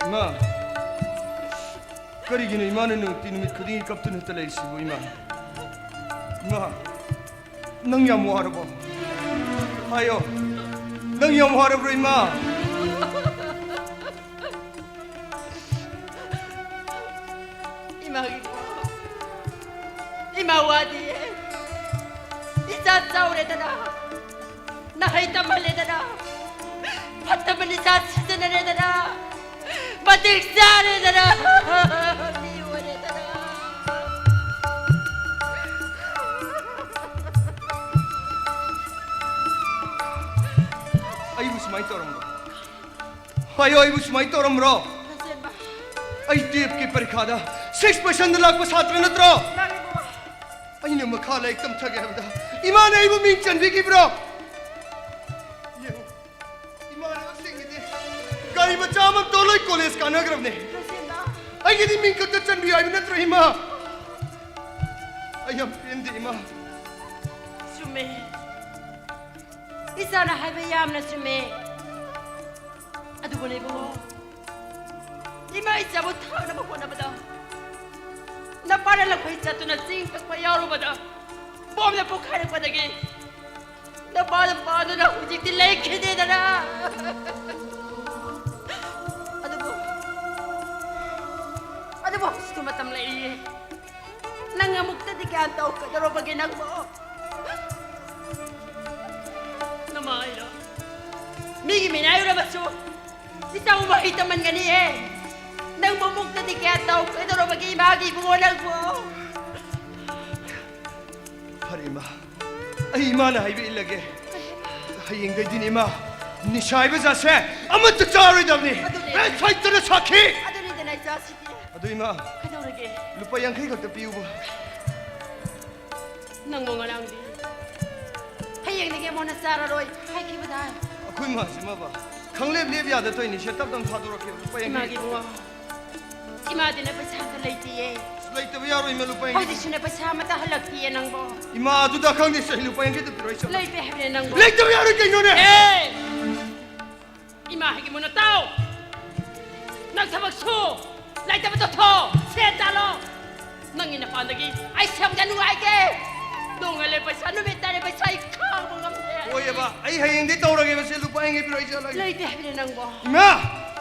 ꯏꯃꯥ, ꯀꯔꯤꯒꯤꯅꯣ ꯏꯃꯥꯅ ꯅꯨꯡꯇꯤ ꯅꯨꯃꯤꯠ ꯈꯨꯗꯤꯡꯒꯤ ꯀꯞꯇꯨꯅꯇ ꯂꯩꯔꯤꯁꯤꯕꯨ, ꯏꯃꯥ? ꯏꯃꯥ, ꯅꯪ ꯌꯥꯝ ꯋꯥꯔꯕꯣ? ꯍꯥꯏꯌꯣ, ꯅꯪ ꯌꯥꯝ ꯋꯥꯔꯕ꯭ꯔꯣ, ꯏꯃꯥ? ꯏꯃꯥꯒꯤ ꯏꯃꯥ ꯋꯥꯗꯤꯌꯦ꯫ ꯏꯆꯥ ꯆꯥꯎꯔꯦꯗꯅ, ꯅꯍꯩ ꯇꯝꯍꯜꯂꯦꯗꯅ, ꯐꯠꯇꯕ ꯅꯤꯁꯥ ꯁꯤꯖꯤꯟꯅꯔꯦꯗꯅ, ꯃꯇꯤꯛ ꯆꯥꯔꯦꯗꯅ, ꯃꯤ ꯑꯣꯏꯔꯦꯗꯅ꯫ ꯑꯩꯕꯨ ꯁꯨꯃꯥꯏꯅ ꯇꯧꯔꯝꯕ꯭ꯔꯣ? ꯍꯥꯏꯌꯣ, ꯑꯩꯕꯨ ꯁꯨꯃꯥꯏꯅ ꯇꯧꯔꯝꯕ꯭ꯔꯣ? ꯂꯟꯆꯦꯟꯕ꯫ ꯑꯩ ꯇꯨꯌꯦꯜꯐꯀꯤ ꯄꯔꯤꯈꯥꯗ ꯁꯤꯛꯁ ꯄꯥꯔꯁꯦꯟꯗ ꯂꯥꯛꯄ ꯁꯥꯇ꯭ꯔ ꯅꯠꯇ꯭ꯔꯣ? ꯃꯥꯅꯦ, ꯕꯕꯥ꯫ ꯑꯩꯅ ꯃꯈꯥ ꯂꯥꯏꯔꯤꯛ ꯇꯝꯊꯒꯦ ꯍꯥꯏꯕꯗ ꯏꯃꯥꯅ ꯑꯩꯕꯨ ꯃꯤꯡ ꯆꯟꯕꯤꯈꯤꯕ꯭ꯔꯣ? ꯌꯦꯡꯉꯨ, ꯏꯃꯥꯟꯅꯕꯁꯤꯡꯒꯤꯗꯤ ꯒꯥꯔꯤ ꯃꯆꯥ ꯑꯃ ꯇꯣꯂꯣꯏ ꯀꯣꯂꯦꯖ ꯀꯥꯟꯅꯈ꯭ꯔꯕꯅꯦ꯫ ꯂꯟꯆꯦꯟꯕ꯫ ꯑꯩꯒꯤꯗꯤ ꯃꯤꯡ ꯈꯛꯇ ꯆꯟꯕꯤꯌꯨ ꯍꯥꯏꯕ ꯅꯠꯇ꯭ꯔꯣ, ꯏꯃꯥ? ꯑꯩ ꯌꯥꯝ ꯄꯦꯟꯗꯦ, ꯏꯃꯥ꯫ ꯆꯨꯝꯃꯦ꯫ ꯏꯆꯥꯅ ꯍꯥꯏꯕ ꯌꯥꯝꯅ ꯆꯨꯝꯃꯦ꯫ ꯑꯗꯨꯕꯨꯅꯦ ꯏꯕꯨꯡꯉꯣ, ꯏꯃꯥ ꯏꯆꯥꯕꯨ ꯊꯥꯛꯅꯕ ꯍꯣꯠꯅꯕꯗ ꯅꯄꯥꯅ ꯂꯝꯈꯩ ꯆꯠꯇꯨꯅ ꯆꯤꯡ ꯀꯛꯄ ꯌꯥꯎꯔꯨꯕꯗ ꯕꯣꯝꯅ ꯄꯣꯈꯥꯏꯔꯛꯄꯗꯒꯤ ꯅꯄꯥ ꯅꯄꯥꯗꯨꯅ ꯍꯧꯖꯤꯛꯇꯤ ꯂꯩꯈꯤꯗꯦꯗꯅ꯫ ꯑꯗꯨꯕꯨ, ꯑꯗꯨꯕꯨ ꯍꯧꯖꯤꯛꯇꯤ ꯃꯇꯝ ꯂꯩꯔꯤꯌꯦ꯫ ꯅꯪ ꯑꯃꯨꯛꯇꯗꯤ ꯒ꯭ꯌꯥꯟ ꯇꯧ꯫ ꯀꯩꯗꯧꯔꯕꯒꯦ ꯅꯪꯕꯣ? ꯅꯃꯥꯏꯔꯣ? ꯃꯤꯒꯤ ꯃꯤꯅꯥꯏ ꯎꯔꯕꯁꯨ ꯏꯆꯥꯕꯨ ꯃꯍꯩ ꯇꯝꯍꯟꯒꯅꯤꯍꯦ꯫ ꯅꯪꯕꯨ ꯑꯃꯨꯛꯇꯗꯤ ꯒ꯭ꯌꯥꯟ ꯇꯧ꯫ ꯀꯩꯗꯧꯔꯕꯒꯦ ꯏꯃꯥꯒꯤ ꯏꯕꯨꯡꯉꯣ ꯅꯪꯕꯨ? ꯐꯔꯦ, ꯏꯃꯥ, ꯑꯩ ꯏꯃꯥꯅ ꯍꯥꯏꯕ ꯏꯜꯂꯒꯦ꯫ ꯍꯌꯦꯡꯗꯩꯗꯤꯅꯦ, ꯏꯃꯥ, ꯅꯤꯁꯥ ꯍꯥꯏꯕ ꯖꯥꯠꯁꯦ ꯑꯃꯠꯇ ꯆꯥꯔꯣꯏꯗꯕꯅꯤ꯫ ꯑꯗꯨꯅꯦ꯫ ꯑꯦ, ꯁꯥꯏꯇꯅ ꯁꯥꯈꯤ꯫ ꯑꯗꯨꯅꯤꯗꯅ ꯏꯆꯥꯁꯤꯗꯤ꯫ ꯑꯗꯨ, ꯏꯃꯥ, ꯀꯩꯗꯧꯔꯒꯦ? ꯂꯨꯄꯥ ꯌꯥꯡꯈꯩ ꯈꯛꯇ ꯄꯤꯌꯨꯕ꯫ ꯅꯪꯕꯨ ꯉꯔꯥꯡꯗꯤ ꯍꯌꯦꯡꯗꯒꯤ ꯑꯃꯨꯛ ꯍꯟꯅ ꯆꯥꯔꯔꯣꯏ ꯍꯥꯏꯈꯤꯕꯗꯥꯏ? ꯑꯩꯈꯣꯏ ꯃꯥꯁꯤꯃꯕ ꯈꯪꯂꯦꯞ ꯂꯦꯞ ꯌꯥꯗ ꯇꯧꯔꯤꯅꯤ꯫ ꯁꯦ, ꯇꯞ ꯇꯞꯅ ꯊꯥꯗꯣꯔꯛꯀꯦ꯫ ꯂꯨꯄꯥ ꯌꯥꯡꯈꯩ꯫ ꯏꯃꯥꯒꯤ ꯏꯕꯨꯡꯉꯣ, ꯏꯃꯥꯗꯤꯅꯦ ꯄꯩꯁꯥ ꯑꯝꯇ ꯂꯩꯇꯤꯌꯦ꯫ ꯑꯁ, ꯂꯩꯇꯕ ꯌꯥꯔꯣꯏ, ꯏꯃꯥ, ꯂꯨꯄꯥ ꯌꯥꯡꯈꯩ꯫ ꯍꯧꯖꯤꯛꯁꯨꯅꯦ ꯄꯩꯁꯥ ꯑꯃꯠꯇ ꯍꯜꯂꯛꯇꯤꯌꯦ ꯅꯪꯕꯣ꯫ ꯏꯃꯥ, ꯑꯗꯨꯗ ꯈꯪꯗꯦ, ꯁꯦ, ꯂꯨꯄꯥ ꯌꯥꯡꯈꯩꯗ ꯄꯤꯔꯛꯑꯣ, ꯏꯆꯥ꯫ ꯂꯩꯇꯦ ꯍꯥꯏꯕꯅꯦ ꯅꯪꯕꯣ꯫ ꯂꯩꯇꯕ ꯌꯥꯔꯣꯏ, ꯀꯩꯅꯣꯅꯦ? ꯑꯦ! ꯏꯃꯥ ꯍꯥꯏꯒꯦ ꯃꯨꯟꯅ ꯇꯥꯎ꯫ ꯅꯪ ꯊꯕꯛ ꯁꯨ, ꯂꯩꯇꯕꯗꯣ ꯊꯣꯛ, ꯁꯦꯟ ꯇꯥꯜꯂꯣ꯫ ꯅꯪꯒꯤ ꯅꯄꯥꯟꯗꯒꯤ ꯑꯩ ꯁꯦꯝꯒ ꯅꯨꯡꯉꯥꯏꯒꯦ꯫ ꯅꯣꯡꯉꯥꯜꯂꯦ ꯄꯩꯁꯥ, ꯅꯨꯃꯤꯠ ꯇꯥꯔꯦ ꯄꯩꯁꯥ, ꯑꯩ ꯈꯥꯡꯕ ꯉꯝꯗꯦ꯫ ꯍꯣꯏꯑꯕ, ꯑꯩ ꯍꯌꯦꯡꯗꯤ ꯇꯧꯔꯒꯦꯕ꯫ ꯁꯦ ꯂꯨꯄꯥ ꯌꯥꯡꯈꯩ ꯄꯤꯔꯣ, ꯑꯩ ꯆꯠꯂꯒꯦ꯫ ꯂꯩꯇꯦ ꯍꯥꯏꯕꯅꯦ ꯅꯪꯕꯣ꯫ ꯏꯃꯥ,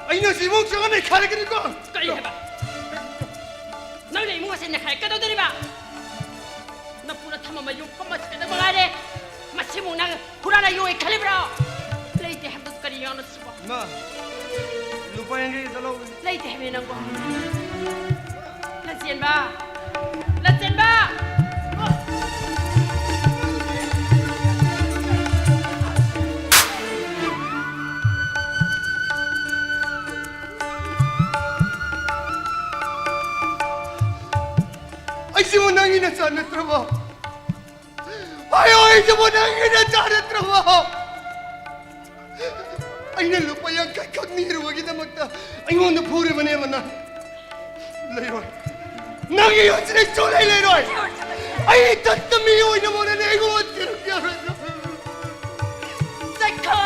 ꯑꯩꯅ ꯁꯤ ꯏꯃꯨꯡ ꯆꯪꯉ ꯅꯩꯈꯥꯏꯔꯛꯀꯅꯤꯀꯣ꯫ ꯀꯔꯤ ꯍꯥꯏꯕ? ꯅꯪꯅ ꯏꯃꯨꯡ ꯑꯁꯤ ꯅꯩꯈꯥꯏ ꯀꯩꯗꯧꯗꯣꯔꯤꯕ? ꯅꯄꯨꯅ ꯊꯝꯃꯝꯕ ꯌꯣꯛꯐꯝ ꯑꯁꯤ ꯈꯛꯇ ꯃꯉꯥꯏꯔꯦ꯫ ꯃꯁꯤꯃꯨꯛ ꯅꯪ ꯍꯨꯔꯥꯟꯅ ꯌꯣꯛꯏ ꯈꯜꯂꯤꯕ꯭ꯔꯣ? ꯂꯩꯇꯦ ꯍꯥꯏꯕꯗꯨ ꯀꯔꯤ ꯌꯥꯎꯅ ꯁꯤꯕꯣ? ꯏꯃꯥ, ꯂꯨꯄꯥ ꯌꯥꯡꯈꯩ ꯈꯛꯇ ꯂꯧꯒꯦ꯫ ꯂꯩꯇꯦ ꯍꯥꯏꯕꯅꯦ ꯅꯪꯕꯣ꯫ ꯂꯟꯆꯦꯟꯕ! ꯂꯟꯆꯦꯟꯕ! ꯑꯩꯁꯤꯕꯨ ꯅꯪꯒꯤ ꯅꯆꯥ ꯅꯠꯇ꯭ꯔꯕꯣ? ꯍꯥꯏꯌꯣ, ꯑꯩꯁꯤꯕꯨ ꯅꯪꯒꯤ ꯅꯆꯥ ꯅꯠꯇ꯭ꯔꯕꯣ? ꯑꯩꯅ ꯂꯨꯄꯥ ꯌꯥꯡꯈꯩ ꯈꯛ ꯅꯤꯔꯨꯕꯒꯤꯗꯃꯛꯇ ꯑꯩꯉꯣꯟꯗ ꯐꯨꯔꯤꯕꯅꯦꯕ ꯅꯪ꯫ ꯂꯩꯔꯣꯏ꯫ ꯅꯪꯒꯤ ꯌꯨꯝꯁꯤꯗ ꯑꯩ ꯁꯨꯡꯂꯩ ꯂꯩꯔꯣꯏ꯫ ꯑꯩ ꯏꯊꯟꯇ ꯃꯤ ꯑꯣꯏꯅꯕ ꯍꯣꯠꯅꯔꯦ, ꯑꯩꯉꯣꯟꯗ ꯊꯤꯔꯛꯄ ꯌꯥꯔꯣꯏ꯫ ꯆꯠꯈꯣ!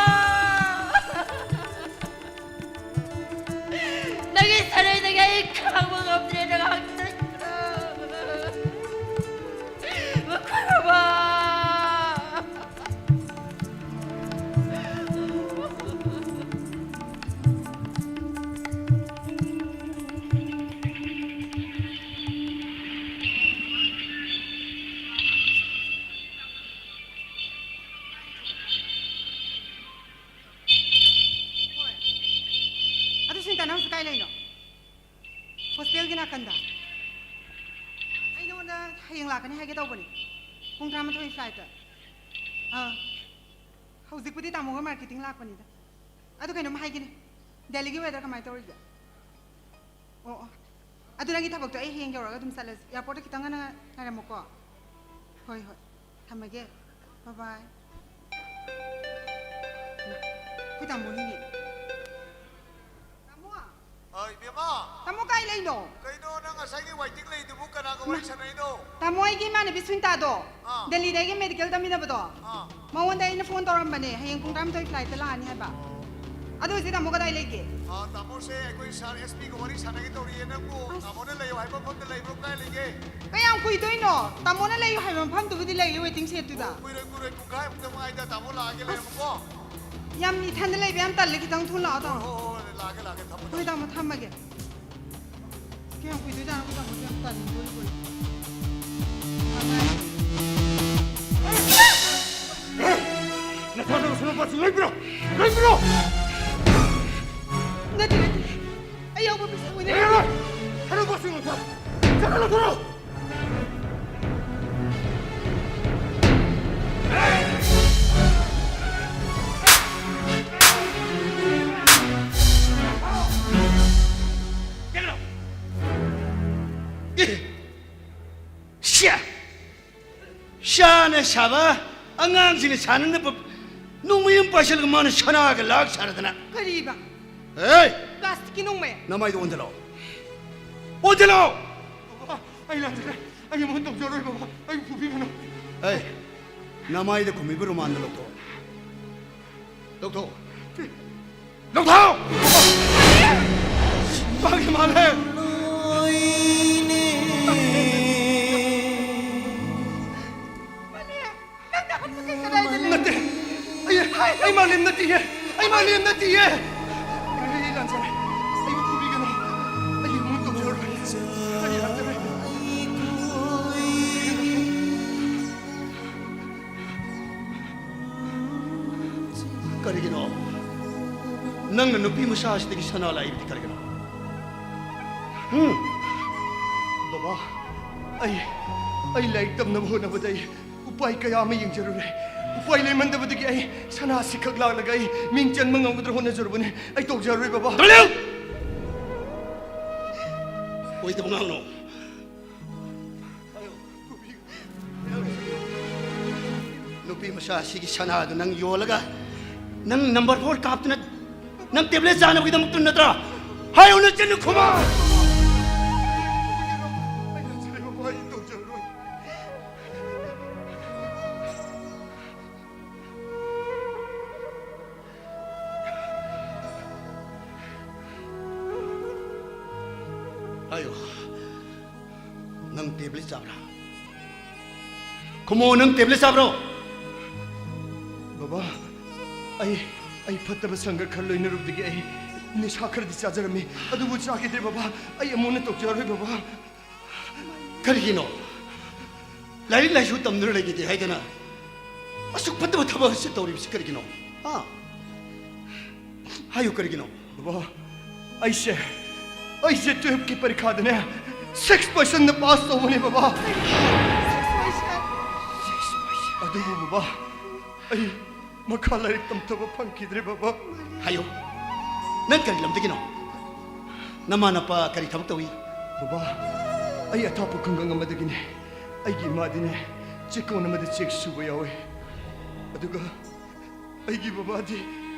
ꯅꯪꯒꯤ ꯁꯔꯩꯗꯒꯤ ꯑꯩ ꯈꯥꯡꯕ ꯉꯝꯗ꯭ꯔꯦ, ꯅꯉꯥꯡ ꯆꯠꯈ꯭ꯔꯣ꯫ ꯃꯈꯣꯏ ꯃꯃꯥ! ꯍꯣꯏ꯫ ꯑꯗꯨ ꯁꯤꯟꯇ, ꯅꯪ ꯍꯧꯖꯤꯛ ꯀꯥꯏ ꯂꯩꯅꯣ? ꯍꯣꯁꯇꯦꯜꯒꯤ ꯅꯥꯀꯟꯗ꯫ ꯑꯩ ꯅꯉꯣꯟꯗ ꯍꯌꯦꯡ ꯂꯥꯛꯀꯅꯤ ꯍꯥꯏꯒꯦ ꯇꯧꯕꯅꯤ, ꯄꯨꯡ ꯇꯔꯥꯃꯥꯊꯣꯏ flightꯇ꯫ ꯑꯥ, ꯍꯧꯖꯤꯛꯄꯨꯗꯤ ꯇꯥꯃꯣꯒ marketing ꯂꯥꯛꯄꯅꯤꯗ꯫ ꯑꯗꯨ ꯀꯩꯅꯣꯝ ꯍꯥꯏꯒꯦꯅꯦ, ꯗꯦꯜꯂꯤꯒꯤ weather ꯀꯃꯥꯏꯅ ꯇꯧꯔꯤꯒꯦ? ꯑꯣ, ꯑꯣ꯫ ꯑꯗꯨ ꯅꯪꯒꯤ ꯊꯕꯛꯇꯣ ꯑꯩ ꯍꯌꯦꯡ ꯌꯧꯔꯒ ꯑꯗꯨꯝ ꯆꯠꯂꯁꯤ꯫ Airportꯇ ꯈꯤꯇꯪ ꯉꯟꯅ ꯉꯥꯏꯔꯝꯃꯨꯀꯣ꯫ ꯍꯣꯏ, ꯍꯣꯏ꯫ ꯊꯝꯃꯒꯦ꯫ Bye bye꯫ ꯑꯩꯈꯣꯏ ꯇꯥꯃꯣꯅꯤꯅꯦ꯫ ꯇꯥꯃꯣ! ꯑ, ꯏꯕꯦꯝꯃ! ꯇꯥꯃꯣ ꯀꯥꯏ ꯂꯩꯅꯣ? ꯀꯩꯅꯣ, ꯅꯪ ꯉꯁꯥꯏꯒꯤ waiting ꯂꯩꯗꯨꯕꯨ ꯀꯅꯥꯒ ꯋꯥꯔꯤ ꯁꯥꯟꯅꯩꯅꯣ? ꯇꯥꯃꯣ, ꯑꯩꯒꯤ ꯏꯃꯥꯟꯅꯕꯤ ꯁꯨꯅꯤꯇꯥꯗꯣ, ꯑꯥ꯫ ꯗꯦꯜꯂꯤꯗ ꯑꯩꯒ medical ꯇꯝꯃꯤꯟꯅꯕꯗꯣ, ꯑꯥ꯫ ꯃꯉꯣꯟꯗ ꯑꯩꯅ phone ꯇꯧꯔꯝꯕꯅꯦ, ꯍꯌꯦꯡ ꯄꯨꯡ ꯇꯔꯥꯃꯥꯊꯣꯏ flightꯇ ꯂꯥꯛꯑꯅꯤ ꯍꯥꯏꯕ꯫ ꯑꯣ꯫ ꯑꯗꯨ ꯍꯧꯖꯤꯛ ꯇꯥꯃꯣ ꯀꯗꯥꯏ ꯂꯩꯒꯦ? ꯑꯥ, ꯇꯥꯃꯣꯁꯦ ꯑꯩꯈꯣꯏ ꯁꯥꯔ ꯑꯦꯁ ꯄꯤꯒ ꯋꯥꯔꯤ ꯁꯥꯟꯅꯒꯦ ꯇꯧꯔꯤꯌꯦ꯫ ꯅꯪꯕꯨ ꯑꯁ꯫ ꯇꯥꯃꯣꯅ ꯂꯩꯌꯨ ꯍꯥꯏꯕ ꯃꯐꯝꯗ ꯂꯩꯕ꯭ꯔꯣ? ꯀꯥꯏ ꯂꯩꯒꯦ? ꯀꯌꯥꯝ ꯀꯨꯏꯗꯣꯏꯅꯣ? ꯇꯥꯃꯣꯅ ꯂꯩꯌꯨ ꯍꯥꯏꯕ ꯃꯐꯝꯗꯨꯕꯨꯗꯤ ꯂꯩꯌꯦ, ꯋꯦꯇꯤꯡ ꯁꯦꯗꯇꯨꯗ꯫ ꯀꯨꯏꯔꯣꯏ, ꯀꯨꯏꯔꯣꯏ, ꯄꯨꯡꯈꯥꯏꯃꯨꯛꯇ ꯉꯥꯏꯗ ꯇꯥꯃꯣ ꯂꯥꯛꯑꯒꯦ, ꯑꯁ꯫ ꯂꯩꯔꯝꯃꯨꯀꯣ꯫ ꯌꯥꯝ ꯏꯊꯟꯗ ꯂꯩꯕ ꯌꯥꯝ ꯇꯜꯂꯦ, ꯈꯤꯇꯪ ꯊꯨꯅ ꯂꯥꯛꯑꯣ ꯇꯥꯃꯣ꯫ ꯍꯣꯏ, ꯍꯣꯏ, ꯍꯣꯏ, ꯂꯥꯛꯑꯒꯦ, ꯂꯥꯛꯑꯒꯦ, ꯊꯝꯃꯣ, ꯍꯣꯏ ꯊꯝꯃꯣ꯫ ꯇꯥꯃꯣ, ꯊꯝꯃꯒꯦ꯫ ꯀꯌꯥꯝ ꯀꯨꯏꯗꯣꯏꯖꯥꯠꯅꯣ? ꯑꯩꯈꯣꯏ ꯇꯥꯃꯣꯁꯦ ꯌꯥꯝ ꯇꯜꯂꯤ, ꯀꯣꯏ ꯀꯣꯏ꯫ ꯅꯊꯥꯗꯕ ꯁꯅꯥꯄꯥꯠꯁꯤ ꯂꯩꯕ꯭ꯔꯣ? ꯂꯩꯕ꯭ꯔꯣ? ꯅꯠꯇꯦ, ꯅꯠꯇꯦ꯫ ꯑꯩ ꯌꯥꯎꯕ ꯄꯩꯁꯥ ꯑꯣꯏꯅ ꯂꯩꯔꯔꯣꯏ! ꯁꯅꯥꯄꯥꯠꯁꯤ ꯂꯧꯊꯣꯛ! ꯆꯠꯂꯣ, ꯂꯧꯊꯣꯛꯑꯣ! ꯁꯤꯌꯥ! ꯁꯥꯅ ꯁꯥꯕ, ꯑꯉꯥꯡꯁꯤꯡꯅ ꯁꯥꯟꯅꯅꯕ ꯅꯣꯡꯃꯩ ꯑꯃ ꯄꯥꯏꯁꯤꯜꯂꯒ ꯃꯥꯅ ꯁꯅꯥꯒ ꯂꯥꯛ ꯁꯥꯔꯗꯅ꯫ ꯀꯔꯤꯕ? ꯑꯦ! ꯄ꯭ꯂꯥꯁꯇꯤꯛꯀꯤ ꯅꯣꯡꯃꯩ? ꯅꯃꯥꯏꯗꯣ ꯑꯣꯟꯁꯤꯜꯂꯣ꯫ ꯑꯣꯟꯁꯤꯜꯂꯣ! ꯕꯕꯥ, ꯑꯩ ꯂꯥꯟꯖꯔꯦ꯫ ꯑꯩ ꯑꯃꯨꯛ ꯇꯧꯖꯔꯣꯏ, ꯕꯕꯥ꯫ ꯑꯩ ꯐꯨꯕꯤꯒꯅꯨ꯫ ꯑꯦ! ꯅꯃꯥꯏꯗ ꯈꯨꯝꯃꯤꯕ ꯔꯨꯃꯥꯟꯗꯣ ꯂꯧꯊꯣꯛꯑꯣ꯫ ꯂꯧꯊꯣꯛꯑꯣ꯫ ꯂꯧꯊꯣꯛꯑꯣ! ꯃꯥꯒꯤ ꯃꯥꯜꯂꯦ! ꯅꯠꯇꯦ! ꯑꯩ, ꯑꯩ ꯃꯥꯂꯦꯝ ꯅꯠꯇꯤꯌꯦ! ꯑꯩ ꯃꯥꯂꯦꯝ ꯅꯠꯇꯤꯌꯦ! ꯑꯩ ꯂꯥꯟꯖꯔꯦ꯫ ꯑꯩꯕꯨ ꯐꯨꯕꯤꯒꯅꯨ꯫ ꯑꯩ ꯑꯃꯨꯛ ꯇꯧꯖꯔꯣꯏ꯫ ꯑꯩ ꯂꯥꯟꯖꯔꯦ꯫ ꯀꯔꯤꯒꯤꯅꯣ? ꯅꯪꯅ ꯅꯨꯄꯤ ꯃꯆꯥ ꯑꯁꯤꯗꯒꯤ ꯁꯅꯥ ꯂꯥꯛꯏꯕꯗꯤ ꯀꯔꯤꯒꯤꯅꯣ? ꯍꯨꯝ? ꯕꯕꯥ, ꯑꯩ, ꯑꯩ ꯂꯥꯏꯔꯤꯛ ꯇꯝꯅꯕ ꯍꯣꯠꯅꯕꯗ ꯑꯩ ꯎꯄꯥꯏ ꯀꯌꯥ ꯑꯃ ꯌꯦꯡꯖꯔꯨꯔꯦ꯫ ꯎꯄꯥꯏ ꯂꯩꯃꯟꯗꯕꯗꯒꯤ ꯑꯩ ꯁꯅꯥ ꯑꯁꯤꯈꯛ ꯂꯥꯛꯂꯒ ꯑꯩ ꯃꯤꯡ ꯆꯟꯕ ꯉꯝꯒꯗ꯭ꯔꯥ ꯍꯣꯠꯅꯖꯔꯨꯕꯅꯦ꯫ ꯑꯩ ꯇꯧꯖꯔꯔꯣꯏ, ꯕꯕꯥ꯫ ꯇꯣꯂꯤꯌꯨ! ꯑꯣꯏꯗꯕ ꯉꯥꯡꯅꯨ꯫ ꯅꯨꯄꯤ ꯃꯆꯥ ꯑꯁꯤꯒꯤ ꯁꯅꯥꯗꯨ ꯅꯪ ꯌꯣꯜꯂꯒ ꯅꯪ ꯅꯝꯕꯔ ꯐꯣꯔ ꯀꯥꯞꯇꯨꯅ ꯅꯪ ꯇꯦꯕ꯭ꯂꯦꯠ ꯆꯥꯅꯕꯒꯤꯗꯃꯛꯇ ꯅꯠꯇ꯭ꯔꯥ? ꯍꯥꯏꯌꯨ, ꯅꯆꯤꯟꯗꯨ ꯈꯨꯝꯃꯨ! ꯅꯪ ꯇꯦꯕ꯭ꯂꯦꯠ ꯆꯥꯕ꯭ꯔꯥ? ꯈꯨꯝꯃꯣ, ꯅꯪ ꯇꯦꯕ꯭ꯂꯦꯠ ꯆꯥꯕ꯭ꯔꯣ? ꯕꯕꯥ, ꯑꯩ, ꯑꯩ ꯐꯠꯇꯕ ꯁꯪꯒ ꯈꯔ ꯂꯣꯏꯅꯔꯨꯕꯗꯒꯤ ꯑꯩ ꯅꯤꯁꯥ ꯈꯔꯗꯤ ꯆꯥꯖꯔꯝꯃꯤ, ꯑꯗꯨꯕꯨ ꯆꯥꯈꯤꯗ꯭ꯔꯦ ꯕꯕꯥ꯫ ꯑꯩ ꯑꯃꯨꯛ ꯍꯟꯅ ꯇꯧꯖꯔꯔꯣꯏ ꯕꯕꯥ꯫ ꯀꯔꯤꯒꯤꯅꯣ? ꯂꯥꯏꯔꯤꯛ ꯂꯥꯏꯁꯨ ꯇꯝꯗꯨꯅ ꯂꯩꯈꯤꯗꯦ ꯍꯥꯏꯗꯅ ꯑꯁꯨꯛ ꯐꯠꯇꯕ ꯊꯕꯛ ꯑꯁꯤ ꯇꯧꯔꯤꯕꯁꯤ ꯀꯔꯤꯒꯤꯅꯣ? ꯍꯥ? ꯍꯥꯏꯌꯨ, ꯀꯔꯤꯒꯤꯅꯣ? ꯕꯕꯥ, ꯑꯩꯁꯦ, ꯑꯩꯁꯦ ꯇꯨꯌꯦꯜꯐꯀꯤ ꯄꯔꯤꯈꯥꯗꯅꯦ ꯁꯤꯛꯁ ꯄꯥꯔꯁꯦꯟꯗ ꯄꯥꯁ ꯇꯧꯕꯅꯦ ꯕꯕꯥ꯫ ꯑꯗꯨꯕꯨ ꯕꯕꯥ, ꯑꯩ ꯃꯈꯥ ꯂꯥꯏꯔꯤꯛ ꯇꯝꯊꯕ ꯐꯪꯈꯤꯗ꯭ꯔꯦ ꯕꯕꯥ꯫ ꯍꯥꯏꯌꯨ, ꯅꯪ ꯀꯔꯤ ꯂꯝꯗꯒꯤꯅꯣ? ꯅꯃꯥ ꯅꯄꯥ ꯀꯔꯤ ꯊꯕꯛ ꯇꯧꯏ? ꯕꯕꯥ, ꯑꯩ ꯑꯊꯥꯞꯄ ꯈꯨꯡꯒꯪ ꯑꯃꯗꯒꯤꯅꯦ꯫ ꯑꯩꯒꯤ ꯏꯃꯥꯗꯤꯅꯦ ꯆꯦꯛꯀꯣꯟ ꯑꯃꯗ ꯆꯦꯛ ꯁꯨꯕ ꯌꯥꯎꯋꯦ꯫ ꯑꯗꯨꯒ ꯑꯩꯒꯤ ꯕꯕꯥꯗꯤ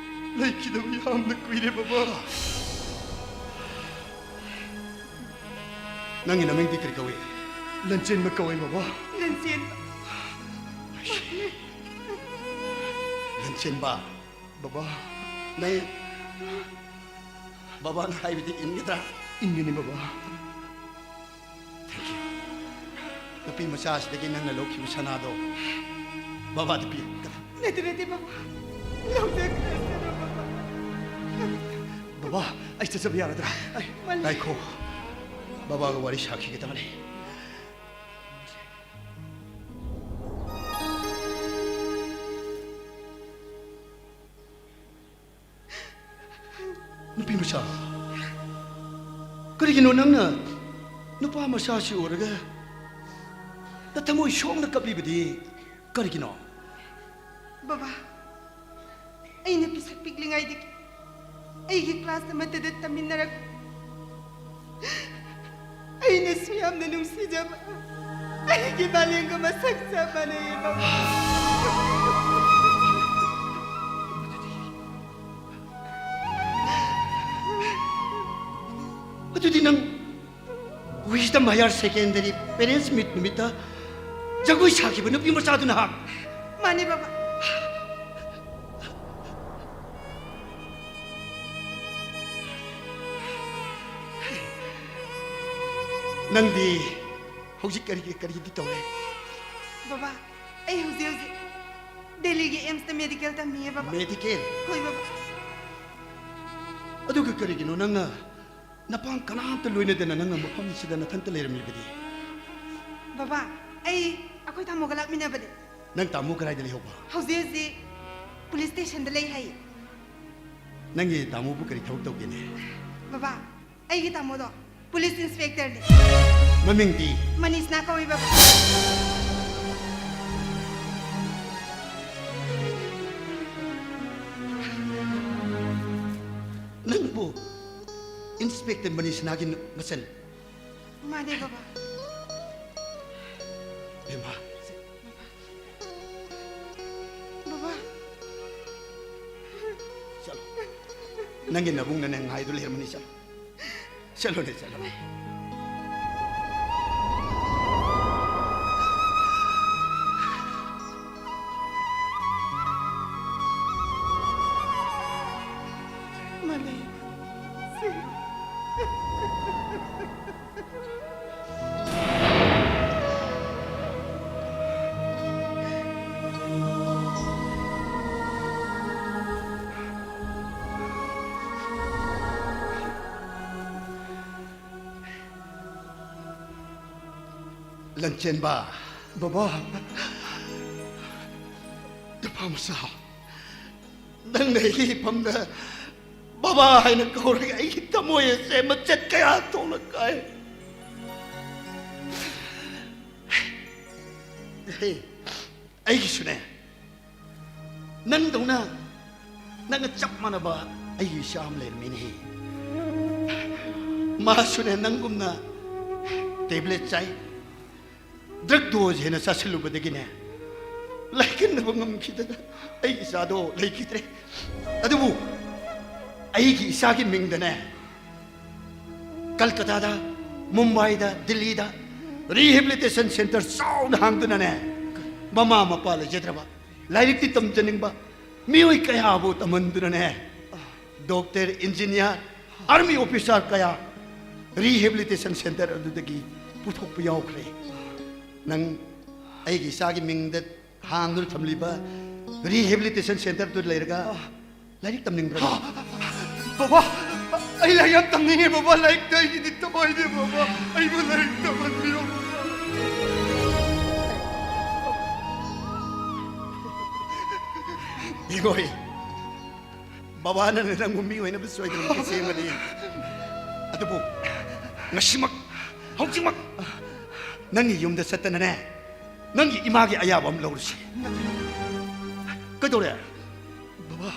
ꯂꯩꯈꯤꯗꯕ ꯌꯥꯝꯅ ꯀꯨꯏꯔꯦ ꯕꯕꯥ꯫ ꯅꯪꯒꯤ ꯅꯃꯤꯡꯗꯤ ꯀꯔꯤ ꯀꯧꯏ? ꯂꯟꯆꯦꯟꯕ ꯀꯧꯏ ꯕꯕꯥ꯫ ꯂꯟꯆꯦꯟꯕ꯫ ꯂꯟꯆꯦꯟꯕ꯫ ꯕꯕꯥ꯫ ꯅꯪ ꯕꯕꯥꯅ ꯍꯥꯏꯕꯗꯤ ꯏꯟꯒꯗ꯭ꯔꯥ? ꯏꯟꯒꯅꯤ ꯕꯕꯥ꯫ Thank you. ꯅꯨꯄꯤ ꯃꯆꯥꯁꯤꯗꯒꯤ ꯅꯪꯅ ꯂꯧꯈꯤꯕ ꯁꯅꯥꯗꯣ ꯕꯕꯥꯗ ꯄꯤꯌꯨ꯫ ꯅꯠꯇꯦ, ꯅꯠꯇꯦ, ꯕꯕꯥ꯫ ꯂꯧꯖꯈ꯭ꯔꯁꯅꯨ, ꯕꯕꯥ꯫ ꯕꯕꯥ, ꯑꯩ ꯆꯠꯆꯕ ꯌꯥꯔꯗ꯭ꯔꯥ? ꯑꯩ ꯃꯜꯂꯤ꯫ ꯉꯥꯏꯈꯣ꯫ ꯕꯕꯥꯒ ꯋꯥꯔꯤ ꯁꯥꯈꯤꯒꯗꯕꯅꯤ꯫ ꯅꯨꯄꯤ ꯃꯆꯥ, ꯀꯔꯤꯒꯤꯅꯣ ꯅꯪꯅ ꯅꯨꯄꯥ ꯃꯆꯥꯁꯤ ꯎꯔꯒ ꯅꯊꯃꯣꯏ ꯁꯣꯛꯅ ꯀꯞꯂꯤꯕꯗꯤ ꯀꯔꯤꯒꯤꯅꯣ? ꯕꯕꯥ, ꯑꯩꯅ ꯄꯤꯁꯛ ꯄꯤꯛꯂꯤꯉꯩꯗꯒꯤ ꯑꯩꯒꯤ ꯀ꯭ꯂꯥꯁ ꯑꯃꯠꯇꯗ ꯇꯝꯃꯤꯟꯅꯔꯛꯄ ꯑꯩꯅꯁꯨ ꯌꯥꯝꯅ ꯅꯨꯡꯁꯤꯖꯕ ꯑꯩꯒꯤ ꯃꯥꯂꯦꯝꯒ ꯃꯁꯛ ꯆꯞ ꯃꯥꯟꯅꯩꯌꯦ, ꯕꯕꯥ꯫ ꯑꯗꯨꯗꯤ ꯅꯪ Wisdom Higher Secondary Parents Meet ꯅꯨꯃꯤꯠꯇ ꯖꯒꯣꯏ ꯁꯥꯈꯤꯕ ꯅꯨꯄꯤ ꯃꯆꯥꯗꯨ ꯅꯍꯥꯛ? ꯃꯥꯅꯤ, ꯕꯕꯥ꯫ ꯅꯪꯗꯤ ꯍꯧꯖꯤꯛ ꯀꯔꯤꯒꯤ, ꯀꯔꯤꯗꯤ ꯇꯧꯔꯦ? ꯕꯕꯥ, ꯑꯩ ꯍꯧꯖꯤꯛ ꯍꯧꯖꯤꯛ ꯗꯦꯜꯂꯤꯒꯤ ꯑꯦꯝꯁꯇ ꯃꯦꯗꯤꯀꯦꯜ ꯇꯝꯃꯤꯌꯦ, ꯕꯕꯥ꯫ ꯃꯦꯗꯤꯀꯦꯜ? ꯍꯣꯏ, ꯕꯕꯥ꯫ ꯑꯗꯨꯒ ꯀꯔꯤꯒꯤꯅꯣ ꯅꯪꯅ ꯅꯄꯥꯡ ꯀꯅꯥꯝꯇ ꯂꯣꯏꯅꯗꯅ ꯅꯪꯅ ꯃꯐꯝꯁꯤꯗ ꯅꯊꯟꯇ ꯂꯩꯔꯝꯂꯤꯕꯗꯤ? ꯕꯕꯥ, ꯑꯩ ꯑꯩꯈꯣꯏ ꯇꯥꯃꯣꯒ ꯂꯥꯛꯃꯤꯟꯅꯕꯅꯦ꯫ ꯅꯪ ꯇꯥꯃꯣ ꯀꯗꯥꯏꯗ ꯂꯩꯍꯧꯕ? ꯍꯧꯖꯤꯛ ꯍꯧꯖꯤꯛ ꯄꯨꯂꯤꯁ ꯁ꯭ꯇꯦꯁꯟꯗ ꯂꯩ ꯍꯥꯏꯌꯦ꯫ ꯅꯪꯒꯤ ꯇꯥꯃꯣꯕꯨ ꯀꯔꯤ ꯊꯕꯛ ꯇꯧꯒꯦꯅꯦ? ꯕꯕꯥ, ꯑꯩꯒꯤ ꯇꯥꯃꯣꯗꯣ ꯄꯨꯂꯤꯁ ꯏꯟꯁꯄꯦꯛꯇꯔꯅꯤ꯫ ꯃꯃꯤꯡꯗꯤ? ꯃꯅꯤꯁꯅꯥ ꯀꯧꯏ, ꯕꯕꯥ꯫ ꯅꯪꯕꯨ ꯏꯟꯁꯄꯦꯛꯇꯔ ꯃꯅꯤꯁꯅꯥꯒꯤ ꯃꯆꯟ? ꯃꯥꯅꯦ, ꯕꯕꯥ꯫ ꯕꯦꯝꯃ, ꯕꯕꯥ꯫ ꯆꯠꯂꯣ꯫ ꯅꯪꯒꯤ ꯅꯕꯨꯡꯅꯅꯦ ꯉꯥꯏꯗꯨ ꯂꯩꯔꯝꯃꯅꯤ, ꯆꯠꯂꯣ꯫ ꯆꯠꯂꯣꯅꯦ, ꯆꯠꯂꯣꯅꯦ꯫ ꯃꯥꯂꯦ꯫ ꯂꯟꯆꯦꯟꯕ꯫ ꯕꯕꯥ꯫ ꯅꯨꯄꯥ ꯃꯆꯥ꯫ ꯅꯪꯅ ꯑꯩꯒꯤ ꯏꯐꯝꯗ ꯕꯕꯥ ꯍꯥꯏꯅ ꯀꯧꯔꯒ ꯑꯩꯒꯤ ꯊꯃꯣꯏ ꯑꯁꯦ ꯃꯆꯦꯠ ꯀꯌꯥ ꯊꯣꯛꯅ ꯀꯥꯏ꯫ ꯍꯦ, ꯑꯩꯒꯤꯁꯨꯅꯦ, ꯅꯪꯗꯧꯅ, ꯅꯪꯒ ꯆꯞ ꯃꯥꯟꯅꯕ ꯑꯩꯒꯤ ꯏꯆꯥ ꯑꯃ ꯂꯩꯔꯝꯃꯤꯅꯦ꯫ ꯃꯥꯁꯨꯅꯦ, ꯅꯪꯒꯨꯝꯅ ꯇꯦꯕ꯭ꯂꯦꯠ ꯆꯥꯏ꯫ ꯗ꯭ꯔꯒ ꯗꯣꯁ ꯍꯦꯟꯅ ꯆꯥꯁꯤꯜꯂꯨꯕꯗꯒꯤꯅꯦ, ꯂꯥꯏꯀꯠꯅꯕ ꯉꯝꯈꯤꯗꯅ ꯑꯩ ꯏꯆꯥꯗꯣ ꯂꯩꯈꯤꯗ꯭ꯔꯦ꯫ ꯑꯗꯨꯕꯨ ꯑꯩꯒꯤ ꯏꯆꯥꯒꯤ ꯃꯤꯡꯗꯅꯦ, ꯀꯜꯀꯇꯥꯗ, ꯃꯨꯝꯕꯥꯏꯗ, ꯗꯤꯜꯂꯤꯗ rehabilitation centre ꯆꯥꯎꯅ ꯍꯥꯡꯗꯨꯅꯅꯦ, ꯃꯃꯥ ꯃꯄꯥ ꯂꯩꯖꯗ꯭ꯔꯕ, ꯂꯥꯏꯔꯤꯛꯇꯤ ꯇꯝꯖꯅꯤꯡꯕ ꯃꯤꯑꯣꯏ ꯀꯌꯥꯕꯨ ꯇꯝꯍꯟꯗꯨꯅꯅꯦ, ꯗꯣꯛꯇꯔ, ꯏꯟꯖꯤꯅꯤꯌꯥꯔ, ꯑꯥꯔꯃꯤ ꯑꯣꯐꯤꯁꯥꯔ ꯀꯌꯥ ꯔꯤꯍꯦꯕꯤꯂꯤꯇꯦꯁꯟ ꯁꯦꯟꯇꯔ ꯑꯗꯨꯗꯒꯤ ꯄꯨꯊꯣꯛꯄ ꯌꯥꯎꯈ꯭ꯔꯦ꯫ ꯅꯪ ꯑꯩꯒꯤ ꯏꯆꯥꯒꯤ ꯃꯤꯡꯗ ꯍꯥꯡꯗꯨꯅ ꯊꯝꯂꯤꯕ ꯔꯤꯍꯦꯕꯤꯂꯤꯇꯦꯁꯟ ꯁꯦꯟꯇꯔꯗꯨ ꯂꯩꯔꯒ ꯂꯥꯏꯔꯤꯛ ꯇꯝꯅꯤꯡꯕ꯭ꯔꯥ? ꯕꯕꯥ, ꯑꯩ ꯂꯥꯏꯔꯤꯛ ꯌꯥꯝ ꯇꯝꯅꯤꯡꯉꯦ ꯕꯕꯥ꯫ ꯂꯥꯏꯔꯤꯛꯇ ꯑꯩꯒꯤꯗꯤ ꯊꯋꯥꯏꯅꯦ ꯕꯕꯥ꯫ ꯑꯩꯕꯨ ꯂꯥꯏꯔꯤꯛ ꯇꯝꯍꯟꯕꯤꯌꯣ ꯕꯕꯥ꯫ ꯏꯒꯣꯏ, ꯕꯕꯥꯅ ꯅꯪꯕꯨ ꯃꯤ ꯑꯣꯏꯅꯕ ꯁꯣꯏꯗꯅꯃꯛꯀꯤ ꯁꯦꯝꯒꯅꯤ꯫ ꯑꯗꯨꯕꯨ ꯉꯁꯤꯃꯛ, ꯍꯧꯖꯤꯛꯃꯛ ꯅꯪꯒꯤ ꯌꯨꯝꯗ ꯆꯠꯇꯅꯅꯦ, ꯅꯪꯒꯤ ꯏꯃꯥꯒꯤ ꯑꯌꯥꯕ ꯑꯃ ꯂꯧꯔꯨꯁꯤ꯫ ꯀꯩꯗꯧꯔꯦ? ꯕꯕꯥ,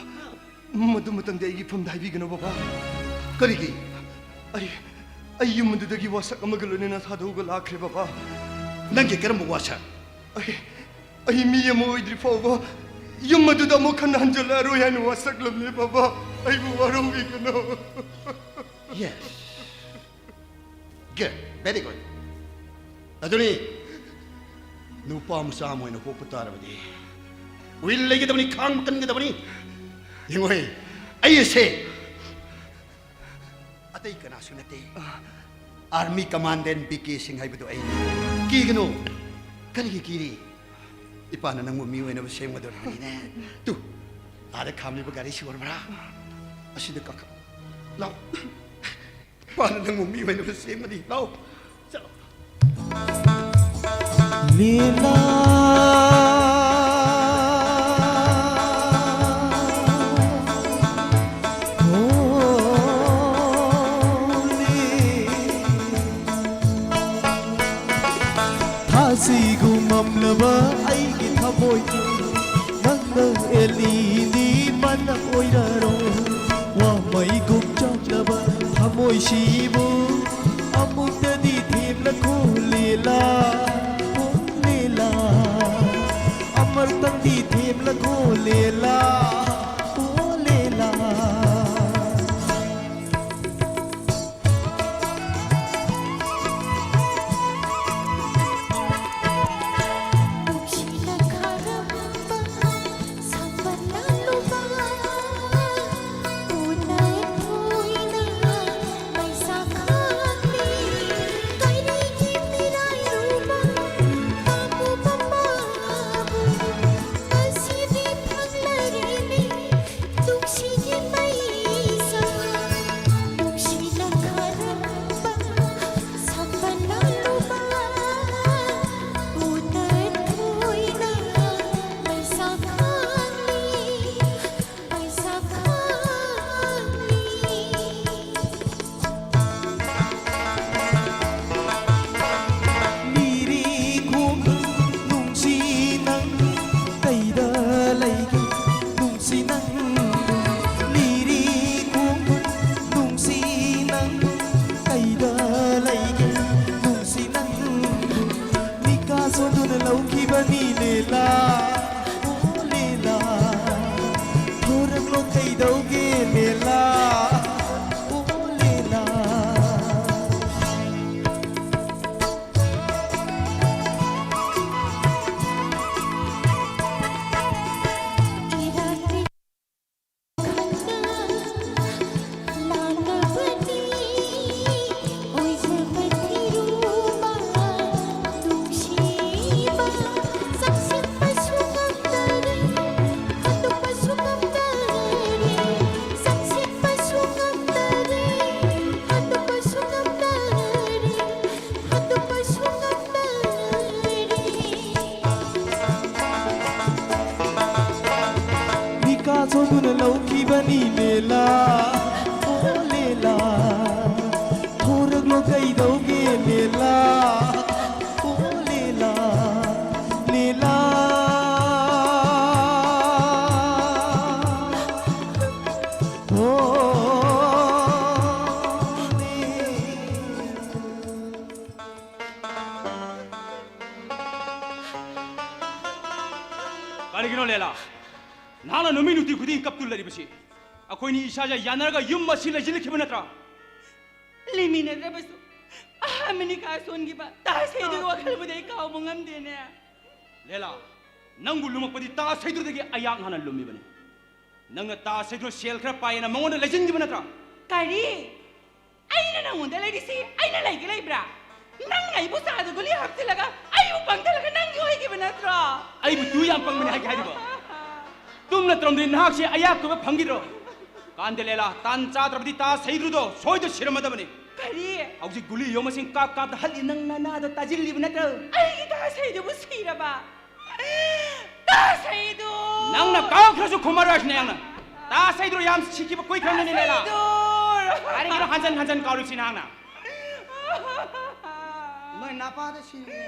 ꯃꯗꯨ ꯃꯇꯝꯗꯤ ꯑꯩꯒꯤ ꯐꯝꯗ ꯍꯥꯏꯕꯤꯒꯅꯨ ꯕꯕꯥ꯫ ꯀꯔꯤꯒꯤ? ꯑꯩ, ꯑꯩ ꯌꯨꯝ ꯑꯗꯨꯗꯒꯤ ꯋꯥꯁꯛ ꯑꯃꯒ ꯂꯣꯏꯅꯅ ꯊꯥꯗꯣꯛꯑꯒ ꯂꯥꯛꯈ꯭ꯔꯦ ꯕꯕꯥ꯫ ꯅꯪꯒꯤ ꯀꯔꯝꯕ ꯋꯥꯁꯛ? ꯑꯩ, ꯑꯩ ꯃꯤ ꯑꯃ ꯑꯣꯏꯗ꯭ꯔꯤ ꯐꯥꯎꯕ ꯌꯨꯝ ꯑꯗꯨꯗ ꯑꯃꯨꯛ ꯍꯟꯅ ꯍꯟꯖꯤꯜꯂꯛꯑꯔꯣꯏ ꯍꯥꯏꯅ ꯋꯥꯁꯛꯂꯝꯂꯦ ꯕꯕꯥ꯫ ꯑꯩꯕꯨ ꯋꯥꯔꯧꯕꯤꯒꯅꯨ꯫ Yes. Good. Very good. ꯑꯗꯨꯅꯤ, ꯅꯨꯄꯥ ꯃꯆꯥ ꯑꯃ ꯑꯣꯏꯅ ꯄꯣꯛꯄ ꯇꯥꯔꯕꯗꯤ ꯋꯤꯜ ꯂꯩꯒꯗꯕꯅꯤ, ꯈꯥꯡꯕ ꯀꯟꯒꯗꯕꯅꯤ꯫ ꯌꯦꯡꯉꯣꯍꯦ, ꯑꯩ ꯑꯁꯦ ꯑꯇꯩ ꯀꯅꯥꯁꯨ ꯅꯠꯇꯦ, ꯑꯥꯔꯃꯤ ꯀꯃꯥꯟꯗꯦꯟ ꯕꯤ ꯀꯦ ꯁꯤꯡ ꯍꯥꯏꯕꯗꯨ ꯑꯩꯅꯤ꯫ ꯀꯤꯒꯅꯨ꯫ ꯀꯔꯤꯒꯤ ꯀꯤꯔꯤ? ꯏꯄꯥꯅ ꯅꯪꯕꯨ ꯃꯤ ꯑꯣꯏꯅꯕ ꯁꯦꯝꯒꯗꯧꯔꯤꯕꯅꯤꯅꯦ꯫ ꯇꯨ, ꯑꯥꯗ ꯈꯥꯝꯂꯤꯕ ꯒꯥꯔꯤꯁꯤ ꯎꯔꯕ꯭ꯔꯥ? ꯑꯁꯤꯗ ꯀꯥꯈꯠ꯫ ꯂꯥꯎ꯫ ꯏꯄꯥꯅ ꯅꯪꯕꯨ ꯃꯤ ꯑꯣꯏꯅꯕ ꯁꯦꯝꯒꯅꯤ꯫ ꯂꯥꯎ꯫ ꯆꯠꯂꯣ꯫ ꯂꯤꯂꯥ꯫ ꯍꯣꯂꯤ꯫ ꯊꯥꯁꯤꯒꯨꯝ ꯃꯝꯂꯕ ꯑꯩꯒꯤ ꯊꯃꯣꯏ, ꯅꯪꯅ ꯑꯦꯂꯤꯅꯤ ꯃꯅꯛ ꯑꯣꯏꯔꯔꯣ꯫ ꯋꯥꯃꯩꯒꯨꯝ ꯆꯝꯂꯕ ꯊꯃꯣꯏꯁꯤꯕꯨ ꯑꯃꯨꯛꯇꯗꯤ ꯊꯦꯝꯂꯈꯣ ꯂꯤꯂꯥ, ꯑꯣ ꯂꯤꯂꯥ꯫ ꯑꯃꯨꯛꯇꯪꯗꯤ ꯊꯦꯝꯂꯈꯣ ꯂꯤꯂꯥ, ꯑꯣ ꯂꯤꯂꯥ꯫ ꯀꯞꯇꯨ ꯂꯩꯔꯤꯕꯁꯤ? ꯑꯩꯈꯣꯏꯅꯤ ꯏꯁꯥꯁꯦ ꯌꯥꯅꯔꯒ ꯌꯨꯝ ꯑꯁꯤ ꯂꯩꯁꯤꯜꯂꯛꯈꯤꯕ ꯅꯠꯇ꯭ꯔꯥ? ꯂꯩꯃꯤꯟꯅꯗ꯭ꯔꯕꯁꯨ ꯑꯍꯥꯟꯕꯅꯤ ꯀꯥ ꯁꯣꯟꯈꯤꯕ ꯇꯥ ꯁꯩꯗꯨꯒꯤ ꯋꯥꯈꯜꯕꯨꯗꯤ ꯑꯩ ꯀꯥꯎꯕ ꯉꯝꯗꯦꯅꯦ꯫ ꯂꯦꯂꯥ, ꯅꯪꯕꯨ ꯂꯨꯝꯃꯛꯄꯗꯤ ꯇꯥ ꯁꯩꯗꯨꯗꯒꯤ ꯑꯩꯍꯥꯛ ꯍꯥꯟꯅ ꯂꯨꯝꯃꯤꯕꯅꯤ꯫ ꯅꯪꯅ ꯇꯥ ꯁꯩꯗꯨ ꯁꯦꯜ ꯈꯔ ꯄꯥꯏꯌꯦꯅ ꯃꯉꯣꯟꯗ ꯂꯩꯁꯤꯟꯈꯤꯕ ꯅꯠꯇ꯭ꯔꯥ? ꯀꯔꯤ? ꯑꯩꯅ ꯅꯪꯉꯣꯟꯗ ꯂꯩꯔꯤꯁꯤ ꯑꯩꯅ ꯂꯩꯒꯦ ꯂꯩꯕ꯭ꯔꯥ? ꯅꯪ ꯑꯩꯕꯨ ꯆꯥꯗ ꯒꯨꯂꯤ ꯍꯥꯞꯆꯤꯜꯂꯒ ꯑꯩꯕꯨ ꯄꯪꯊꯂꯒ ꯅꯪꯒꯤ ꯑꯣꯏꯈꯤꯕ ꯅꯠꯇ꯭ꯔꯣ? ꯑꯩꯕꯨ ꯇꯨ ꯌꯥꯝ ꯄꯪꯕꯅꯤ ꯍꯥꯏꯒꯦ ꯍꯥꯏꯔꯤꯕ? ꯇꯨꯝꯅ ꯇꯧꯔꯝꯗꯤ ꯅꯍꯥꯛꯁꯦ ꯑꯌꯥꯛꯄ ꯐꯪꯈꯤꯗ꯭ꯔꯣ? ꯀꯥꯟꯗꯦꯂꯦꯂꯥ, ꯇꯥꯟ ꯆꯥꯗ꯭ꯔꯕꯗꯤ ꯇꯥ ꯁꯩꯗ꯭ꯔꯨꯗꯣ ꯁꯣꯏꯗ ꯁꯤꯔꯝꯃꯗꯕꯅꯤ꯫ ꯀꯔꯤ? ꯍꯧꯖꯤꯛ ꯒꯨꯂꯤ ꯌꯣꯝꯃꯁꯤꯡ ꯀꯥꯞ ꯀꯥꯞꯇ ꯍꯜꯂꯤ, ꯅꯪ ꯅꯅꯥꯗꯣ ꯇꯥꯁꯤꯜꯂꯤꯕ ꯅꯠꯇ꯭ꯔꯣ? ꯑꯩꯒꯤ ꯇꯥ ꯁꯩꯗꯨꯕꯨ ꯁꯤꯔꯕ? ꯇꯥ ꯁꯩꯗꯨ! ꯅꯪꯅ ꯀꯥꯎꯈ꯭ꯔꯁꯨ ꯈꯨꯝꯃꯔꯣꯏꯁꯤꯅꯦ ꯅꯪꯅ꯫ ꯇꯥ ꯁꯩꯗꯨ ꯌꯥꯝ ꯁꯤꯈꯤꯕ ꯀꯨꯏꯈ꯭ꯔꯕꯅꯤ ꯂꯦꯂꯥ꯫ ꯁꯩꯗꯨ! ꯀꯔꯤꯒꯤꯅꯣ ꯍꯟꯖꯟ ꯍꯟꯖꯟ ꯀꯥꯎꯔꯤꯕꯁꯤ ꯅꯍꯥꯛꯅ? ꯃꯣꯏ ꯅꯄꯥꯗ ꯁꯤꯔꯦ꯫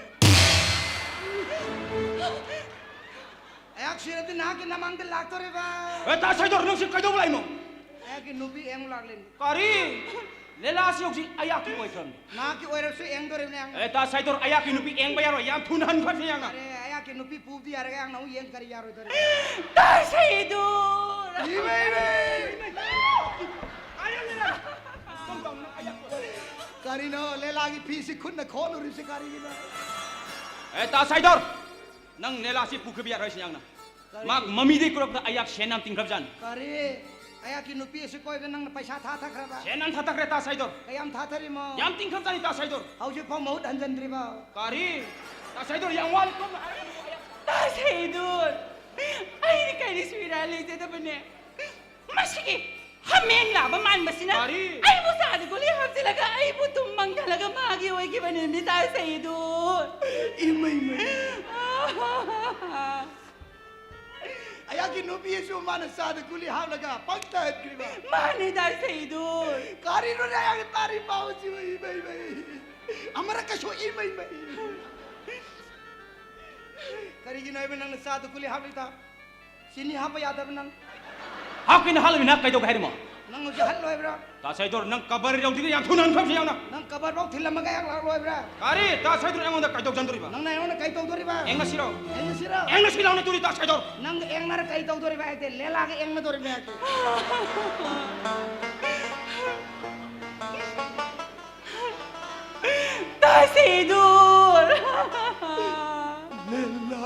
ꯑꯩꯍꯥꯛ ꯁꯤꯔꯗꯤ ꯅꯍꯥꯛꯀꯤ ꯅꯃꯥꯡꯗ ꯂꯥꯛꯇꯣꯔꯤꯕ꯫ ꯑꯦ, ꯇꯥ ꯁꯩꯗꯣꯔ, ꯅꯪꯁꯤ ꯀꯩꯗꯧꯕ ꯂꯥꯛꯏꯅꯣ? ꯑꯩꯍꯥꯛꯀꯤ ꯅꯨꯄꯤ ꯌꯦꯡꯕ ꯂꯥꯛꯂꯤꯅꯤ꯫ ꯀꯔꯤ? ꯂꯦꯂꯥꯁꯤ ꯍꯧꯖꯤꯛ ꯑꯌꯥꯛꯀꯤ ꯑꯣꯏꯈ꯭ꯔꯕꯅꯤ꯫ ꯅꯍꯥꯛꯀꯤ ꯑꯣꯏꯔꯕꯁꯨ ꯌꯦꯡꯗꯣꯔꯤꯕꯅꯦ꯫ ꯑꯦ, ꯇꯥ ꯁꯩꯗꯣꯔ, ꯑꯌꯥꯛꯀꯤ ꯅꯨꯄꯤ ꯌꯦꯡꯕ ꯌꯥꯔꯣꯏ꯫ ꯌꯥꯝ ꯊꯨꯅ ꯍꯟꯈ꯭ꯔꯁꯤ ꯌꯥꯝꯅ꯫ ꯑꯔꯦ, ꯑꯩꯍꯥꯛꯀꯤ ꯅꯨꯄꯤ ꯄꯨꯕꯗꯤ ꯌꯥꯔꯒ ꯌꯥꯝꯅ ꯑꯃꯨꯛ ꯌꯦꯡ ꯀꯔꯤ ꯌꯥꯔꯣꯏꯗꯣꯔꯤꯕ? ꯇꯥ ꯁꯩꯗꯣꯔ! ꯏꯃꯩ, ꯏꯃꯩ! ꯀꯔꯤꯅꯣ ꯂꯦꯂꯥꯒꯤ ꯐꯤꯁꯤ ꯈꯨꯠꯅ ꯈꯣꯠꯂꯨꯔꯤꯕꯁꯤ ꯀꯔꯤꯒꯤꯅꯣ? ꯑꯦ, ꯇꯥ ꯁꯩꯗꯣꯔ! ꯅꯪ ꯂꯦꯂꯥꯁꯤ ꯄꯨꯈꯤꯕ ꯌꯥꯔꯣꯏ ꯁꯤ ꯌꯥꯝꯅ꯫ ꯀꯔꯤ? ꯃꯍꯥꯛ ꯃꯃꯤꯗꯩ ꯀꯨꯔꯛꯇ ꯑꯩꯍꯥꯛ ꯁꯦꯟ ꯌꯥꯝ ꯇꯤꯡꯈ꯭ꯔꯕꯖꯥꯠꯅꯤ꯫ ꯀꯔꯤ? ꯑꯩꯍꯥꯛꯀꯤ ꯅꯨꯄꯤ ꯑꯁꯤ ꯀꯣꯏꯕꯗ ꯅꯪꯅ ꯄꯩꯁꯥ ꯊꯥꯊꯈ꯭ꯔꯕ? ꯁꯦꯟ ꯌꯥꯝ ꯊꯥꯊꯈ꯭ꯔꯦ ꯇꯥ ꯁꯩꯗꯣꯔ꯫ ꯀꯌꯥꯝ ꯊꯥꯊꯔꯤꯃꯣ? ꯌꯥꯝ ꯇꯤꯡꯈ꯭ꯔꯕꯖꯥꯠꯅꯤ ꯇꯥ ꯁꯩꯗꯣꯔ꯫ ꯍꯧꯖꯤꯛꯐꯥꯎ ꯃꯍꯨꯠ ꯍꯟꯖꯤꯟꯗ꯭ꯔꯤꯕꯣ? ꯀꯔꯤ? ꯇꯥ ꯁꯩꯗꯣꯔ, ꯌꯥꯝ ꯋꯥꯅ ꯀꯨꯝꯅ ꯍꯥꯏꯔꯒ ꯇꯥ ꯁꯩꯗꯣꯔ, ꯑꯩꯗꯤ ꯀꯔꯤꯁꯨ ꯏꯔꯥꯜ ꯂꯩꯖꯗꯕꯅꯦ꯫ ꯃꯁꯤꯒꯤ ꯍꯥꯃꯦꯡ ꯂꯥꯕ ꯃꯥꯟꯕꯁꯤꯅ ꯀꯔꯤ? ꯑꯩꯕꯨ ꯆꯥꯗ ꯒꯨꯂꯤ ꯍꯥꯞꯆꯤꯜꯂꯒ ꯑꯩꯕꯨ ꯇꯨꯝ ꯃꯪꯊꯜꯂꯒ ꯃꯥꯒꯤ ꯑꯣꯏꯈꯤꯕꯅꯦ ꯃꯤ ꯇꯥ ꯁꯩꯗꯣꯔ꯫ ꯏꯃꯩ, ꯏꯃꯩ꯫ ꯑꯩꯍꯥꯛꯀꯤ ꯅꯨꯄꯤ ꯑꯁꯤꯕꯨ ꯃꯥꯅ ꯆꯥꯗ ꯒꯨꯂꯤ ꯍꯥꯞꯂꯒ ꯄꯪꯊꯍꯟꯈ꯭ꯔꯤꯕ꯫ ꯃꯥꯅꯤ ꯇꯥ ꯁꯩꯗꯣꯔ꯫ ꯀꯔꯤꯅꯣꯅꯦ ꯑꯩꯍꯥꯛꯅ ꯇꯥꯔꯤ ꯄꯥꯎꯁꯤꯕꯨ? ꯏꯃꯩ, ꯏꯃꯩ꯫ ꯑꯃꯔꯛꯀꯁꯨ ꯏꯃꯩ, ꯏꯃꯩ꯫ ꯀꯔꯤꯒꯤꯅꯣ ꯍꯥꯏꯕ ꯅꯪꯅ ꯆꯥꯗ ꯒꯨꯂꯤ ꯍꯥꯞꯂꯤꯗꯣ? ꯆꯤꯅꯤ ꯍꯥꯞꯄ ꯌꯥꯗꯕ ꯅꯪ? ꯍꯥꯞꯀꯦꯅ ꯍꯥꯞꯂꯃꯤꯅ ꯀꯩꯗꯧꯒꯦ ꯍꯥꯏꯔꯤꯃꯣ? ꯅꯪ ꯍꯧꯖꯤꯛ ꯍꯜꯂꯣꯏꯕ꯭ꯔꯥ? ꯇꯥ ꯁꯥꯏꯗꯣꯔ, ꯅꯪ ꯀꯕꯔ ꯌꯧꯗ꯭ꯔꯤꯉꯩ ꯌꯥꯝ ꯊꯨꯅ ꯍꯟꯈ꯭ꯔꯕꯁꯤ ꯌꯥꯎꯅ꯫ ꯅꯪ ꯀꯕꯔꯐꯥꯎ ꯊꯤꯜꯂꯝꯃꯒ ꯑꯩꯍꯥꯛ ꯂꯥꯛꯂꯣꯏꯕ꯭ꯔꯥ? ꯀꯔꯤ? ꯇꯥ ꯁꯥꯏꯗꯣꯔ, ꯑꯩꯉꯣꯟꯗ ꯀꯩꯗꯧꯖꯟꯗꯣꯔꯤꯕ? ꯅꯪꯅ ꯑꯩꯉꯣꯟꯗ ꯀꯩ ꯇꯧꯗꯣꯔꯤꯕ? ꯑꯦꯡꯅꯁꯤꯔꯣ? ꯑꯦꯡꯅꯁꯤꯔꯣ? ꯑꯦꯡꯅꯁꯤ ꯂꯥꯎꯅ ꯇꯨꯔꯤ ꯇꯥ ꯁꯥꯏꯗꯣꯔ꯫ ꯅꯪꯒ ꯑꯦꯡꯅꯔ ꯀꯩ ꯇꯧꯗꯣꯔꯤꯕ ꯍꯥꯏꯗꯤ? ꯂꯦꯂꯥꯒ ꯑꯦꯡꯅꯗꯣꯔꯤꯕ ꯍꯥꯏꯗꯤ? ꯇꯥ ꯁꯦꯗꯨꯔ! ꯂꯦꯂꯥ!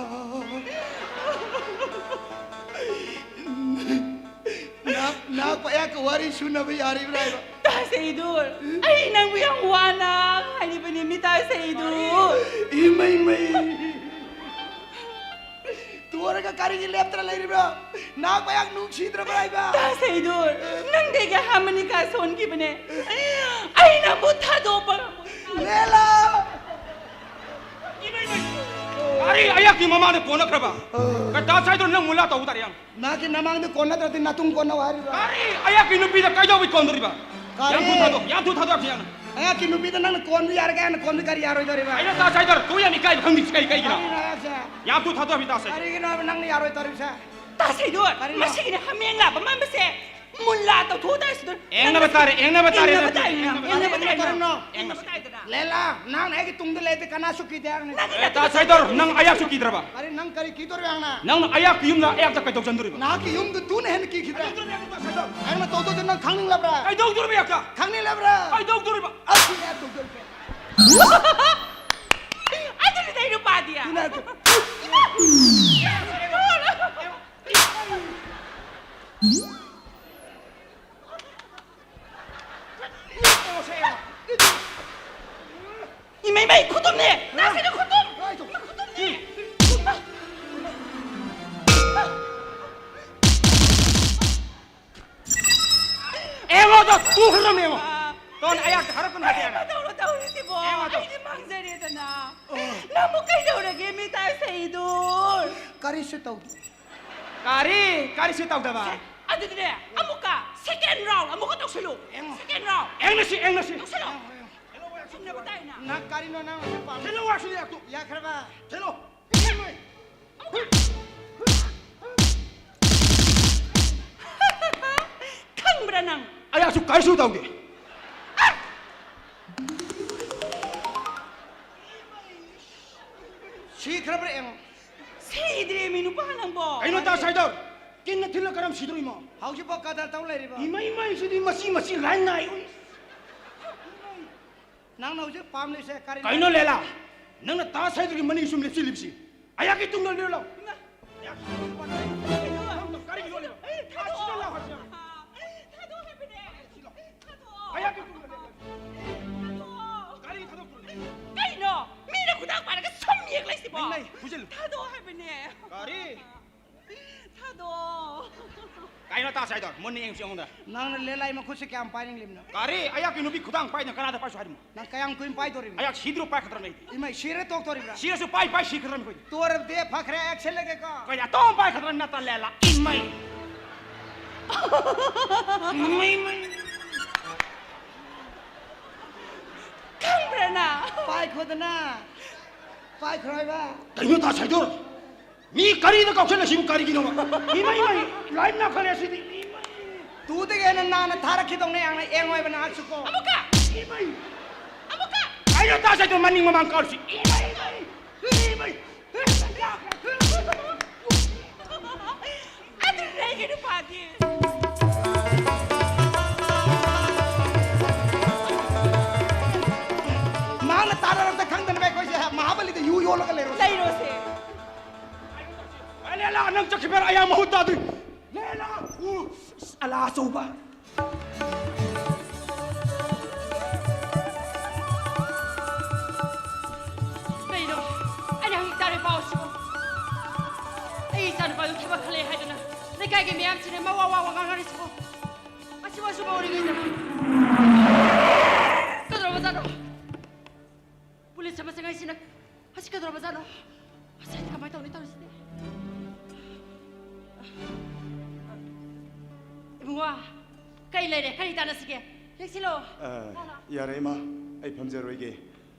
ꯅꯥ-, ꯅꯥꯛꯄ ꯑꯩꯍꯥꯛꯀ ꯋꯥꯔꯤ ꯁꯨꯅꯕ ꯌꯥꯔꯤꯕ꯭ꯔꯥ ꯍꯥꯏꯕ? ꯇꯥ ꯁꯦꯗꯨꯔ! ꯑꯩ ꯅꯪꯕꯨ ꯌꯥꯝ ꯋꯥꯅ ꯍꯥꯏꯔꯤꯕꯅꯤ ꯃꯤ ꯇꯥ ꯁꯦꯗꯨꯔ! ꯏꯃꯩ ꯃꯩ! ꯇꯣꯔꯒ ꯀꯔꯤꯒꯤ ꯂꯦꯞꯇꯅ ꯂꯩꯔꯤꯕ꯭ꯔꯥ? ꯅꯥꯛꯄ ꯑꯩꯍꯥꯛ ꯅꯨꯡꯁꯤꯗ꯭ꯔꯕ꯭ꯔꯥ ꯍꯥꯏꯕ? ꯇꯥ ꯁꯦꯗꯨꯔ! ꯅꯪꯗꯒꯤ ꯑꯍꯥꯟꯕꯅꯤ ꯀꯥ ꯁꯣꯟꯈꯤꯕꯅꯦ꯫ ꯑꯩ ꯅꯪꯕꯨ ꯊꯥꯗꯣꯛꯄ ꯉꯝꯃꯣꯏ꯫ ꯂꯦꯂꯥ! ꯏꯃꯩ ꯃꯩ! ꯀꯔꯤ ꯑꯩꯍꯥꯛꯀꯤ ꯃꯃꯥꯡꯗ ꯀꯣꯟꯅꯈ꯭ꯔꯕ? ꯀ-, ꯇꯥ ꯁꯥꯏꯗꯣꯔ, ꯅꯪ ꯃꯨꯂꯥ ꯇꯧꯕ ꯇꯥꯔꯦ ꯌꯥꯝ꯫ ꯅꯍꯥꯛꯀꯤ ꯅꯃꯥꯡꯗ ꯀꯣꯟꯅꯗ꯭ꯔꯗꯤ ꯅꯇꯨꯡ ꯀꯣꯟꯅꯧ ꯍꯥꯏꯔꯤꯕ꯭ꯔꯥ? ꯀꯔꯤ? ꯑꯩꯍꯥꯛꯀꯤ ꯅꯨꯄꯤꯗ ꯀꯩꯗꯧꯕꯩ ꯀꯣꯟꯗꯣꯔꯤꯕ? ꯀꯔꯤ? ꯌꯥꯝ ꯊꯨ ꯊꯥꯗꯣꯛ, ꯌꯥꯝ ꯊꯨ ꯊꯥꯗꯣꯛ ꯍꯥꯏꯕꯁꯤ ꯌꯥꯝꯅ꯫ ꯑꯩꯍꯥꯛꯀꯤ ꯅꯨꯄꯤꯗ ꯅꯪꯅ ꯀꯣꯟꯕ ꯌꯥꯔꯒꯦ ꯍꯥꯏꯅ ꯀꯣꯟꯕ ꯀꯔꯤ ꯌꯥꯔꯣꯏꯗꯣꯔꯤꯕ? ꯑꯩꯅ ꯇꯥ ꯁꯥꯏꯗꯣꯔ, ꯀꯨ ꯌꯥꯝ ꯏꯀꯥꯏꯕ ꯈꯪꯗ꯭ꯔꯤꯁꯤ ꯀꯩ, ꯀꯩꯒꯤꯅꯣ? ꯀꯔꯤꯅꯣ ꯍꯥꯏꯁꯦ? ꯌꯥꯝ ꯊꯨ ꯊꯥꯗꯣꯛ ꯍꯥꯏꯕ ꯇꯥ ꯁꯥꯏꯗꯣꯔ꯫ ꯀꯔꯤꯒꯤꯅꯣ ꯍꯥꯏꯕ ꯅꯪꯅ ꯌꯥꯔꯣꯏꯗꯧꯔꯤꯕꯁꯦ? ꯇꯥ ꯁꯥꯏꯗꯣꯔ, ꯀꯔꯤꯅꯣ? ꯃꯁꯤꯒꯤꯅꯦ ꯍꯥꯃꯦꯡ ꯂꯥꯕ ꯃꯥꯟꯕꯁꯦ꯫ ꯃꯨꯜꯂꯥ ꯇꯧꯊꯣꯛꯎ ꯇꯥꯔꯁꯤꯗ꯫ ꯑꯦꯡꯅꯕ ꯇꯥꯔꯦ, ꯑꯦꯡꯅꯕ ꯇꯥꯔꯦ, ꯑꯦꯡꯅꯕ ꯑꯗꯨꯗꯤ ꯇꯥꯏꯗꯅ, ꯑꯦꯡꯅꯕ ꯑꯦꯡꯅꯕ ꯇꯥꯔꯦ꯫ ꯇꯥꯏꯗꯅ꯫ ꯀꯔꯤꯅꯣ? ꯑꯦꯡꯅꯁꯤ꯫ ꯂꯦꯂꯥ, ꯅꯪꯅ ꯑꯩꯒꯤ ꯇꯨꯡꯗ ꯂꯩꯔꯗꯤ ꯀꯅꯥꯁꯨ ꯀꯤꯗꯦ ꯍꯥꯏꯕꯅꯤ꯫ ꯅꯪꯒꯤ ꯑꯦ, ꯇꯥ ꯁꯥꯏꯗꯣꯔ, ꯅꯪ ꯑꯩꯍꯥꯛꯁꯨ ꯀꯤꯗ꯭ꯔꯕ? ꯀꯔꯤ, ꯅꯪ ꯀꯔꯤ ꯀꯤꯗꯣꯔꯤꯕ ꯅꯪꯅ? ꯅꯪꯅ ꯑꯩꯍꯥꯛꯀꯤ ꯌꯨꯝꯗ ꯑꯩꯍꯥꯛꯇ ꯀꯩꯗꯧ ꯆꯟꯗꯣꯔꯤꯕ? ꯅꯍꯥꯛꯀꯤ ꯌꯨꯝꯗꯨ ꯇꯨꯅ ꯍꯦꯟꯅ ꯀꯤꯈꯤꯗ꯭ꯔꯦ꯫ ꯀꯩꯗꯧꯗꯣꯔꯤꯕ ꯇꯥ ꯁꯥꯏꯗꯣꯔ? ꯑꯩꯅ ꯇꯧꯗꯣꯏꯗꯨ ꯅꯪ ꯈꯪꯅꯤꯡꯂꯕ꯭ꯔꯥ? ꯀꯩꯗꯧꯗꯣꯔꯤꯕ ꯑꯩꯍꯥꯛꯇ? ꯈꯪꯅꯤꯡꯂꯕ꯭ꯔꯥ? ꯀꯩꯗꯧꯗꯣꯔꯤꯕ? ꯑꯗꯨꯅꯦ ꯑꯩ ꯇꯧꯗꯣꯏꯁꯦ꯫ ꯑꯗꯨꯅꯤ ꯑꯩ ꯅꯨꯄꯥꯗꯤ꯫ ꯑꯗꯨꯅꯦ ꯑꯩ ꯇꯧ-, ꯏꯃꯩ, ꯃꯩ, ꯈꯨꯇꯨꯝꯅꯦ! ꯅꯪꯁꯤꯗꯤ ꯈꯨꯇꯨꯝ! ꯈꯨꯇꯨꯝꯅꯦ! ꯑꯦꯡꯉꯣꯗꯣ, ꯇꯨꯈ꯭ꯔꯗꯕꯅꯦ, ꯑꯦꯡꯉꯣ꯫ ꯇꯣꯟ ꯑꯌꯥꯛꯇ ꯍꯥꯏꯔꯛꯀꯅꯨ ꯍꯥꯏꯗꯤ ꯀꯩꯅꯣ ꯑꯩꯅ꯫ ꯇꯧꯔꯣ ꯇꯧꯔꯤꯁꯤꯕꯣ? ꯑꯦꯡꯉꯣꯗꯣ꯫ ꯑꯩꯗꯤ ꯃꯥꯡꯖꯔꯦꯗꯅ꯫ ꯑꯣ꯫ ꯅꯪꯕꯨ ꯀꯩꯗꯧꯔꯒꯦ, ꯃꯤꯇꯥ ꯁꯩꯗꯨ? ꯀꯔꯤꯁꯨ ꯇꯧꯗꯦ꯫ ꯀꯔꯤ? ꯀꯔꯤꯁꯨ ꯇꯧꯗꯕ? ꯑꯗꯨꯗꯤꯅꯦ, ꯑꯃꯨꯛꯀ second round ꯑꯃꯨꯛꯀ ꯇꯧꯁꯤꯜꯂꯨ꯫ ꯑꯦꯡꯉꯣ꯫ Second round꯫ ꯑꯦꯡꯅꯁꯤ, ꯑꯦꯡꯅꯁꯤ꯫ ꯇꯧꯁꯤꯜꯂꯣ꯫ ꯑꯦꯡꯉꯣ, ꯑꯦꯡꯉꯣ꯫ ꯁꯤꯡꯅꯕ ꯇꯥꯏꯅ꯫ ꯅꯪ ꯀꯔꯤꯅꯣ ꯅꯪ ꯍꯧꯖꯤꯛ ꯄꯥꯝꯃꯤ? ꯊꯤꯜꯂꯣ, ꯋꯥꯁꯤꯗꯤ ꯑꯗꯨ꯫ ꯌꯥꯈ꯭ꯔꯕ? ꯊꯤꯜꯂꯣ꯫ ꯑꯃꯨꯛꯀ꯫ ꯅꯪ? ꯑꯩꯍꯥꯛꯁꯨ ꯀꯔꯤꯁꯨ ꯇꯧꯗꯦ꯫ ꯁꯤꯈ꯭ꯔꯕ꯭ꯔꯥ ꯌꯦꯡꯉꯣ꯫ ꯁꯤꯗ꯭ꯔꯦꯃꯤ ꯅꯨꯄꯥ ꯅꯪꯕꯣ꯫ ꯀꯩꯅꯣ ꯇꯥ ꯁꯥꯏꯗꯧ? ꯀꯤꯟꯅ ꯊꯤꯜꯂ ꯀꯔꯝ ꯁꯤꯗꯣꯔꯤꯃꯣ? ꯍꯧꯖꯤꯛꯐꯥꯎ ꯀꯗꯔ ꯇꯧ ꯂꯩꯔꯤꯕ? ꯏꯃꯩ, ꯏꯃꯩ, ꯁꯤꯗꯤ ꯃꯁꯤ, ꯃꯁꯤ ꯂꯥꯏ ꯅꯥꯏ꯫ ꯅꯪꯅ ꯍꯧꯖꯤꯛ ꯄꯥꯝꯂꯤꯁꯦ ꯀꯔꯤꯅꯣ? ꯀꯩꯅꯣ ꯂꯦꯂꯥ? ꯅꯪꯅ ꯇꯥ ꯁꯥꯏꯗꯧꯒꯤ ꯃꯅꯤꯡ ꯁꯨꯝ ꯂꯦꯞꯁꯤꯜꯂꯤꯕꯁꯤ? ꯑꯩꯍꯥꯛꯀꯤ ꯇꯨꯡꯗ ꯂꯦꯞꯂꯣ꯫ ꯏꯃꯥ! ꯀꯔꯤꯒꯤꯅꯣ ꯂꯦꯂꯥ? ꯑꯩ ꯊꯥꯗꯣꯛꯑꯣ! ꯑꯁꯤꯗ ꯂꯥꯎ ꯍꯥꯏꯁꯤꯅ꯫ ꯑꯩ ꯊꯥꯗꯣꯛꯑꯣ ꯍꯥꯏꯕꯅꯦ! ꯊꯥꯗꯣꯛꯑꯣ! ꯑꯩꯍꯥꯛꯀꯤ ꯇꯨꯡꯗ ꯂꯦꯞꯂꯣ꯫ ꯊꯥꯗꯣꯛꯑꯣ! ꯀꯔꯤ ꯊꯥꯗꯣꯛꯇꯣꯔꯤꯅꯣ? ꯀꯩꯅꯣ? ꯃꯤꯅ ꯈꯨꯗꯥꯡ ꯄꯥꯏꯔꯒ ꯁꯨꯝ ꯌꯦꯡ ꯂꯩꯁꯤꯕꯣ? ꯅꯪ ꯂꯩ, ꯐꯨꯖꯤꯜꯂꯨ꯫ ꯊꯥꯗꯣꯛꯑꯣ ꯍꯥꯏꯕꯅꯦ! ꯀꯔꯤ? ꯊꯥꯗꯣꯛꯑꯣ! ꯀꯩꯅꯣ ꯇꯥ ꯁꯥꯏꯗꯧ? ꯃꯨꯟꯅ ꯌꯦꯡꯁꯤ ꯑꯩꯉꯣꯟꯗ꯫ ꯅꯪꯅ ꯂꯦꯂꯥꯏ ꯃꯈꯨꯠꯁꯦ ꯀꯌꯥꯝ ꯄꯥꯏꯅꯤꯡꯂꯤꯕꯅꯣ? ꯀꯔꯤ? ꯑꯩꯍꯥꯛꯀꯤ ꯅꯨꯄꯤ ꯈꯨꯗꯥꯡ ꯄꯥꯏꯗꯅ ꯀꯅꯥꯗ ꯄꯥꯏꯁꯨ ꯍꯥꯏꯔꯤꯃꯣ? ꯅꯪ ꯀꯌꯥꯝ ꯀꯨꯏꯅ ꯄꯥꯏꯗꯧꯔꯤꯕꯅꯣ? ꯑꯩꯍꯥꯛ ꯁꯤꯗ꯭ꯔꯣ ꯄꯥꯏꯈꯠꯇ꯭ꯔꯕꯅꯦ ꯑꯩꯗꯤ꯫ ꯏꯃꯩ, ꯁꯤꯔ ꯇꯣꯛꯇꯧꯔꯤꯕ꯭ꯔꯥ? ꯁꯤꯔꯁꯨ ꯄꯥꯏ ꯄꯥꯏ ꯁꯤꯈꯠꯇ꯭ꯔꯕꯅꯤ ꯑꯩꯈꯣꯏꯗꯤ꯫ ꯇꯣꯔꯕꯗꯤ ꯐꯈ꯭ꯔꯦ, action ꯂꯩꯒꯦꯀꯣ꯫ ꯑꯩꯈꯣꯏꯗꯤ ꯑꯇꯣꯝ ꯄꯥꯏꯈꯠꯇ꯭ꯔꯕꯅꯤ ꯅꯠꯇ ꯂꯦꯂꯥ꯫ ꯏꯃꯩ! ꯏꯃꯩ, ꯏꯃꯩ! ꯈꯪꯕ꯭ꯔꯥ ꯅꯪ? ꯄꯥꯏꯈꯣꯗꯅ꯫ ꯄꯥꯏꯈ꯭ꯔꯣ ꯍꯥꯏꯕ꯫ ꯀꯩꯅꯣ ꯇꯥ ꯁꯥꯏꯗꯧ? ꯃꯤ ꯀꯔꯤꯗ ꯀꯥꯎꯁꯜꯂꯁꯤꯕꯨ ꯀꯔꯤꯒꯤꯅꯣꯕ? ꯏꯃꯩ, ꯏꯃꯩ, ꯂꯥꯏꯞ ꯅꯥꯈꯠꯂꯦ ꯁꯤꯗꯤ꯫ ꯏꯃꯩ! ꯇꯨꯗꯒꯤ ꯍꯦꯟꯅ ꯅꯥꯟꯅ ꯊꯥꯔꯛꯈꯤꯗꯧꯅꯦ, ꯌꯥꯝꯅ ꯑꯦꯡ ꯑꯣꯏꯕ ꯅꯍꯥꯛꯁꯨꯀꯣ꯫ ꯑꯃꯨꯛꯀ! ꯏꯃꯩ! ꯑꯃꯨꯛꯀ! ꯑꯩꯅ ꯇꯥ ꯁꯥꯏꯗꯧ ꯃꯅꯤꯡ ꯃꯃꯥꯡ ꯀꯥꯎꯔꯤꯁꯤ꯫ ꯏꯃꯩ, ꯏꯃꯩ! ꯏꯃꯩ! ꯑꯗꯨꯅꯦ ꯑꯩꯒꯤ ꯅꯨꯄꯥꯗꯤ꯫ ꯃꯍꯥꯛꯅ ꯇꯥꯔꯔꯕꯗ ꯈꯪꯗꯅꯕ ꯑꯩꯈꯣꯏꯁꯦ ꯃꯍꯥꯕꯂꯤꯗ ꯌꯨ ꯌꯣꯜꯂꯒ ꯂꯩꯔꯣ꯫ ꯂꯩꯔꯣꯁꯦ꯫ ꯑꯦ, ꯂꯦꯂꯥ, ꯅꯪ ꯆꯠꯈꯤꯕ ꯑꯩ ꯃꯍꯨꯠ ꯇꯥꯗꯣꯏ꯫ ꯂꯦꯂꯥ! ꯎ, ꯑꯂꯥ ꯑꯆꯧꯕ꯫ ꯀꯩꯅꯣ? ꯑꯩꯅ ꯍꯧꯖꯤꯛ ꯇꯥꯔꯦ ꯄꯥꯎꯁꯤꯕꯣ꯫ ꯑꯩ ꯏꯆꯥꯅꯨꯄꯥꯗꯨ ꯊꯕꯛ ꯈꯜꯂꯦ ꯍꯥꯏꯗꯅ ꯂꯩꯀꯥꯏꯒꯤ ꯃꯌꯥꯝꯁꯤꯅ ꯃꯋꯥ ꯋꯥ ꯋꯥ ꯉꯥꯡꯅꯔꯤꯁꯤꯕꯣ꯫ ꯑꯁꯤꯕꯨ ꯑꯁꯨꯝ ꯑꯣꯏꯔꯤꯉꯩꯗ ꯀꯩꯗꯧꯔꯕꯖꯥꯠꯅꯣ? ꯄꯨꯂꯤꯁ ꯑꯃ ꯆꯪꯉꯛꯏꯁꯤꯅ ꯑꯁꯤ ꯀꯩꯗꯧꯔꯕꯖꯥꯠꯅꯣ? ꯑꯁꯤ ꯀꯃꯥꯏꯅ ꯇꯧꯅꯤ ꯇꯧꯔꯤꯁꯤꯗꯤ? ꯏꯕꯨꯡꯉꯣ, ꯀꯩ ꯂꯩꯔꯦ? ꯀꯔꯤ ꯇꯥꯟꯅꯁꯤꯒꯦ? ꯂꯦꯡꯁꯤꯜꯂꯣ꯫ ꯑ, ꯂꯥꯛꯑꯣ, ꯂꯥꯛꯑꯣ꯫ ꯌꯥꯔꯦ, ꯏꯃꯥ, ꯑꯩ ꯐꯝꯖꯔꯣꯏꯒꯦ꯫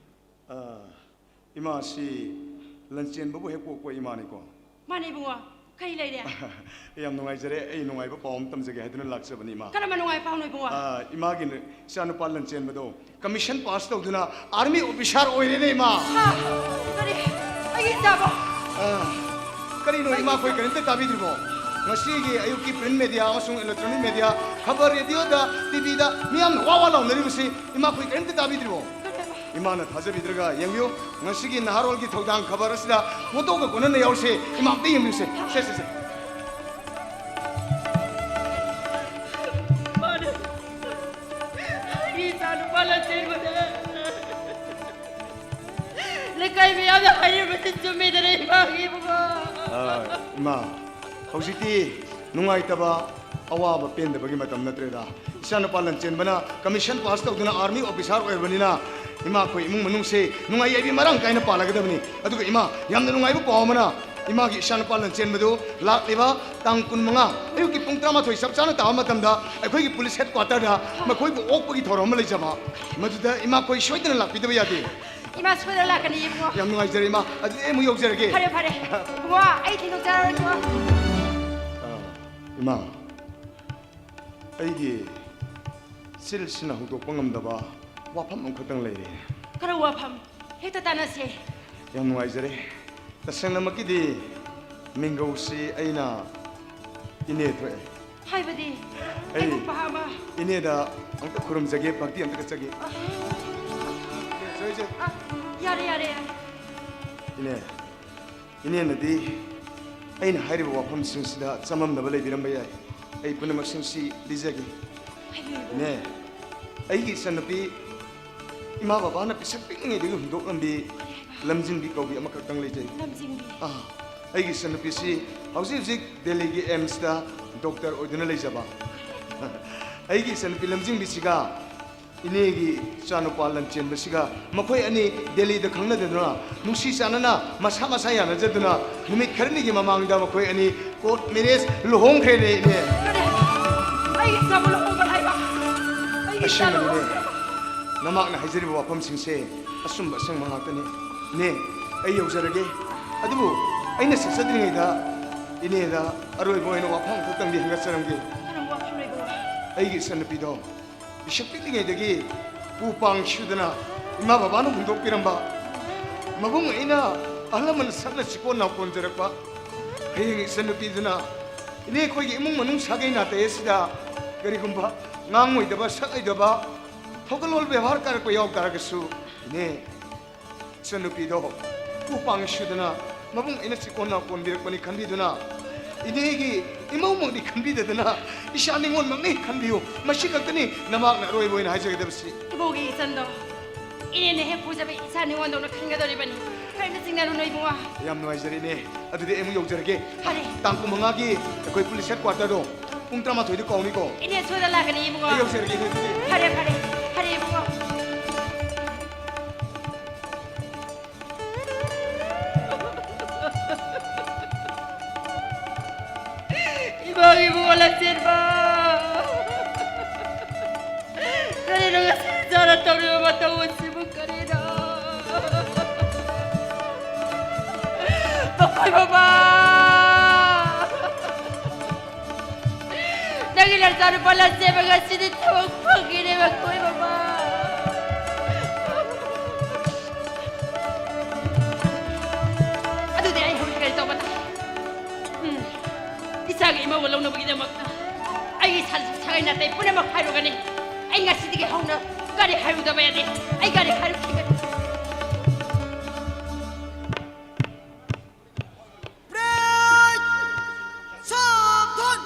ꯑ, ꯏꯃꯥꯁꯤ ꯂꯟꯆꯦꯟꯕꯕꯨ ꯍꯦꯛ ꯄꯣꯛꯄ ꯏꯃꯥꯅꯤꯀꯣ? ꯃꯥꯅꯦ, ꯏꯕꯨꯡꯉꯣ꯫ ꯀꯔꯤ ꯂꯩꯔꯦ? ꯌꯥꯝ ꯅꯨꯡꯉꯥꯏꯖꯔꯦ꯫ ꯑꯩ ꯅꯨꯡꯉꯥꯏꯕ ꯄꯥꯎ ꯑꯃ ꯇꯝꯖꯒꯦ ꯍꯥꯏꯗꯨꯅ ꯂꯥꯛꯆꯕꯅꯤ, ꯏꯃꯥ꯫ ꯀꯔꯝꯕ ꯅꯨꯡꯉꯥꯏ ꯄꯥꯎꯅꯣ, ꯏꯕꯨꯡꯉꯣ? ꯑꯥ, ꯏꯃꯥꯒꯤ ꯏꯆꯥꯅꯨꯄꯥ ꯂꯟꯆꯦꯟꯕꯗꯣ commission pass ꯇꯧꯗꯨꯅ army officer ꯑꯣꯏꯔꯦꯅꯦ, ꯏꯃꯥ꯫ ꯍꯥ? ꯀꯔꯤ? ꯑꯩꯒꯤ ꯏꯆꯥꯕꯣ? ꯑꯥ, ꯀꯔꯤꯅꯣ ꯏꯃꯥꯈꯣꯏ ꯀꯔꯤꯝꯇ ꯇꯥꯕꯤꯗ꯭ꯔꯤꯕꯣ? ꯉꯁꯤꯒꯤ ꯑꯌꯨꯛꯀꯤ print media ꯑꯃꯁꯨꯡ electronic media, ꯈꯕꯔ, radioꯗ, TVꯗ ꯃꯤꯌꯥꯝꯅ ꯋꯥ ꯋꯥ ꯂꯥꯎꯅꯔꯤꯕꯁꯤ ꯏꯃꯥꯈꯣꯏ ꯀꯔꯤꯝꯇ ꯇꯥꯕꯤꯗ꯭ꯔꯤꯕꯣ? ꯏꯃꯥꯅ ꯊꯥꯖꯕꯤꯗ꯭ꯔꯒ ꯌꯦꯡꯕꯤꯌꯨ, ꯉꯁꯤꯒꯤ ꯅꯍꯥꯔꯣꯜꯒꯤ ꯊꯧꯗꯥꯡ ꯈꯕꯔ ꯑꯁꯤꯗ photoꯒ ꯀꯣꯟꯅꯅ ꯌꯥꯎꯔꯤꯁꯦ, ꯏꯃꯥ ꯑꯝꯇ ꯌꯦꯡꯕꯤꯌꯨꯁꯦ꯫ ꯁꯦ, ꯁꯦ, ꯁꯦ꯫ ꯃꯥꯅꯦ꯫ ꯑꯩꯒꯤ ꯏꯆꯥꯅꯨꯄꯥ ꯂꯟꯆꯦꯟꯕꯅꯦ꯫ ꯂꯩꯀꯥꯏ ꯃꯤꯌꯥꯝꯅ ꯍꯥꯏꯔꯤꯕꯁꯤ ꯆꯨꯝꯃꯤꯗꯅ, ꯏꯃꯥꯒꯤ ꯏꯕꯨꯡꯉꯣ꯫ ꯑꯥ, ꯏꯃꯥ, ꯍꯧꯖꯤꯛꯇꯤ ꯅꯨꯡꯉꯥꯏꯇꯕ, ꯑꯋꯥꯕ, ꯄꯦꯟꯗꯕꯒꯤ ꯃꯇꯝ ꯅꯠꯇ꯭ꯔꯦꯗ꯫ ꯏꯆꯥꯅꯨꯄꯥ ꯂꯟꯆꯦꯟꯕꯅ commission pass ꯇꯧꯗꯨꯅ army officer ꯑꯣꯏꯔꯕꯅꯤꯅ, ꯏꯃꯥꯈꯣꯏ ꯏꯃꯨꯡ ꯃꯅꯨꯡꯁꯦ ꯅꯨꯡꯉꯥꯏ ꯌꯥꯏꯕꯤ ꯃꯔꯥꯡ ꯀꯥꯏꯅ ꯄꯥꯜꯂꯒꯗꯕꯅꯤ꯫ ꯑꯗꯨꯒ ꯏꯃꯥ, ꯌꯥꯝꯅ ꯅꯨꯡꯉꯥꯏꯕ ꯄꯥꯎ ꯑꯃꯅ, ꯏꯃꯥꯒꯤ ꯏꯆꯥꯅꯨꯄꯥ ꯂꯟꯆꯦꯟꯕꯗꯨ ꯂꯥꯛꯂꯤꯕ ꯇꯥꯡ ꯀꯨꯟꯃꯉꯥ ꯑꯌꯨꯛꯀꯤ ꯄꯨꯡ ꯇꯔꯥꯃꯥꯊꯣꯏ ꯆꯞ ꯆꯥꯅ ꯇꯥꯕ ꯃꯇꯝꯗ ꯑꯩꯈꯣꯏꯒꯤ police headquarterꯗ ꯃꯈꯣꯏꯕꯨ ꯑꯣꯛꯄꯒꯤ ꯊꯧꯔꯝ ꯑꯃ ꯂꯩꯖꯕ, ꯃꯗꯨꯗ ꯏꯃꯥꯈꯣꯏ ꯁꯣꯏꯗꯅ ꯂꯥꯛꯄꯤꯗꯕ ꯌꯥꯗꯦ꯫ ꯏꯃꯥ ꯁꯣꯏꯗꯅ ꯂꯥꯛꯀꯅꯤ, ꯏꯕꯨꯡꯉꯣ꯫ ꯌꯥꯝ ꯅꯨꯡꯉꯥꯏꯖꯔꯦ, ꯏꯃꯥ꯫ ꯑꯗꯨꯗꯤ ꯑꯩ ꯑꯃꯨꯛ ꯌꯧꯖꯔꯒꯦ꯫ ꯐꯔꯦ, ꯐꯔꯦ꯫ ꯏꯕꯨꯡꯉꯣ, ꯑꯩ ꯊꯤꯟꯗꯣꯛꯆꯔꯔꯣꯏꯀꯣ꯫ ꯑꯥ, ꯏꯃꯥ, ꯑꯩꯒꯤ ꯆꯤꯜꯁꯤꯅ ꯍꯧꯗꯣꯛꯄ ꯉꯝꯗꯕ ꯋꯥꯐꯝ ꯑꯃꯈꯛꯇꯪ ꯂꯩꯔꯦ꯫ ꯀꯔꯝꯕ ꯋꯥꯐꯝ? ꯍꯦꯛꯇ ꯇꯥꯟꯅꯁꯦ꯫ ꯌꯥꯝ ꯅꯨꯡꯉꯥꯏꯖꯔꯦ꯫ ꯇꯁꯦꯡꯅꯃꯛꯀꯤꯗꯤ ꯃꯤꯡꯒꯧꯁꯤ ꯑꯩꯅ ꯏꯅꯦ ꯊꯣꯛꯑꯦ꯫ ꯍꯥꯏꯕꯗꯤ? ꯑꯩ ꯑꯩꯕꯨ ꯄꯥꯕ? ꯏꯅꯦꯗ ꯑꯝꯇ ꯈꯨꯔꯨꯝꯖꯒꯦ, ꯚꯛꯇꯤ ꯑꯝꯇ ꯀꯠꯆꯒꯦ꯫ ꯖꯣꯏ, ꯖꯣꯏ꯫ ꯑ, ꯌꯥꯔꯦ, ꯌꯥꯔꯦ, ꯌꯥꯔꯦ꯫ ꯏꯅꯦ, ꯏꯅꯦꯅꯗꯤ ꯑꯩꯅ ꯍꯥꯏꯔꯤꯕ ꯋꯥꯐꯝꯁꯤꯡꯁꯤꯗ ꯆꯃꯝꯅꯕ ꯂꯩꯕꯤꯔꯝꯕ ꯌꯥꯏ꯫ ꯑꯩ ꯄꯨꯝꯅꯃꯛꯁꯤꯡꯁꯤ ꯂꯤꯖꯒꯦ꯫ ꯍꯥꯏꯕꯤꯌꯨ꯫ ꯏꯅꯦ, ꯑꯩꯒꯤ ꯏꯆꯟꯅꯨꯄꯤ ꯏꯃꯥ ꯕꯕꯥꯅ ꯄꯤꯁꯛ ꯄꯤꯛꯂꯤꯉꯩꯗꯒꯤ ꯍꯨꯟꯗꯣꯛꯂꯝꯕꯤ ꯂꯝꯖꯤꯡꯕꯤ ꯀꯧꯕꯤ ꯑꯃꯈꯛꯇꯪ ꯂꯩꯖꯩ꯫ ꯂꯝꯖꯤꯡꯕꯤ꯫ ꯑꯥ, ꯑꯩꯒꯤ ꯏꯆꯟꯅꯨꯄꯤꯁꯤ ꯍꯧꯖꯤꯛ ꯍꯧꯖꯤꯛ ꯗꯦꯜꯂꯤꯒꯤ AIIMSꯇ doctor ꯑꯣꯏꯗꯨꯅ ꯂꯩꯖꯕ꯫ ꯑꯩꯒꯤ ꯏꯆꯟꯅꯨꯄꯤ ꯂꯝꯖꯤꯡꯕꯤꯁꯤꯒ ꯏꯅꯦꯒꯤ ꯏꯆꯥꯅꯨꯄꯥ ꯂꯟꯆꯦꯟꯕꯁꯤꯒ ꯃꯈꯣꯏ ꯑꯅꯤ ꯗꯦꯜꯂꯤꯗ ꯈꯪꯅꯗꯨꯅ ꯅꯨꯡꯁꯤ ꯆꯥꯟꯅꯅ ꯃꯁꯥ ꯃꯁꯥ ꯌꯥꯅꯖꯗꯨꯅ ꯅꯨꯃꯤꯠ ꯈꯔꯅꯤꯒꯤ ꯃꯃꯥꯡꯗ ꯃꯈꯣꯏ ꯑꯅꯤ court marriage ꯂꯨꯍꯣꯡꯈ꯭ꯔꯦꯅꯦ, ꯏꯅꯦ꯫ ꯀꯔꯤ? ꯑꯩꯒꯤ ꯏꯆꯥꯕꯨ ꯂꯨꯍꯣꯡꯕ ꯍꯥꯏꯕ? ꯑꯩꯒꯤ ꯏꯆꯥ ꯑꯁꯦꯡꯕꯅꯤꯅꯦ꯫ ꯂꯨꯍꯣꯡꯕ? ꯅꯃꯥꯛꯅ ꯍꯥꯏꯖꯔꯤꯕ ꯋꯥꯐꯝꯁꯤꯡꯁꯦ ꯑꯆꯨꯝꯕ ꯑꯁꯦꯡꯕ ꯉꯥꯛꯇꯅꯤ꯫ ꯏꯅꯦ, ꯑꯩ ꯌꯧꯖꯔꯒꯦ꯫ ꯑꯗꯨꯕꯨ ꯑꯩꯅ ꯆꯠꯆꯗ꯭ꯔꯤꯉꯩꯗ ꯏꯅꯦꯗ ꯑꯔꯣꯏꯕ ꯑꯣꯏꯅ ꯋꯥꯐꯝ ꯑꯃꯈꯛꯇꯪꯗꯤ ꯍꯪꯒꯠꯆꯔꯝꯒꯦ꯫ ꯀꯔꯝꯕ ꯋꯥꯐꯝꯅꯣ ꯏꯕꯨꯡꯉꯣ? ꯑꯩꯒꯤ ꯏꯆꯟꯅꯨꯄꯤꯗꯣ ꯄꯤꯁꯛ ꯄꯤꯛꯂꯤꯉꯩꯗꯒꯤ ꯎ ꯄꯥꯡ ꯁꯨꯗꯅ ꯏꯃꯥ ꯕꯕꯥꯅ ꯍꯨꯟꯗꯣꯛꯄꯤꯔꯝꯕ, ꯃꯕꯨꯡ ꯑꯩꯅ ꯑꯍꯜ ꯂꯃꯟ ꯁꯛꯅ ꯆꯤꯀꯣꯟ ꯅꯥꯀꯣꯟꯖꯔꯛꯄ, ꯍꯌꯦꯡ ꯏꯆꯟꯅꯨꯄꯤꯗꯨꯅ ꯏꯅꯦ ꯑꯩꯈꯣꯏꯒꯤ ꯏꯃꯨꯡ ꯃꯅꯨꯡ ꯁꯥꯒꯩ ꯅꯥꯇꯩ ꯑꯁꯤꯗ ꯀꯔꯤꯒꯨꯝꯕ ꯉꯥꯡꯉꯣꯏꯗꯕ, ꯁꯛꯑꯣꯏꯗꯕ, ꯊꯧꯒꯜꯂꯣꯟ ꯕꯦꯕꯥꯔ ꯀꯥꯔꯛꯄ ꯌꯥꯎ ꯇꯥꯔꯒꯁꯨ, ꯏꯅꯦ, ꯏꯆꯟꯅꯨꯄꯤꯗꯣ ꯎ ꯄꯥꯡ ꯁꯨꯗꯅ ꯃꯕꯨꯡ ꯑꯩꯅ ꯆꯤꯀꯣꯟ ꯅꯥꯀꯣꯟꯕꯤꯔꯛꯄꯅꯤ ꯈꯟꯕꯤꯗꯨꯅ, ꯏꯅꯦꯒꯤ ꯏꯃꯧꯃꯛꯅꯤ ꯈꯟꯕꯤꯗꯗꯅ ꯏꯁꯥ ꯅꯤꯉꯣꯜꯃꯛꯅꯤ ꯈꯟꯕꯤꯌꯨ꯫ ꯃꯁꯤ ꯈꯛꯇꯅꯤ ꯅꯃꯥꯛꯅ ꯑꯔꯣꯏꯕ ꯑꯣꯏꯅ ꯍꯥꯏꯖꯒꯗꯕꯁꯤ꯫ ꯏꯕꯣꯒꯤ ꯏꯆꯟꯗꯣ ꯏꯅꯦꯅ ꯍꯦꯛ ꯄꯨꯖꯕ ꯏꯆꯥ ꯅꯤꯉꯣꯜꯗꯧꯅ ꯈꯟꯒꯗꯧꯔꯤꯕꯅꯤ꯫ ꯀꯔꯤꯝꯇ ꯆꯤꯡꯅꯔꯨꯅꯨ ꯏꯕꯨꯡꯉꯣ꯫ ꯌꯥꯝ ꯅꯨꯡꯉꯥꯏꯖꯔꯦ ꯏꯅꯦ꯫ ꯑꯗꯨꯗꯤ ꯑꯩ ꯑꯃꯨꯛ ꯌꯧꯖꯔꯒꯦ꯫ ꯐꯔꯦ꯫ ꯇꯥꯡ ꯀꯨꯟꯃꯉꯥꯒꯤ ꯑꯩꯈꯣꯏ ꯄꯨꯂꯤꯁ ꯍꯦꯗ ꯀ꯭ꯋꯥꯇꯔꯗꯣ ꯄꯨꯡ ꯇꯔꯥꯃꯥꯊꯣꯏꯗ ꯀꯥꯎꯅꯤꯀꯣ꯫ ꯏꯅꯦ ꯁꯣꯏꯗ ꯂꯥꯛꯀꯅꯤ ꯏꯕꯨꯡꯉꯣ꯫ ꯑꯩ ꯌꯧꯖꯔꯒꯦ ꯏꯅꯦ ꯑꯗꯨꯗꯤ꯫ ꯐꯔꯦ, ꯐꯔꯦ꯫ ꯐꯔꯦ ꯏꯕꯨꯡꯉꯣ꯫ ꯏꯃꯥ ꯏꯕꯨꯡꯉꯣ ꯂꯟꯆꯦꯟꯕ꯫ ꯀꯔꯤꯅꯣ ꯉꯁꯤ ꯏꯆꯥꯅ ꯇꯧꯔꯤꯕ ꯃꯇꯧ ꯑꯁꯤꯕꯨ ꯀꯔꯤꯅꯣ? ꯃꯈꯣꯏ ꯃꯃꯥ! ꯅꯪꯒꯤ ꯅꯆꯥꯅꯨꯄꯥ ꯂꯟꯆꯦꯟꯕ ꯉꯁꯤꯗꯤ ꯊꯕꯛ ꯐꯪꯉꯤꯅꯦ ꯃꯈꯣꯏ ꯃꯃꯥ! ꯑꯗꯨꯗꯤ ꯑꯩ ꯍꯧꯖꯤꯛ ꯀꯔꯤ ꯇꯧꯕ ꯇꯥꯏ? ꯎꯝ. ꯏꯆꯥꯒꯤ ꯏꯃꯧ ꯂꯧꯅꯕꯒꯤꯗꯃꯛꯇ ꯑꯩꯒꯤ ꯁꯥ-, ꯁꯥꯒꯩ ꯅꯥꯇꯩ ꯄꯨꯝꯅꯃꯛ ꯍꯥꯏꯔꯨꯒꯅꯤ꯫ ꯑꯩ ꯉꯁꯤꯗꯒꯤ ꯍꯧꯅ ꯀꯔꯤ ꯍꯥꯏꯔꯨꯗꯕ ꯌꯥꯗꯦ꯫ ꯑꯩ ꯀꯔꯤ ꯍꯥꯏꯔꯨꯈꯤꯒꯅꯤ꯫ ꯕ꯭ꯔꯦꯛ! ꯁꯥꯕꯙꯥꯟ!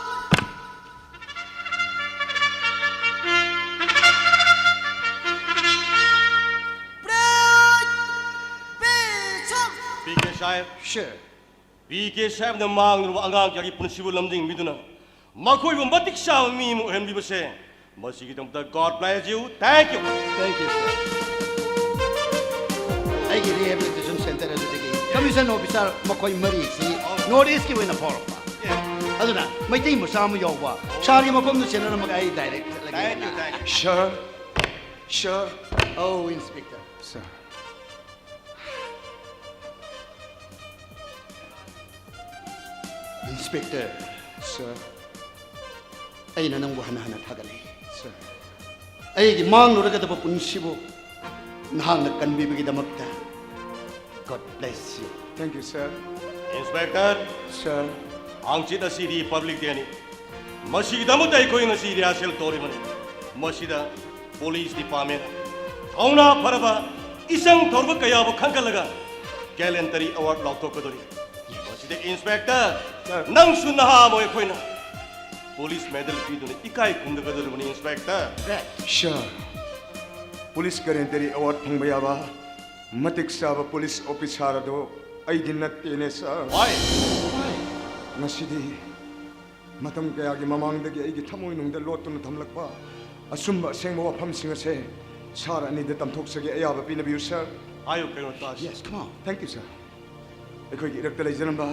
ꯕ꯭ꯔꯦꯛ! ꯕꯦꯁꯝ! ꯄꯤ ꯀꯦ ꯁꯥꯍꯦꯕ꯫ ꯁꯔ꯫ ꯄꯤ ꯀꯦ ꯁꯥꯍꯦꯕꯅ ꯃꯥꯡꯂꯨꯔꯕ ꯑꯉꯥꯡ ꯀꯌꯥꯒꯤ ꯄꯨꯟꯁꯤꯕꯨ ꯂꯝꯖꯤꯡꯕꯤꯗꯨꯅ ꯃꯈꯣꯏꯕꯨ ꯃꯇꯤꯛ ꯆꯥꯕ ꯃꯤ ꯑꯃ ꯑꯣꯏꯍꯟꯕꯤꯕꯁꯦ, ꯃꯁꯤꯒꯤꯗꯃꯛꯇ God bless you. Thank you. Thank you, sir. ꯑꯩꯒꯤ rehabilitation center ꯑꯗꯨꯗꯒꯤ commission officer ꯃꯈꯣꯏ ꯃꯔꯤꯁꯤ North Eastꯀꯤ ꯑꯣꯏꯅ ꯐꯥꯎꯔꯛꯄ꯫ ꯑꯗꯨꯅ ꯃꯩꯇꯩ ꯃꯆꯥ ꯑꯃ ꯌꯥꯎꯕ ꯁꯥꯔꯒꯤ ꯃꯐꯝꯗ ꯆꯦꯟꯅꯔꯝꯃꯒ ꯑꯩ direct ꯆꯠꯂꯒꯦ꯫ Thank you, thank you. Sir, sir. Oh, Inspector. Sir. Inspector, sir, ꯑꯩꯅ ꯅꯪꯕꯨ ꯍꯟꯅ ꯍꯟꯅ ꯊꯥꯒꯠꯂꯤ꯫ Sir, ꯑꯩꯒꯤ ꯃꯥꯡꯂꯨꯔꯒꯗꯕ ꯄꯨꯟꯁꯤꯕꯨ ꯅꯍꯥꯛꯅ ꯀꯟꯕꯤꯕꯒꯤꯗꯃꯛꯇ God bless you꯫ Thank you, sir꯫ Inspector, sir, ꯍꯥꯡꯆꯤꯠ ꯑꯁꯤ Republic Dayꯅꯤ꯫ ꯃꯁꯤꯒꯤꯗꯃꯛꯇ ꯑꯩꯈꯣꯏ ꯉꯁꯤ rehearsal ꯇꯧꯔꯤꯕꯅꯤ꯫ ꯃꯁꯤꯗ police department ꯊꯧꯅꯥ ꯐꯔꯕ, ꯏꯆꯪ ꯊꯧꯔꯕ ꯀꯌꯥꯕꯨ ꯈꯟꯒꯠꯂꯒ gallantry award ꯂꯥꯎꯊꯣꯛꯀꯗꯧꯔꯤ꯫ ꯃꯁꯤꯗ Inspector, sir, ꯅꯪꯁꯨ ꯅꯍꯥ ꯑꯃ ꯑꯣꯏ, ꯑꯩꯈꯣꯏꯅ police medal ꯄꯤꯗꯨꯅ ꯏꯀꯥꯏ ꯈꯨꯝꯅꯒꯗꯧꯔꯤꯕꯅꯤ, Inspector꯫ Sir, police gallantry award ꯐꯪꯕ ꯌꯥꯕ ꯃꯇꯤꯛ ꯆꯥꯕ police officer ꯑꯗꯨ ꯑꯩꯗꯤ ꯅꯠꯇꯦꯅꯦ, sir꯫ Why? ꯉꯁꯤꯗꯤ ꯃꯇꯝ ꯀꯌꯥꯒꯤ ꯃꯃꯥꯡꯗꯒꯤ ꯑꯩꯒꯤ ꯊꯃꯣꯏꯅꯨꯡꯗ ꯂꯣꯠꯇꯨꯅ ꯊꯝꯂꯛꯄ ꯑꯆꯨꯝꯕ ꯑꯁꯦꯡꯕ ꯋꯥꯐꯝꯁꯤꯡ ꯑꯁꯦ sir ꯑꯅꯤꯗ ꯇꯝꯊꯣꯛꯆꯒꯦ, ꯑꯌꯥꯕ ꯄꯤꯅꯕꯤꯌꯨ, sir꯫ ꯍꯥꯏꯌꯨ ꯀꯩꯅꯣ ꯇꯥꯁꯤ꯫ Yes, come on꯫ Thank you, sir꯫ ꯑꯩꯈꯣꯏꯒꯤ ꯏꯔꯛꯇ ꯂꯩꯖꯔꯝꯕ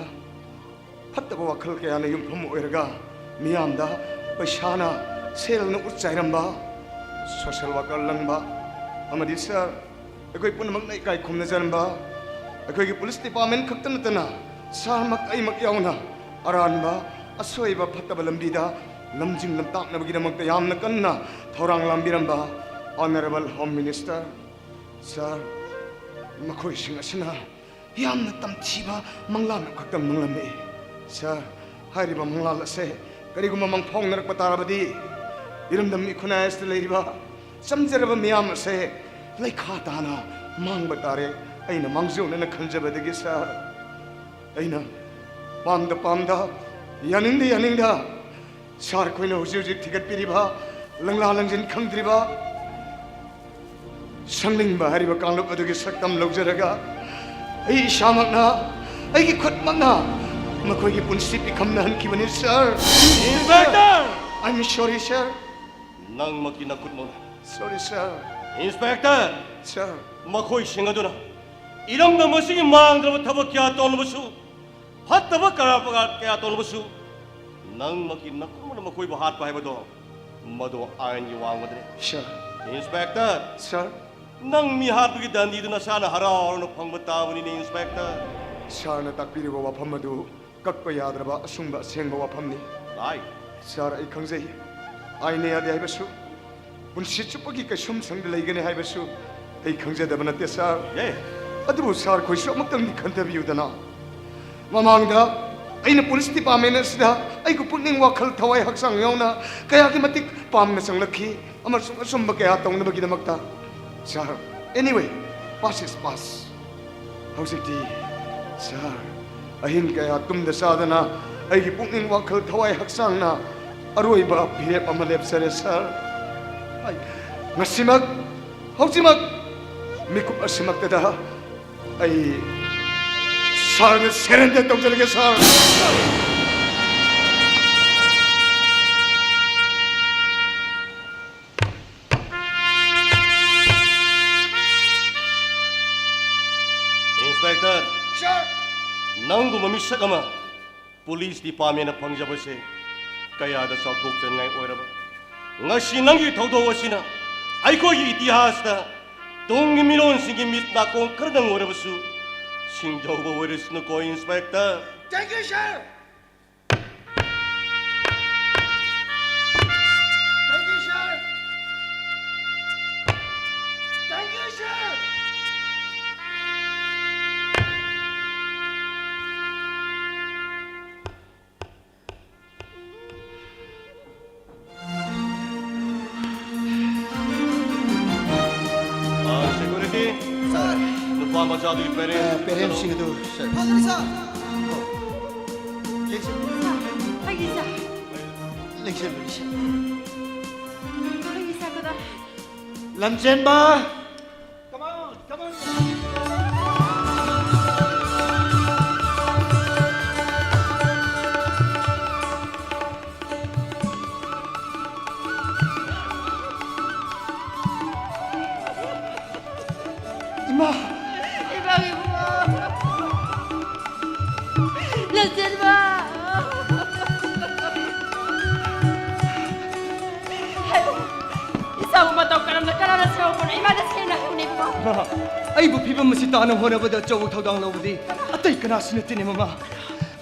ꯐꯠꯇꯕ ꯋꯥꯈꯜ ꯀꯌꯥꯅ ꯌꯨꯝꯐꯝ ꯑꯣꯏꯔꯒ ꯃꯤꯌꯥꯝꯗ ꯄꯩꯁꯥꯅ, ꯁꯦꯜꯅ ꯎꯠ ꯆꯥꯏꯔꯝꯕ social worker ꯂꯪꯕ ꯑꯃꯗꯤ sir, ꯑꯩꯈꯣꯏ ꯄꯨꯝꯅꯃꯛꯅ ꯏꯀꯥꯏ ꯈꯨꯝꯅꯖꯔꯝꯕ ꯑꯩꯈꯣꯏꯒꯤ police department ꯈꯛꯇ ꯅꯠꯇꯅ sirꯃꯛ ꯑꯩꯃꯛ ꯌꯥꯎꯅ ꯑꯔꯥꯟꯕ, ꯑꯁꯣꯏꯕ, ꯐꯠꯇꯕ ꯂꯝꯕꯤꯗ ꯂꯝꯖꯤꯡ ꯂꯝꯇꯥꯛꯅꯕꯒꯤꯗꯃꯛꯇ ꯌꯥꯝꯅ ꯀꯟꯅ ꯊꯧꯔꯥꯡ ꯂꯥꯡꯕꯤꯔꯝꯕ Honourable Home Minister, sir, ꯃꯈꯣꯏꯁꯤꯡ ꯑꯁꯤꯅ ꯌꯥꯝꯅ ꯇꯝꯊꯤꯕ ꯃꯪꯂꯥꯟ ꯑꯃꯈꯛꯇꯪ ꯃꯪꯂꯝꯃꯤ꯫ Sir, ꯍꯥꯏꯔꯤꯕ ꯃꯪꯂꯥꯟ ꯑꯁꯦ ꯀꯔꯤꯒꯨꯝꯕ ꯃꯪꯐꯥꯎꯅꯔꯛꯄ ꯇꯥꯔꯕꯗꯤ, ꯏꯔꯝꯗꯝ ꯏꯈꯨꯟ ꯑꯁꯤꯗ ꯂꯩꯔꯤꯕ ꯆꯝꯖꯔꯕ ꯃꯤꯌꯥꯝ ꯑꯁꯦ ꯂꯩꯈꯥ ꯇꯥꯅ ꯃꯥꯡꯕ ꯇꯥꯔꯦ꯫ ꯑꯩꯅ ꯃꯥꯡꯖꯧꯅꯅ ꯈꯟꯖꯕꯗꯒꯤ, sir, ꯑꯩꯅ ꯄꯥꯝꯗ ꯄꯥꯝꯗ, ꯌꯥꯅꯤꯡꯗ ꯌꯥꯅꯤꯡꯗ, sir ꯈꯣꯏꯅ ꯍꯧꯖꯤꯛ ꯍꯧꯖꯤꯛ ꯊꯤꯒꯠꯄꯤꯔꯤꯕ ꯂꯪꯂꯥ ꯂꯪꯖꯤꯟ ꯈꯪꯗ꯭ꯔꯤꯕ ꯁꯪꯅꯤꯡꯕ ꯍꯥꯏꯔꯤꯕ ꯀꯥꯡꯂꯨꯞ ꯑꯗꯨꯒꯤ ꯁꯛꯇꯝ ꯂꯧꯖꯔꯒ, ꯑꯩ ꯏꯁꯥꯃꯛꯅ, ꯑꯩꯒꯤ ꯈꯨꯠꯃꯛꯅ ꯃꯈꯣꯏꯒꯤ ꯄꯨꯟꯁꯤ ꯄꯤꯈꯝꯅꯍꯟꯈꯤꯕꯅꯤ, sir꯫ Inspector! I'm sorry, sir꯫ ꯅꯪꯃꯛꯀꯤ ꯅꯈꯨꯠꯃꯛꯅ꯫ Sorry, sir꯫ Inspector! Sir꯫ ꯃꯈꯣꯏꯁꯤꯡ ꯑꯗꯨꯅ ꯏꯔꯝꯗꯝ ꯑꯁꯤꯒꯤ ꯃꯥꯡꯗ꯭ꯔꯕ ꯊꯕꯛ ꯀꯌꯥ ꯇꯧꯔꯕꯁꯨ, ꯐꯠꯇꯕ ꯀꯔꯥꯄ ꯀꯌꯥ ꯇꯧꯔꯕꯁꯨ, ꯅꯪꯃꯛꯀꯤ ꯅꯈꯨꯠꯃꯛꯅ ꯃꯈꯣꯏꯕꯨ ꯍꯥꯠꯄ ꯍꯥꯏꯕꯗꯣ, ꯃꯗꯨ ꯑꯥꯏꯟꯒꯤ ꯋꯥꯡꯃꯗꯅꯤ꯫ Sir꯫ Inspector! Sir꯫ ꯅꯪ ꯃꯤ ꯍꯥꯠꯄꯒꯤ ꯗꯟꯗꯤꯗꯨ ꯅꯁꯥꯅ ꯍꯔꯥꯎ ꯍꯔꯥꯎꯅ ꯐꯪꯕ ꯇꯥꯕꯅꯤꯅꯦ, Inspector꯫ Sirꯅ ꯇꯥꯛꯄꯤꯔꯤꯕ ꯋꯥꯐꯝ ꯑꯗꯨ ꯀꯛꯄ ꯌꯥꯗ꯭ꯔꯕ ꯑꯆꯨꯝꯕ ꯑꯁꯦꯡꯕ ꯋꯥꯐꯝꯅꯤ꯫ ꯂꯥꯏ꯫ ꯁꯥꯔ, ꯑꯩ ꯈꯪꯖꯩ, ꯑꯥꯏꯟꯅ ꯌꯥꯗꯦ ꯍꯥꯏꯕꯁꯨ, ꯄꯨꯟꯁꯤ ꯆꯨꯞꯄꯒꯤ ꯀꯩꯁꯨꯝꯁꯪꯗ ꯂꯩꯒꯅꯤ ꯍꯥꯏꯕꯁꯨ ꯑꯩ ꯈꯪꯖꯗꯕ ꯅꯠꯇꯦ, ꯁꯥꯔ꯫ ꯑꯦ꯫ ꯑꯗꯨꯕꯨ ꯁꯥꯔ ꯈꯣꯏꯁꯨ ꯑꯃꯨꯛꯇꯪꯗꯤ ꯈꯟꯊꯕꯤꯌꯨꯗꯅ꯫ ꯃꯃꯥꯡꯗ ꯑꯩꯅ ꯄꯨꯂꯤꯁ ꯗꯤꯄꯥꯔꯠꯃꯦꯟ ꯑꯁꯤꯗ ꯑꯩꯒꯤ ꯄꯨꯛꯅꯤꯡ, ꯋꯥꯈꯜ, ꯊꯋꯥꯏ, ꯍꯛꯆꯥꯡ ꯌꯥꯎꯅ ꯀꯌꯥꯒꯤ ꯃꯇꯤꯛ ꯄꯥꯝꯅ ꯆꯪꯂꯛꯈꯤ ꯑꯃꯁꯨꯡ ꯑꯆꯨꯝꯕ ꯀꯌꯥ ꯇꯧꯅꯕꯒꯤꯗꯃꯛꯇ꯫ ꯁꯥꯔ, anyway, past is past꯫ ꯍꯧꯖꯤꯛꯇꯤ, ꯁꯥꯔ, ꯑꯍꯤꯡ ꯀꯌꯥ ꯇꯨꯝꯗ ꯆꯥꯗꯅ ꯑꯩꯒꯤ ꯄꯨꯛꯅꯤꯡ, ꯋꯥꯈꯜ, ꯊꯋꯥꯏ, ꯍꯛꯆꯥꯡꯅ ꯑꯔꯣꯏꯕ ꯐꯤꯔꯦꯞ ꯑꯃ ꯂꯦꯞꯆꯔꯦ, ꯁꯥꯔ꯫ ꯉꯁꯤꯃꯛ, ꯍꯧꯖꯤꯛꯃꯛ, ꯃꯤꯀꯨꯞ ꯑꯁꯤꯃꯛꯇꯗ ꯑꯩ ꯁꯥꯔꯗ surrender ꯇꯧꯖꯔꯒꯦ, ꯁꯥꯔ꯫ ꯏꯟꯁꯄꯦꯛꯇꯔ, ꯁꯥꯔ꯫ ꯅꯪꯒꯨꯝꯕ ꯃꯤꯁꯛ ꯑꯃ ꯄꯨꯂꯤꯁ ꯗꯤꯄꯥꯔꯠꯃꯦꯟꯅ ꯐꯪꯖꯕꯁꯦ ꯀꯌꯥꯗ ꯆꯥꯎꯊꯣꯛꯆꯅꯤꯡꯉꯥꯏ ꯑꯣꯏꯔꯕ꯫ ꯉꯁꯤ ꯅꯪꯒꯤ ꯊꯧꯗꯣꯛ ꯑꯁꯤꯅ ꯑꯩꯈꯣꯏꯒꯤ ꯏꯇꯤꯍꯥꯁꯇ ꯇꯨꯡꯒꯤ ꯃꯤꯔꯣꯟꯁꯤꯡꯒꯤ ꯃꯤꯠ ꯅꯥꯀꯣꯡ ꯈꯔꯗꯪ ꯑꯣꯏꯔꯕꯁꯨ ꯁꯤꯡꯖꯧꯕ ꯑꯣꯏꯔꯁꯅꯨꯀꯣ, inspector. Thank you, sir. Thank you, sir. Thank you, sir. Ah, security꯫ Sir. ꯅꯨꯄꯥ ꯃꯆꯥꯗꯨꯒꯤ parents ꯑꯥ, parents ꯁꯤꯡ ꯑꯗꯨ, ꯁꯥꯔ꯫ ꯐꯥꯗꯔ ꯁꯥꯔ꯫ ꯂꯦꯡꯁꯤꯜꯂꯨ꯫ ꯁꯥꯔ, ꯑꯩꯒꯤ ꯁꯥꯔ꯫ ꯂꯦꯡꯁꯤꯜꯂꯨ, ꯂꯦꯡꯁꯤꯜꯂꯨ꯫ ꯑꯩꯒꯤ ꯁꯥꯔ ꯀꯗꯥꯏ? ꯂꯝꯖꯦꯟꯕ꯫ Come on, come on. ꯏꯃꯥ! ꯏꯃꯥꯒꯤ ꯏꯕꯨꯡꯉꯣ! ꯂꯟꯆꯦꯟꯕ! ꯍꯥꯏꯕ, ꯏꯆꯥꯕꯨ ꯃꯇꯧ ꯀꯔꯝꯅ ꯀꯅꯥꯅ ꯁꯦꯝꯃꯛꯄꯅꯣ? ꯏꯃꯥꯅ ꯁꯦꯝꯅ ꯍꯥꯏꯕꯅꯦ, ꯏꯕꯨꯡꯉꯣ꯫ ꯃꯃꯥ, ꯑꯩꯕꯨ ꯐꯤꯕꯝ ꯑꯁꯤ ꯇꯥꯅ ꯍꯣꯠꯅꯕꯗ ꯑꯆꯧꯕ ꯊꯧꯗꯥꯡ ꯂꯧꯕꯗꯤ ꯑꯇꯩ ꯀꯅꯥꯁꯨ ꯅꯠꯇꯦꯅꯦ, ꯃꯃꯥ꯫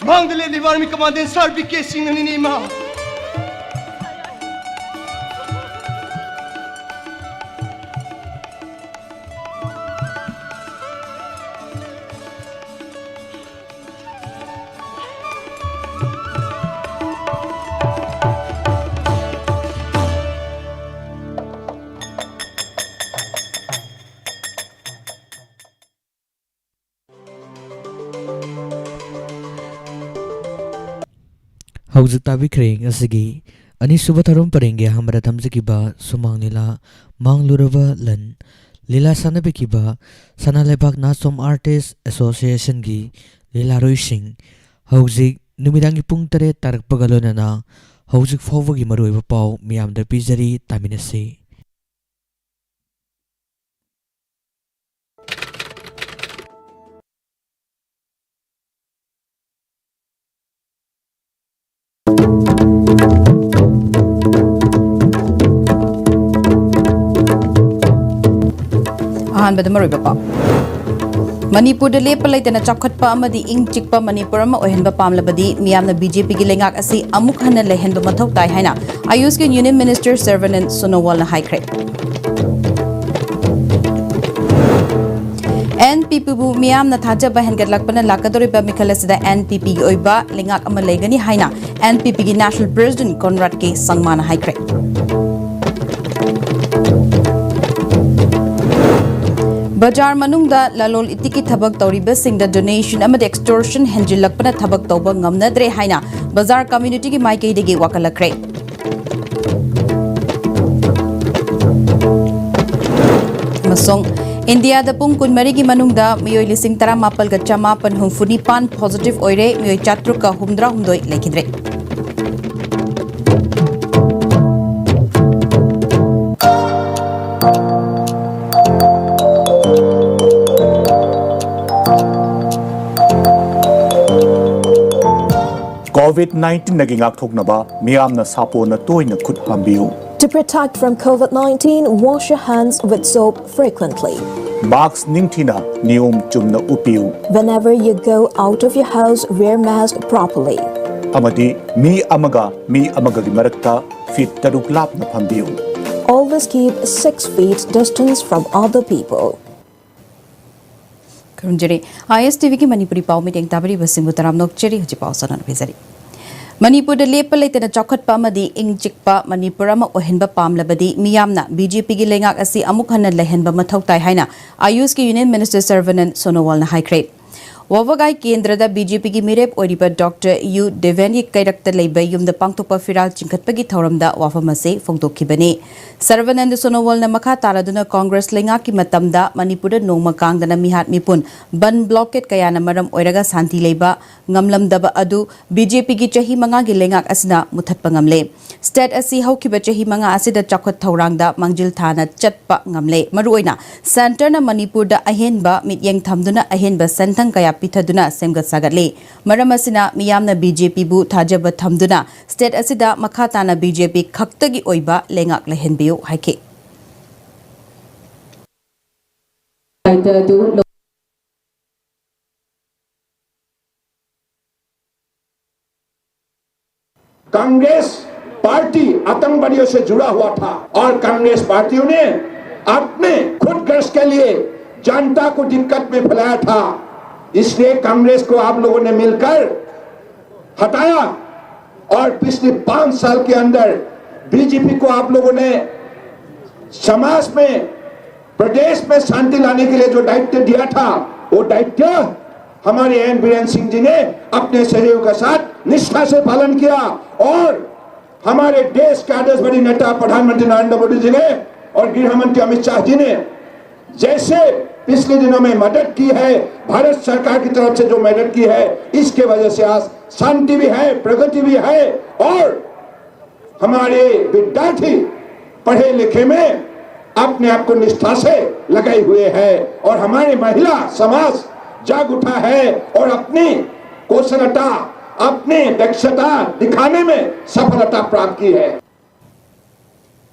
ꯃꯥꯡꯗ ꯂꯦꯞꯂꯤꯕ Army Commandant Sir ꯕꯤ ꯀꯦ ꯁꯤꯡꯅꯅꯤꯅꯦ, ꯏꯃꯥ꯫ ꯍꯧꯖꯤꯛ ꯇꯥꯕꯤꯈ꯭ꯔꯦ ꯉꯁꯤꯒꯤ ꯑꯅꯤꯁꯨꯕ ꯊꯧꯔꯝ ꯄꯔꯦꯡꯒꯤ ꯑꯍꯥꯟꯕꯗ ꯊꯝꯖꯈꯤꯕ ꯁꯨꯃꯥꯡ ꯂꯤꯂꯥ ꯃꯥꯡꯂꯨꯔꯕ ꯂꯟ꯫ ꯂꯤꯂꯥ ꯁꯥꯟꯅꯕꯤꯈꯤꯕ ꯁꯅꯥ ꯂꯩꯕꯥꯛ ꯅꯥꯆꯣꯝ Artist Association ꯒꯤ ꯂꯤꯂꯥꯔꯣꯏꯁꯤꯡ꯫ ꯍꯧꯖꯤꯛ ꯅꯨꯃꯤꯗꯥꯡꯒꯤ ꯄꯨꯡ ꯇꯔꯦꯠ ꯇꯥꯔꯛꯄꯒ ꯂꯣꯏꯅꯅ ꯍꯧꯖꯤꯛ ꯐꯥꯎꯕꯒꯤ ꯃꯔꯨꯑꯣꯏꯕ ꯄꯥꯎ ꯃꯤꯌꯥꯝꯗ ꯄꯤꯖꯔꯤ, ꯇꯥꯃꯤꯟꯅꯁꯤ꯫ ꯑꯍꯥꯟꯕꯗ ꯃꯔꯨꯑꯣꯏꯕ ꯄꯥꯎ꯫ ꯃꯅꯤꯄꯨꯔꯗ ꯂꯦꯞꯄ ꯂꯩꯇꯅ ꯆꯥꯎꯈꯠꯄ ꯑꯃꯗꯤ ꯏꯪ ꯆꯤꯛꯄ ꯃꯅꯤꯄꯨꯔ ꯑꯃ ꯑꯣꯏꯍꯟꯕ ꯄꯥꯝꯂꯕꯗꯤ ꯃꯤꯌꯥꯝꯅ ꯕꯤ ꯖꯦ ꯄꯤꯒꯤ ꯂꯩꯉꯥꯛ ꯑꯁꯤ ꯑꯃꯨꯛ ꯍꯟꯅ ꯂꯩꯍꯟꯕ ꯃꯊꯧ ꯇꯥꯏ ꯍꯥꯏꯅ ꯑꯌꯨꯁꯀꯤ Union Minister ꯁꯔꯕꯥꯅꯟꯗ ꯁꯣꯅꯣꯋꯥꯜꯅ ꯍꯥꯏꯈ꯭ꯔꯦ꯫ ꯑꯦꯟ ꯄꯤ ꯄꯤꯕꯨ ꯃꯤꯌꯥꯝꯅ ꯊꯥꯖꯕ ꯍꯦꯟꯒꯠꯂꯛꯄꯅ ꯂꯥꯛꯀꯗꯧꯔꯤꯕ ꯃꯤꯈꯜ ꯑꯁꯤꯗ ꯑꯦꯟ ꯄꯤ ꯄꯤꯒꯤ ꯑꯣꯏꯕ ꯂꯩꯉꯥꯛ ꯑꯃ ꯂꯩꯒꯅꯤ ꯍꯥꯏꯅ ꯑꯦꯟ ꯄꯤ ꯄꯤꯒꯤ National President ꯀꯣꯟꯔꯥꯗ ꯀꯦ ꯁꯪꯃꯥꯅ ꯍꯥꯏꯈ꯭ꯔꯦ꯫ ꯕꯖꯥꯔ ꯃꯅꯨꯡꯗ ꯂꯂꯣꯜ ꯏꯇꯤꯛꯀꯤ ꯊꯕꯛ ꯇꯧꯔꯤꯕꯁꯤꯡꯗ donation ꯑꯃꯗꯤ extortion ꯍꯦꯟꯖꯤꯜꯂꯛꯄꯅ ꯊꯕꯛ ꯇꯧꯕ ꯉꯝꯅꯗ꯭ꯔꯦ ꯍꯥꯏꯅ ꯕꯖꯥꯔ community ꯒꯤ ꯃꯥꯏꯀꯩꯗꯒꯤ ꯋꯥꯀꯠꯂꯛꯈ꯭ꯔꯦ꯫ ꯑꯃꯁꯨꯡ ꯏꯟꯗꯤꯌꯥꯗ ꯄꯨꯡ ꯀꯨꯟꯃꯔꯤꯒꯤ ꯃꯅꯨꯡꯗ ꯃꯤꯑꯣꯏ ꯂꯤꯁꯤꯡ ꯇꯔꯥꯃꯥꯄꯜꯒ ꯆꯃꯥꯄꯟ ꯍꯨꯝꯐꯨ ꯅꯤꯄꯥꯟ positive ꯑꯣꯏꯔꯦ, ꯃꯤꯑꯣꯏ ꯆꯥꯇ꯭ꯔꯨꯛꯀ ꯍꯨꯝꯗ꯭ꯔꯥ ꯍꯨꯝꯗꯣꯏ ꯂꯩꯈꯤꯗ꯭ꯔꯦ꯫ COVID nineteen ꯗꯒꯤ ꯉꯥꯛꯊꯣꯛꯅꯕ ꯃꯤꯌꯥꯝꯅ ꯁꯥꯄꯣꯟꯅ ꯇꯣꯏꯅ ꯈꯨꯠ ꯍꯥꯝꯕꯤꯌꯨ꯫ To protect from COVID nineteen, wash your hands with soap frequently. ꯃꯥꯛꯁ ꯅꯤꯡꯊꯤꯅ ꯅꯤꯌꯣꯝ ꯆꯨꯝꯅ ꯎꯞꯄꯤꯌꯨ꯫ Whenever you go out of your house, wear mask properly. ꯑꯃꯗꯤ ꯃꯤ ꯑꯃꯒ ꯃꯤ ꯑꯃꯒꯒꯤ ꯃꯔꯛꯇ ꯐꯤꯠ ꯇꯔꯨꯛ ꯂꯥꯞꯅ ꯐꯝꯕꯤꯌꯨ꯫ Always keep six feet distance from other people. ꯈꯨꯔꯨꯝꯖꯔꯤ꯫ ꯑꯥꯏ ꯑꯦꯁ ꯇꯤ ꯚꯤꯒꯤ ꯃꯅꯤꯄꯨꯔꯤ ꯄꯥꯎ ꯃꯤꯠꯌꯦꯡ ꯇꯥꯕꯤꯔꯤꯕꯁꯤꯡꯕꯨ ꯇꯔꯥꯝꯅ ꯑꯣꯛꯆꯔꯤ꯫ ꯍꯧꯖꯤꯛ ꯄꯥꯎ ꯆꯥꯅꯅ ꯄꯤꯖꯔꯤ꯫ ꯃꯅꯤꯄꯨꯔꯗ ꯂꯦꯞꯄ ꯂꯩꯇꯅ ꯆꯥꯎꯈꯠꯄ ꯑꯃꯗꯤ ꯏꯪ ꯆꯤꯛꯄ ꯃꯅꯤꯄꯨꯔ ꯑꯃ ꯑꯣꯏꯍꯟꯕ ꯄꯥꯝꯂꯕꯗꯤ ꯃꯤꯌꯥꯝꯅ ꯕꯤ ꯖꯦ ꯄꯤꯒꯤ ꯂꯩꯉꯥꯛ ꯑꯁꯤ ꯑꯃꯨꯛ ꯍꯟꯅ ꯂꯩꯍꯟꯕ ꯃꯊꯧ ꯇꯥꯏ ꯍꯥꯏꯅ ꯑꯥꯌꯨꯁꯀꯤ ꯌꯨꯅꯤꯌꯟ ꯃꯤꯅꯤꯁꯇꯔ ꯁꯔꯕꯥꯅꯟꯗ ꯁꯣꯅꯣꯋꯥꯜꯅ ꯍꯥꯏꯈ꯭ꯔꯦ꯫ ꯋꯥꯕꯒꯥꯏ ꯀꯦꯟꯗ꯭ꯔꯗ ꯕꯤ ꯖꯦ ꯄꯤꯒꯤ ꯃꯤꯔꯦꯞ ꯑꯣꯏꯔꯤꯕ ꯗꯣꯛꯇꯔ ꯌꯨ ꯗꯦꯕꯦꯟꯒꯤ ꯀꯩꯔꯛꯇ ꯂꯩꯕ ꯌꯨꯝꯗ ꯄꯥꯡꯊꯣꯛꯄ ꯐꯤꯔꯥꯜ ꯆꯤꯡꯈꯠꯄꯒꯤ ꯊꯧꯔꯝꯗ ꯋꯥꯐꯝ ꯑꯁꯤ ꯐꯣꯡꯗꯣꯛꯈꯤꯕꯅꯤ꯫ ꯁꯔꯕꯥꯅꯟꯗ ꯁꯣꯅꯣꯋꯥꯜꯅ ꯃꯈꯥ ꯇꯥꯔꯗꯨꯅ ꯀꯣꯡꯒ꯭ꯔꯦꯁ ꯂꯩꯉꯥꯛꯀꯤ ꯃꯇꯝꯗ ꯃꯅꯤꯄꯨꯔꯗ ꯅꯣꯡꯃ ꯀꯥꯡꯗꯅ ꯃꯤꯍꯥꯠ ꯃꯤꯄꯨꯟ, ꯕꯟ ꯕ꯭ꯂꯣꯀꯦꯠ ꯀꯌꯥꯅ ꯃꯔꯝ ꯑꯣꯏꯔꯒ ꯁꯥꯟꯇꯤ ꯂꯩꯕ ꯉꯝꯂꯝꯗꯕ ꯑꯗꯨ ꯕꯤ ꯖꯦ ꯄꯤꯒꯤ ꯆꯍꯤ ꯃꯉꯥꯒꯤ ꯂꯩꯉꯥꯛ ꯑꯁꯤꯅ ꯃꯨꯊꯠꯄ ꯉꯝꯂꯦ꯫ ꯁ꯭ꯇꯦꯠ ꯑꯁꯤ ꯍꯧꯈꯤꯕ ꯆꯍꯤ ꯃꯉꯥ ꯑꯁꯤꯗ ꯆꯥꯎꯈꯠ ꯊꯧꯔꯥꯡꯗ ꯃꯥꯡꯖꯤꯜ ꯊꯥꯅ ꯆꯠꯄ ꯉꯝꯂꯦ꯫ ꯃꯔꯨꯑꯣꯏꯅ ꯁꯦꯟꯇꯔꯅ ꯃꯅꯤꯄꯨꯔꯗ ꯑꯍꯦꯟꯕ ꯃꯤꯠꯌꯦꯡ ꯊꯝꯗꯨꯅ ꯑꯍꯦꯟꯕ ꯁꯦꯟꯊꯪ ꯀꯌꯥ ꯄꯤꯊꯗꯨꯅ ꯁꯦꯝꯒꯠ ꯁꯥꯒꯠꯂꯤ꯫ ꯃꯔꯝ ꯑꯁꯤꯅ ꯃꯤꯌꯥꯝꯅ ꯕꯤ ꯖꯦ ꯄꯤꯕꯨ ꯊꯥꯖꯕ ꯊꯝꯗꯨꯅ ꯁ꯭ꯇꯦꯠ ꯑꯁꯤꯗ ꯃꯈꯥ ꯇꯥꯅ ꯕꯤ ꯖꯦ ꯄꯤ ꯈꯛꯇꯒꯤ ꯑꯣꯏꯕ ꯂꯩꯉꯥꯛ ꯂꯩꯍꯟꯕꯤꯌꯨ ꯍꯥꯏꯈꯤ꯫ कांग्रेस पार्टी आतंकवादियों से जुड़ा हुआ था और कांग्रेस पार्टियों ने अपने खुद गर्ज के लिए जनता को दिक्कत में फैलाया था। इसलिए कांग्रेस को आप लोगों ने मिलकर हटाया और पिछले पांच साल के अंदर बीजेपी को आप लोगों ने समाज में, प्रदेश में शांति लाने के लिए जो दायित्व दिया था, वो दायित्व हमारे एन बीरेन सिंह जी ने अपने सहयोगियों के साथ निष्ठा से पालन किया और हमारे देश के आदर्शवादी नेता प्रधानमंत्री नरेंद्र मोदी जी ने और गृह मंत्री अमित शाह जी ने जैसे पिछले दिनों में मदद की है, भारत सरकार की तरफ से जो मदद की है, इसके वजह से आज शांति भी है, प्रगति भी है और हमारे विद्यार्थी पढ़े लिखे में अपने आप को निष्ठा से लगाए हुए हैं और हमारी महिला समाज जाग उठा है और अपनी कौशलता, अपनी दक्षता दिखाने में सफलता प्राप्त की है।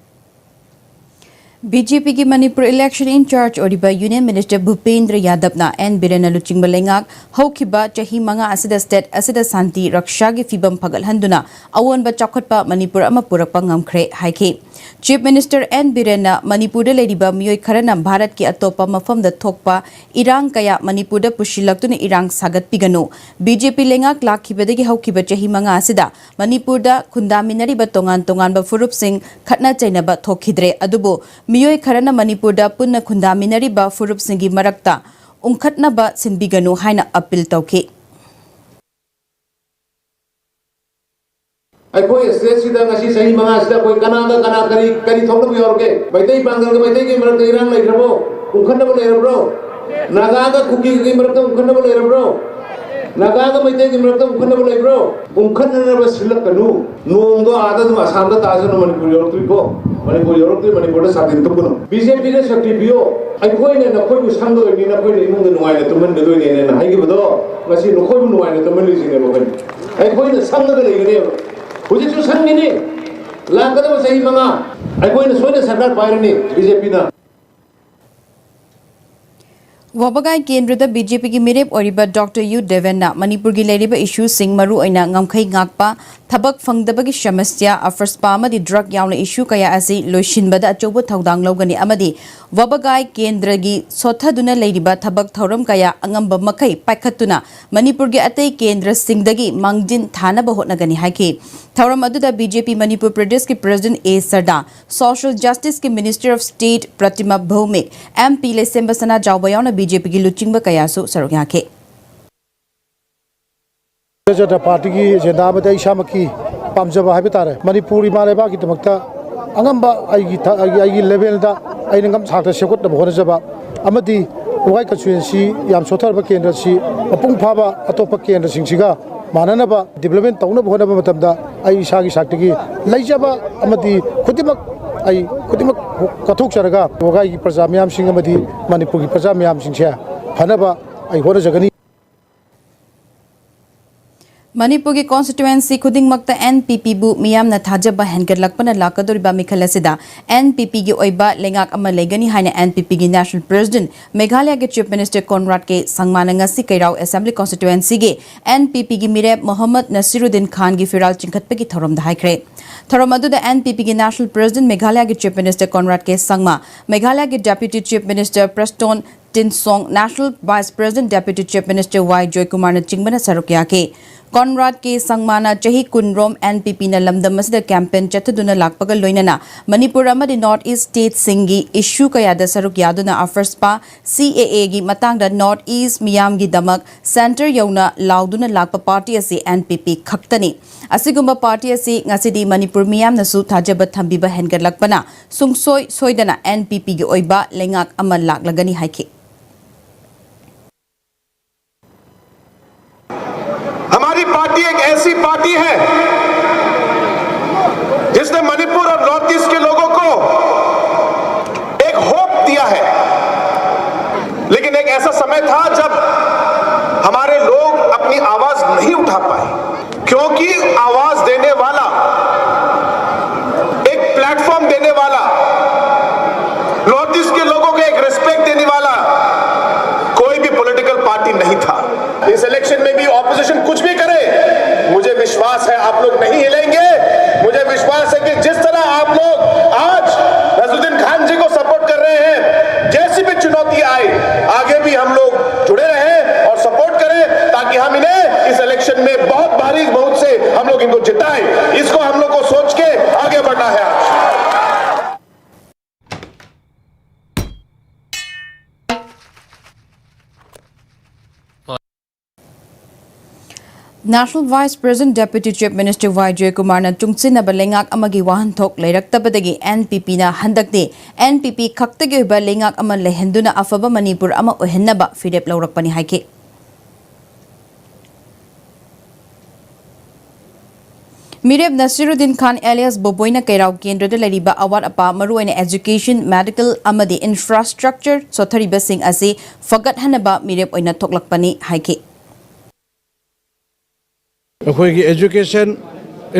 ꯕꯤ ꯖꯦ ꯄꯤꯒꯤ ꯃꯅꯤꯄꯨꯔ election in charge ꯑꯣꯏꯔꯤꯕ Union Minister ꯚꯨꯄꯦꯟꯗ꯭ꯔ ꯌꯥꯗꯕꯅ ꯑꯦꯟ ꯕꯤꯔꯦꯟꯅ ꯂꯨꯆꯤꯡꯕ ꯂꯩꯉꯥꯛ ꯍꯧꯈꯤꯕ ꯆꯍꯤ ꯃꯉꯥ ꯑꯁꯤꯗ state ꯑꯁꯤꯗ ꯁꯥꯟꯇꯤ ꯔꯛꯁꯥꯒꯤ ꯐꯤꯕꯝ ꯐꯒꯠꯍꯟꯗꯨꯅ ꯑꯑꯣꯟꯕ ꯆꯥꯎꯈꯠꯄ ꯃꯅꯤꯄꯨꯔ ꯑꯃ ꯄꯨꯔꯛꯄ ꯉꯝꯈ꯭ꯔꯦ ꯍꯥꯏꯈꯤ꯫ Chief Minister ꯑꯦꯟ ꯕꯤꯔꯦꯟꯅ ꯃꯅꯤꯄꯨꯔꯗ ꯂꯩꯔꯤꯕ ꯃꯤꯑꯣꯏ ꯈꯔꯅ ꯚꯥꯔꯠꯀꯤ ꯑꯇꯣꯞꯄ ꯃꯐꯝꯗ ꯊꯣꯛꯄ ꯏꯔꯥꯡ ꯀꯌꯥ ꯃꯅꯤꯄꯨꯔꯗ ꯄꯨꯁꯤꯜꯂꯛꯇꯨꯅ ꯏꯔꯥꯡ ꯁꯥꯒꯠꯄꯤꯒꯅꯨ꯫ ꯕꯤ ꯖꯦ ꯄꯤ ꯂꯩꯉꯥꯛ ꯂꯥꯛꯈꯤꯕꯗꯒꯤ ꯍꯧꯈꯤꯕ ꯆꯍꯤ ꯃꯉꯥ ꯑꯁꯤꯗ ꯃꯅꯤꯄꯨꯔꯗ ꯈꯨꯟꯗꯥꯃꯤꯟꯅꯔꯤꯕ ꯇꯣꯉꯥꯟ ꯇꯣꯉꯥꯟꯕ ꯐꯨꯔꯨꯞꯁꯤꯡ ꯈꯠꯅ ꯆꯩꯅꯕ ꯊꯣꯛꯈꯤꯗ꯭ꯔꯦ꯫ ꯑꯗꯨꯕꯨ ꯃꯤꯑꯣꯏ ꯈꯔꯅ ꯃꯅꯤꯄꯨꯔꯗ ꯄꯨꯟꯅ ꯈꯨꯟꯗꯥꯃꯤꯟꯅꯔꯤꯕ ꯐꯨꯔꯨꯞꯁꯤꯡꯒꯤ ꯃꯔꯛꯇ ꯎꯪꯈꯠꯅꯕ ꯁꯤꯟꯕꯤꯒꯅꯨ ꯍꯥꯏꯅ appeal ꯇꯧꯈꯤ꯫ ꯑꯩꯈꯣꯏ stateꯁꯤꯗ ꯉꯁꯤ ꯆꯍꯤ ꯃꯉꯥꯁꯤꯗ ꯑꯩꯈꯣꯏ ꯀꯅꯥꯒ ꯀꯅꯥ ꯀꯔꯤ, ꯀꯔꯤ ꯊꯣꯛꯅꯕ ꯌꯥꯎꯔꯒꯦ? ꯃꯩꯇꯩ ꯄꯥꯡꯒꯜꯒ ꯃꯩꯇꯩꯒꯤ ꯃꯔꯛꯇ ꯏꯔꯥꯡ ꯂꯩꯈ꯭ꯔꯕꯣ? ꯎꯪꯈꯠꯅꯕ ꯂꯩꯔꯕ꯭ꯔꯣ? ꯅꯥꯒꯥꯒ ꯀꯨꯀꯤꯒꯤ ꯃꯔꯛꯇ ꯎꯪꯈꯠꯅꯕ ꯂꯩꯔꯕ꯭ꯔꯣ? ꯅꯥꯒꯥꯒ ꯃꯩꯇꯩꯒꯤ ꯃꯔꯛꯇ ꯎꯪꯈꯠꯅꯕ ꯂꯩꯕ꯭ꯔꯣ? ꯎꯪꯈꯠꯅꯅꯕ ꯁꯤꯜꯂꯛꯀꯅꯨ꯫ ꯅꯣꯡꯗꯣ ꯑꯥꯗ ꯑꯗꯨꯝ ꯑꯁꯥꯝꯗ ꯇꯥꯁꯅꯨ, ꯃꯅꯤꯄꯨꯔ ꯌꯧꯔꯛꯇ꯭ꯔꯤꯀꯣ꯫ ꯃꯅꯤꯄꯨꯔ ꯌꯧꯔꯛꯇ꯭ꯔꯤ, ꯃꯅꯤꯄꯨꯔꯗ ꯁꯥꯇꯤꯟ ꯇꯨꯞꯀꯅꯨ꯫ ꯕꯤ ꯖꯦ ꯄꯤꯗ ꯁꯛꯇꯤ ꯄꯤꯌꯣ꯫ ꯑꯩꯈꯣꯏꯅ ꯅꯈꯣꯏꯕꯨ ꯁꯪꯗꯣꯏꯅꯤ, ꯅꯈꯣꯏꯅ ꯏꯃꯨꯡꯗ ꯅꯨꯡꯉꯥꯏꯅ ꯇꯨꯝꯍꯟꯒꯗꯣꯏꯅꯦꯅ ꯍꯥꯏꯈꯤꯕꯗꯣ ꯉꯁꯤ ꯅꯈꯣꯏꯕꯨ ꯅꯨꯡꯉꯥꯏꯅ ꯇꯨꯝꯍꯜꯂꯤꯁꯤꯅꯦꯕ ꯑꯩꯈꯣꯏꯅ꯫ ꯑꯩꯈꯣꯏꯅ ꯁꯪꯉꯒ ꯂꯩꯒꯅꯦꯕ꯫ ꯍꯧꯖꯤꯛꯁꯨ ꯁꯪꯉꯤꯅꯤ꯫ ꯂꯥꯛꯀꯗꯕ ꯆꯍꯤ ꯃꯉꯥ ꯑꯩꯈꯣꯏꯅ ꯁꯣꯏꯗꯅ ꯁꯔꯀꯥꯔ ꯄꯥꯏꯔꯅꯤ ꯕꯤ ꯖꯦ ꯄꯤꯅ꯫ ꯋꯥꯕꯒꯥꯏ ꯀꯦꯟꯗ꯭ꯔꯗ ꯕꯤ ꯖꯦ ꯄꯤꯒꯤ ꯃꯤꯔꯦꯞ ꯑꯣꯏꯔꯤꯕ ꯗꯣꯛꯇꯔ ꯌꯨ ꯗꯦꯕꯦꯟꯅ ꯃꯅꯤꯄꯨꯔꯒꯤ ꯂꯩꯔꯤꯕ issueꯁꯤꯡ, ꯃꯔꯨꯑꯣꯏꯅ ꯉꯝꯈꯩ ꯉꯥꯛꯄ, ꯊꯕꯛ ꯐꯪꯗꯕꯒꯤ ꯁꯃꯁ꯭ꯌꯥ, ꯑꯐ꯭ꯔꯁꯄꯥ ꯑꯃꯗꯤ drug ꯌꯥꯎꯅ issue ꯀꯌꯥ ꯑꯁꯤ ꯂꯣꯏꯁꯤꯟꯕꯗ ꯑꯆꯧꯕ ꯊꯧꯗꯥꯡ ꯂꯧꯒꯅꯤ ꯑꯃꯗꯤ ꯋꯥꯕꯒꯥꯏ ꯀꯦꯟꯗ꯭ꯔꯒꯤ ꯁꯣꯠꯊꯗꯨꯅ ꯂꯩꯔꯤꯕ ꯊꯕꯛ ꯊꯧꯔꯝ ꯀꯌꯥ ꯑꯉꯝꯕ ꯃꯈꯩ ꯄꯥꯏꯈꯠꯇꯨꯅ ꯃꯅꯤꯄꯨꯔꯒꯤ ꯑꯇꯩ ꯀꯦꯟꯗ꯭ꯔꯁꯤꯡꯗꯒꯤ ꯃꯥꯡꯖꯤꯟ ꯊꯥꯅꯕ ꯍꯣꯠꯅꯒꯅꯤ ꯍꯥꯏꯈꯤ꯫ ꯊꯧꯔꯝ ꯑꯗꯨꯗ ꯕꯤ ꯖꯦ ꯄꯤ ꯃꯅꯤꯄꯨꯔ ꯄ꯭ꯔꯗꯦꯁꯀꯤ President ꯑꯦ ꯁꯔꯗꯥ, Social Justiceꯀꯤ Minister of State Pratima Bhowmik, M P ꯂꯩꯁꯦꯝꯕ ꯁꯅꯥꯖꯥꯎꯕ ꯌꯥꯎꯅ ꯕꯤ ꯖꯦ ꯄꯤꯒꯤ ꯂꯨꯆꯤꯡꯕ ꯀꯌꯥꯁꯨ ꯁꯔꯨꯛ ꯌꯥꯈꯤ꯫ ꯖꯅꯇꯥ ꯄꯥꯔꯇꯤꯒꯤ ꯑꯦꯖꯦꯟꯗꯥ ꯑꯃꯗꯤ ꯑꯩ ꯏꯁꯥꯃꯛꯀꯤ ꯄꯥꯝꯖꯕ ꯍꯥꯏꯕ ꯇꯥꯔꯦ, ꯃꯅꯤꯄꯨꯔ ꯏꯃꯥ ꯂꯩꯕꯥꯛꯀꯤꯗꯃꯛꯇ ꯑꯉꯝꯕ ꯑꯩꯒꯤ ꯊ-, ꯑꯩꯒꯤ, ꯑꯩꯒꯤ ꯂꯦꯚꯦꯜꯗ ꯑꯩꯅ ꯉꯝ ꯊꯥꯛꯇ ꯁꯦꯝꯒꯠꯅꯕ ꯍꯣꯠꯅꯖꯕ ꯑꯃꯗꯤ ꯋꯥꯕꯒꯥꯏ constituency ꯌꯥꯝ ꯁꯣꯠꯊꯔꯕ ꯀꯦꯟꯗ꯭ꯔ ꯑꯁꯤ ꯃꯄꯨꯡ ꯐꯥꯕ ꯑꯇꯣꯞꯄ ꯀꯦꯟꯗ꯭ꯔꯁꯤꯡꯁꯤꯒ ꯃꯥꯟꯅꯅꯕ development ꯇꯧꯅꯕ ꯍꯣꯠꯅꯕ ꯃꯇꯝꯗ ꯑꯩ ꯏꯁꯥꯒꯤ ꯁꯥꯏꯠꯇꯒꯤ ꯂꯩꯖꯕ ꯑꯃꯗꯤ ꯈꯨꯗꯤꯡꯃꯛ ꯑꯩ ꯈꯨꯗꯤꯡꯃꯛ ꯀꯠꯊꯣꯛꯆꯔꯒ ꯋꯥꯕꯒꯥꯏꯒꯤ ꯄ꯭ꯔꯖꯥ ꯃꯤꯌꯥꯝꯁꯤꯡ ꯑꯃꯗꯤ ꯃꯅꯤꯄꯨꯔꯒꯤ ꯄ꯭ꯔꯖꯥ ꯃꯤꯌꯥꯝꯁꯤꯡꯁꯦ ꯐꯅꯕ ꯑꯩ ꯍꯣꯠꯅꯖꯒꯅꯤ꯫ ꯃꯅꯤꯄꯨꯔꯒꯤ constituency ꯈꯨꯗꯤꯡꯃꯛꯇ NPPꯕꯨ ꯃꯤꯌꯥꯝꯅ ꯊꯥꯖꯕ ꯍꯦꯟꯒꯠꯂꯛꯄꯅ ꯂꯥꯛꯀꯗꯧꯔꯤꯕ ꯃꯤꯈꯜ ꯑꯁꯤꯗ NPPꯒꯤ ꯑꯣꯏꯕ ꯂꯩꯉꯥꯛ ꯑꯃ ꯂꯩꯒꯅꯤ ꯍꯥꯏꯅ NPPꯒꯤ National President, ꯃꯦꯘꯥꯂꯌꯒꯤ Chief Minister Conrad K ꯁꯪꯃꯥꯅ ꯉꯁꯤ ꯀꯩꯔꯥꯎ Assembly Constituencyꯒꯤ NPPꯒꯤ ꯃꯤꯔꯦꯞ ꯃꯣꯍꯝꯃꯗ ꯅꯁꯤꯔꯨꯗꯤꯟ ꯈꯥꯟꯒꯤ ꯐꯤꯔꯥꯜ ꯆꯤꯡꯈꯠꯄꯒꯤ ꯊꯧꯔꯝꯗ ꯍꯥꯏꯈ꯭ꯔꯦ꯫ ꯊꯧꯔꯝ ꯑꯗꯨꯗ NPPꯒꯤ National President, ꯃꯦꯘꯥꯂꯌꯒꯤ Chief Minister Conrad K ꯁꯪꯃꯥ, ꯃꯦꯘꯥꯂꯌꯒꯤ Deputy Chief Minister Prestone Tynsong, National Vice President, Deputy Chief Minister Y ꯖꯣꯏꯀꯨꯃꯥꯔꯅ ꯆꯤꯡꯕꯅ ꯁꯔꯨꯛ ꯌꯥꯈꯤ꯫ Conrad K ꯁꯪꯃꯥꯅ ꯆꯍꯤ ꯀꯨꯟ ꯔꯣꯝ NPPꯅ ꯂꯝꯗꯝ ꯑꯁꯤꯗ campaign ꯆꯠꯊꯗꯨꯅ ꯂꯥꯛꯄꯒ ꯂꯣꯏꯅꯅ ꯃꯅꯤꯄꯨꯔ ꯑꯃꯗꯤ North East stateꯁꯤꯡꯒꯤ issue ꯀꯌꯥꯗ ꯁꯔꯨꯛ ꯌꯥꯗꯨꯅ AFSPA, CAAꯒꯤ ꯃꯇꯥꯡꯗ North East ꯃꯤꯌꯥꯝꯒꯤꯗꯃꯛ centre ꯌꯧꯅ ꯂꯥꯎꯗꯨꯅ ꯂꯥꯛꯄ party ꯑꯁꯤ NPP ꯈꯛꯇꯅꯤ꯫ ꯑꯁꯤꯒꯨꯝꯕ party ꯑꯁꯤ ꯉꯁꯤꯗꯤ ꯃꯅꯤꯄꯨꯔ ꯃꯤꯌꯥꯝꯅꯁꯨ ꯊꯥꯖꯕ ꯊꯝꯕꯤꯕ ꯍꯦꯟꯒꯠꯂꯛꯄꯅ ꯁꯨꯡꯁꯣꯏ ꯁꯣꯏꯗꯅ NPPꯒꯤ ꯑꯣꯏꯕ ꯂꯩꯉꯥꯛ ꯑꯃ ꯂꯥꯛꯂꯒꯅꯤ ꯍꯥꯏꯈꯤ꯫ हमारी पार्टी एक ऐसी पार्टी है जिसने मणिपुर और नॉर्थ ईस्ट के लोगों को एक होप दिया है, लेकिन एक ऐसा समय था जब हमारे लोग अपनी आवाज नहीं उठा पाए, क्योंकि आवाज देने वाला, एक प्लेटफॉर्म देने वाला, नॉर्थ ईस्ट के लोगों को एक रिस्पेक्ट देने वाला कोई भी पॉलिटिकल पार्टी नहीं था। इस इलेक्शन में भी ऑपोजिशन कुछ भी करे, मुझे विश्वास है आप लोग नहीं हिलेंगे। मुझे विश्वास है कि जिस तरह आप लोग आज नसरुद्दीन खान जी को सपोर्ट कर रहे हैं, जैसी भी चुनौती आए, आगे भी हम लोग जुड़े रहें और सपोर्ट करें, ताकि हम इन्हें इस इलेक्शन में बहुत भारी वोट से हम लोग इनको जिताएं। इसको हम लोग को सोच के आगे बढ़ना है आज। National Vice President, Deputy Chief Minister Y ꯖꯣꯏꯀꯨꯃꯥꯔꯅ ꯇꯨꯡꯁꯤꯟꯅꯕ ꯂꯩꯉꯥꯛ ꯑꯃꯒꯤ ꯋꯥꯍꯟꯊꯣꯛ ꯂꯩꯔꯛꯇꯕꯗꯒꯤ NPPꯅ ꯍꯟꯗꯛꯇꯤ NPP ꯈꯛꯇꯒꯤ ꯑꯣꯏꯕ ꯂꯩꯉꯥꯛ ꯑꯃ ꯂꯩꯍꯟꯗꯨꯅ ꯑꯐꯕ ꯃꯅꯤꯄꯨꯔ ꯑꯃ ꯑꯣꯏꯍꯟꯅꯕ ꯐꯤꯔꯦꯞ ꯂꯧꯔꯛꯄꯅꯤ ꯍꯥꯏꯈꯤ꯫ ꯃꯤꯔꯦꯞ ꯅꯁꯤꯔꯨꯗꯤꯟ ꯈꯥꯟ alias ꯕꯣꯕꯣꯏꯅ ꯀꯩꯔꯥꯎ ꯀꯦꯟꯗ꯭ꯔꯗ ꯂꯩꯔꯤꯕ ꯑꯋꯥꯠ ꯑꯄꯥ, ꯃꯔꯨꯑꯣꯏꯅ education, medical ꯑꯃꯗꯤ infrastructure ꯁꯣꯠꯊꯔꯤꯕꯁꯤꯡ ꯑꯁꯤ ꯐꯒꯠꯍꯟꯅꯕ ꯃꯤꯔꯦꯞ ꯑꯣꯏꯅ ꯊꯣꯛꯂꯛꯄꯅꯤ ꯍꯥꯏꯈꯤ꯫ ꯑꯩꯈꯣꯏꯒꯤ education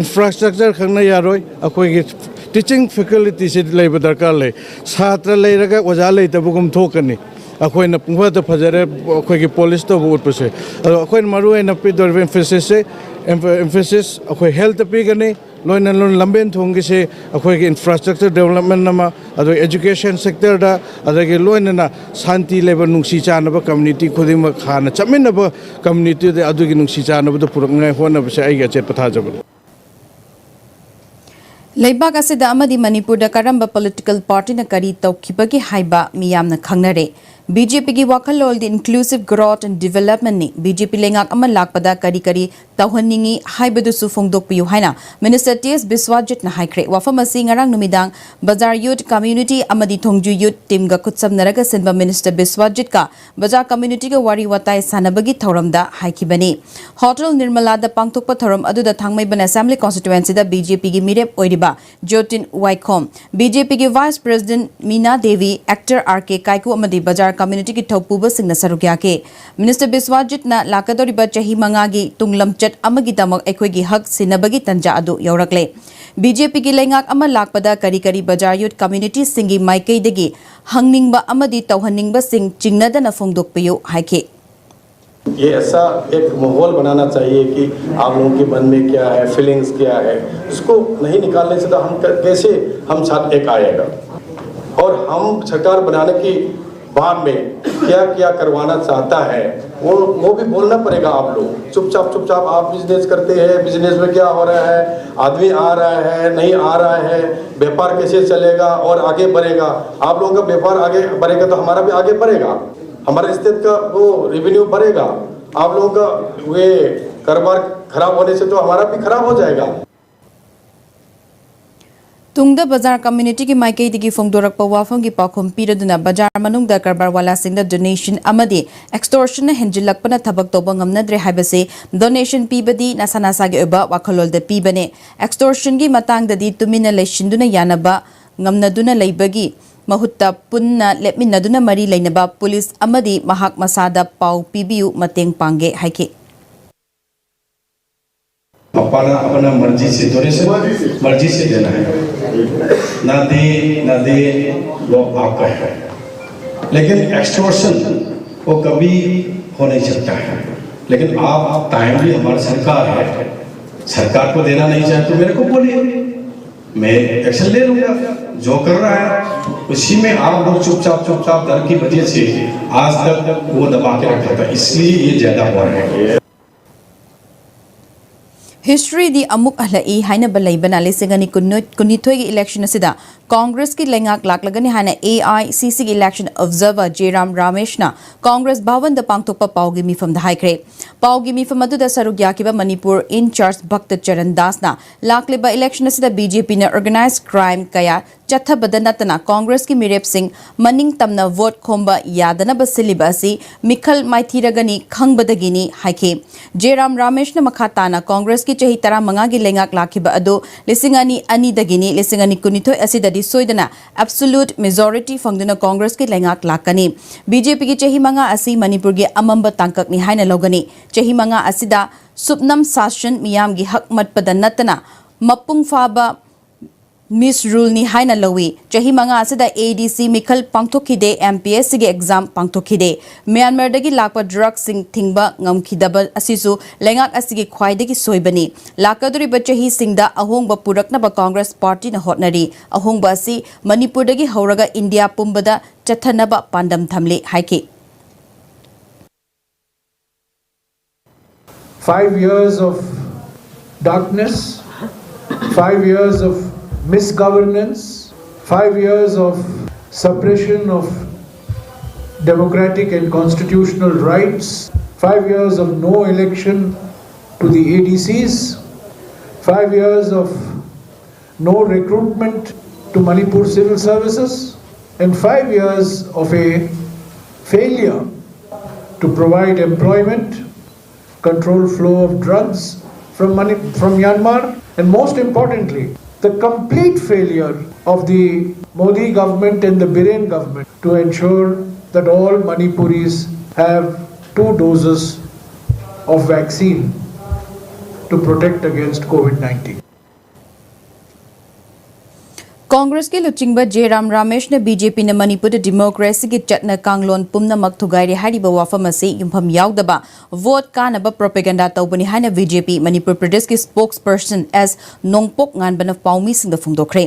infrastructure ꯈꯛꯅ ꯌꯥꯔꯣꯏ, ꯑꯩꯈꯣꯏꯒꯤ teaching facility ꯁꯤ ꯂꯩꯕ ꯗꯔꯀꯥꯔ ꯂꯩ꯫ ꯁꯥꯇ꯭ꯔ ꯂꯩꯔꯒ ꯑꯣꯖꯥ ꯂꯩꯇꯕꯒꯨꯝ ꯊꯣꯛꯀꯅꯤ꯫ ꯑꯩꯈꯣꯏꯅ ꯄꯨꯡꯐꯗ ꯐꯖꯔꯦ ꯑꯩꯈꯣꯏꯒꯤ polish ꯇꯧꯕ ꯎꯠꯄꯁꯦ꯫ ꯑꯗꯣ ꯑꯩꯈꯣꯏꯅ ꯃꯔꯨ ꯑꯣꯏꯅ ꯄꯤꯗꯧꯔꯤꯕ emphasis ꯁꯦ, emphasis ꯑꯩꯈꯣꯏ health ꯇ ꯄꯤꯒꯅꯤ, ꯂꯣꯏꯅ ꯂꯣꯏꯅ ꯂꯝꯕꯦꯟ ꯊꯣꯡꯒꯤꯁꯦ ꯑꯩꯈꯣꯏꯒꯤ infrastructure development ꯑꯃ, ꯑꯗꯨꯒ education sector ꯗ, ꯑꯗꯒꯤ ꯂꯣꯏꯅꯅ ꯁꯥꯟꯇꯤ ꯂꯩꯕ, ꯅꯨꯡꯁꯤ ꯆꯥꯟꯅꯕ community ꯈꯨꯗꯤꯡꯃꯛ ꯍꯥꯟꯅ ꯆꯠꯃꯤꯟꯅꯕ community ꯗ ꯑꯗꯨꯒꯤ ꯅꯨꯡꯁꯤ ꯆꯥꯟꯅꯕꯗꯨ ꯄꯨꯔꯛꯅꯤꯡꯉꯥꯏ ꯍꯣꯠꯅꯕꯁꯦ ꯑꯩꯒꯤ ꯑꯆꯦꯠꯄ ꯊꯥꯖꯕꯅꯤ꯫ ꯂꯩꯕꯥꯛ ꯑꯁꯤꯗ ꯑꯃꯗꯤ ꯃꯅꯤꯄꯨꯔꯗ ꯀꯔꯝꯕ political party ꯅ ꯀꯔꯤ ꯇꯧꯈꯤꯕꯒꯦ ꯍꯥꯏꯕ ꯃꯤꯌꯥꯝꯅ ꯈꯪꯅꯔꯦ꯫ B J P ꯒꯤ ꯋꯥꯈꯜꯂꯣꯟꯗꯤ inclusive growth and development ꯅꯤ꯫ B J P ꯂꯩꯉꯥꯛ ꯑꯃ ꯂꯥꯛꯄꯗ ꯀꯔꯤ ꯀꯔꯤ ꯇꯧꯍꯟꯅꯤꯡꯏ ꯍꯥꯏꯕꯗꯨꯁꯨ ꯐꯣꯡꯗꯣꯛꯄꯤꯌꯨ ꯍꯥꯏꯅ Minister T S ꯕꯤꯁ꯭ꯋꯥꯖꯤꯠꯅ ꯍꯥꯏꯈ꯭ꯔꯦ꯫ ꯋꯥꯐꯝ ꯑꯁꯤ ꯉꯔꯥꯡ ꯅꯨꯃꯤꯗꯥꯡ ꯕꯖꯥꯔ youth community ꯑꯃꯗꯤ ꯊꯣꯡꯖꯨ youth team ꯒ ꯈꯨꯠꯁꯝꯅꯔꯒ ꯁꯤꯟꯕ Minister ꯕꯤꯁ꯭ꯋꯥꯖꯤꯠꯀ ꯕꯖꯥꯔ community ꯒ ꯋꯥꯔꯤ ꯋꯥꯇꯥꯏ ꯁꯥꯟꯅꯕꯒꯤ ꯊꯧꯔꯝꯗ ꯍꯥꯏꯈꯤꯕꯅꯤ꯫ Hotel ꯅꯤꯔꯃꯂꯥꯗ ꯄꯥꯡꯊꯣꯛꯄ ꯊꯧꯔꯝ ꯑꯗꯨꯗ ꯊꯥꯡꯃꯩꯕꯟ Assembly Constituency ꯗ B J P ꯒꯤ ꯃꯤꯔꯦꯞ ꯑꯣꯏꯔꯤꯕ ꯖꯣꯇꯤꯟ ꯋꯥꯏꯈꯣꯝ, B J P ꯒꯤ Vice President ꯃꯤꯅꯥ ꯗꯦꯕꯤ, actor R K ꯀꯥꯏꯀꯨ ꯑꯃꯗꯤ ꯕꯖꯥꯔ community ꯒꯤ ꯊꯧꯄꯨꯕꯁꯤꯡꯅ ꯁꯔꯨꯛ ꯌꯥꯈꯤ꯫ Minister ꯕꯤꯁ꯭ꯋꯥꯖꯤꯠꯅ ꯂꯥꯛꯀꯗꯧꯔꯤꯕ ꯆꯍꯤ ꯃꯉꯥꯒꯤ ꯇꯨꯡꯂꯝꯆꯠ ꯑꯃꯒꯤꯗꯃꯛ ꯑꯩꯈꯣꯏꯒꯤ ꯍꯛ ꯁꯤꯟꯅꯕꯒꯤ ꯇꯟꯖꯥ ꯑꯗꯨ ꯌꯧꯔꯛꯂꯦ꯫ B J P ꯒꯤ ꯂꯩꯉꯥꯛ ꯑꯃ ꯂꯥꯛꯄꯗ ꯀꯔꯤ ꯀꯔꯤ ꯕꯖꯥꯔ youth community ꯁꯤꯡꯒꯤ ꯃꯥꯏꯀꯩꯗꯒꯤ ꯍꯪꯅꯤꯡꯕ ꯑꯃꯗꯤ ꯇꯧꯍꯟꯅꯤꯡꯕꯁꯤꯡ ꯆꯤꯡꯅꯗꯅ ꯐꯣꯡꯗꯣꯛꯄꯤꯌꯨ ꯍꯥꯏꯈꯤ꯫ ये ऐसा एक माहौल बनाना चाहिए कि आप लोगों के मन में क्या है, फीलिंग्स क्या है, उसको नहीं निकालने से तो हम क- कैसे हम साथ एक आएगा। और हम सरकार बनाने के बाद में क्या क्या करवाना चाहता है, वो वो भी बोलना पड़ेगा। आप लोग चुपचाप चुपचाप आप बिजनेस करते हैं, बिजनेस में क्या हो रहा है, आदमी आ रहा है, नहीं आ रहा है, व्यापार कैसे चलेगा और आगे बढ़ेगा। आप लोगों का व्यापार आगे बढ़ेगा तो हमारा भी आगे बढ़ेगा, हमारे स्टेट का वो रेवेन्यू बढ़ेगा। आप लोगों का वे कारोबार खराब होने से तो हमारा भी खराब हो जाएगा। ꯇꯨꯡꯗ ꯕꯖꯥꯔ community ꯒꯤ ꯃꯥꯏꯀꯩꯗꯒꯤ ꯐꯣꯡꯗꯣꯔꯛꯄ ꯋꯥꯐꯝꯒꯤ ꯄꯥꯎꯈꯨꯝ ꯄꯤꯔꯗꯨꯅ ꯕꯖꯥꯔ ꯃꯅꯨꯡꯗ ꯀꯔꯕꯥꯔ ꯋꯥꯂꯥꯁꯤꯡꯗ donation ꯑꯃꯗꯤ extortion ꯅ ꯍꯦꯟꯖꯤꯜꯂꯛꯄꯅ ꯊꯕꯛ ꯇꯧꯕ ꯉꯝꯅꯗ꯭ꯔꯦ ꯍꯥꯏꯕꯁꯤ donation ꯄꯤꯕꯗꯤ ꯅꯁꯥ ꯅꯁꯥꯒꯤ ꯑꯣꯏꯕ ꯋꯥꯈꯜꯂꯣꯟꯗ ꯄꯤꯕꯅꯦ꯫ Extortion ꯒꯤ ꯃꯇꯥꯡꯗꯗꯤ ꯇꯨꯃꯤꯟꯅ ꯂꯩꯁꯤꯟꯗꯨꯅ ꯌꯥꯅꯕ ꯉꯝꯅꯗꯨꯅ ꯂꯩꯕꯒꯤ ꯃꯍꯨꯠꯇ ꯄꯨꯟꯅ ꯂꯦꯞꯃꯤꯟꯅꯗꯨꯅ ꯃꯔꯤ ꯂꯩꯅꯕ ꯄꯨꯂꯤꯁ ꯑꯃꯗꯤ ꯃꯍꯥꯛ ꯃꯁꯥꯗ ꯄꯥꯎ ꯄꯤꯕꯤꯌꯨ, ꯃꯇꯦꯡ ꯄꯥꯡꯒꯦ ꯍꯥꯏꯈꯤ꯫ पापा ना अपना मर्जी से, थोड़े से मर्जी से देना है। ना दे ना दे, वो आपका है। लेकिन एक्सटॉर्शन वो कभी हो नहीं सकता है। लेकिन आप टाइमली, हमारी सरकार है, सरकार को देना नहीं चाहे तो मेरे को बोलिए, मैं एक्शन ले लूंगा। जो कर रहा है उसी में आप लोग चुपचाप चुपचाप डर की वजह से आज तक वो दबा के रखा था, इसलिए ये ज्यादा हो रहा है। History ꯗꯤ ꯑꯃꯨꯛ ꯍꯜꯂꯛꯏ ꯍꯥꯏꯅꯕ ꯂꯩꯕꯅ ꯂꯤꯁꯤꯡ ꯑꯅꯤ ꯀꯨꯟꯅꯤꯊꯣꯏꯒꯤ election ꯑꯁꯤꯗ Congress ꯀꯤ ꯂꯩꯉꯥꯛ ꯂꯥꯛꯂꯒꯅꯤ ꯍꯥꯏꯅ A I C C ꯒꯤ election observer ꯖꯦꯔꯥꯝ ꯔꯥꯃꯦꯁꯅ Congress ꯚꯋꯟꯗ ꯄꯥꯡꯊꯣꯛꯄ ꯄꯥꯎꯒꯤ ꯃꯤꯐꯝꯗ ꯍꯥꯏꯈ꯭ꯔꯦ꯫ ꯄꯥꯎꯒꯤ ꯃꯤꯐꯝ ꯑꯗꯨꯗ ꯁꯔꯨꯛ ꯌꯥꯈꯤꯕ ꯃꯅꯤꯄꯨꯔ in charge ꯚꯛꯇ ꯆꯔꯟ ꯗꯥꯁꯅ ꯂꯥꯛꯂꯤꯕ election ꯑꯁꯤꯗ B J P ꯅ organized crime ꯀꯌꯥ ꯆꯠꯊꯕꯗ ꯅꯠꯇꯅ Congress ꯀꯤ ꯃꯤꯔꯦꯞꯁꯤꯡ ꯃꯅꯤꯡ ꯇꯝꯅ vote ꯈꯣꯝꯕ ꯌꯥꯗꯅꯕ ꯁꯤꯜꯂꯤꯕ ꯑꯁꯤ ꯃꯤꯈꯜ ꯃꯥꯏꯊꯤꯔꯒꯅꯤ ꯈꯪꯕꯗꯒꯤꯅꯤ ꯍꯥꯏꯈꯤ꯫ ꯖꯦꯔꯥꯝ ꯔꯥꯃꯦꯁꯅ ꯃꯈꯥ ꯇꯥꯅ Congress ꯀꯤ ꯆꯍꯤ ꯇꯔꯥꯃꯉꯥꯒꯤ ꯂꯩꯉꯥꯛ ꯂꯥꯛꯈꯤꯕ ꯑꯗꯨ ꯂꯤꯁꯤꯡ ꯑꯅꯤ ꯑꯅꯤꯗꯒꯤꯅꯤ, ꯂꯤꯁꯤꯡ ꯑꯅꯤ ꯀꯨꯟꯅꯤꯊꯣꯏ ꯑꯁꯤꯗꯗꯤ ꯁꯣꯏꯗꯅ absolute majority ꯐꯪꯗꯨꯅ Congress ꯀꯤ ꯂꯩꯉꯥꯛ ꯂꯥꯛꯀꯅꯤ꯫ B J P ꯒꯤ ꯆꯍꯤ ꯃꯉꯥ ꯑꯁꯤ ꯃꯅꯤꯄꯨꯔꯒꯤ ꯑꯃꯝꯕ ꯇꯥꯡꯀꯛꯅꯤ ꯍꯥꯏꯅ ꯂꯧꯒꯅꯤ꯫ ꯆꯍꯤ ꯃꯉꯥ ꯑꯁꯤꯗ ꯁꯨꯞꯅꯝ ꯁꯥꯁꯟ, ꯃꯤꯌꯥꯝꯒꯤ ꯍꯛ ꯃꯠꯄꯗ ꯅꯠꯇꯅ ꯃꯄꯨꯡ ꯐꯥꯕ misrule ꯅꯤ ꯍꯥꯏꯅ ꯂꯧꯏ꯫ ꯆꯍꯤ ꯃꯉꯥ ꯑꯁꯤꯗ A D C ꯃꯤꯈꯜ ꯄꯥꯡꯊꯣꯛꯈꯤꯗꯦ, M P S C ꯒꯤ exam ꯄꯥꯡꯊꯣꯛꯈꯤꯗꯦ꯫ ꯃ꯭ꯌꯥꯟꯃꯥꯔꯗꯒꯤ ꯂꯥꯛꯄ drugs ꯁꯤꯡ ꯊꯤꯡꯕ ꯉꯝꯈꯤꯗꯕ ꯑꯁꯤꯁꯨ ꯂꯩꯉꯥꯛ ꯑꯁꯤꯒꯤ ꯈ꯭ꯋꯥꯏꯗꯒꯤ ꯁꯣꯏꯕꯅꯤ꯫ ꯂꯥꯛꯀꯗꯧꯔꯤꯕ ꯆꯍꯤꯁꯤꯡꯗ ꯑꯍꯣꯡꯕ ꯄꯨꯔꯛꯅꯕ Congress party ꯅ ꯍꯣꯠꯅꯔꯤ꯫ ꯑꯍꯣꯡꯕ ꯑꯁꯤ ꯃꯅꯤꯄꯨꯔꯗꯒꯤ ꯍꯧꯔꯒ ꯏꯟꯗꯤꯌꯥ ꯄꯨꯝꯕꯗ ꯆꯠꯊꯅꯕ ꯄꯥꯟꯗꯝ ꯊꯝꯂꯤ ꯍꯥꯏꯈꯤ꯫ Five years of darkness, five years of misgovernance, five years of suppression of democratic and constitutional rights, five years of no election to the A D Cs, five years of no recruitment to Manipur civil services, and five years of a failure to provide employment, control flow of drugs from, Mani- from Myanmar, and most importantly, the complete failure of the Modi government and the Biren government to ensure that all Manipuris have two doses of vaccine. to protect against COVID nineteen. ꯀꯣꯡꯒ꯭ꯔꯦꯁꯀꯤ ꯂꯨꯆꯤꯡꯕ J Ram ꯔꯥꯃꯦꯁꯅ B J ꯄꯤꯅ ꯃꯅꯤꯄꯨꯔꯗ ꯗꯤꯃꯣꯀ꯭ꯔꯦꯁꯤꯒꯤ ꯆꯠꯅ ꯀꯥꯡꯂꯣꯟ ꯄꯨꯝꯅꯃꯛ ꯊꯨꯒꯥꯏꯔꯦ ꯍꯥꯏꯔꯤꯕ ꯋꯥꯐꯝ ꯑꯁꯤ ꯌꯨꯝꯐꯝ ꯌꯥꯎꯗꯕ, ꯚꯣꯠ ꯀꯥꯅꯕ ꯄ꯭ꯔꯣꯄꯦꯒꯦꯟꯗꯥ ꯇꯧꯕꯅꯤ ꯍꯥꯏꯅ ꯕꯤ ꯖꯦ ꯄꯤ ꯃꯅꯤꯄꯨꯔ ꯄ꯭ꯔꯗꯦꯁꯀꯤ ꯁ꯭ꯄꯣꯛꯁ ꯄꯔꯁꯟ ꯑꯦꯁ ꯅꯣꯡꯄꯣꯛ ꯉꯥꯟꯕꯅ ꯄꯥꯎꯃꯤꯁꯤꯡꯗ ꯐꯣꯡꯗꯣꯛꯈ꯭ꯔꯦ꯫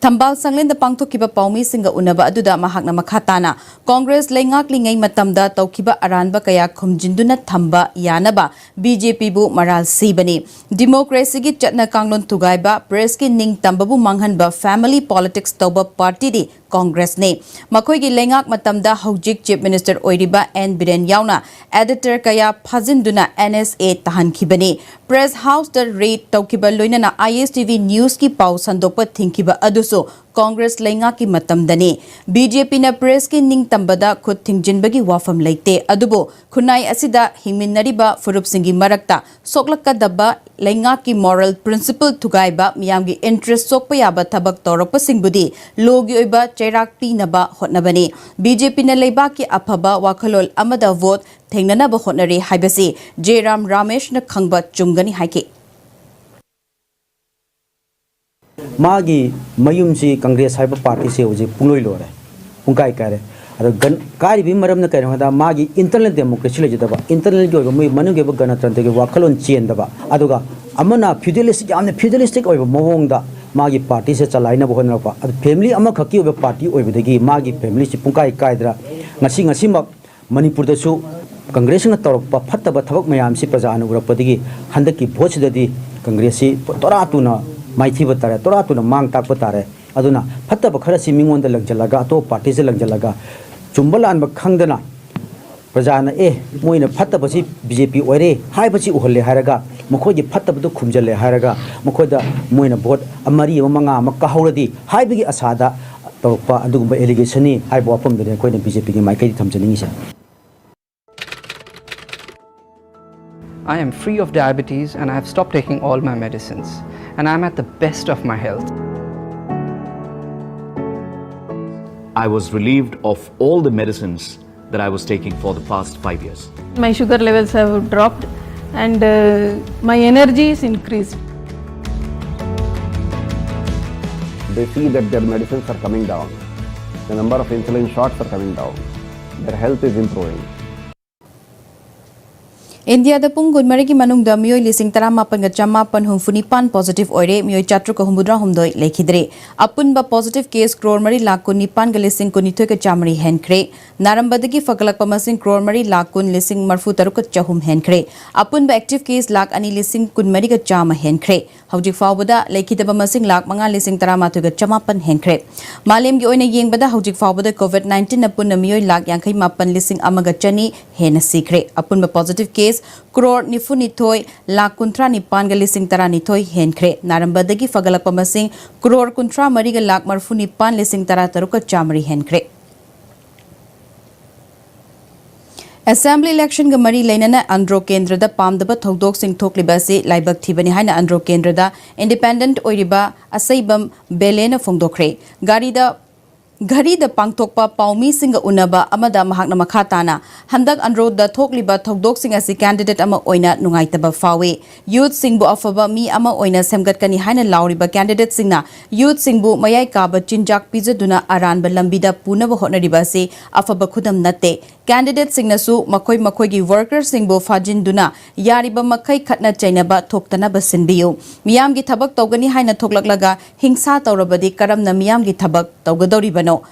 ꯊꯝꯕꯥꯜ ꯁꯪꯂꯦꯟꯗ ꯄꯥꯡꯊꯣꯛꯈꯤꯕ ꯄꯥꯎꯃꯤꯁꯤꯡꯒ ꯎꯅꯕ ꯑꯗꯨꯗ ꯃꯍꯥꯛꯅ ꯃꯈꯥ ꯇꯥꯅ ꯀꯣꯡꯒ꯭ꯔꯦꯁ ꯂꯩꯉꯥꯛꯂꯤꯉꯩ ꯃꯇꯝꯗ ꯇꯧꯈꯤꯕ ꯑꯔꯥꯟꯕ ꯀꯌꯥ ꯈꯨꯝꯖꯤꯟꯗꯨꯅ ꯊꯝꯕ ꯌꯥꯅꯕ ꯕꯤ ꯖꯦ ꯄꯤꯕꯨ ꯃꯔꯥꯜ ꯁꯤꯕꯅꯤ꯫ ꯗꯤꯃꯣꯀ꯭ꯔꯦꯁꯤꯒꯤ ꯆꯠꯅ ꯀꯥꯡꯂꯣꯟ ꯊꯨꯒꯥꯏꯕ, ꯄ꯭ꯔꯦꯁꯀꯤ ꯅꯤꯡꯇꯝꯕꯕꯨ ꯃꯥꯡꯍꯟꯕ, ꯐꯦꯃꯤꯂꯤ ꯄꯣꯂꯤꯇꯤꯛꯁ ꯇꯧꯕ ꯄꯥꯔꯇꯤꯗꯤ ꯀꯣꯡꯒ꯭ꯔꯦꯁꯅꯤ꯫ ꯃꯈꯣꯏꯒꯤ ꯂꯩꯉꯥꯛ ꯃꯇꯝꯗ ꯍꯧꯖꯤꯛ ꯆꯤꯐ ꯃꯤꯅꯤꯁꯇꯔ ꯑꯣꯏꯔꯤꯕ ꯑꯦꯟ ꯕꯤꯔꯦꯟ ꯌꯥꯎꯅ ꯑꯦꯗꯤꯇꯔ ꯀꯌꯥ ꯐꯥꯖꯤꯟꯗꯨꯅ ꯑꯦꯟ ꯑꯦꯁ ꯑꯦ ꯇꯥꯍꯟꯈꯤꯕꯅꯤ꯫ ꯄ꯭ꯔꯦꯁ ꯍꯥꯎꯁꯇ ꯔꯦꯗ ꯇꯧꯈꯤꯕ ꯂꯣꯏꯅꯅ ꯑꯥꯏ ꯑꯦꯁ ꯇꯤ ꯚꯤ ꯅ꯭ꯌꯨꯁꯀꯤ ꯄꯥꯎ ꯁꯟꯗꯣꯛꯄ ꯊꯤꯡꯈꯤꯕ ꯑꯗꯨꯁꯨ ꯀꯣꯡꯒ꯭ꯔꯦꯁ ꯂꯩꯉꯥꯛꯀꯤ ꯃꯇꯝꯗꯅꯤ꯫ ꯕꯤ ꯖꯦ ꯄꯤꯅ ꯄ꯭ꯔꯦꯁꯀꯤ ꯅꯤꯡꯇꯝꯕꯗ ꯈꯨꯠ ꯊꯤꯡꯖꯤꯟꯕꯒꯤ ꯋꯥꯐꯝ ꯂꯩꯇꯦ, ꯑꯗꯨꯕꯨ ꯈꯨꯟꯅꯥꯏ ꯑꯁꯤꯗ ꯍꯤꯡꯃꯤꯟꯅꯔꯤꯕ ꯐꯨꯔꯨꯞꯁꯤꯡꯒꯤ ꯃꯔꯛꯇ ꯁꯣꯛꯂꯛꯀꯗꯕ, ꯂꯩꯉꯥꯛꯀꯤ ꯃꯣꯔꯦꯜ ꯄ꯭ꯔꯤꯟꯁꯤꯄꯜ ꯊꯨꯒꯥꯏꯕ, ꯃꯤꯌꯥꯝꯒꯤ ꯏꯟꯇꯔꯦꯁ ꯁꯣꯛꯄ ꯌꯥꯕ ꯊꯕꯛ ꯇꯧꯔꯛꯄꯁꯤꯡꯕꯨꯗꯤ ꯂꯣꯒꯤ ꯑꯣꯏꯕ ꯆꯩꯔꯥꯛ ꯄꯤꯅꯕ ꯍꯣꯠꯅꯕꯅꯤ꯫ ꯕꯤ ꯖꯦ ꯄꯤꯅ ꯂꯩꯕꯥꯛꯀꯤ ꯑꯐꯕ ꯋꯥꯈꯜꯂꯣꯟ ꯑꯃꯗ ꯚꯣꯠ ꯊꯦꯡꯅꯅꯕ ꯍꯣꯠꯅꯔꯤ ꯍꯥꯏꯕꯁꯤ ꯖꯦ ꯔꯥꯝ ꯔꯥꯃꯦꯁꯅ ꯈꯪꯕ ꯆꯨꯝꯒꯅꯤ ꯍꯥꯏꯈꯤ꯫ ꯃꯥꯒꯤ ꯃꯌꯨꯝꯁꯤ ꯀꯪꯒ꯭ꯔꯦꯁ ꯍꯥꯏꯕ ꯄꯥꯔꯇꯤꯁꯦ ꯍꯧꯖꯤꯛ ꯄꯨꯡꯂꯣꯏ ꯂꯣꯏꯔꯦ, ꯄꯨꯡꯀꯥꯏ ꯀꯥꯏꯔꯦ꯫ ꯑꯗꯣ ꯒꯟ-, ꯀꯥꯏꯔꯤꯕꯒꯤ ꯃꯔꯝꯅ ꯀꯩꯅꯣ ꯍꯥꯏꯗ, ꯃꯥꯒꯤ ꯏꯟꯇꯔꯅꯦꯜ ꯗꯦꯃꯣꯀ꯭ꯔꯦꯁꯤ ꯂꯩꯖꯗꯕ, ꯏꯟꯇꯔꯅꯦꯜꯒꯤ ꯑꯣꯏꯕ ꯃꯣꯏ ꯃꯅꯨꯡꯒꯤ ꯑꯣꯏꯕ ꯒꯅꯇꯟꯇ꯭ꯔꯒꯤ ꯋꯥꯈꯜꯂꯣꯟ ꯆꯦꯟꯗꯕ, ꯑꯗꯨꯒ ꯑꯃꯅ ꯐ꯭ꯌꯨꯗꯦꯂꯤꯁꯇꯤꯛ, ꯌꯥꯝꯅ ꯐ꯭ꯌꯨꯗꯦꯂꯤꯁꯇꯤꯛ ꯑꯣꯏꯕ ꯃꯑꯣꯡꯗ ꯃꯥꯒꯤ ꯄꯥꯔꯇꯤꯁꯦ ꯆꯂꯥꯏꯅꯕ ꯍꯣꯠꯅꯔꯛꯄ꯫ ꯑꯗꯨ ꯐꯦꯃꯤꯂꯤ ꯑꯃꯈꯛꯀꯤ ꯑꯣꯏꯕ ꯄꯥꯔꯇꯤ ꯑꯣꯏꯕꯗꯒꯤ ꯃꯥꯒꯤ ꯐꯦꯃꯤꯂꯤꯁꯤ ꯄꯨꯡꯀꯥꯏ ꯀꯥꯏꯗꯅ ꯉꯁꯤ, ꯉꯁꯤꯃꯛ ꯃꯅꯤꯄꯨꯔꯗꯁꯨ ꯀꯪꯒ꯭ꯔꯦꯁꯅ ꯇꯧꯔꯛꯄ ꯐꯠꯇꯕ ꯊꯕꯛ ꯃꯌꯥꯝꯁꯤ ꯄ꯭ꯔꯖꯥꯅ ꯎꯔꯛꯄꯗꯒꯤ ꯍꯟꯗꯛꯀꯤ ꯚꯣꯠꯁꯤꯗꯗꯤ ꯀꯪꯒ꯭ꯔꯦꯁꯁꯤ ꯇꯣꯔꯥ ꯇꯨꯅ ꯃꯥꯏꯊꯤꯕ ꯇꯥꯔꯦ, ꯇꯣꯔꯥ ꯇꯨꯅ ꯃꯥꯡ ꯇꯥꯛꯄ ꯇꯥꯔꯦ꯫ ꯑꯗꯨꯅ ꯐꯠꯇꯕ ꯈꯔꯁꯤ ꯃꯤꯉꯣꯟꯗ ꯂꯪꯁꯤꯜꯂꯒ, ꯑꯇꯣꯞꯄ ꯄꯥꯔꯇꯤꯁꯤꯗ ꯂꯪꯁꯤꯜꯂꯒ, ꯆꯨꯝꯕ ꯂꯥꯟꯕ ꯈꯪꯗꯅ ꯄ꯭ꯔꯖꯥꯅ, "ꯑꯦ, ꯃꯣꯏꯅ ꯐꯠꯇꯕꯁꯤ ꯕꯤ ꯖꯦ ꯄꯤ ꯑꯣꯏꯔꯦ" ꯍꯥꯏꯕꯁꯤ ꯎꯍꯜꯂꯦ ꯍꯥꯏꯔꯒ, ꯃꯈꯣꯏꯒꯤ ꯐꯠꯇꯕꯗꯨ ꯈꯨꯝꯖꯤꯜꯂꯦ ꯍꯥꯏꯔꯒ, ꯃꯈꯣꯏꯗ ꯃꯣꯏꯅ ꯚꯣꯠ ꯃꯔꯤ ꯑꯃ, ꯃꯉꯥ ꯑꯃ ꯀꯥꯍꯧꯔꯗꯤ ꯍꯥꯏꯕꯒꯤ ꯑꯁꯥꯗ ꯇꯧꯔꯛꯄ ꯑꯗꯨꯒꯨꯝꯕ ꯑꯦꯂꯤꯒꯦꯁꯟꯅꯤ ꯍꯥꯏꯕ ꯋꯥꯐꯝꯗꯨꯅꯤ ꯑꯩꯈꯣꯏꯅ ꯕꯤ ꯖꯦ ꯄꯤꯒꯤ ꯃꯥꯏꯀꯩꯗ ꯊꯝꯖꯅꯤꯡꯉꯤꯁꯦ꯫ I am free of diabetes and I have stopped taking all my medicines. And I'm at the best of my health. I was relieved of all the medicines that I was taking for the past five years. My sugar levels have dropped. and uh, my energy is increased. They see that their medicines are coming down, the number of insulin shots are coming down, their health is improving. ꯏꯟꯗꯤꯌꯥꯗ ꯄꯨꯡ ꯀꯨꯟꯃꯔꯤꯒꯤ ꯃꯅꯨꯡꯗ ꯃꯤꯑꯣꯏ ꯂꯤꯁꯤꯡ ꯇꯔꯥꯃꯥꯄꯟꯒ ꯆꯃꯥꯄꯟ ꯍꯨꯝꯐꯨ ꯅꯤꯄꯥꯟ positive ꯑꯣꯏꯔꯦ, ꯃꯤꯑꯣꯏ ꯆꯥꯇ꯭ꯔꯨꯛꯀ ꯍꯨꯝꯐꯨꯇꯔꯥꯍꯨꯝꯗꯣꯏ ꯂꯩꯈꯤꯗ꯭ꯔꯦ꯫ ꯑꯄꯨꯟꯕ ꯄꯣꯖꯤꯇꯤꯚ ꯀꯦꯁ ꯀ꯭ꯔꯣꯔ ꯃꯔꯤ ꯂꯥꯈ ꯀꯨꯟꯅꯤꯊꯣꯏꯒ ꯆꯥꯃꯔꯤ ꯍꯦꯟꯈ꯭ꯔꯦ꯫ ꯅꯥꯔꯝꯕꯗꯒꯤ ꯐꯒꯠꯂꯛꯄ ꯃꯁꯤꯡ ꯀ꯭ꯔꯣꯔ ꯃꯔꯤ ꯂꯥꯈ ꯀꯨꯟ ꯂꯤꯁꯤꯡ ꯃꯔꯐꯨ ꯇꯔꯨꯛꯀ ꯆꯍꯨꯝ ꯍꯦꯟꯈ꯭ꯔꯦ꯫ ꯑꯄꯨꯟꯕ ꯑꯦꯛꯇꯤꯚ ꯀꯦꯁ ꯂꯥꯈ ꯑꯅꯤ ꯂꯤꯁꯤꯡ ꯀꯨꯟꯃꯔꯤꯒ ꯆꯥꯝꯃ ꯍꯦꯟꯈ꯭ꯔꯦ꯫ ꯍꯧꯖꯤꯛ ꯐꯥꯎꯕꯗ ꯂꯩꯈꯤꯗꯕ ꯃꯁꯤꯡ ꯂꯥꯈ ꯃꯉꯥ ꯂꯤꯁꯤꯡ ꯇꯔꯥꯃꯥꯊꯣꯏꯒ ꯆꯃꯥꯄꯟ ꯍꯦꯟꯈ꯭ꯔꯦ꯫ ꯃꯥꯂꯦꯝꯒꯤ ꯑꯣꯏꯅ ꯌꯦꯡꯕꯗ ꯍꯧꯖꯤꯛ ꯐꯥꯎꯕꯗ ꯀꯣꯚꯤꯗ ꯅꯥꯏꯟꯇꯤꯟꯅ ꯄꯨꯟꯅ ꯃꯤꯑꯣꯏ ꯂꯥꯈ ꯌꯥꯡꯈꯩ ꯃꯥꯄꯟ ꯂꯤꯁꯤꯡ ꯑꯃꯒ ꯆꯅꯤ ꯍꯦꯟꯅ ꯁꯤꯈ꯭ꯔꯦ꯫ ꯑꯄꯨꯟꯕ ꯄꯣꯖꯤꯇꯤꯚ ꯀꯦꯁ ꯀ꯭ꯔꯣꯔ ꯅꯤꯐꯨ ꯅꯤꯊꯣꯏ ꯂꯥꯈ ꯀꯨꯟꯊ꯭ꯔꯥ ꯅꯤꯄꯥꯟꯒ ꯂꯤꯁꯤꯡ ꯇꯔꯥꯅꯤꯊꯣꯏ ꯍꯦꯟꯈ꯭ꯔꯦ꯫ ꯅꯥꯔꯝꯕꯗꯒꯤ ꯐꯒꯠꯂꯛꯄ ꯃꯁꯤꯡ ꯀ꯭ꯔꯣꯔ ꯀꯨꯟꯊ꯭ꯔꯥ ꯃꯔꯤꯒ ꯂꯥꯈ ꯃꯔꯐꯨ ꯅꯤꯄꯥꯟ ꯂꯤꯁꯤꯡ ꯇꯔꯥ ꯇꯔꯨꯛꯀ ꯆꯥꯃꯔꯤ ꯍꯦꯟꯈ꯭ꯔꯦ꯫ ꯑꯦꯁꯦꯝꯕ꯭ꯂꯤ ꯏꯂꯦꯛꯁꯟꯒ ꯃꯔꯤ ꯂꯩꯅꯅ ꯑꯟꯗ꯭ꯔꯣ ꯀꯦꯟꯗ꯭ꯔꯗ ꯄꯥꯝꯗꯕ ꯊꯧꯗꯣꯛꯁꯤꯡ ꯊꯣꯛꯂꯤꯕ ꯑꯁꯤ ꯂꯥꯏꯕꯛ ꯊꯤꯕꯅꯤ ꯍꯥꯏꯅ ꯑꯟꯗ꯭ꯔꯣ ꯀꯦꯟꯗ꯭ꯔꯗ ꯏꯟꯗꯤꯄꯦꯟꯗꯦꯟꯠ ꯑꯣꯏꯔꯤꯕ ꯑꯁꯩꯕꯝ ꯕꯦꯂꯦꯅ ꯐꯣꯡꯗꯣꯛꯈ꯭ꯔꯦ꯫ ꯒꯥꯔꯤꯗ ꯘꯔꯤꯗ ꯄꯥꯡꯊꯣꯛꯄ ꯄꯥꯎꯃꯤꯁꯤꯡꯒ ꯎꯅꯕ ꯑꯃꯗ ꯃꯍꯥꯛꯅ ꯃꯈꯥ ꯇꯥꯅ, ꯍꯟꯗꯛ ꯑꯟꯗ꯭ꯔꯣꯗ ꯊꯣꯛꯂꯤꯕ ꯊꯧꯗꯣꯛꯁꯤꯡ ꯑꯁꯤ ꯀꯦꯟꯗꯤꯗꯦꯠ ꯑꯃ ꯑꯣꯏꯅ ꯅꯨꯡꯉꯥꯏꯇꯕ ꯐꯥꯎꯏ꯫ ꯌꯨꯠꯁꯤꯡꯕꯨ ꯑꯐꯕ ꯃꯤ ꯑꯃ ꯑꯣꯏꯅ ꯁꯦꯝꯒꯠꯀꯅꯤ ꯍꯥꯏꯅ ꯂꯥꯎꯔꯤꯕ ꯀꯦꯟꯗꯤꯗꯦꯠꯁꯤꯡꯅ ꯌꯨꯠꯁꯤꯡꯕꯨ ꯃꯌꯥꯏ ꯀꯥꯕ ꯆꯤꯟꯖꯥꯛ ꯄꯤꯖꯗꯨꯅ ꯑꯔꯥꯟꯕ ꯂꯝꯕꯤꯗ ꯄꯨꯅꯕ ꯍꯣꯠꯅꯔꯤꯕ ꯑꯁꯤ ꯑꯐꯕ ꯈꯨꯗꯝ ꯅꯠꯇꯦ꯫ ꯀꯦꯟꯗꯤꯗꯦꯠꯁꯤꯡꯅꯁꯨ ꯃꯈꯣꯏ ꯃꯈꯣꯏꯒꯤ ꯋꯥꯔꯀꯔꯁꯤꯡꯕꯨ ꯐꯥꯖꯤꯟꯗꯨꯅ ꯌꯥꯔꯤꯕ ꯃꯈꯩ ꯈꯠꯅ ꯆꯩꯅꯕ ꯊꯣꯛꯇꯅꯕ ꯁꯤꯟꯕꯤꯌꯨ꯫ ꯃꯤꯌꯥꯝꯒꯤ ꯊꯕꯛ ꯇꯧꯒꯅꯤ ꯍꯥꯏꯅ ꯊꯣꯛꯂꯛꯂꯒ ꯍꯤꯡꯁꯥ ꯇꯧꯔꯕꯗꯤ ꯀꯔꯝꯅ ꯃꯤꯌꯥꯝꯒꯤ ꯊꯕꯛ ꯇꯧꯒꯗꯧꯔꯤꯕꯅꯣ?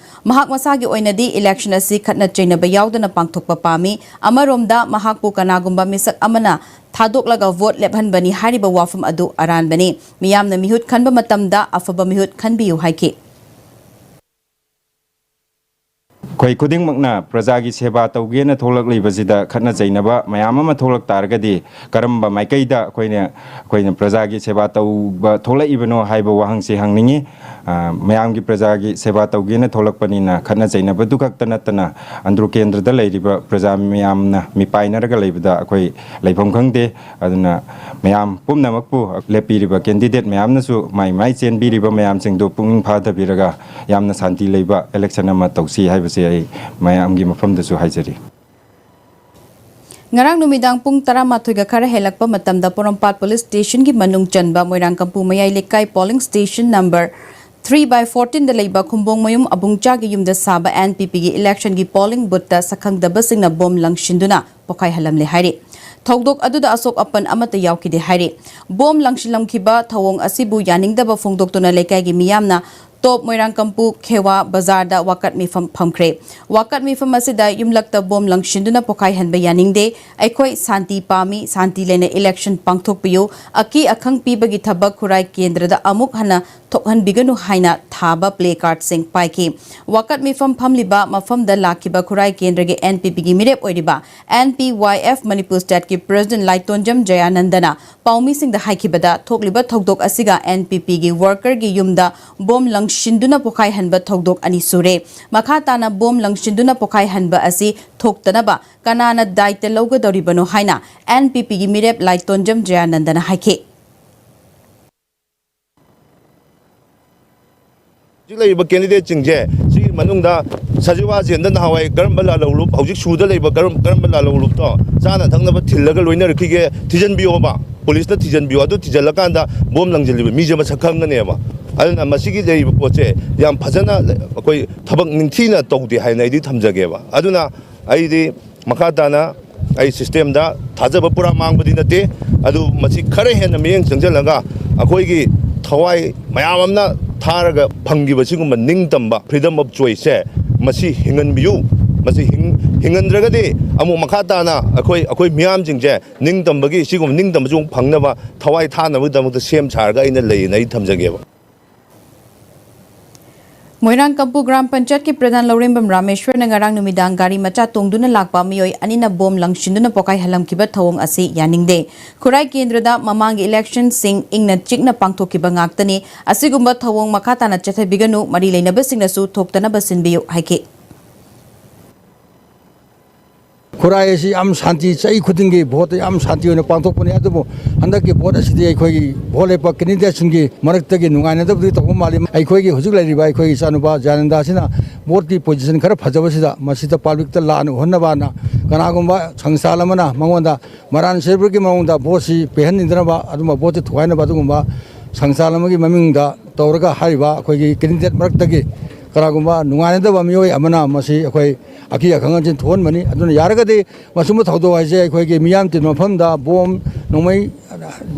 ꯃꯍꯥꯛ ꯃꯁꯥꯒꯤ ꯑꯣꯏꯅꯗꯤ ꯏꯂꯦꯛꯁꯟ ꯑꯁꯤ ꯈꯠꯅ ꯆꯩꯅꯕ ꯌꯥꯎꯗꯅ ꯄꯥꯡꯊꯣꯛꯄ ꯄꯥꯝꯃꯤ꯫ ꯑꯃꯔꯣꯝꯗ ꯃꯍꯥꯛꯄꯨ ꯀꯅꯥꯒꯨꯝꯕ ꯃꯤꯁꯛ ꯑꯃꯅ ꯊꯥꯗꯣꯛꯂꯒ ꯚꯣꯠ ꯂꯦꯞꯍꯟꯕꯅꯤ ꯍꯥꯏꯔꯤꯕ ꯋꯥꯐꯝ ꯑꯗꯨ ꯑꯔꯥꯟꯕꯅꯤ꯫ ꯃꯤꯌꯥꯝꯅ ꯃꯤꯍꯨꯠ ꯈꯟꯕ ꯃꯇꯝꯗ ꯑꯐꯕ ꯃꯤꯍꯨꯠ ꯈꯟꯕꯤꯌꯨ ꯍꯥꯏꯈꯤ꯫ ꯑꯩꯈꯣꯏ ꯈꯨꯗꯤꯡꯃꯛꯅ ꯄ꯭ꯔꯖꯥꯒꯤ ꯁꯦꯕꯥ ꯇꯧꯒꯦꯅ ꯊꯣꯛꯂꯛꯂꯤꯕꯁꯤꯗ ꯈꯠꯅ ꯆꯩꯅꯕ ꯃꯌꯥꯝ ꯑꯃ ꯊꯣꯛꯂꯛ ꯇꯥꯔꯒꯗꯤ ꯀꯔꯝꯕ ꯃꯥꯏꯀꯩꯗ ꯑꯩꯈꯣꯏꯅ ꯑꯩꯈꯣꯏꯅ ꯄ꯭ꯔꯖꯥꯒꯤ ꯁꯦꯕꯥ ꯇꯧꯕ ꯊꯣꯛꯂꯛꯏꯕꯅꯣ ꯍꯥꯏꯕ ꯋꯥꯍꯪꯁꯤ ꯍꯪꯅꯤꯡꯉꯤ꯫ ꯑ, ꯃꯌꯥꯝꯒꯤ ꯄ꯭ꯔꯖꯥꯒꯤ ꯁꯦꯕꯥ ꯇꯧꯒꯦꯅ ꯊꯣꯛꯂꯛꯄꯅꯤꯅ ꯈꯠꯅ ꯆꯩꯅꯕꯗꯨ ꯈꯛꯇ ꯅꯠꯇꯅ ꯑꯟꯗ꯭ꯔꯣ ꯀꯦꯟꯗ꯭ꯔꯗ ꯂꯩꯔꯤꯕ ꯄ꯭ꯔꯖꯥ ꯃꯌꯥꯝꯅ ꯃꯤꯄꯥꯏꯅꯔꯒ ꯂꯩꯕꯗ ꯑꯩꯈꯣꯏ ꯂꯩꯐꯝ ꯈꯪꯗꯦ꯫ ꯑꯗꯨꯅ ꯃꯌꯥꯝ ꯄꯨꯝꯅꯃꯛꯄꯨ ꯂꯦꯞꯄꯤꯔꯤꯕ ꯀꯦꯟꯗꯤꯗꯦꯠ ꯃꯌꯥꯝꯅꯁꯨ ꯃꯥꯏ ꯃꯥꯏ ꯆꯦꯟꯕꯤꯔꯤꯕ ꯃꯌꯥꯝꯁꯤꯡꯗꯨ ꯄꯨꯛꯅꯤꯡ ꯐꯥꯊꯕꯤꯔꯒ ꯌꯥꯝꯅ ꯁꯥꯟꯇꯤ ꯂꯩꯕ ꯏꯂꯦꯛꯁꯟ ꯑꯃ ꯇꯧꯁꯤ ꯍꯥꯏꯕꯁꯦ ꯑꯩ ꯃꯌꯥꯝꯒꯤ ꯃꯐꯝꯗꯁꯨ ꯍꯥꯏꯖꯔꯤ꯫ ꯉꯔꯥꯡ ꯅꯨꯃꯤꯗꯥꯡ ꯄꯨꯡ ꯇꯔꯥꯃꯥꯊꯣꯏꯒ ꯈꯔ ꯍꯦꯜꯂꯛꯄ ꯃꯇꯝꯗ ꯄꯣꯔꯣꯝꯄꯥꯠ ꯄꯨꯂꯤꯁ ꯁ꯭ꯇꯦꯁꯟꯒꯤ ꯃꯅꯨꯡ ꯆꯟꯕ ꯃꯣꯏꯔꯥꯡꯀꯝꯄꯨ ꯃꯌꯥꯏ ꯂꯩꯀꯥꯏ polling station number three by fourteen ꯗ ꯂꯩꯕ ꯈꯨꯝꯕꯣꯡꯃꯌꯨꯝ ꯑꯕꯨꯡꯆꯥꯒꯤ ꯌꯨꯝꯗ ꯁꯥꯕ ꯑꯦꯟ ꯄꯤ ꯄꯤꯒꯤ ꯏꯂꯦꯛꯁꯟꯒꯤ ꯄꯣꯂꯤꯡ ꯕꯨꯠꯇ ꯁꯛꯈꯪꯗꯕꯁꯤꯡꯅ ꯕꯣꯝ ꯂꯪꯁꯤꯟꯗꯨꯅ ꯄꯣꯈꯥꯏꯍꯜꯂꯝꯂꯦ ꯍꯥꯏꯔꯤ꯫ ꯊꯧꯗꯣꯛ ꯑꯗꯨꯗ ꯑꯁꯣꯛ ꯑꯄꯟ ꯑꯃꯠꯇ ꯌꯥꯎꯈꯤꯗꯦ ꯍꯥꯏꯔꯤ꯫ ꯕꯣꯝ ꯂꯪꯁꯤꯜꯂꯝꯈꯤꯕ ꯊꯧꯑꯣꯡ ꯑꯁꯤꯕꯨ ꯌꯥꯅꯤꯡꯗꯕ ꯐꯣꯡꯗꯣꯛꯇꯨꯅ ꯂꯩꯀꯥꯏꯒꯤ ꯃꯤꯌꯥꯝꯅ ꯇꯣꯞ ꯃꯣꯏꯔꯥꯡꯀꯝꯄꯨ ꯈꯦꯋꯥ ꯕꯖꯥꯔꯗ ꯋꯥꯀꯠ ꯃꯤꯐꯝ ꯐꯝꯈ꯭ꯔꯦ꯫ ꯋꯥꯀꯠ ꯃꯤꯐꯝ ꯑꯁꯤꯗ ꯌꯨꯝꯂꯛꯇ ꯕꯣꯝ ꯂꯪꯁꯤꯟꯗꯨꯅ ꯄꯣꯈꯥꯏꯍꯟꯕ ꯌꯥꯅꯤꯡꯗꯦ꯫ ꯑꯩꯈꯣꯏ ꯁꯥꯟꯇꯤ ꯄꯥꯝꯃꯤ, ꯁꯥꯟꯇꯤ ꯂꯩꯅ ꯏꯂꯦꯛꯁꯟ ꯄꯥꯡꯊꯣꯛꯄꯤꯌꯨ꯫ ꯑꯀꯤ ꯑꯈꯪ ꯄꯤꯕꯒꯤ ꯊꯕꯛ ꯈꯨꯔꯥꯏ ꯀꯦꯟꯗ꯭ꯔꯗ ꯑꯃꯨꯛ ꯍꯟꯅ ꯊꯣꯛꯍꯟꯕꯤꯒꯅꯨ ꯍꯥꯏꯅ ꯊꯥꯕ ꯄ꯭ꯂꯦ ꯀꯥꯔꯗꯁꯤꯡ ꯄꯥꯏꯈꯤ꯫ ꯋꯥꯀꯠ ꯃꯤꯐꯝ ꯐꯝꯂꯤꯕ ꯃꯐꯝꯗ ꯂꯥꯛꯈꯤꯕ ꯈꯨꯔꯥꯏ ꯀꯦꯟꯗ꯭ꯔꯒꯤ ꯑꯦꯟ ꯄꯤ ꯄꯤꯒꯤ ꯃꯤꯔꯦꯞ ꯑꯣꯏꯔꯤꯕ ꯑꯦꯟ ꯄꯤ ꯋꯥꯏ ꯑꯦꯐ ꯃꯅꯤꯄꯨꯔ ꯁ꯭ꯇꯦꯠꯀꯤ ꯄ꯭ꯔꯦꯁꯤꯗꯦꯟꯠ ꯂꯥꯏꯇꯣꯟꯖꯝ ꯖꯌꯥꯅꯟꯗꯅ ꯄꯥꯎꯃꯤꯁꯤꯡꯗ ꯍꯥꯏꯈꯤꯕꯗ, ꯊꯣꯛꯂꯤꯕ ꯊꯧꯗꯣꯛ ꯑꯁꯤꯒ ꯑꯦꯟ ꯄꯤ ꯄꯤꯒꯤ ꯋꯥꯔꯀꯔꯒꯤ ꯌꯨꯝꯗ ꯕꯣꯝ ꯂꯪꯁꯤꯟꯗꯨꯅ ꯄꯣꯈꯥꯏꯍꯟꯕ ꯊꯧꯗꯣꯛ ꯑꯅꯤ ꯁꯨꯔꯦ꯫ ꯃꯈꯥ ꯇꯥꯅ ꯕꯣꯝ ꯂꯪꯁꯤꯟꯗꯨꯅ ꯄꯣꯈꯥꯏꯍꯟꯕ ꯑꯁꯤ ꯊꯣꯛꯇꯅꯕ ꯀꯅꯥꯅ ꯗꯥꯏꯇ ꯂꯧꯒꯗꯧꯔꯤꯕꯅꯣ ꯍꯥꯏꯅ ꯑꯦꯟ ꯄꯤ ꯄꯤꯒꯤ ꯃꯤꯔꯦꯞ ꯂꯥꯏꯇꯣꯟꯖꯝ ꯖꯌꯥꯅꯟꯗꯅ ꯍꯥꯏꯈꯤ꯫ ꯍꯧꯖꯤꯛ ꯂꯩꯔꯤꯕ ꯀꯦꯟꯗꯤꯗꯦꯠꯁꯤꯡꯁꯦ ꯁꯤꯒꯤ ꯃꯅꯨꯡꯗ ꯁꯖꯤꯋꯥ ꯖꯦꯟꯗ ꯅꯍꯥꯟꯋꯥꯏ ꯀꯔꯝꯕ ꯂꯥꯜꯍꯧꯂꯨꯞ, ꯍꯧꯖꯤꯛ ꯁꯨꯗ ꯂꯩꯕ ꯀꯔꯝ-, ꯀꯔꯝꯕ ꯂꯥꯜꯍꯧꯂꯨꯞꯇꯣ ꯆꯥꯅ ꯊꯛꯅꯕ ꯊꯤꯜꯂꯒ ꯂꯣꯏꯅꯔꯛꯈꯤꯒꯦ ꯊꯤꯖꯤꯟꯕꯤꯌꯣꯕ꯫ ꯄꯨꯂꯤꯁꯅ ꯊꯤꯖꯤꯟꯕꯤꯌꯣ꯫ ꯑꯗꯨ ꯊꯤꯖꯤꯜꯂꯀꯥꯟꯗ ꯕꯣꯝ ꯂꯪꯁꯤꯜꯂꯤꯕ ꯃꯤꯁꯦ ꯃꯁꯛ ꯈꯪꯒꯅꯦꯕ꯫ ꯑꯗꯨꯅ ꯃꯁꯤꯒꯤ ꯂꯩꯔꯤꯕ ꯄꯣꯠꯁꯦ ꯌꯥꯝ ꯐꯖꯅ ꯑꯩꯈꯣꯏ ꯊꯕꯛ ꯅꯤꯡꯊꯤꯅ ꯇꯧꯗꯦ ꯍꯥꯏꯅ ꯑꯩꯗꯤ ꯊꯝꯖꯒꯦꯕ꯫ ꯑꯗꯨꯅ ꯑꯩꯗꯤ ꯃꯈꯥ ꯇꯥꯅ ꯑꯩ ꯁꯤꯁꯇꯦꯝꯗ ꯊꯥꯖꯕ ꯄꯨꯔꯥ ꯃꯥꯡꯕꯗꯤ ꯅꯠꯇꯦ꯫ ꯑꯗꯨ ꯃꯁꯤ ꯈꯔ ꯍꯦꯟꯅ ꯃꯤꯠꯌꯦꯡ ꯆꯪꯁꯤꯜꯂꯒ ꯑꯩꯈꯣꯏꯒꯤ ꯊꯋꯥꯏ ꯃꯌꯥꯝ ꯑꯃꯅ ꯊꯥꯔꯒ ꯐꯪꯈꯤꯕ ꯁꯤꯒꯨꯝꯕ ꯅꯤꯡꯇꯝꯕ, freedom of choice ꯁꯦ, ꯃꯁꯤ ꯍꯤꯡꯍꯟꯕꯤꯌꯨ꯫ ꯃꯁꯤ ꯍꯤꯡ-, ꯍꯤꯡꯍꯟꯗ꯭ꯔꯒꯗꯤ ꯑꯃꯨꯛ ꯃꯈꯥ ꯇꯥꯅ ꯑꯩꯈꯣꯏ, ꯑꯩꯈꯣꯏ ꯃꯤꯌꯥꯝꯁꯤꯡꯁꯦ ꯅꯤꯡꯇꯝꯕꯒꯤ, ꯁꯤꯒꯨꯝꯕ ꯅꯤꯡꯇꯝꯕꯁꯨ ꯑꯃꯨꯛ ꯐꯪꯅꯕ ꯊꯋꯥꯏ ꯊꯥꯅꯕꯒꯤꯗꯃꯛꯇ ꯁꯦꯝ ꯁꯥꯔꯒ ꯑꯩꯅ ꯂꯩꯌꯦꯅ ꯑꯩ ꯊꯝꯖꯒꯦꯕ꯫ ꯃꯣꯏꯔꯥꯡꯀꯝꯄꯨ ꯒ꯭ꯔꯥꯝ ꯄꯟꯆꯥꯌꯠꯀꯤ ꯄ꯭ꯔꯙꯥꯟ ꯂꯧꯔꯦꯝꯕꯝ ꯔꯥꯃꯦꯁ꯭ꯋꯔꯅ ꯉꯔꯥꯡ ꯅꯨꯃꯤꯗꯥꯡ ꯒꯥꯔꯤ ꯃꯆꯥ ꯇꯣꯡꯗꯨꯅ ꯂꯥꯛꯄ ꯃꯤꯑꯣꯏ ꯑꯅꯤꯅ ꯕꯣꯝ ꯂꯪꯁꯤꯟꯗꯨꯅ ꯄꯣꯈꯥꯏꯍꯜꯂꯝꯈꯤꯕ ꯊꯧꯑꯣꯡ ꯑꯁꯤ ꯌꯥꯅꯤꯡꯗꯦ꯫ ꯈꯨꯔꯥꯏ ꯀꯦꯟꯗ꯭ꯔꯗ ꯃꯃꯥꯡꯒꯤ ꯏꯂꯦꯛꯁꯟꯁꯤꯡ ꯏꯪꯅ ꯆꯤꯛꯅ ꯄꯥꯡꯊꯣꯛꯈꯤꯕ ꯉꯥꯛꯇꯅꯤ꯫ ꯑꯁꯤꯒꯨꯝꯕ ꯊꯧꯑꯣꯡ ꯃꯈꯥ ꯇꯥꯅ ꯆꯠꯊꯕꯤꯒꯅꯨ, ꯃꯔꯤ ꯂꯩꯅꯕꯁꯤꯡꯅꯁꯨ ꯊꯣꯛꯇꯅꯕ ꯁꯤꯟꯕꯤꯌꯨ ꯍꯥꯏꯈꯤ꯫ ꯈꯨꯔꯥꯏ ꯑꯁꯤ ꯌꯥꯝ ꯁꯥꯟꯇꯤ, ꯆꯍꯤ ꯈꯨꯗꯤꯡꯒꯤ ꯚꯣꯠꯇ ꯌꯥꯝ ꯁꯥꯟꯇꯤ ꯑꯣꯏꯅ ꯄꯥꯡꯊꯣꯛꯄꯅꯤ꯫ ꯑꯗꯨꯕꯨ ꯍꯟꯗꯛꯀꯤ ꯚꯣꯠ ꯑꯁꯤꯗꯤ ꯑꯩꯈꯣꯏꯒꯤ ꯚꯣꯠ ꯂꯦꯞꯄ ꯀꯦꯟꯗꯤꯗꯦꯠꯁꯤꯡꯒꯤ ꯃꯔꯛꯇꯒꯤ ꯅꯨꯡꯉꯥꯏꯅꯗꯕꯗꯤ ꯇꯧꯕ ꯃꯥꯜꯂꯤ꯫ ꯑꯩꯈꯣꯏꯒꯤ ꯍꯧꯖꯤꯛ ꯂꯩꯔꯤꯕ ꯑꯩꯈꯣꯏꯒꯤ ꯏꯆꯥꯅꯨꯄꯥ ꯖꯌꯥꯅꯟꯗ ꯑꯁꯤꯅ ꯚꯣꯠꯀꯤ ꯄꯣꯖꯤꯁꯟ ꯈꯔ ꯐꯖꯕꯁꯤꯗ ꯃꯁꯤꯗ ꯄꯕ꯭ꯂꯤꯛꯇ ꯂꯥꯟꯅ ꯎꯍꯟꯅꯕꯅ ꯀꯅꯥꯒꯨꯝꯕ ꯁꯪꯁꯊꯥꯟ ꯑꯃꯅ ꯃꯉꯣꯟꯗ ꯃꯔꯥꯟ ꯁꯤꯕꯒꯤ ꯃꯑꯣꯡꯗ ꯚꯣꯠꯁꯤ ꯄꯤꯍꯟꯅꯤꯡꯗꯅꯕ, ꯑꯗꯨꯒꯨꯝꯕ ꯚꯣꯠꯁꯤ ꯊꯨꯒꯥꯏꯅꯕ ꯑꯗꯨꯒꯨꯝꯕ ꯁꯪꯁꯊꯥꯟ ꯑꯃꯒꯤ ꯃꯃꯤꯡꯗ ꯇꯧꯔꯒ ꯍꯥꯏꯔꯤꯕ ꯑꯩꯈꯣꯏꯒꯤ ꯀꯦꯟꯗꯤꯗꯦꯠ ꯃꯔꯛꯇꯒꯤ ꯀꯅꯥꯒꯨꯝꯕ ꯅꯨꯡꯉꯥꯏꯅꯗꯕ ꯃꯤꯑꯣꯏ ꯑꯃꯅ ꯃꯁꯤ ꯑꯩꯈꯣꯏ ꯑꯀꯤ ꯑꯈꯪ ꯑꯁꯤ ꯊꯣꯛꯍꯟꯕꯅꯤ꯫ ꯑꯗꯨꯅ ꯌꯥꯔꯒꯗꯤ ꯃꯁꯨꯝꯕ ꯊꯧꯗꯣꯛ ꯍꯥꯏꯁꯦ ꯑꯩꯈꯣꯏꯒꯤ ꯃꯤꯌꯥꯝ ꯇꯤꯟꯕ ꯃꯐꯝꯗ ꯕꯣꯝ, ꯅꯣꯡꯃꯩ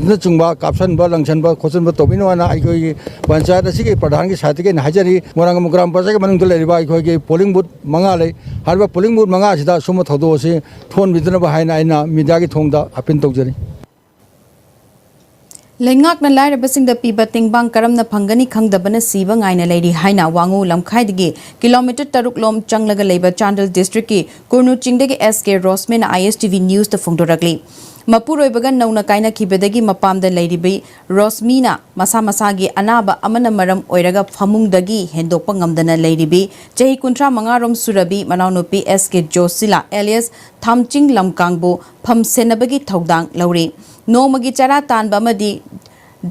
ꯅꯆꯤꯡꯕ ꯀꯥꯞꯁꯟꯕ, ꯂꯪꯁꯟꯕ, ꯈꯣꯠꯆꯟꯕ ꯇꯧꯕꯤꯅꯣ ꯍꯥꯏꯅ ꯑꯩꯈꯣꯏꯒꯤ ꯄꯟꯆꯥꯌꯠ ꯑꯁꯤꯒꯤ ꯄ꯭ꯔꯙꯥꯟꯒꯤ ꯁꯥꯏꯠꯇꯒꯤ ꯑꯩꯅ ꯍꯥꯏꯖꯔꯤ꯫ ꯃꯣꯏꯔꯥꯡꯒꯝ ꯒ꯭ꯔꯥꯝ ꯄꯟꯆꯥꯌꯠꯀꯤ ꯃꯅꯨꯡꯗ ꯂꯩꯔꯤꯕ ꯑꯩꯈꯣꯏꯒꯤ ꯄꯣꯂꯤꯡ ꯕꯨꯠ ꯃꯉꯥ ꯂꯩ꯫ ꯍꯥꯏꯔꯤꯕ ꯄꯣꯂꯤꯡ ꯕꯨꯠ ꯃꯉꯥ ꯑꯁꯤꯗ ꯁꯨꯝꯕ ꯊꯧꯗꯣꯛ ꯑꯁꯤ ꯊꯣꯛꯍꯟꯕꯤꯗꯅꯕ ꯍꯥꯏꯅ ꯑꯩꯅ ꯃꯤꯗꯤꯌꯥꯒꯤ ꯊꯣꯡꯗ ꯑꯄꯤꯜ ꯇꯧꯖꯔꯤ꯫ ꯂꯩꯉꯥꯛꯅ ꯂꯥꯏꯔꯕꯁꯤꯡꯗ ꯄꯤꯕ ꯇꯦꯡꯕꯥꯡ ꯀꯔꯝꯅ ꯐꯪꯒꯅꯤ ꯈꯪꯗꯕꯅ ꯁꯤꯕ ꯉꯥꯏꯅ ꯂꯩꯔꯤ ꯍꯥꯏꯅ ꯋꯥꯉꯨ ꯂꯝꯈꯥꯏꯗꯒꯤ ꯀꯤꯂꯣꯃꯤꯇꯔ ꯇꯔꯨꯛ ꯂꯣꯝ ꯆꯪꯂꯒ ꯂꯩꯕ ꯆꯥꯟꯗꯦꯜ ꯗꯤꯁꯇ꯭ꯔꯤꯛꯀꯤ ꯀꯨꯔꯅꯨ ꯆꯤꯡꯗꯒꯤ ꯑꯦꯁ ꯀꯦ ꯔꯣꯁꯃꯦꯅ ꯑꯥꯏ ꯑꯦꯁ ꯇꯤ ꯚꯤ ꯅ꯭ꯌꯨꯁꯇ ꯐꯣꯡꯗꯣꯔꯛꯂꯤ꯫ ꯃꯄꯨꯔꯣꯏꯕꯒ ꯅꯧꯅ ꯀꯥꯏꯅꯈꯤꯕꯗꯒꯤ ꯃꯄꯥꯝꯗ ꯂꯩꯔꯤꯕꯤ ꯔꯣꯁꯃꯤꯅ ꯃꯁꯥ ꯃꯁꯥꯒꯤ ꯑꯅꯥꯕ ꯑꯃꯅ ꯃꯔꯝ ꯑꯣꯏꯔꯒ ꯐꯃꯨꯡꯗꯒꯤ ꯍꯦꯟꯗꯣꯛꯄ ꯉꯝꯗꯅ ꯂꯩꯔꯤꯕꯤ ꯆꯍꯤ ꯀꯨꯟꯊ꯭ꯔꯥ ꯃꯉꯥ ꯔꯣꯝ ꯁꯨꯔꯕꯤ ꯃꯅꯥꯎꯅꯨꯄꯤ ꯑꯦꯁ ꯀꯦ ꯖꯣꯁꯤꯂꯥ ꯑꯦꯂꯤꯌꯁ ꯊꯥꯝꯆꯤꯡ ꯂꯝꯀꯥꯡꯕꯨ ꯐꯝ ꯁꯦꯟꯅꯕꯒꯤ ꯊꯧꯗꯥꯡ ꯂꯧꯔꯤ꯫ ꯅꯣꯡꯃꯒꯤ ꯆꯔꯥ ꯇꯥꯟꯕ ꯑꯃꯗꯤ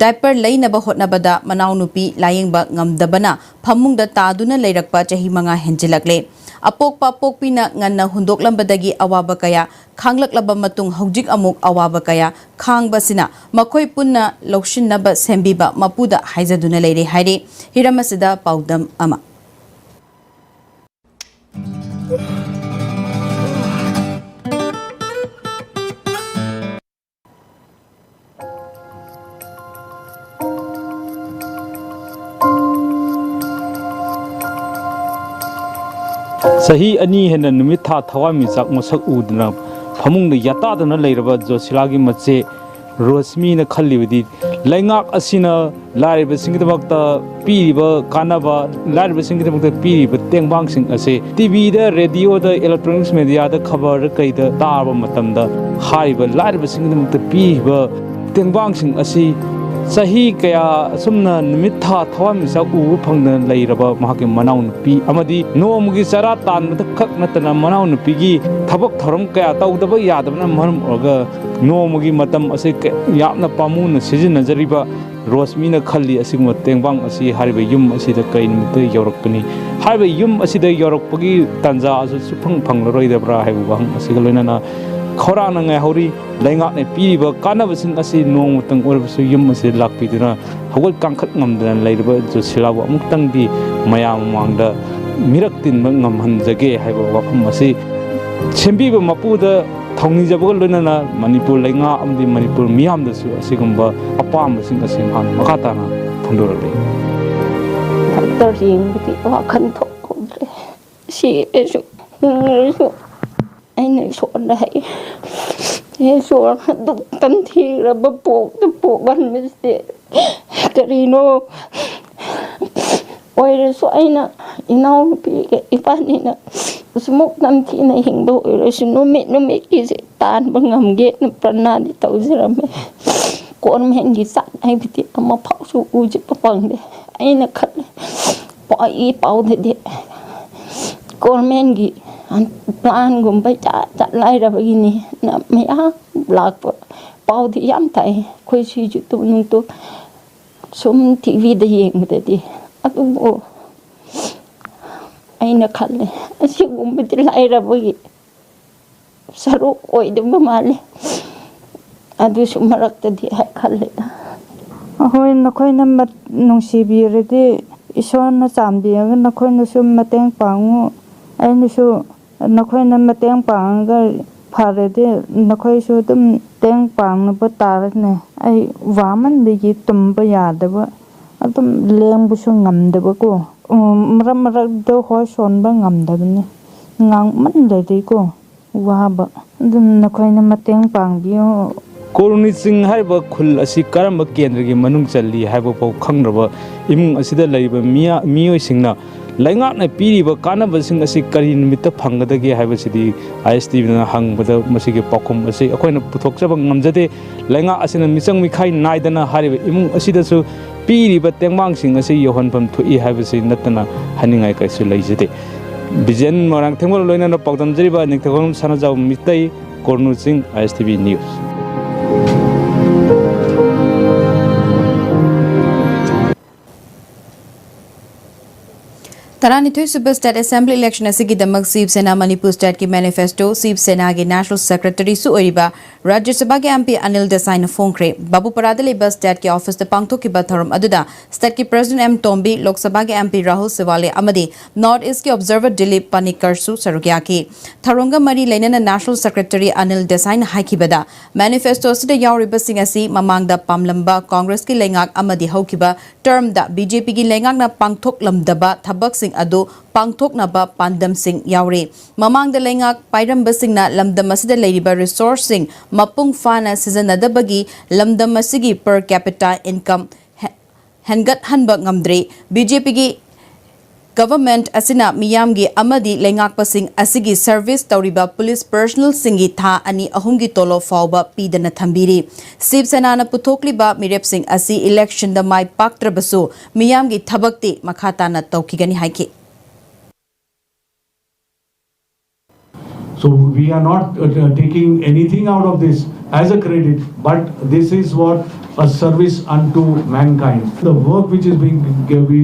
ꯗꯥꯏꯄꯔ ꯂꯩꯅꯕ ꯍꯣꯠꯅꯕꯗ ꯃꯅꯥꯎꯅꯨꯄꯤ ꯂꯥꯌꯦꯡꯕ ꯉꯝꯗꯕꯅ ꯐꯃꯨꯡꯗ ꯇꯥꯗꯨꯅ ꯂꯩꯔꯛꯄ ꯆꯍꯤ ꯃꯉꯥ ꯍꯦꯟꯖꯤꯜꯂꯛꯂꯦ꯫ ꯑꯄꯣꯛꯄ ꯑꯄꯣꯛꯄꯤꯅ ꯉꯟꯅ ꯍꯨꯟꯗꯣꯛꯂꯝꯕꯗꯒꯤ ꯑꯋꯥꯕ ꯀꯌꯥ ꯈꯥꯡꯂꯛꯂꯕ ꯃꯇꯨꯡ ꯍꯧꯖꯤꯛ ꯑꯃꯨꯛ ꯑꯋꯥꯕ ꯀꯌꯥ ꯈꯥꯡꯕꯁꯤꯅ ꯃꯈꯣꯏ ꯄꯨꯟꯅ ꯂꯧꯁꯤꯟꯅꯕ ꯁꯦꯝꯕꯤꯕ ꯃꯄꯨꯗ ꯍꯥꯏꯖꯗꯨꯅ ꯂꯩꯔꯦ ꯍꯥꯏꯔꯤ꯫ ꯍꯤꯔꯝ ꯑꯁꯤꯗ ꯄꯥꯎꯗꯝ ꯑꯃ꯫ ꯆꯍꯤ ꯑꯅꯤ ꯍꯦꯟꯅ ꯅꯨꯃꯤꯠ ꯊꯥ ꯊꯋꯥꯟꯃꯤꯆꯥꯛ ꯃꯁꯛ ꯎꯗꯅ ꯐꯃꯨꯡꯗ ꯌꯥꯇꯥꯗꯨꯅ ꯂꯩꯔꯕ ꯖꯣꯁꯤꯂꯥꯒꯤ ꯃꯆꯦ ꯔꯣꯁꯃꯤꯅ ꯈꯜꯂꯤꯕꯗꯤ, ꯂꯩꯉꯥꯛ ꯑꯁꯤꯅ ꯂꯥꯏꯔꯕꯁꯤꯡꯒꯤꯗꯃꯛꯇ ꯄꯤꯔꯤꯕ ꯀꯥꯟꯅꯕ, ꯂꯥꯏꯔꯕꯁꯤꯡꯒꯤꯗꯃꯛꯇ ꯄꯤꯔꯤꯕ ꯇꯦꯡꯕꯥꯡꯁꯤꯡ ꯑꯁꯦ ꯇꯤ ꯚꯤꯗ, ꯔꯦꯗꯤꯑꯣꯗ, ꯏꯂꯦꯛꯇ꯭ꯔꯣꯅꯤꯛꯁ ꯃꯦꯗꯤꯌꯥꯗ, ꯈꯕꯔꯗ ꯀꯩꯗ ꯇꯥꯕ ꯃꯇꯝꯗ ꯍꯥꯏꯔꯤꯕ ꯂꯥꯏꯔꯕꯁꯤꯡꯒꯤꯗꯃꯛꯇ ꯄꯤꯔꯤꯕ ꯇꯦꯡꯕꯥꯡꯁꯤꯡ ꯑꯁꯤ ꯆꯍꯤ ꯀꯌꯥ ꯑꯁꯨꯝꯅ ꯅꯨꯃꯤꯠ ꯊꯥ ꯊꯋꯥꯟꯃꯤꯆꯥꯛ ꯎꯕ ꯐꯪꯗꯅ ꯂꯩꯔꯕ ꯃꯍꯥꯛꯀꯤ ꯃꯅꯥꯎꯅꯨꯄꯤ ꯑꯃꯗꯤ ꯅꯣꯡꯃꯒꯤ ꯆꯔꯥ ꯇꯥꯟꯕꯗ ꯈꯛ ꯅꯠꯇꯅ ꯃꯅꯥꯎꯅꯨꯄꯤꯒꯤ ꯊꯕꯛ ꯊꯧꯔꯝ ꯀꯌꯥ ꯇꯧꯗꯕ ꯌꯥꯗꯕꯅ ꯃꯔꯝ ꯑꯣꯏꯔꯒ ꯅꯣꯡꯃꯒꯤ ꯃꯇꯝ ꯑꯁꯤ ꯀ-, ꯌꯥꯝꯅ ꯄꯥꯝꯃꯨꯅ ꯁꯤꯖꯤꯟꯅꯖꯔꯤꯕ ꯔꯣꯁꯃꯤꯅ ꯈꯜꯂꯤ, ꯑꯁꯤꯒꯨꯝꯕ ꯇꯦꯡꯕꯥꯡ ꯑꯁꯤ ꯍꯥꯏꯔꯤꯕ ꯌꯨꯝ ꯑꯁꯤꯗ ꯀꯩ ꯅꯨꯃꯤꯠꯇ ꯌꯧꯔꯛꯀꯅꯤ? ꯍꯥꯏꯔꯤꯕ ꯌꯨꯝ ꯑꯁꯤꯗ ꯌꯧꯔꯛꯄꯒꯤ ꯇꯥꯟꯖꯥ ꯑꯁꯨ ꯁꯨꯐꯪ ꯐꯪꯂꯔꯣꯏꯗꯕ꯭ꯔꯥ ꯍꯥꯏꯕ ꯋꯥꯍꯪ ꯑꯁꯤꯒ ꯂꯣꯏꯅꯅ ꯈꯧꯔꯥꯡꯅ ꯉꯥꯏꯍꯧꯔꯤ꯫ ꯂꯩꯉꯥꯛꯅ ꯄꯤꯔꯤꯕ ꯀꯥꯟꯅꯕꯁꯤꯡ ꯑꯁꯤ ꯅꯣꯡꯃꯇꯪ ꯑꯣꯏꯔꯕꯁꯨ ꯌꯨꯝ ꯑꯁꯤ ꯂꯥꯛꯄꯤꯗꯨꯅ ꯍꯧꯒꯠ ꯀꯥꯡꯈꯠ ꯉꯝꯗꯅ ꯂꯩꯔꯤꯕ ꯖꯣꯁꯤꯂꯥꯕꯨ ꯑꯃꯨꯛꯇꯪꯗꯤ ꯃꯌꯥꯝ ꯃꯃꯥꯡꯗ ꯃꯤꯔꯛ ꯇꯤꯟꯕ ꯉꯝꯍꯟꯖꯒꯦ ꯍꯥꯏꯕ ꯋꯥꯐꯝ ꯑꯁꯤ ꯁꯦꯝꯕꯤꯕ ꯃꯄꯨꯗ ꯊꯧꯅꯤꯖꯕꯒ ꯂꯣꯏꯅꯅ ꯃꯅꯤꯄꯨꯔ ꯂꯩꯉꯥꯛ ꯑꯃꯗꯤ ꯃꯅꯤꯄꯨꯔ ꯃꯤꯌꯥꯝꯗꯁꯨ ꯑꯁꯤꯒꯨꯝꯕ ꯑꯄꯥꯝꯕꯁꯤꯡ ꯑꯁꯤ ꯃꯍꯥꯛꯅ ꯃꯈꯥ ꯇꯥꯅ ꯐꯣꯡꯗꯣꯔꯛꯂꯤ꯫ ꯗꯥꯛꯇꯔ ꯌꯦꯡꯕꯒꯤ ꯋꯥꯈꯜ ꯊꯣꯛꯍꯧꯗ꯭ꯔꯦ꯫ ꯁꯤꯔꯁꯨ ꯍꯤꯡꯉꯁꯨ ꯑꯩꯅ ꯏꯁꯣꯔꯗ ꯍꯥꯏ, "ꯍꯦ ꯏꯁꯣꯔ, ꯑꯗꯨꯛ ꯇꯝꯊꯤꯔꯕ ꯄꯣꯛꯇ ꯄꯣꯛꯍꯟꯕꯁꯦ ꯀꯔꯤꯅꯣ?" ꯑꯣꯏꯔꯁꯨ ꯑꯩꯅ ꯏꯅꯥꯎꯅꯨꯄꯤꯒ ꯏꯕꯥꯅꯤꯅ ꯑꯁꯨꯃꯨꯛ ꯇꯝꯊꯤꯅ ꯍꯤꯡꯕ ꯑꯣꯏꯔꯁꯨ ꯅꯨꯃꯤꯠ ꯅꯨꯃꯤꯠꯀꯤꯁꯦ ꯇꯥꯟꯕ ꯉꯝꯒꯦꯅ ꯄ꯭ꯔꯅꯥꯗꯤ ꯇꯧꯖꯔꯝꯃꯦ꯫ ꯒꯣꯔꯃꯦꯟꯒꯤ ꯆꯥꯛ ꯍꯥꯏꯕꯗꯤ ꯑꯃꯐꯥꯎꯁꯨ ꯎꯖꯕ ꯐꯪꯗꯦ꯫ ꯑꯩꯅ ꯈꯜꯂꯦ, ꯄꯥꯎ-, ꯏ ꯄꯥꯎꯗꯗꯤ ꯒꯣꯔꯃꯦꯟꯒꯤ ꯄ꯭ꯂꯥꯟꯒꯨꯝꯕ ꯖꯥꯠ ꯖꯥꯠ ꯂꯥꯏꯔꯕꯒꯤꯅꯤ ꯃꯌꯥꯝ ꯂꯥꯛꯄ ꯄꯥꯎꯗꯤ ꯌꯥꯝ ꯇꯥꯏ꯫ ꯑꯩꯈꯣꯏ ꯁꯤꯁꯨ ꯇꯨ-, ꯅꯨꯡꯇꯨ-, ꯁꯨꯝ ꯇꯤꯚꯤꯗ ꯌꯦꯡꯕꯗꯗꯤ꯫ ꯑꯗꯨꯕꯨ ꯑꯩꯅ ꯈꯜꯂꯦ, ꯑꯁꯤꯒꯨꯝꯕꯗꯤ ꯂꯥꯏꯔꯕꯒꯤ ꯁꯔꯨꯛ ꯑꯣꯏꯗꯕ ꯃꯥꯜꯂꯦ꯫ ꯑꯗꯨꯁꯨ ꯃꯔꯛꯇꯗꯤ ꯍꯥꯏ ꯈꯜꯂꯦꯗ꯫ ꯑꯍꯣꯏ, ꯅꯈꯣꯏꯅ ꯃꯠ-, ꯅꯨꯡꯁꯤꯕꯤꯔꯗꯤ ꯏꯁꯣꯔꯅ ꯆꯥꯟꯕꯤꯔꯒ ꯅꯈꯣꯏꯅꯁꯨ ꯃꯇꯦꯡ ꯄꯥꯡꯉꯨ꯫ ꯑꯩꯅꯁꯨ ꯅꯈꯣꯏꯅ ꯃꯇꯦꯡ ꯄꯥꯡꯉꯒ ꯐꯔꯗꯤ ꯅꯈꯣꯏꯁꯨ ꯑꯗꯨꯝ ꯃꯇꯦꯡ ꯄꯥꯡꯅꯕ ꯇꯥꯔꯅꯦ꯫ ꯑꯩ ꯋꯥꯃꯟꯕꯒꯤ ꯇꯨꯝꯕ ꯌꯥꯗꯕ, ꯑꯗꯨꯝ ꯂꯦꯡꯕꯁꯨ ꯉꯝꯗꯕꯀꯣ꯫ ꯎꯝ, ꯃꯔꯛ ꯃꯔꯛꯇ ꯍꯣꯏ ꯁꯣꯟꯕ ꯉꯝꯗꯕꯅꯤ꯫ ꯉꯥꯡꯃꯟꯂꯗꯤꯀꯣ ꯋꯥꯕ꯫ ꯑꯗꯨꯝ ꯅꯈꯣꯏꯅ ꯃꯇꯦꯡ ꯄꯥꯡꯕꯤꯌꯨ꯫ ꯀꯣꯂꯣꯅꯤ ꯆꯤꯡ ꯍꯥꯏꯔꯤꯕ ꯈꯨꯜ ꯑꯁꯤ ꯀꯔꯝꯕ ꯀꯦꯟꯗ꯭ꯔꯒꯤ ꯃꯅꯨꯡ ꯆꯜꯂꯤ ꯍꯥꯏꯕ ꯐꯥꯎ ꯈꯪꯗ꯭ꯔꯕ ꯏꯃꯨꯡ ꯑꯁꯤꯗ ꯂꯩꯔꯤꯕ ꯃꯤꯌꯥ-, ꯃꯤꯑꯣꯏꯁꯤꯡꯅ ꯂꯩꯉꯥꯛꯅ ꯄꯤꯔꯤꯕ ꯀꯥꯟꯅꯕꯁꯤꯡ ꯑꯁꯤ ꯀꯔꯤ ꯅꯨꯃꯤꯠꯇ ꯐꯪꯒꯗꯒꯦ ꯍꯥꯏꯕꯁꯤꯗꯤ ꯑꯥꯏ ꯑꯦꯁ ꯇꯤ ꯚꯤꯅ ꯍꯪꯕꯗ ꯃꯁꯤꯒꯤ ꯄꯥꯎꯈꯨꯝ ꯑꯁꯤ ꯑꯩꯈꯣꯏꯅ ꯄꯨꯊꯣꯛꯆꯕ ꯉꯝꯖꯗꯦ꯫ ꯂꯩꯉꯥꯛ ꯑꯁꯤꯅ ꯃꯤꯆꯪ ꯃꯤꯈꯥꯏ ꯅꯥꯏꯗꯅ ꯍꯥꯏꯔꯤꯕ ꯏꯃꯨꯡ ꯑꯁꯤꯗꯁꯨ ꯄꯤꯔꯤꯕ ꯇꯦꯡꯕꯥꯡꯁꯤꯡ ꯑꯁꯤ ꯌꯧꯍꯟꯐꯝ ꯊꯣꯛꯏ ꯍꯥꯏꯕꯁꯤ ꯅꯠꯇꯅ ꯍꯥꯏꯅꯤꯡꯉꯥꯏ ꯀꯔꯤꯁꯨ ꯂꯩꯖꯗꯦ꯫ ꯕꯤꯖꯦꯟ ꯃꯣꯏꯔꯥꯡꯊꯦꯝꯒ ꯂꯣꯏꯅꯅ ꯄꯥꯎꯗꯝꯖꯔꯤꯕ ꯅꯤꯡꯊꯧꯈꯣꯡ ꯁꯅꯥꯖꯥꯎ ꯃꯤꯇꯩ, ꯀꯣꯔꯅꯨ ꯆꯤꯡ, ꯑꯥꯏ ꯑꯦꯁ ꯇꯤ ꯚꯤ ꯅ꯭ꯌꯨꯁ꯫ ꯇꯔꯥꯅꯤꯊꯣꯏ ꯁꯨꯕ ꯁ꯭ꯇꯦꯠ ꯑꯦꯁꯦꯝꯕ꯭ꯂꯤ ꯏꯂꯦꯛꯁꯟ ꯑꯁꯤꯒꯤꯗꯃꯛ ꯁꯤꯕ ꯁꯦꯅꯥ ꯃꯅꯤꯄꯨꯔ ꯁ꯭ꯇꯦꯠꯀꯤ ꯃꯦꯅꯤꯐꯦꯁꯇꯣ ꯁꯤꯕ ꯁꯦꯅꯥꯒꯤ ꯅꯦꯁꯅꯦꯜ ꯁꯦꯀ꯭ꯔꯦꯇꯔꯤꯁꯨ ꯑꯣꯏꯔꯤꯕ ꯔꯥꯖ꯭ꯌ ꯁꯚꯥꯒꯤ ꯑꯦꯝ ꯄꯤ ꯑꯅꯤꯜ ꯗꯦꯁꯥꯏꯅ ꯐꯣꯡꯈ꯭ꯔꯦ꯫ ꯕꯥꯕꯨꯄꯥꯔꯥꯗ ꯂꯩꯕ ꯁ꯭ꯇꯦꯠꯀꯤ ꯑꯣꯐꯤꯁꯇ ꯄꯥꯡꯊꯣꯛꯈꯤꯕ ꯊꯧꯔꯝ ꯑꯗꯨꯗ ꯁ꯭ꯇꯦꯠꯀꯤ ꯄ꯭ꯔꯁꯤꯗꯦꯟꯠ ꯑꯦꯝ ꯇꯣꯝꯕꯤ, ꯂꯣꯛ ꯁꯚꯥꯒꯤ ꯑꯦꯝ ꯄꯤ ꯔꯥꯍꯨꯜ ꯁꯤꯋꯥꯂꯦ ꯑꯃꯗꯤ ꯅꯣꯔꯠ ꯏꯁ꯭ꯠꯀꯤ ꯑꯣꯕꯖꯥꯔꯚꯔ ꯗꯤꯂꯤꯞ ꯄꯥꯅꯤꯀꯔꯁꯨ ꯁꯔꯨꯛ ꯌꯥꯈꯤ꯫ ꯊꯧꯔꯝꯒ ꯃꯔꯤ ꯂꯩꯅꯅ ꯅꯦꯁꯅꯦꯜ ꯁꯦꯀ꯭ꯔꯦꯇꯔꯤ ꯑꯅꯤꯜ ꯗꯦꯁꯥꯏꯅ ꯍꯥꯏꯈꯤꯕꯗ, ꯃꯦꯅꯤꯐꯦꯁꯇꯣ ꯑꯁꯤꯗ ꯌꯥꯎꯔꯤꯕꯁꯤꯡ ꯑꯁꯤ ꯃꯃꯥꯡꯗ ꯄꯥꯝꯂꯝꯕ ꯀꯣꯡꯒ꯭ꯔꯦꯁꯀꯤ ꯂꯩꯉꯥꯛ ꯑꯃꯗꯤ ꯍꯧꯈꯤꯕ ꯇꯔꯝꯗ ꯕꯤ ꯖꯦ ꯄꯤꯒꯤ ꯂꯩꯉꯥꯛꯅ ꯄꯥꯡꯊꯣꯛꯂꯝꯗꯕ ꯊꯕꯛꯁꯤꯡ ꯑꯗꯨ ꯄꯥꯡꯊꯣꯛꯅꯕ ꯄꯥꯟꯗꯝꯁꯤꯡ ꯌꯥꯎꯔꯤ꯫ ꯃꯃꯥꯡꯗ ꯂꯩꯉꯥꯛ ꯄꯥꯏꯔꯝꯕꯁꯤꯡꯅ ꯂꯝꯗꯝ ꯑꯁꯤꯗ ꯂꯩꯔꯤꯕ ꯔꯤꯁꯣꯔꯁꯁꯤꯡ ꯃꯄꯨꯡ ꯐꯥꯅ ꯁꯤꯖꯤꯟꯅꯗꯕꯒꯤ ꯂꯝꯗꯝ ꯑꯁꯤꯒꯤ per capita income ꯍꯦ-, ꯍꯦꯟꯒꯠꯍꯟꯕ ꯉꯝꯗ꯭ꯔꯤ꯫ ꯕꯤ ꯖꯦ ꯄꯤꯒꯤ ꯒꯚꯔꯟꯃꯦꯟꯠ ꯑꯁꯤꯅ ꯃꯤꯌꯥꯝꯒꯤ ꯑꯃꯗꯤ ꯂꯩꯉꯥꯛꯄꯁꯤꯡ ꯑꯁꯤꯒꯤ ꯁꯔꯚꯤꯁ ꯇꯧꯔꯤꯕ ꯄꯨꯂꯤꯁ ꯄꯔꯁꯅꯦꯜꯁꯤꯡꯒꯤ ꯊꯥ ꯑꯅꯤ ꯑꯍꯨꯝꯒꯤ ꯇꯣꯂꯣꯞ ꯐꯥꯎꯕ ꯄꯤꯗꯅ ꯊꯝꯕꯤꯔꯤ꯫ ꯁꯤꯕ ꯁꯦꯅꯥꯅ ꯄꯨꯊꯣꯛꯂꯤꯕ ꯃꯤꯔꯦꯞꯁꯤꯡ ꯑꯁꯤ ꯏꯂꯦꯛꯁꯟꯗ ꯃꯥꯏ ꯄꯥꯛꯇ꯭ꯔꯕꯁꯨ ꯃꯤꯌꯥꯝꯒꯤ ꯊꯕꯛꯇꯤ ꯃꯈꯥ ꯇꯥꯅ ꯇꯧꯈꯤꯒꯅꯤ ꯍꯥꯏꯈꯤ꯫ So we are not uh, taking anything out of this as a credit, but this is what a service unto mankind. The work which is being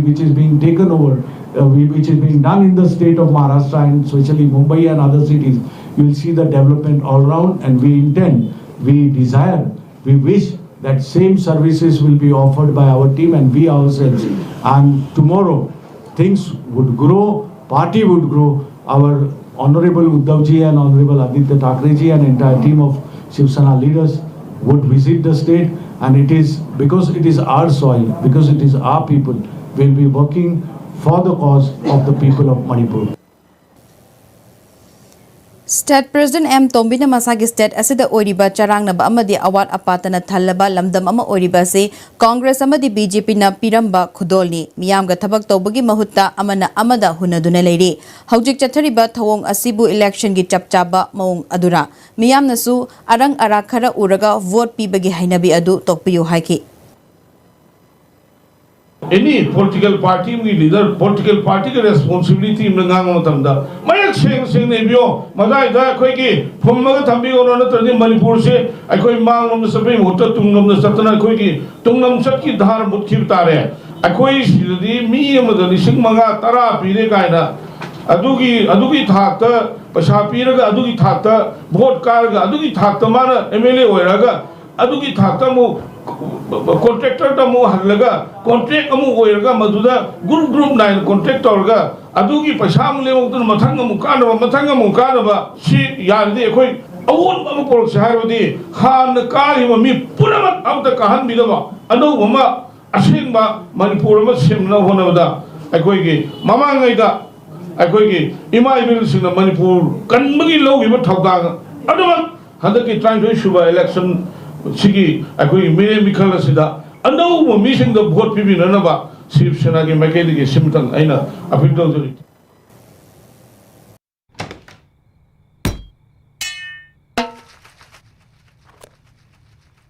which is being taken over, uh, we- which is being done in the state of Maharashtra and especially Mumbai and other cities, you will see the development all around, and we intend, we desire, we wish that same services will be offered by our team and we ourselves. And tomorrow, things would grow, party would grow. Our Honorable Uddhavji and Honorable Aditya Thakrejee and entire team of Shiv Sena leaders would visit the state, and it is because it is our soil, because it is our people, we'll be working for the cause of the people of Manipur. State President M ꯇꯣꯝꯕꯤꯅ ꯃꯁꯥꯒꯤ state ꯑꯁꯤꯗ ꯑꯣꯏꯔꯤꯕ ꯆꯔꯥꯡꯅꯕ ꯑꯃꯗꯤ ꯑꯋꯥꯠ ꯑꯄꯥꯇꯅ ꯊꯜꯂꯕ ꯂꯝꯗꯝ ꯑꯃ ꯑꯣꯏꯔꯤꯕ ꯑꯁꯤ ꯀꯣꯡꯒ꯭ꯔꯦꯁ ꯑꯃꯗꯤ ꯕꯤ ꯖꯦ ꯄꯤꯅ ꯄꯤꯔꯝꯕ ꯈꯨꯗꯣꯜꯅꯤ꯫ ꯃꯤꯌꯥꯝꯒ ꯊꯕꯛ ꯇꯧꯕꯒꯤ ꯃꯍꯨꯠꯇ ꯑꯃꯅ ꯑꯃꯗ ꯍꯨꯟꯅꯗꯨꯅ ꯂꯩꯔꯤ꯫ ꯍꯧꯖꯤꯛ ꯆꯠꯊꯔꯤꯕ ꯊꯧꯑꯣꯡ ꯑꯁꯤꯕꯨ election ꯒꯤ ꯆꯞ ꯆꯥꯕ ꯃꯑꯣꯡ ꯑꯗꯨꯔꯥ? ꯃꯤꯌꯥꯝꯅꯁꯨ ꯑꯔꯪ ꯑꯔꯥꯛ ꯈꯔ ꯎꯔꯒ vote ꯄꯤꯕꯒꯤ ꯍꯩꯅꯕꯤ ꯑꯗꯨ ꯇꯣꯛꯄꯤꯌꯨ ꯍꯥꯏꯈꯤ꯫ Any political party ꯑꯃꯒꯤ leader, political party ꯒꯤ responsibility ꯑꯃꯅ ꯉꯥꯡꯕ ꯃꯇꯝꯗ ꯃꯌꯦꯛ ꯁꯦꯡ ꯁꯦꯡꯅ ꯏꯕꯤꯌꯣ, ꯃꯗꯥꯏꯗ ꯑꯩꯈꯣꯏꯒꯤ ꯐꯨꯝꯃꯒ ꯊꯝꯕꯤꯌꯣꯅꯣ, ꯅꯠꯇ꯭ꯔꯗꯤ ꯃꯅꯤꯄꯨꯔꯁꯦ ꯑꯩꯈꯣꯏ ꯃꯥꯡꯂꯣꯝꯗ ꯆꯠꯄꯒꯤ ꯃꯍꯨꯠꯇ ꯇꯨꯡꯂꯣꯝꯗ ꯆꯠꯇꯅ ꯑꯩꯈꯣꯏꯒꯤ ꯇꯨꯡꯂꯝꯆꯠꯀꯤ ꯙꯥꯔ ꯃꯨꯠꯈꯤꯕ ꯇꯥꯔꯦ꯫ ꯑꯩꯈꯣꯏ ꯁꯤꯗꯗꯤ ꯃꯤ ꯑꯃꯗ ꯂꯤꯁꯤꯡ ꯃꯉꯥ ꯇꯔꯥ ꯄꯤꯔꯦ ꯀꯥꯏꯅ ꯑꯗꯨꯒꯤ ꯑꯗꯨꯒꯤ ꯊꯥꯛꯇ ꯄꯩꯁꯥ ꯄꯤꯔꯒ ꯑꯗꯨꯒꯤ ꯊꯥꯛꯇ vote ꯀꯥꯔꯒ ꯑꯗꯨꯒꯤ ꯊꯥꯛꯇ ꯃꯥꯅ M L A ꯑꯣꯏꯔꯒ ꯑꯗꯨꯒꯤ ꯊꯥꯛꯇ ꯑꯃꯨꯛ contractor ꯗ ꯑꯃꯨꯛ ꯍꯜꯂꯒ contract ꯑꯃꯨꯛ ꯑꯣꯏꯔꯒ ꯃꯗꯨꯗ group group ꯅꯥꯏꯅ contract ꯇꯧꯔꯒ ꯑꯗꯨꯒꯤ ꯄꯩꯁꯥ ꯑꯃꯨꯛ ꯂꯦꯝꯃꯛꯇꯅ ꯃꯊꯪ ꯑꯃꯨꯛ ꯀꯥꯟꯅꯕ, ꯃꯊꯪ ꯑꯃꯨꯛ ꯀꯥꯟꯅꯕ꯫ ꯁꯤ ꯌꯥꯔꯗꯤ ꯑꯩꯈꯣꯏ ꯑꯑꯣꯟꯕ ꯑꯃ ꯄꯨꯔꯛꯁꯦ ꯍꯥꯏꯔꯕꯗꯤ ꯍꯥꯟꯅ ꯀꯥꯈꯤꯕ ꯃꯤ ꯄꯨꯝꯅꯃꯛ ꯑꯝꯇ ꯀꯥꯍꯟꯕꯤꯗꯕ, ꯑꯅꯧꯕ ꯑꯃ, ꯑꯁꯦꯡꯕ ꯃꯅꯤꯄꯨꯔ ꯑꯃ ꯁꯦꯝꯅꯕ ꯍꯣꯠꯅꯕꯗ ꯑꯩꯈꯣꯏꯒꯤ ꯃꯃꯥꯡꯉꯩꯗ ꯑꯩꯈꯣꯏꯒꯤ ꯏꯃꯥ ꯏꯕꯦꯜꯁꯤꯡꯅ ꯃꯅꯤꯄꯨꯔ ꯀꯟꯕꯒꯤ ꯂꯧꯈꯤꯕ ꯊꯧꯗꯥꯡ ꯑꯗꯨꯃꯛ ꯍꯟꯗꯛꯀꯤ ꯇꯔꯥꯅꯤꯊꯣꯏ ꯁꯨꯕ election ꯁꯤꯒꯤ ꯑꯩꯈꯣꯏꯒꯤ ꯃꯤꯔꯦꯝ ꯃꯤꯈꯜ ꯑꯁꯤꯗ ꯑꯅꯧꯕ ꯃꯤꯁꯤꯡꯗ vote ꯄꯤꯕꯤꯅꯅꯕ ꯁꯤꯕ ꯁꯦꯅꯥꯒꯤ ꯃꯥꯏꯀꯩꯗꯒꯤ ꯁꯤꯃꯇꯪ ꯑꯩꯅ appeal ꯇꯧꯖꯔꯤ꯫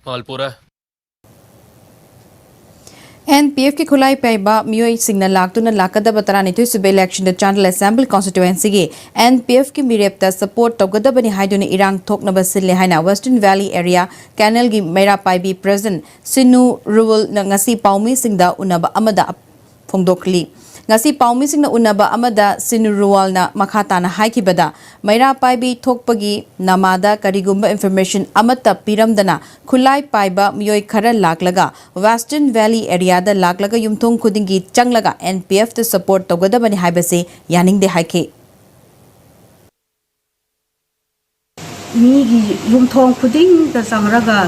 मालपुरा। N P F ꯀꯤ ꯈꯨꯠꯂꯥꯏ ꯄꯥꯏꯕ ꯃꯤꯑꯣꯏꯁꯤꯡꯅ ꯂꯥꯛꯇꯨꯅ ꯂꯥꯛꯀꯗꯕ ꯇꯔꯥꯅꯤꯊꯣꯏ ꯁꯨꯕ election ꯗ Chandel Assembly Constituency ꯒꯤ N P F ꯀꯤ ꯃꯤꯔꯦꯞꯇ support ꯇꯧꯒꯗꯕꯅꯤ ꯍꯥꯏꯗꯨꯅ ꯏꯔꯥꯡ ꯊꯣꯛꯅꯕ ꯁꯤꯜꯂꯦ ꯍꯥꯏꯅ Western Valley Area Canal ꯒꯤ ꯃꯩꯔꯥ ꯄꯥꯏꯕꯤ President ꯁꯤꯅꯨ ꯔꯨꯋꯜꯅ ꯉꯁꯤ ꯄꯥꯎꯃꯤꯁꯤꯡꯗ ꯎꯅꯕ ꯑꯃꯗ ꯐꯣꯡꯗꯣꯛꯂꯤ꯫ ꯉꯁꯤ ꯄꯥꯎꯃꯤꯁꯤꯡꯅ ꯎꯅꯕ ꯑꯃꯗ ꯁꯤꯅꯨ ꯔꯨꯋꯥꯜꯅ ꯃꯈꯥ ꯇꯥꯅ ꯍꯥꯏꯈꯤꯕꯗ, ꯃꯩꯔꯥ ꯄꯥꯏꯕꯤ ꯊꯣꯛꯄꯒꯤ ꯅꯃꯥꯗ ꯀꯔꯤꯒꯨꯝꯕ information ꯑꯃꯠꯇ ꯄꯤꯔꯝꯗꯅ ꯈꯨꯠꯂꯥꯏ ꯄꯥꯏꯕ ꯃꯤꯑꯣꯏ ꯈꯔ ꯂꯥꯛꯂꯒ Western Valley Area ꯗ ꯂꯥꯛꯂꯒ ꯌꯨꯝꯊꯣꯡ ꯈꯨꯗꯤꯡꯒꯤ ꯆꯪꯂꯒ N P F ꯇ support ꯇꯧꯒꯗꯕꯅꯤ ꯍꯥꯏꯕꯁꯤ ꯌꯥꯅꯤꯡꯗꯦ ꯍꯥꯏꯈꯤ꯫ ꯃꯤꯒꯤ ꯌꯨꯝꯊꯣꯡ ꯈꯨꯗꯤꯡꯗ ꯆꯪꯔꯒ,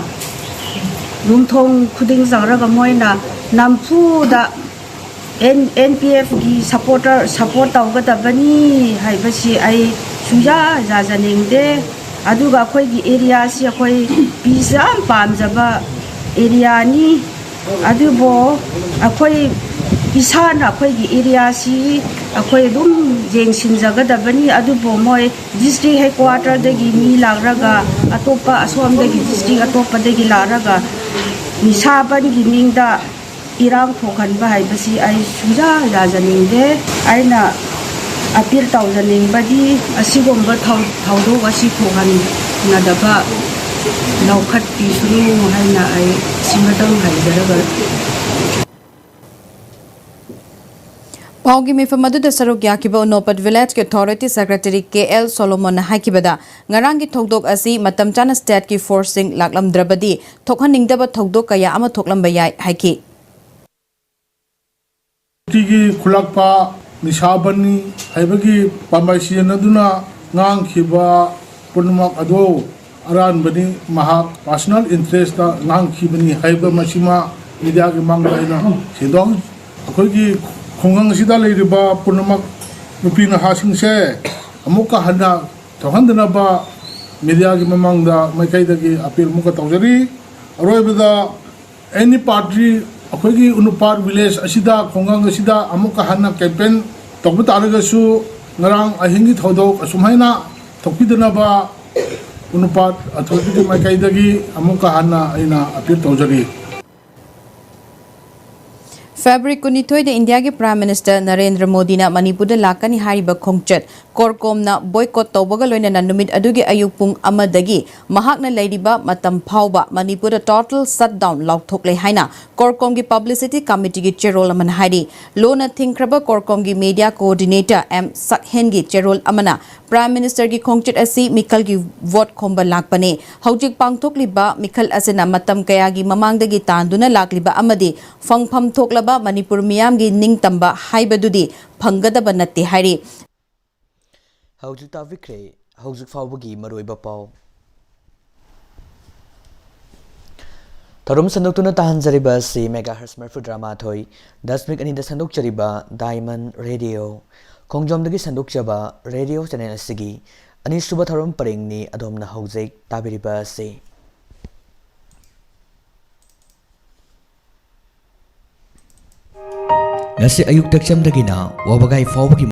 ꯌꯨꯝꯊꯣꯡ ꯈꯨꯗꯤꯡ ꯆꯪꯔꯒ ꯃꯣꯏꯅ ꯅꯝꯐꯨꯗ ꯑꯦꯟ, ꯑꯦꯟ ꯄꯤ ꯑꯦꯐꯀꯤ supporter, support ꯇꯧꯒꯗꯕꯅꯤ ꯍꯥꯏꯕꯁꯤ ꯑꯩ ꯁꯨꯡꯌꯥ ꯌꯥꯖꯅꯤꯡꯗꯦ꯫ ꯑꯗꯨꯒ ꯑꯩꯈꯣꯏꯒꯤ ꯑꯦꯔꯤꯌꯥꯁꯤ ꯑꯩꯈꯣꯏ ꯄꯤꯁ ꯌꯥꯝ ꯄꯥꯝꯖꯕ ꯑꯦꯔꯤꯌꯥꯅꯤ꯫ ꯑꯗꯨꯕꯨ ꯑꯩꯈꯣꯏ ꯏꯁꯥꯅ ꯑꯩꯈꯣꯏꯒꯤ ꯑꯦꯔꯤꯌꯥꯁꯤ ꯑꯩꯈꯣꯏ ꯑꯗꯨꯝ ꯌꯦꯡꯁꯤꯟꯖꯒꯗꯕꯅꯤ꯫ ꯑꯗꯨꯕꯨ ꯃꯣꯏ ꯗꯤꯁꯇ꯭ꯔꯤꯛ ꯍꯦꯗꯀ꯭ꯋꯥꯇꯔꯗꯒꯤ ꯃꯤ ꯂꯥꯛꯂꯒ, ꯑꯇꯣꯞꯄ ꯑꯁꯣꯝꯗꯒꯤ ꯗꯤꯁꯇ꯭ꯔꯤꯛ ꯑꯇꯣꯞꯄꯗꯒꯤ ꯂꯥꯛꯂꯒ ꯅꯤꯁꯥ ꯕꯟꯒꯤ ꯃꯤꯡꯗ ꯏꯔꯥꯡ ꯊꯣꯛꯍꯟꯕ ꯍꯥꯏꯕꯁꯤ ꯑꯩ ꯁꯨꯡꯌꯥ ꯌꯥꯖꯅꯤꯡꯗꯦ꯫ ꯑꯩꯅ ꯑꯄꯤꯜ ꯇꯧꯖꯅꯤꯡꯕꯗꯤ ꯑꯁꯤꯒꯨꯝꯕ ꯊꯧ-, ꯊꯧꯗꯣꯛ ꯑꯁꯤ ꯊꯣꯛꯍꯟꯅꯗꯕ ꯂꯧꯈꯠꯄꯤꯁꯅꯨ ꯍꯥꯏꯅ ꯑꯩ ꯁꯤꯃꯇꯪ ꯍꯥꯏꯖꯔꯒ ꯄꯥꯎꯒꯤ ꯃꯤꯐꯝ ꯑꯗꯨꯗ ꯁꯔꯨꯛ ꯌꯥꯈꯤꯕ ꯎꯅꯣꯄꯠ ꯚꯤꯂꯦꯖꯀꯤ ꯑꯣꯊꯣꯔꯤꯇꯤ ꯁꯦꯀ꯭ꯔꯦꯇꯔꯤ ꯀꯦ ꯑꯦꯜ ꯁꯣꯂꯣꯃꯣꯟꯅ ꯍꯥꯏꯈꯤꯕꯗ, ꯉꯔꯥꯡꯒꯤ ꯊꯧꯗꯣꯛ ꯑꯁꯤ ꯃꯇꯝ ꯆꯥꯅ ꯁ꯭ꯇꯦꯠꯀꯤ ꯐꯣꯔꯁꯁꯤꯡ ꯂꯥꯛꯂꯝꯗ꯭ꯔꯕꯗꯤ ꯊꯣꯛꯍꯟꯅꯤꯡꯗꯕ ꯊꯧꯗꯣꯛ ꯀꯌꯥ ꯑꯃ ꯊꯣꯛꯂꯝꯕ ꯌꯥꯏ ꯍꯥꯏꯈꯤ꯫ ꯇꯤꯒꯤ ꯈꯨꯂꯛꯄ ꯅꯤꯁꯥ ꯕꯟꯅꯤ ꯍꯥꯏꯕꯒꯤ ꯄꯥꯝꯕꯩ ꯁꯤꯖꯤꯟꯅꯗꯨꯅ ꯉꯥꯡꯈꯤꯕ ꯄꯨꯝꯅꯃꯛ ꯑꯗꯨ ꯑꯔꯥꯟꯕꯅꯤ꯫ ꯃꯍꯥꯛ ꯄꯥꯔꯁꯣꯅꯦꯜ ꯏꯟꯇꯔꯦꯁꯇ ꯉꯥꯡꯈꯤꯕꯅꯤ ꯍꯥꯏꯕ ꯃꯁꯤꯃ ꯃꯤꯗꯤꯌꯥꯒꯤ ꯃꯥꯡꯗ ꯑꯩꯅ ꯁꯦꯡꯗꯣꯛꯏ꯫ ꯑꯩꯈꯣꯏꯒꯤ ꯈꯨꯡꯒꯪ ꯑꯁꯤꯗ ꯂꯩꯔꯤꯕ ꯄꯨꯝꯅꯃꯛ ꯅꯨꯄꯤ ꯅꯍꯥꯁꯤꯡꯁꯦ ꯑꯃꯨꯛꯀ ꯍꯟꯅ ꯊꯣꯛꯍꯟꯗꯅꯕ ꯃꯤꯗꯤꯌꯥꯒꯤ ꯃꯃꯥꯡꯗ ꯃꯥꯏꯀꯩꯗꯒꯤ ꯑꯄꯤꯜ ꯑꯃꯨꯛꯀ ꯇꯧꯖꯔꯤ꯫ ꯑꯔꯣꯏꯕꯗ ꯑꯦꯅꯤ ꯄꯥꯔꯇꯤ ꯑꯩꯈꯣꯏꯒꯤ ꯎꯅꯨꯄꯥꯠ ꯚꯤꯂꯦꯖ ꯑꯁꯤꯗ, ꯈꯨꯡꯒꯪ ꯑꯁꯤꯗ ꯑꯃꯨꯛꯀ ꯍꯟꯅ ꯀꯦꯝꯄꯦꯟ ꯇꯧꯕ ꯇꯥꯔꯒꯁꯨ, ꯉꯔꯥꯡ ꯑꯍꯤꯡꯒꯤ ꯊꯧꯗꯣꯛ ꯑꯁꯨꯝꯍꯥꯏꯅ ꯊꯣꯛꯄꯤꯗꯅꯕ ꯎꯅꯨꯄꯥꯠ ꯑꯊꯣꯏꯕꯒꯤ ꯃꯥꯏꯀꯩꯗꯒꯤ ꯑꯃꯨꯛꯀ ꯍꯟꯅ ꯑꯩꯅ ꯑꯄꯤꯜ ꯇꯧꯖꯔꯤ꯫ ꯐꯦꯕ꯭ꯔꯨꯋꯥꯔꯤ ꯀꯨꯟꯅꯤꯊꯣꯏꯗ ꯏꯟꯗꯤꯌꯥꯒꯤ ꯄ꯭ꯔꯥꯏꯝ ꯃꯤꯅꯤꯁꯇꯔ ꯅꯔꯦꯟꯗ꯭ꯔ ꯃꯣꯗꯤꯅ ꯃꯅꯤꯄꯨꯔꯗ ꯂꯥꯛꯀꯅꯤ ꯍꯥꯏꯔꯤꯕ ꯈꯣꯡꯆꯠ ꯀꯣꯔꯀꯣꯝꯅ ꯕꯣꯏꯀꯣꯠ ꯇꯧꯕꯒ ꯂꯣꯏꯅꯅ ꯅꯨꯃꯤꯠ ꯑꯗꯨꯒꯤ ꯑꯌꯨꯛ ꯄꯨꯡ ꯑꯃꯗꯒꯤ ꯃꯍꯥꯛꯅ ꯂꯩꯔꯤꯕ ꯃꯇꯝ ꯐꯥꯎꯕ ꯃꯅꯤꯄꯨꯔꯗ ꯇꯣꯇꯦꯜ ꯁꯠꯗꯥꯎꯟ ꯂꯥꯎꯊꯣꯛꯂꯦ ꯍꯥꯏꯅ ꯀꯣꯔꯀꯣꯝꯒꯤ ꯄꯕ꯭ꯂꯤꯁꯤꯇꯤ ꯀꯃꯤꯇꯤꯒꯤ ꯆꯦꯔꯣꯜ ꯑꯃꯅ ꯍꯥꯏꯔꯤ꯫ ꯂꯣꯟꯅ ꯊꯤꯡꯈ꯭ꯔꯕ ꯀꯣꯔꯀꯣꯝꯒꯤ ꯃꯤꯗꯤꯌꯥ ꯀꯣꯑꯣꯔꯗꯤꯅꯦꯇꯔ ꯑꯦꯝ ꯁꯛꯍꯦꯟꯒꯤ ꯆꯦꯔꯣꯜ ꯑꯃꯅ ꯄ꯭ꯔꯥꯏꯝ ꯃꯤꯅꯤꯁꯇꯔꯒꯤ ꯈꯣꯡꯆꯠ ꯑꯁꯤ ꯃꯤꯈꯜꯒꯤ ꯚꯣꯠ ꯈꯣꯝꯕ ꯂꯥꯛꯄꯅꯤ꯫ ꯍꯧꯖꯤꯛ ꯄꯥꯡꯊꯣꯛꯂꯤꯕ ꯃꯤꯈꯜ ꯑꯁꯤꯅ ꯃꯇꯝ ꯀꯌꯥꯒꯤ ꯃꯃꯥꯡꯗꯒꯤ ꯇꯥꯟꯗꯨꯅ ꯂꯥꯛꯂꯤꯕ ꯑꯃꯗꯤ ꯐꯪꯐꯝ ꯊꯣꯛꯂꯕ ꯃꯅꯤꯄꯨꯔ ꯃꯤꯌꯥꯝꯒꯤ ꯅꯤꯡꯇꯝꯕ ꯍꯥꯏꯕꯗꯨꯗꯤ ꯐꯪꯒꯗꯕ ꯅꯠꯇꯦ ꯍꯥꯏꯔꯤ꯫ ꯍꯧꯖꯤꯛ ꯇꯥꯕꯤꯈ꯭ꯔꯦ ꯍꯧꯖꯤꯛ ꯐꯥꯎꯕꯒꯤ ꯃꯔꯨꯑꯣꯏꯕ ꯄꯥꯎ꯫ ꯊꯧꯔꯝ ꯁꯟꯗꯣꯛꯇꯨꯅ ꯇꯥꯍꯟꯖꯔꯤꯕ ꯑꯁꯤ ꯃꯦꯒꯥ ꯍꯔꯁ ꯃꯔꯤꯐꯨꯇꯔꯥꯃꯥꯊꯣꯏ ꯗꯁꯃꯤꯛ ꯑꯅꯤꯗ ꯁꯟꯗꯣꯛꯆꯔꯤꯕ ꯗꯥꯏꯃꯟ ꯔꯦꯗꯤꯑꯣ꯫ ꯈꯣꯡꯖꯣꯝꯗꯒꯤ ꯁꯟꯗꯣꯛꯆꯕ ꯔꯦꯗꯤꯑꯣ ꯆꯦꯅꯦꯜ ꯑꯁꯤꯒꯤ ꯑꯅꯤꯁꯨꯕ ꯊꯧꯔꯝ ꯄꯔꯦꯡꯅꯤ ꯑꯗꯣꯝꯅ ꯍꯧꯖꯤꯛ ꯇꯥꯕꯤꯔꯤꯕ ꯑꯁꯤ꯫ ꯉꯁꯤ ꯑꯌꯨꯛ ꯇꯛꯆꯝꯗꯒꯤꯅ ꯋꯥꯕꯒꯥꯏ ꯐꯥꯎꯕꯒꯤ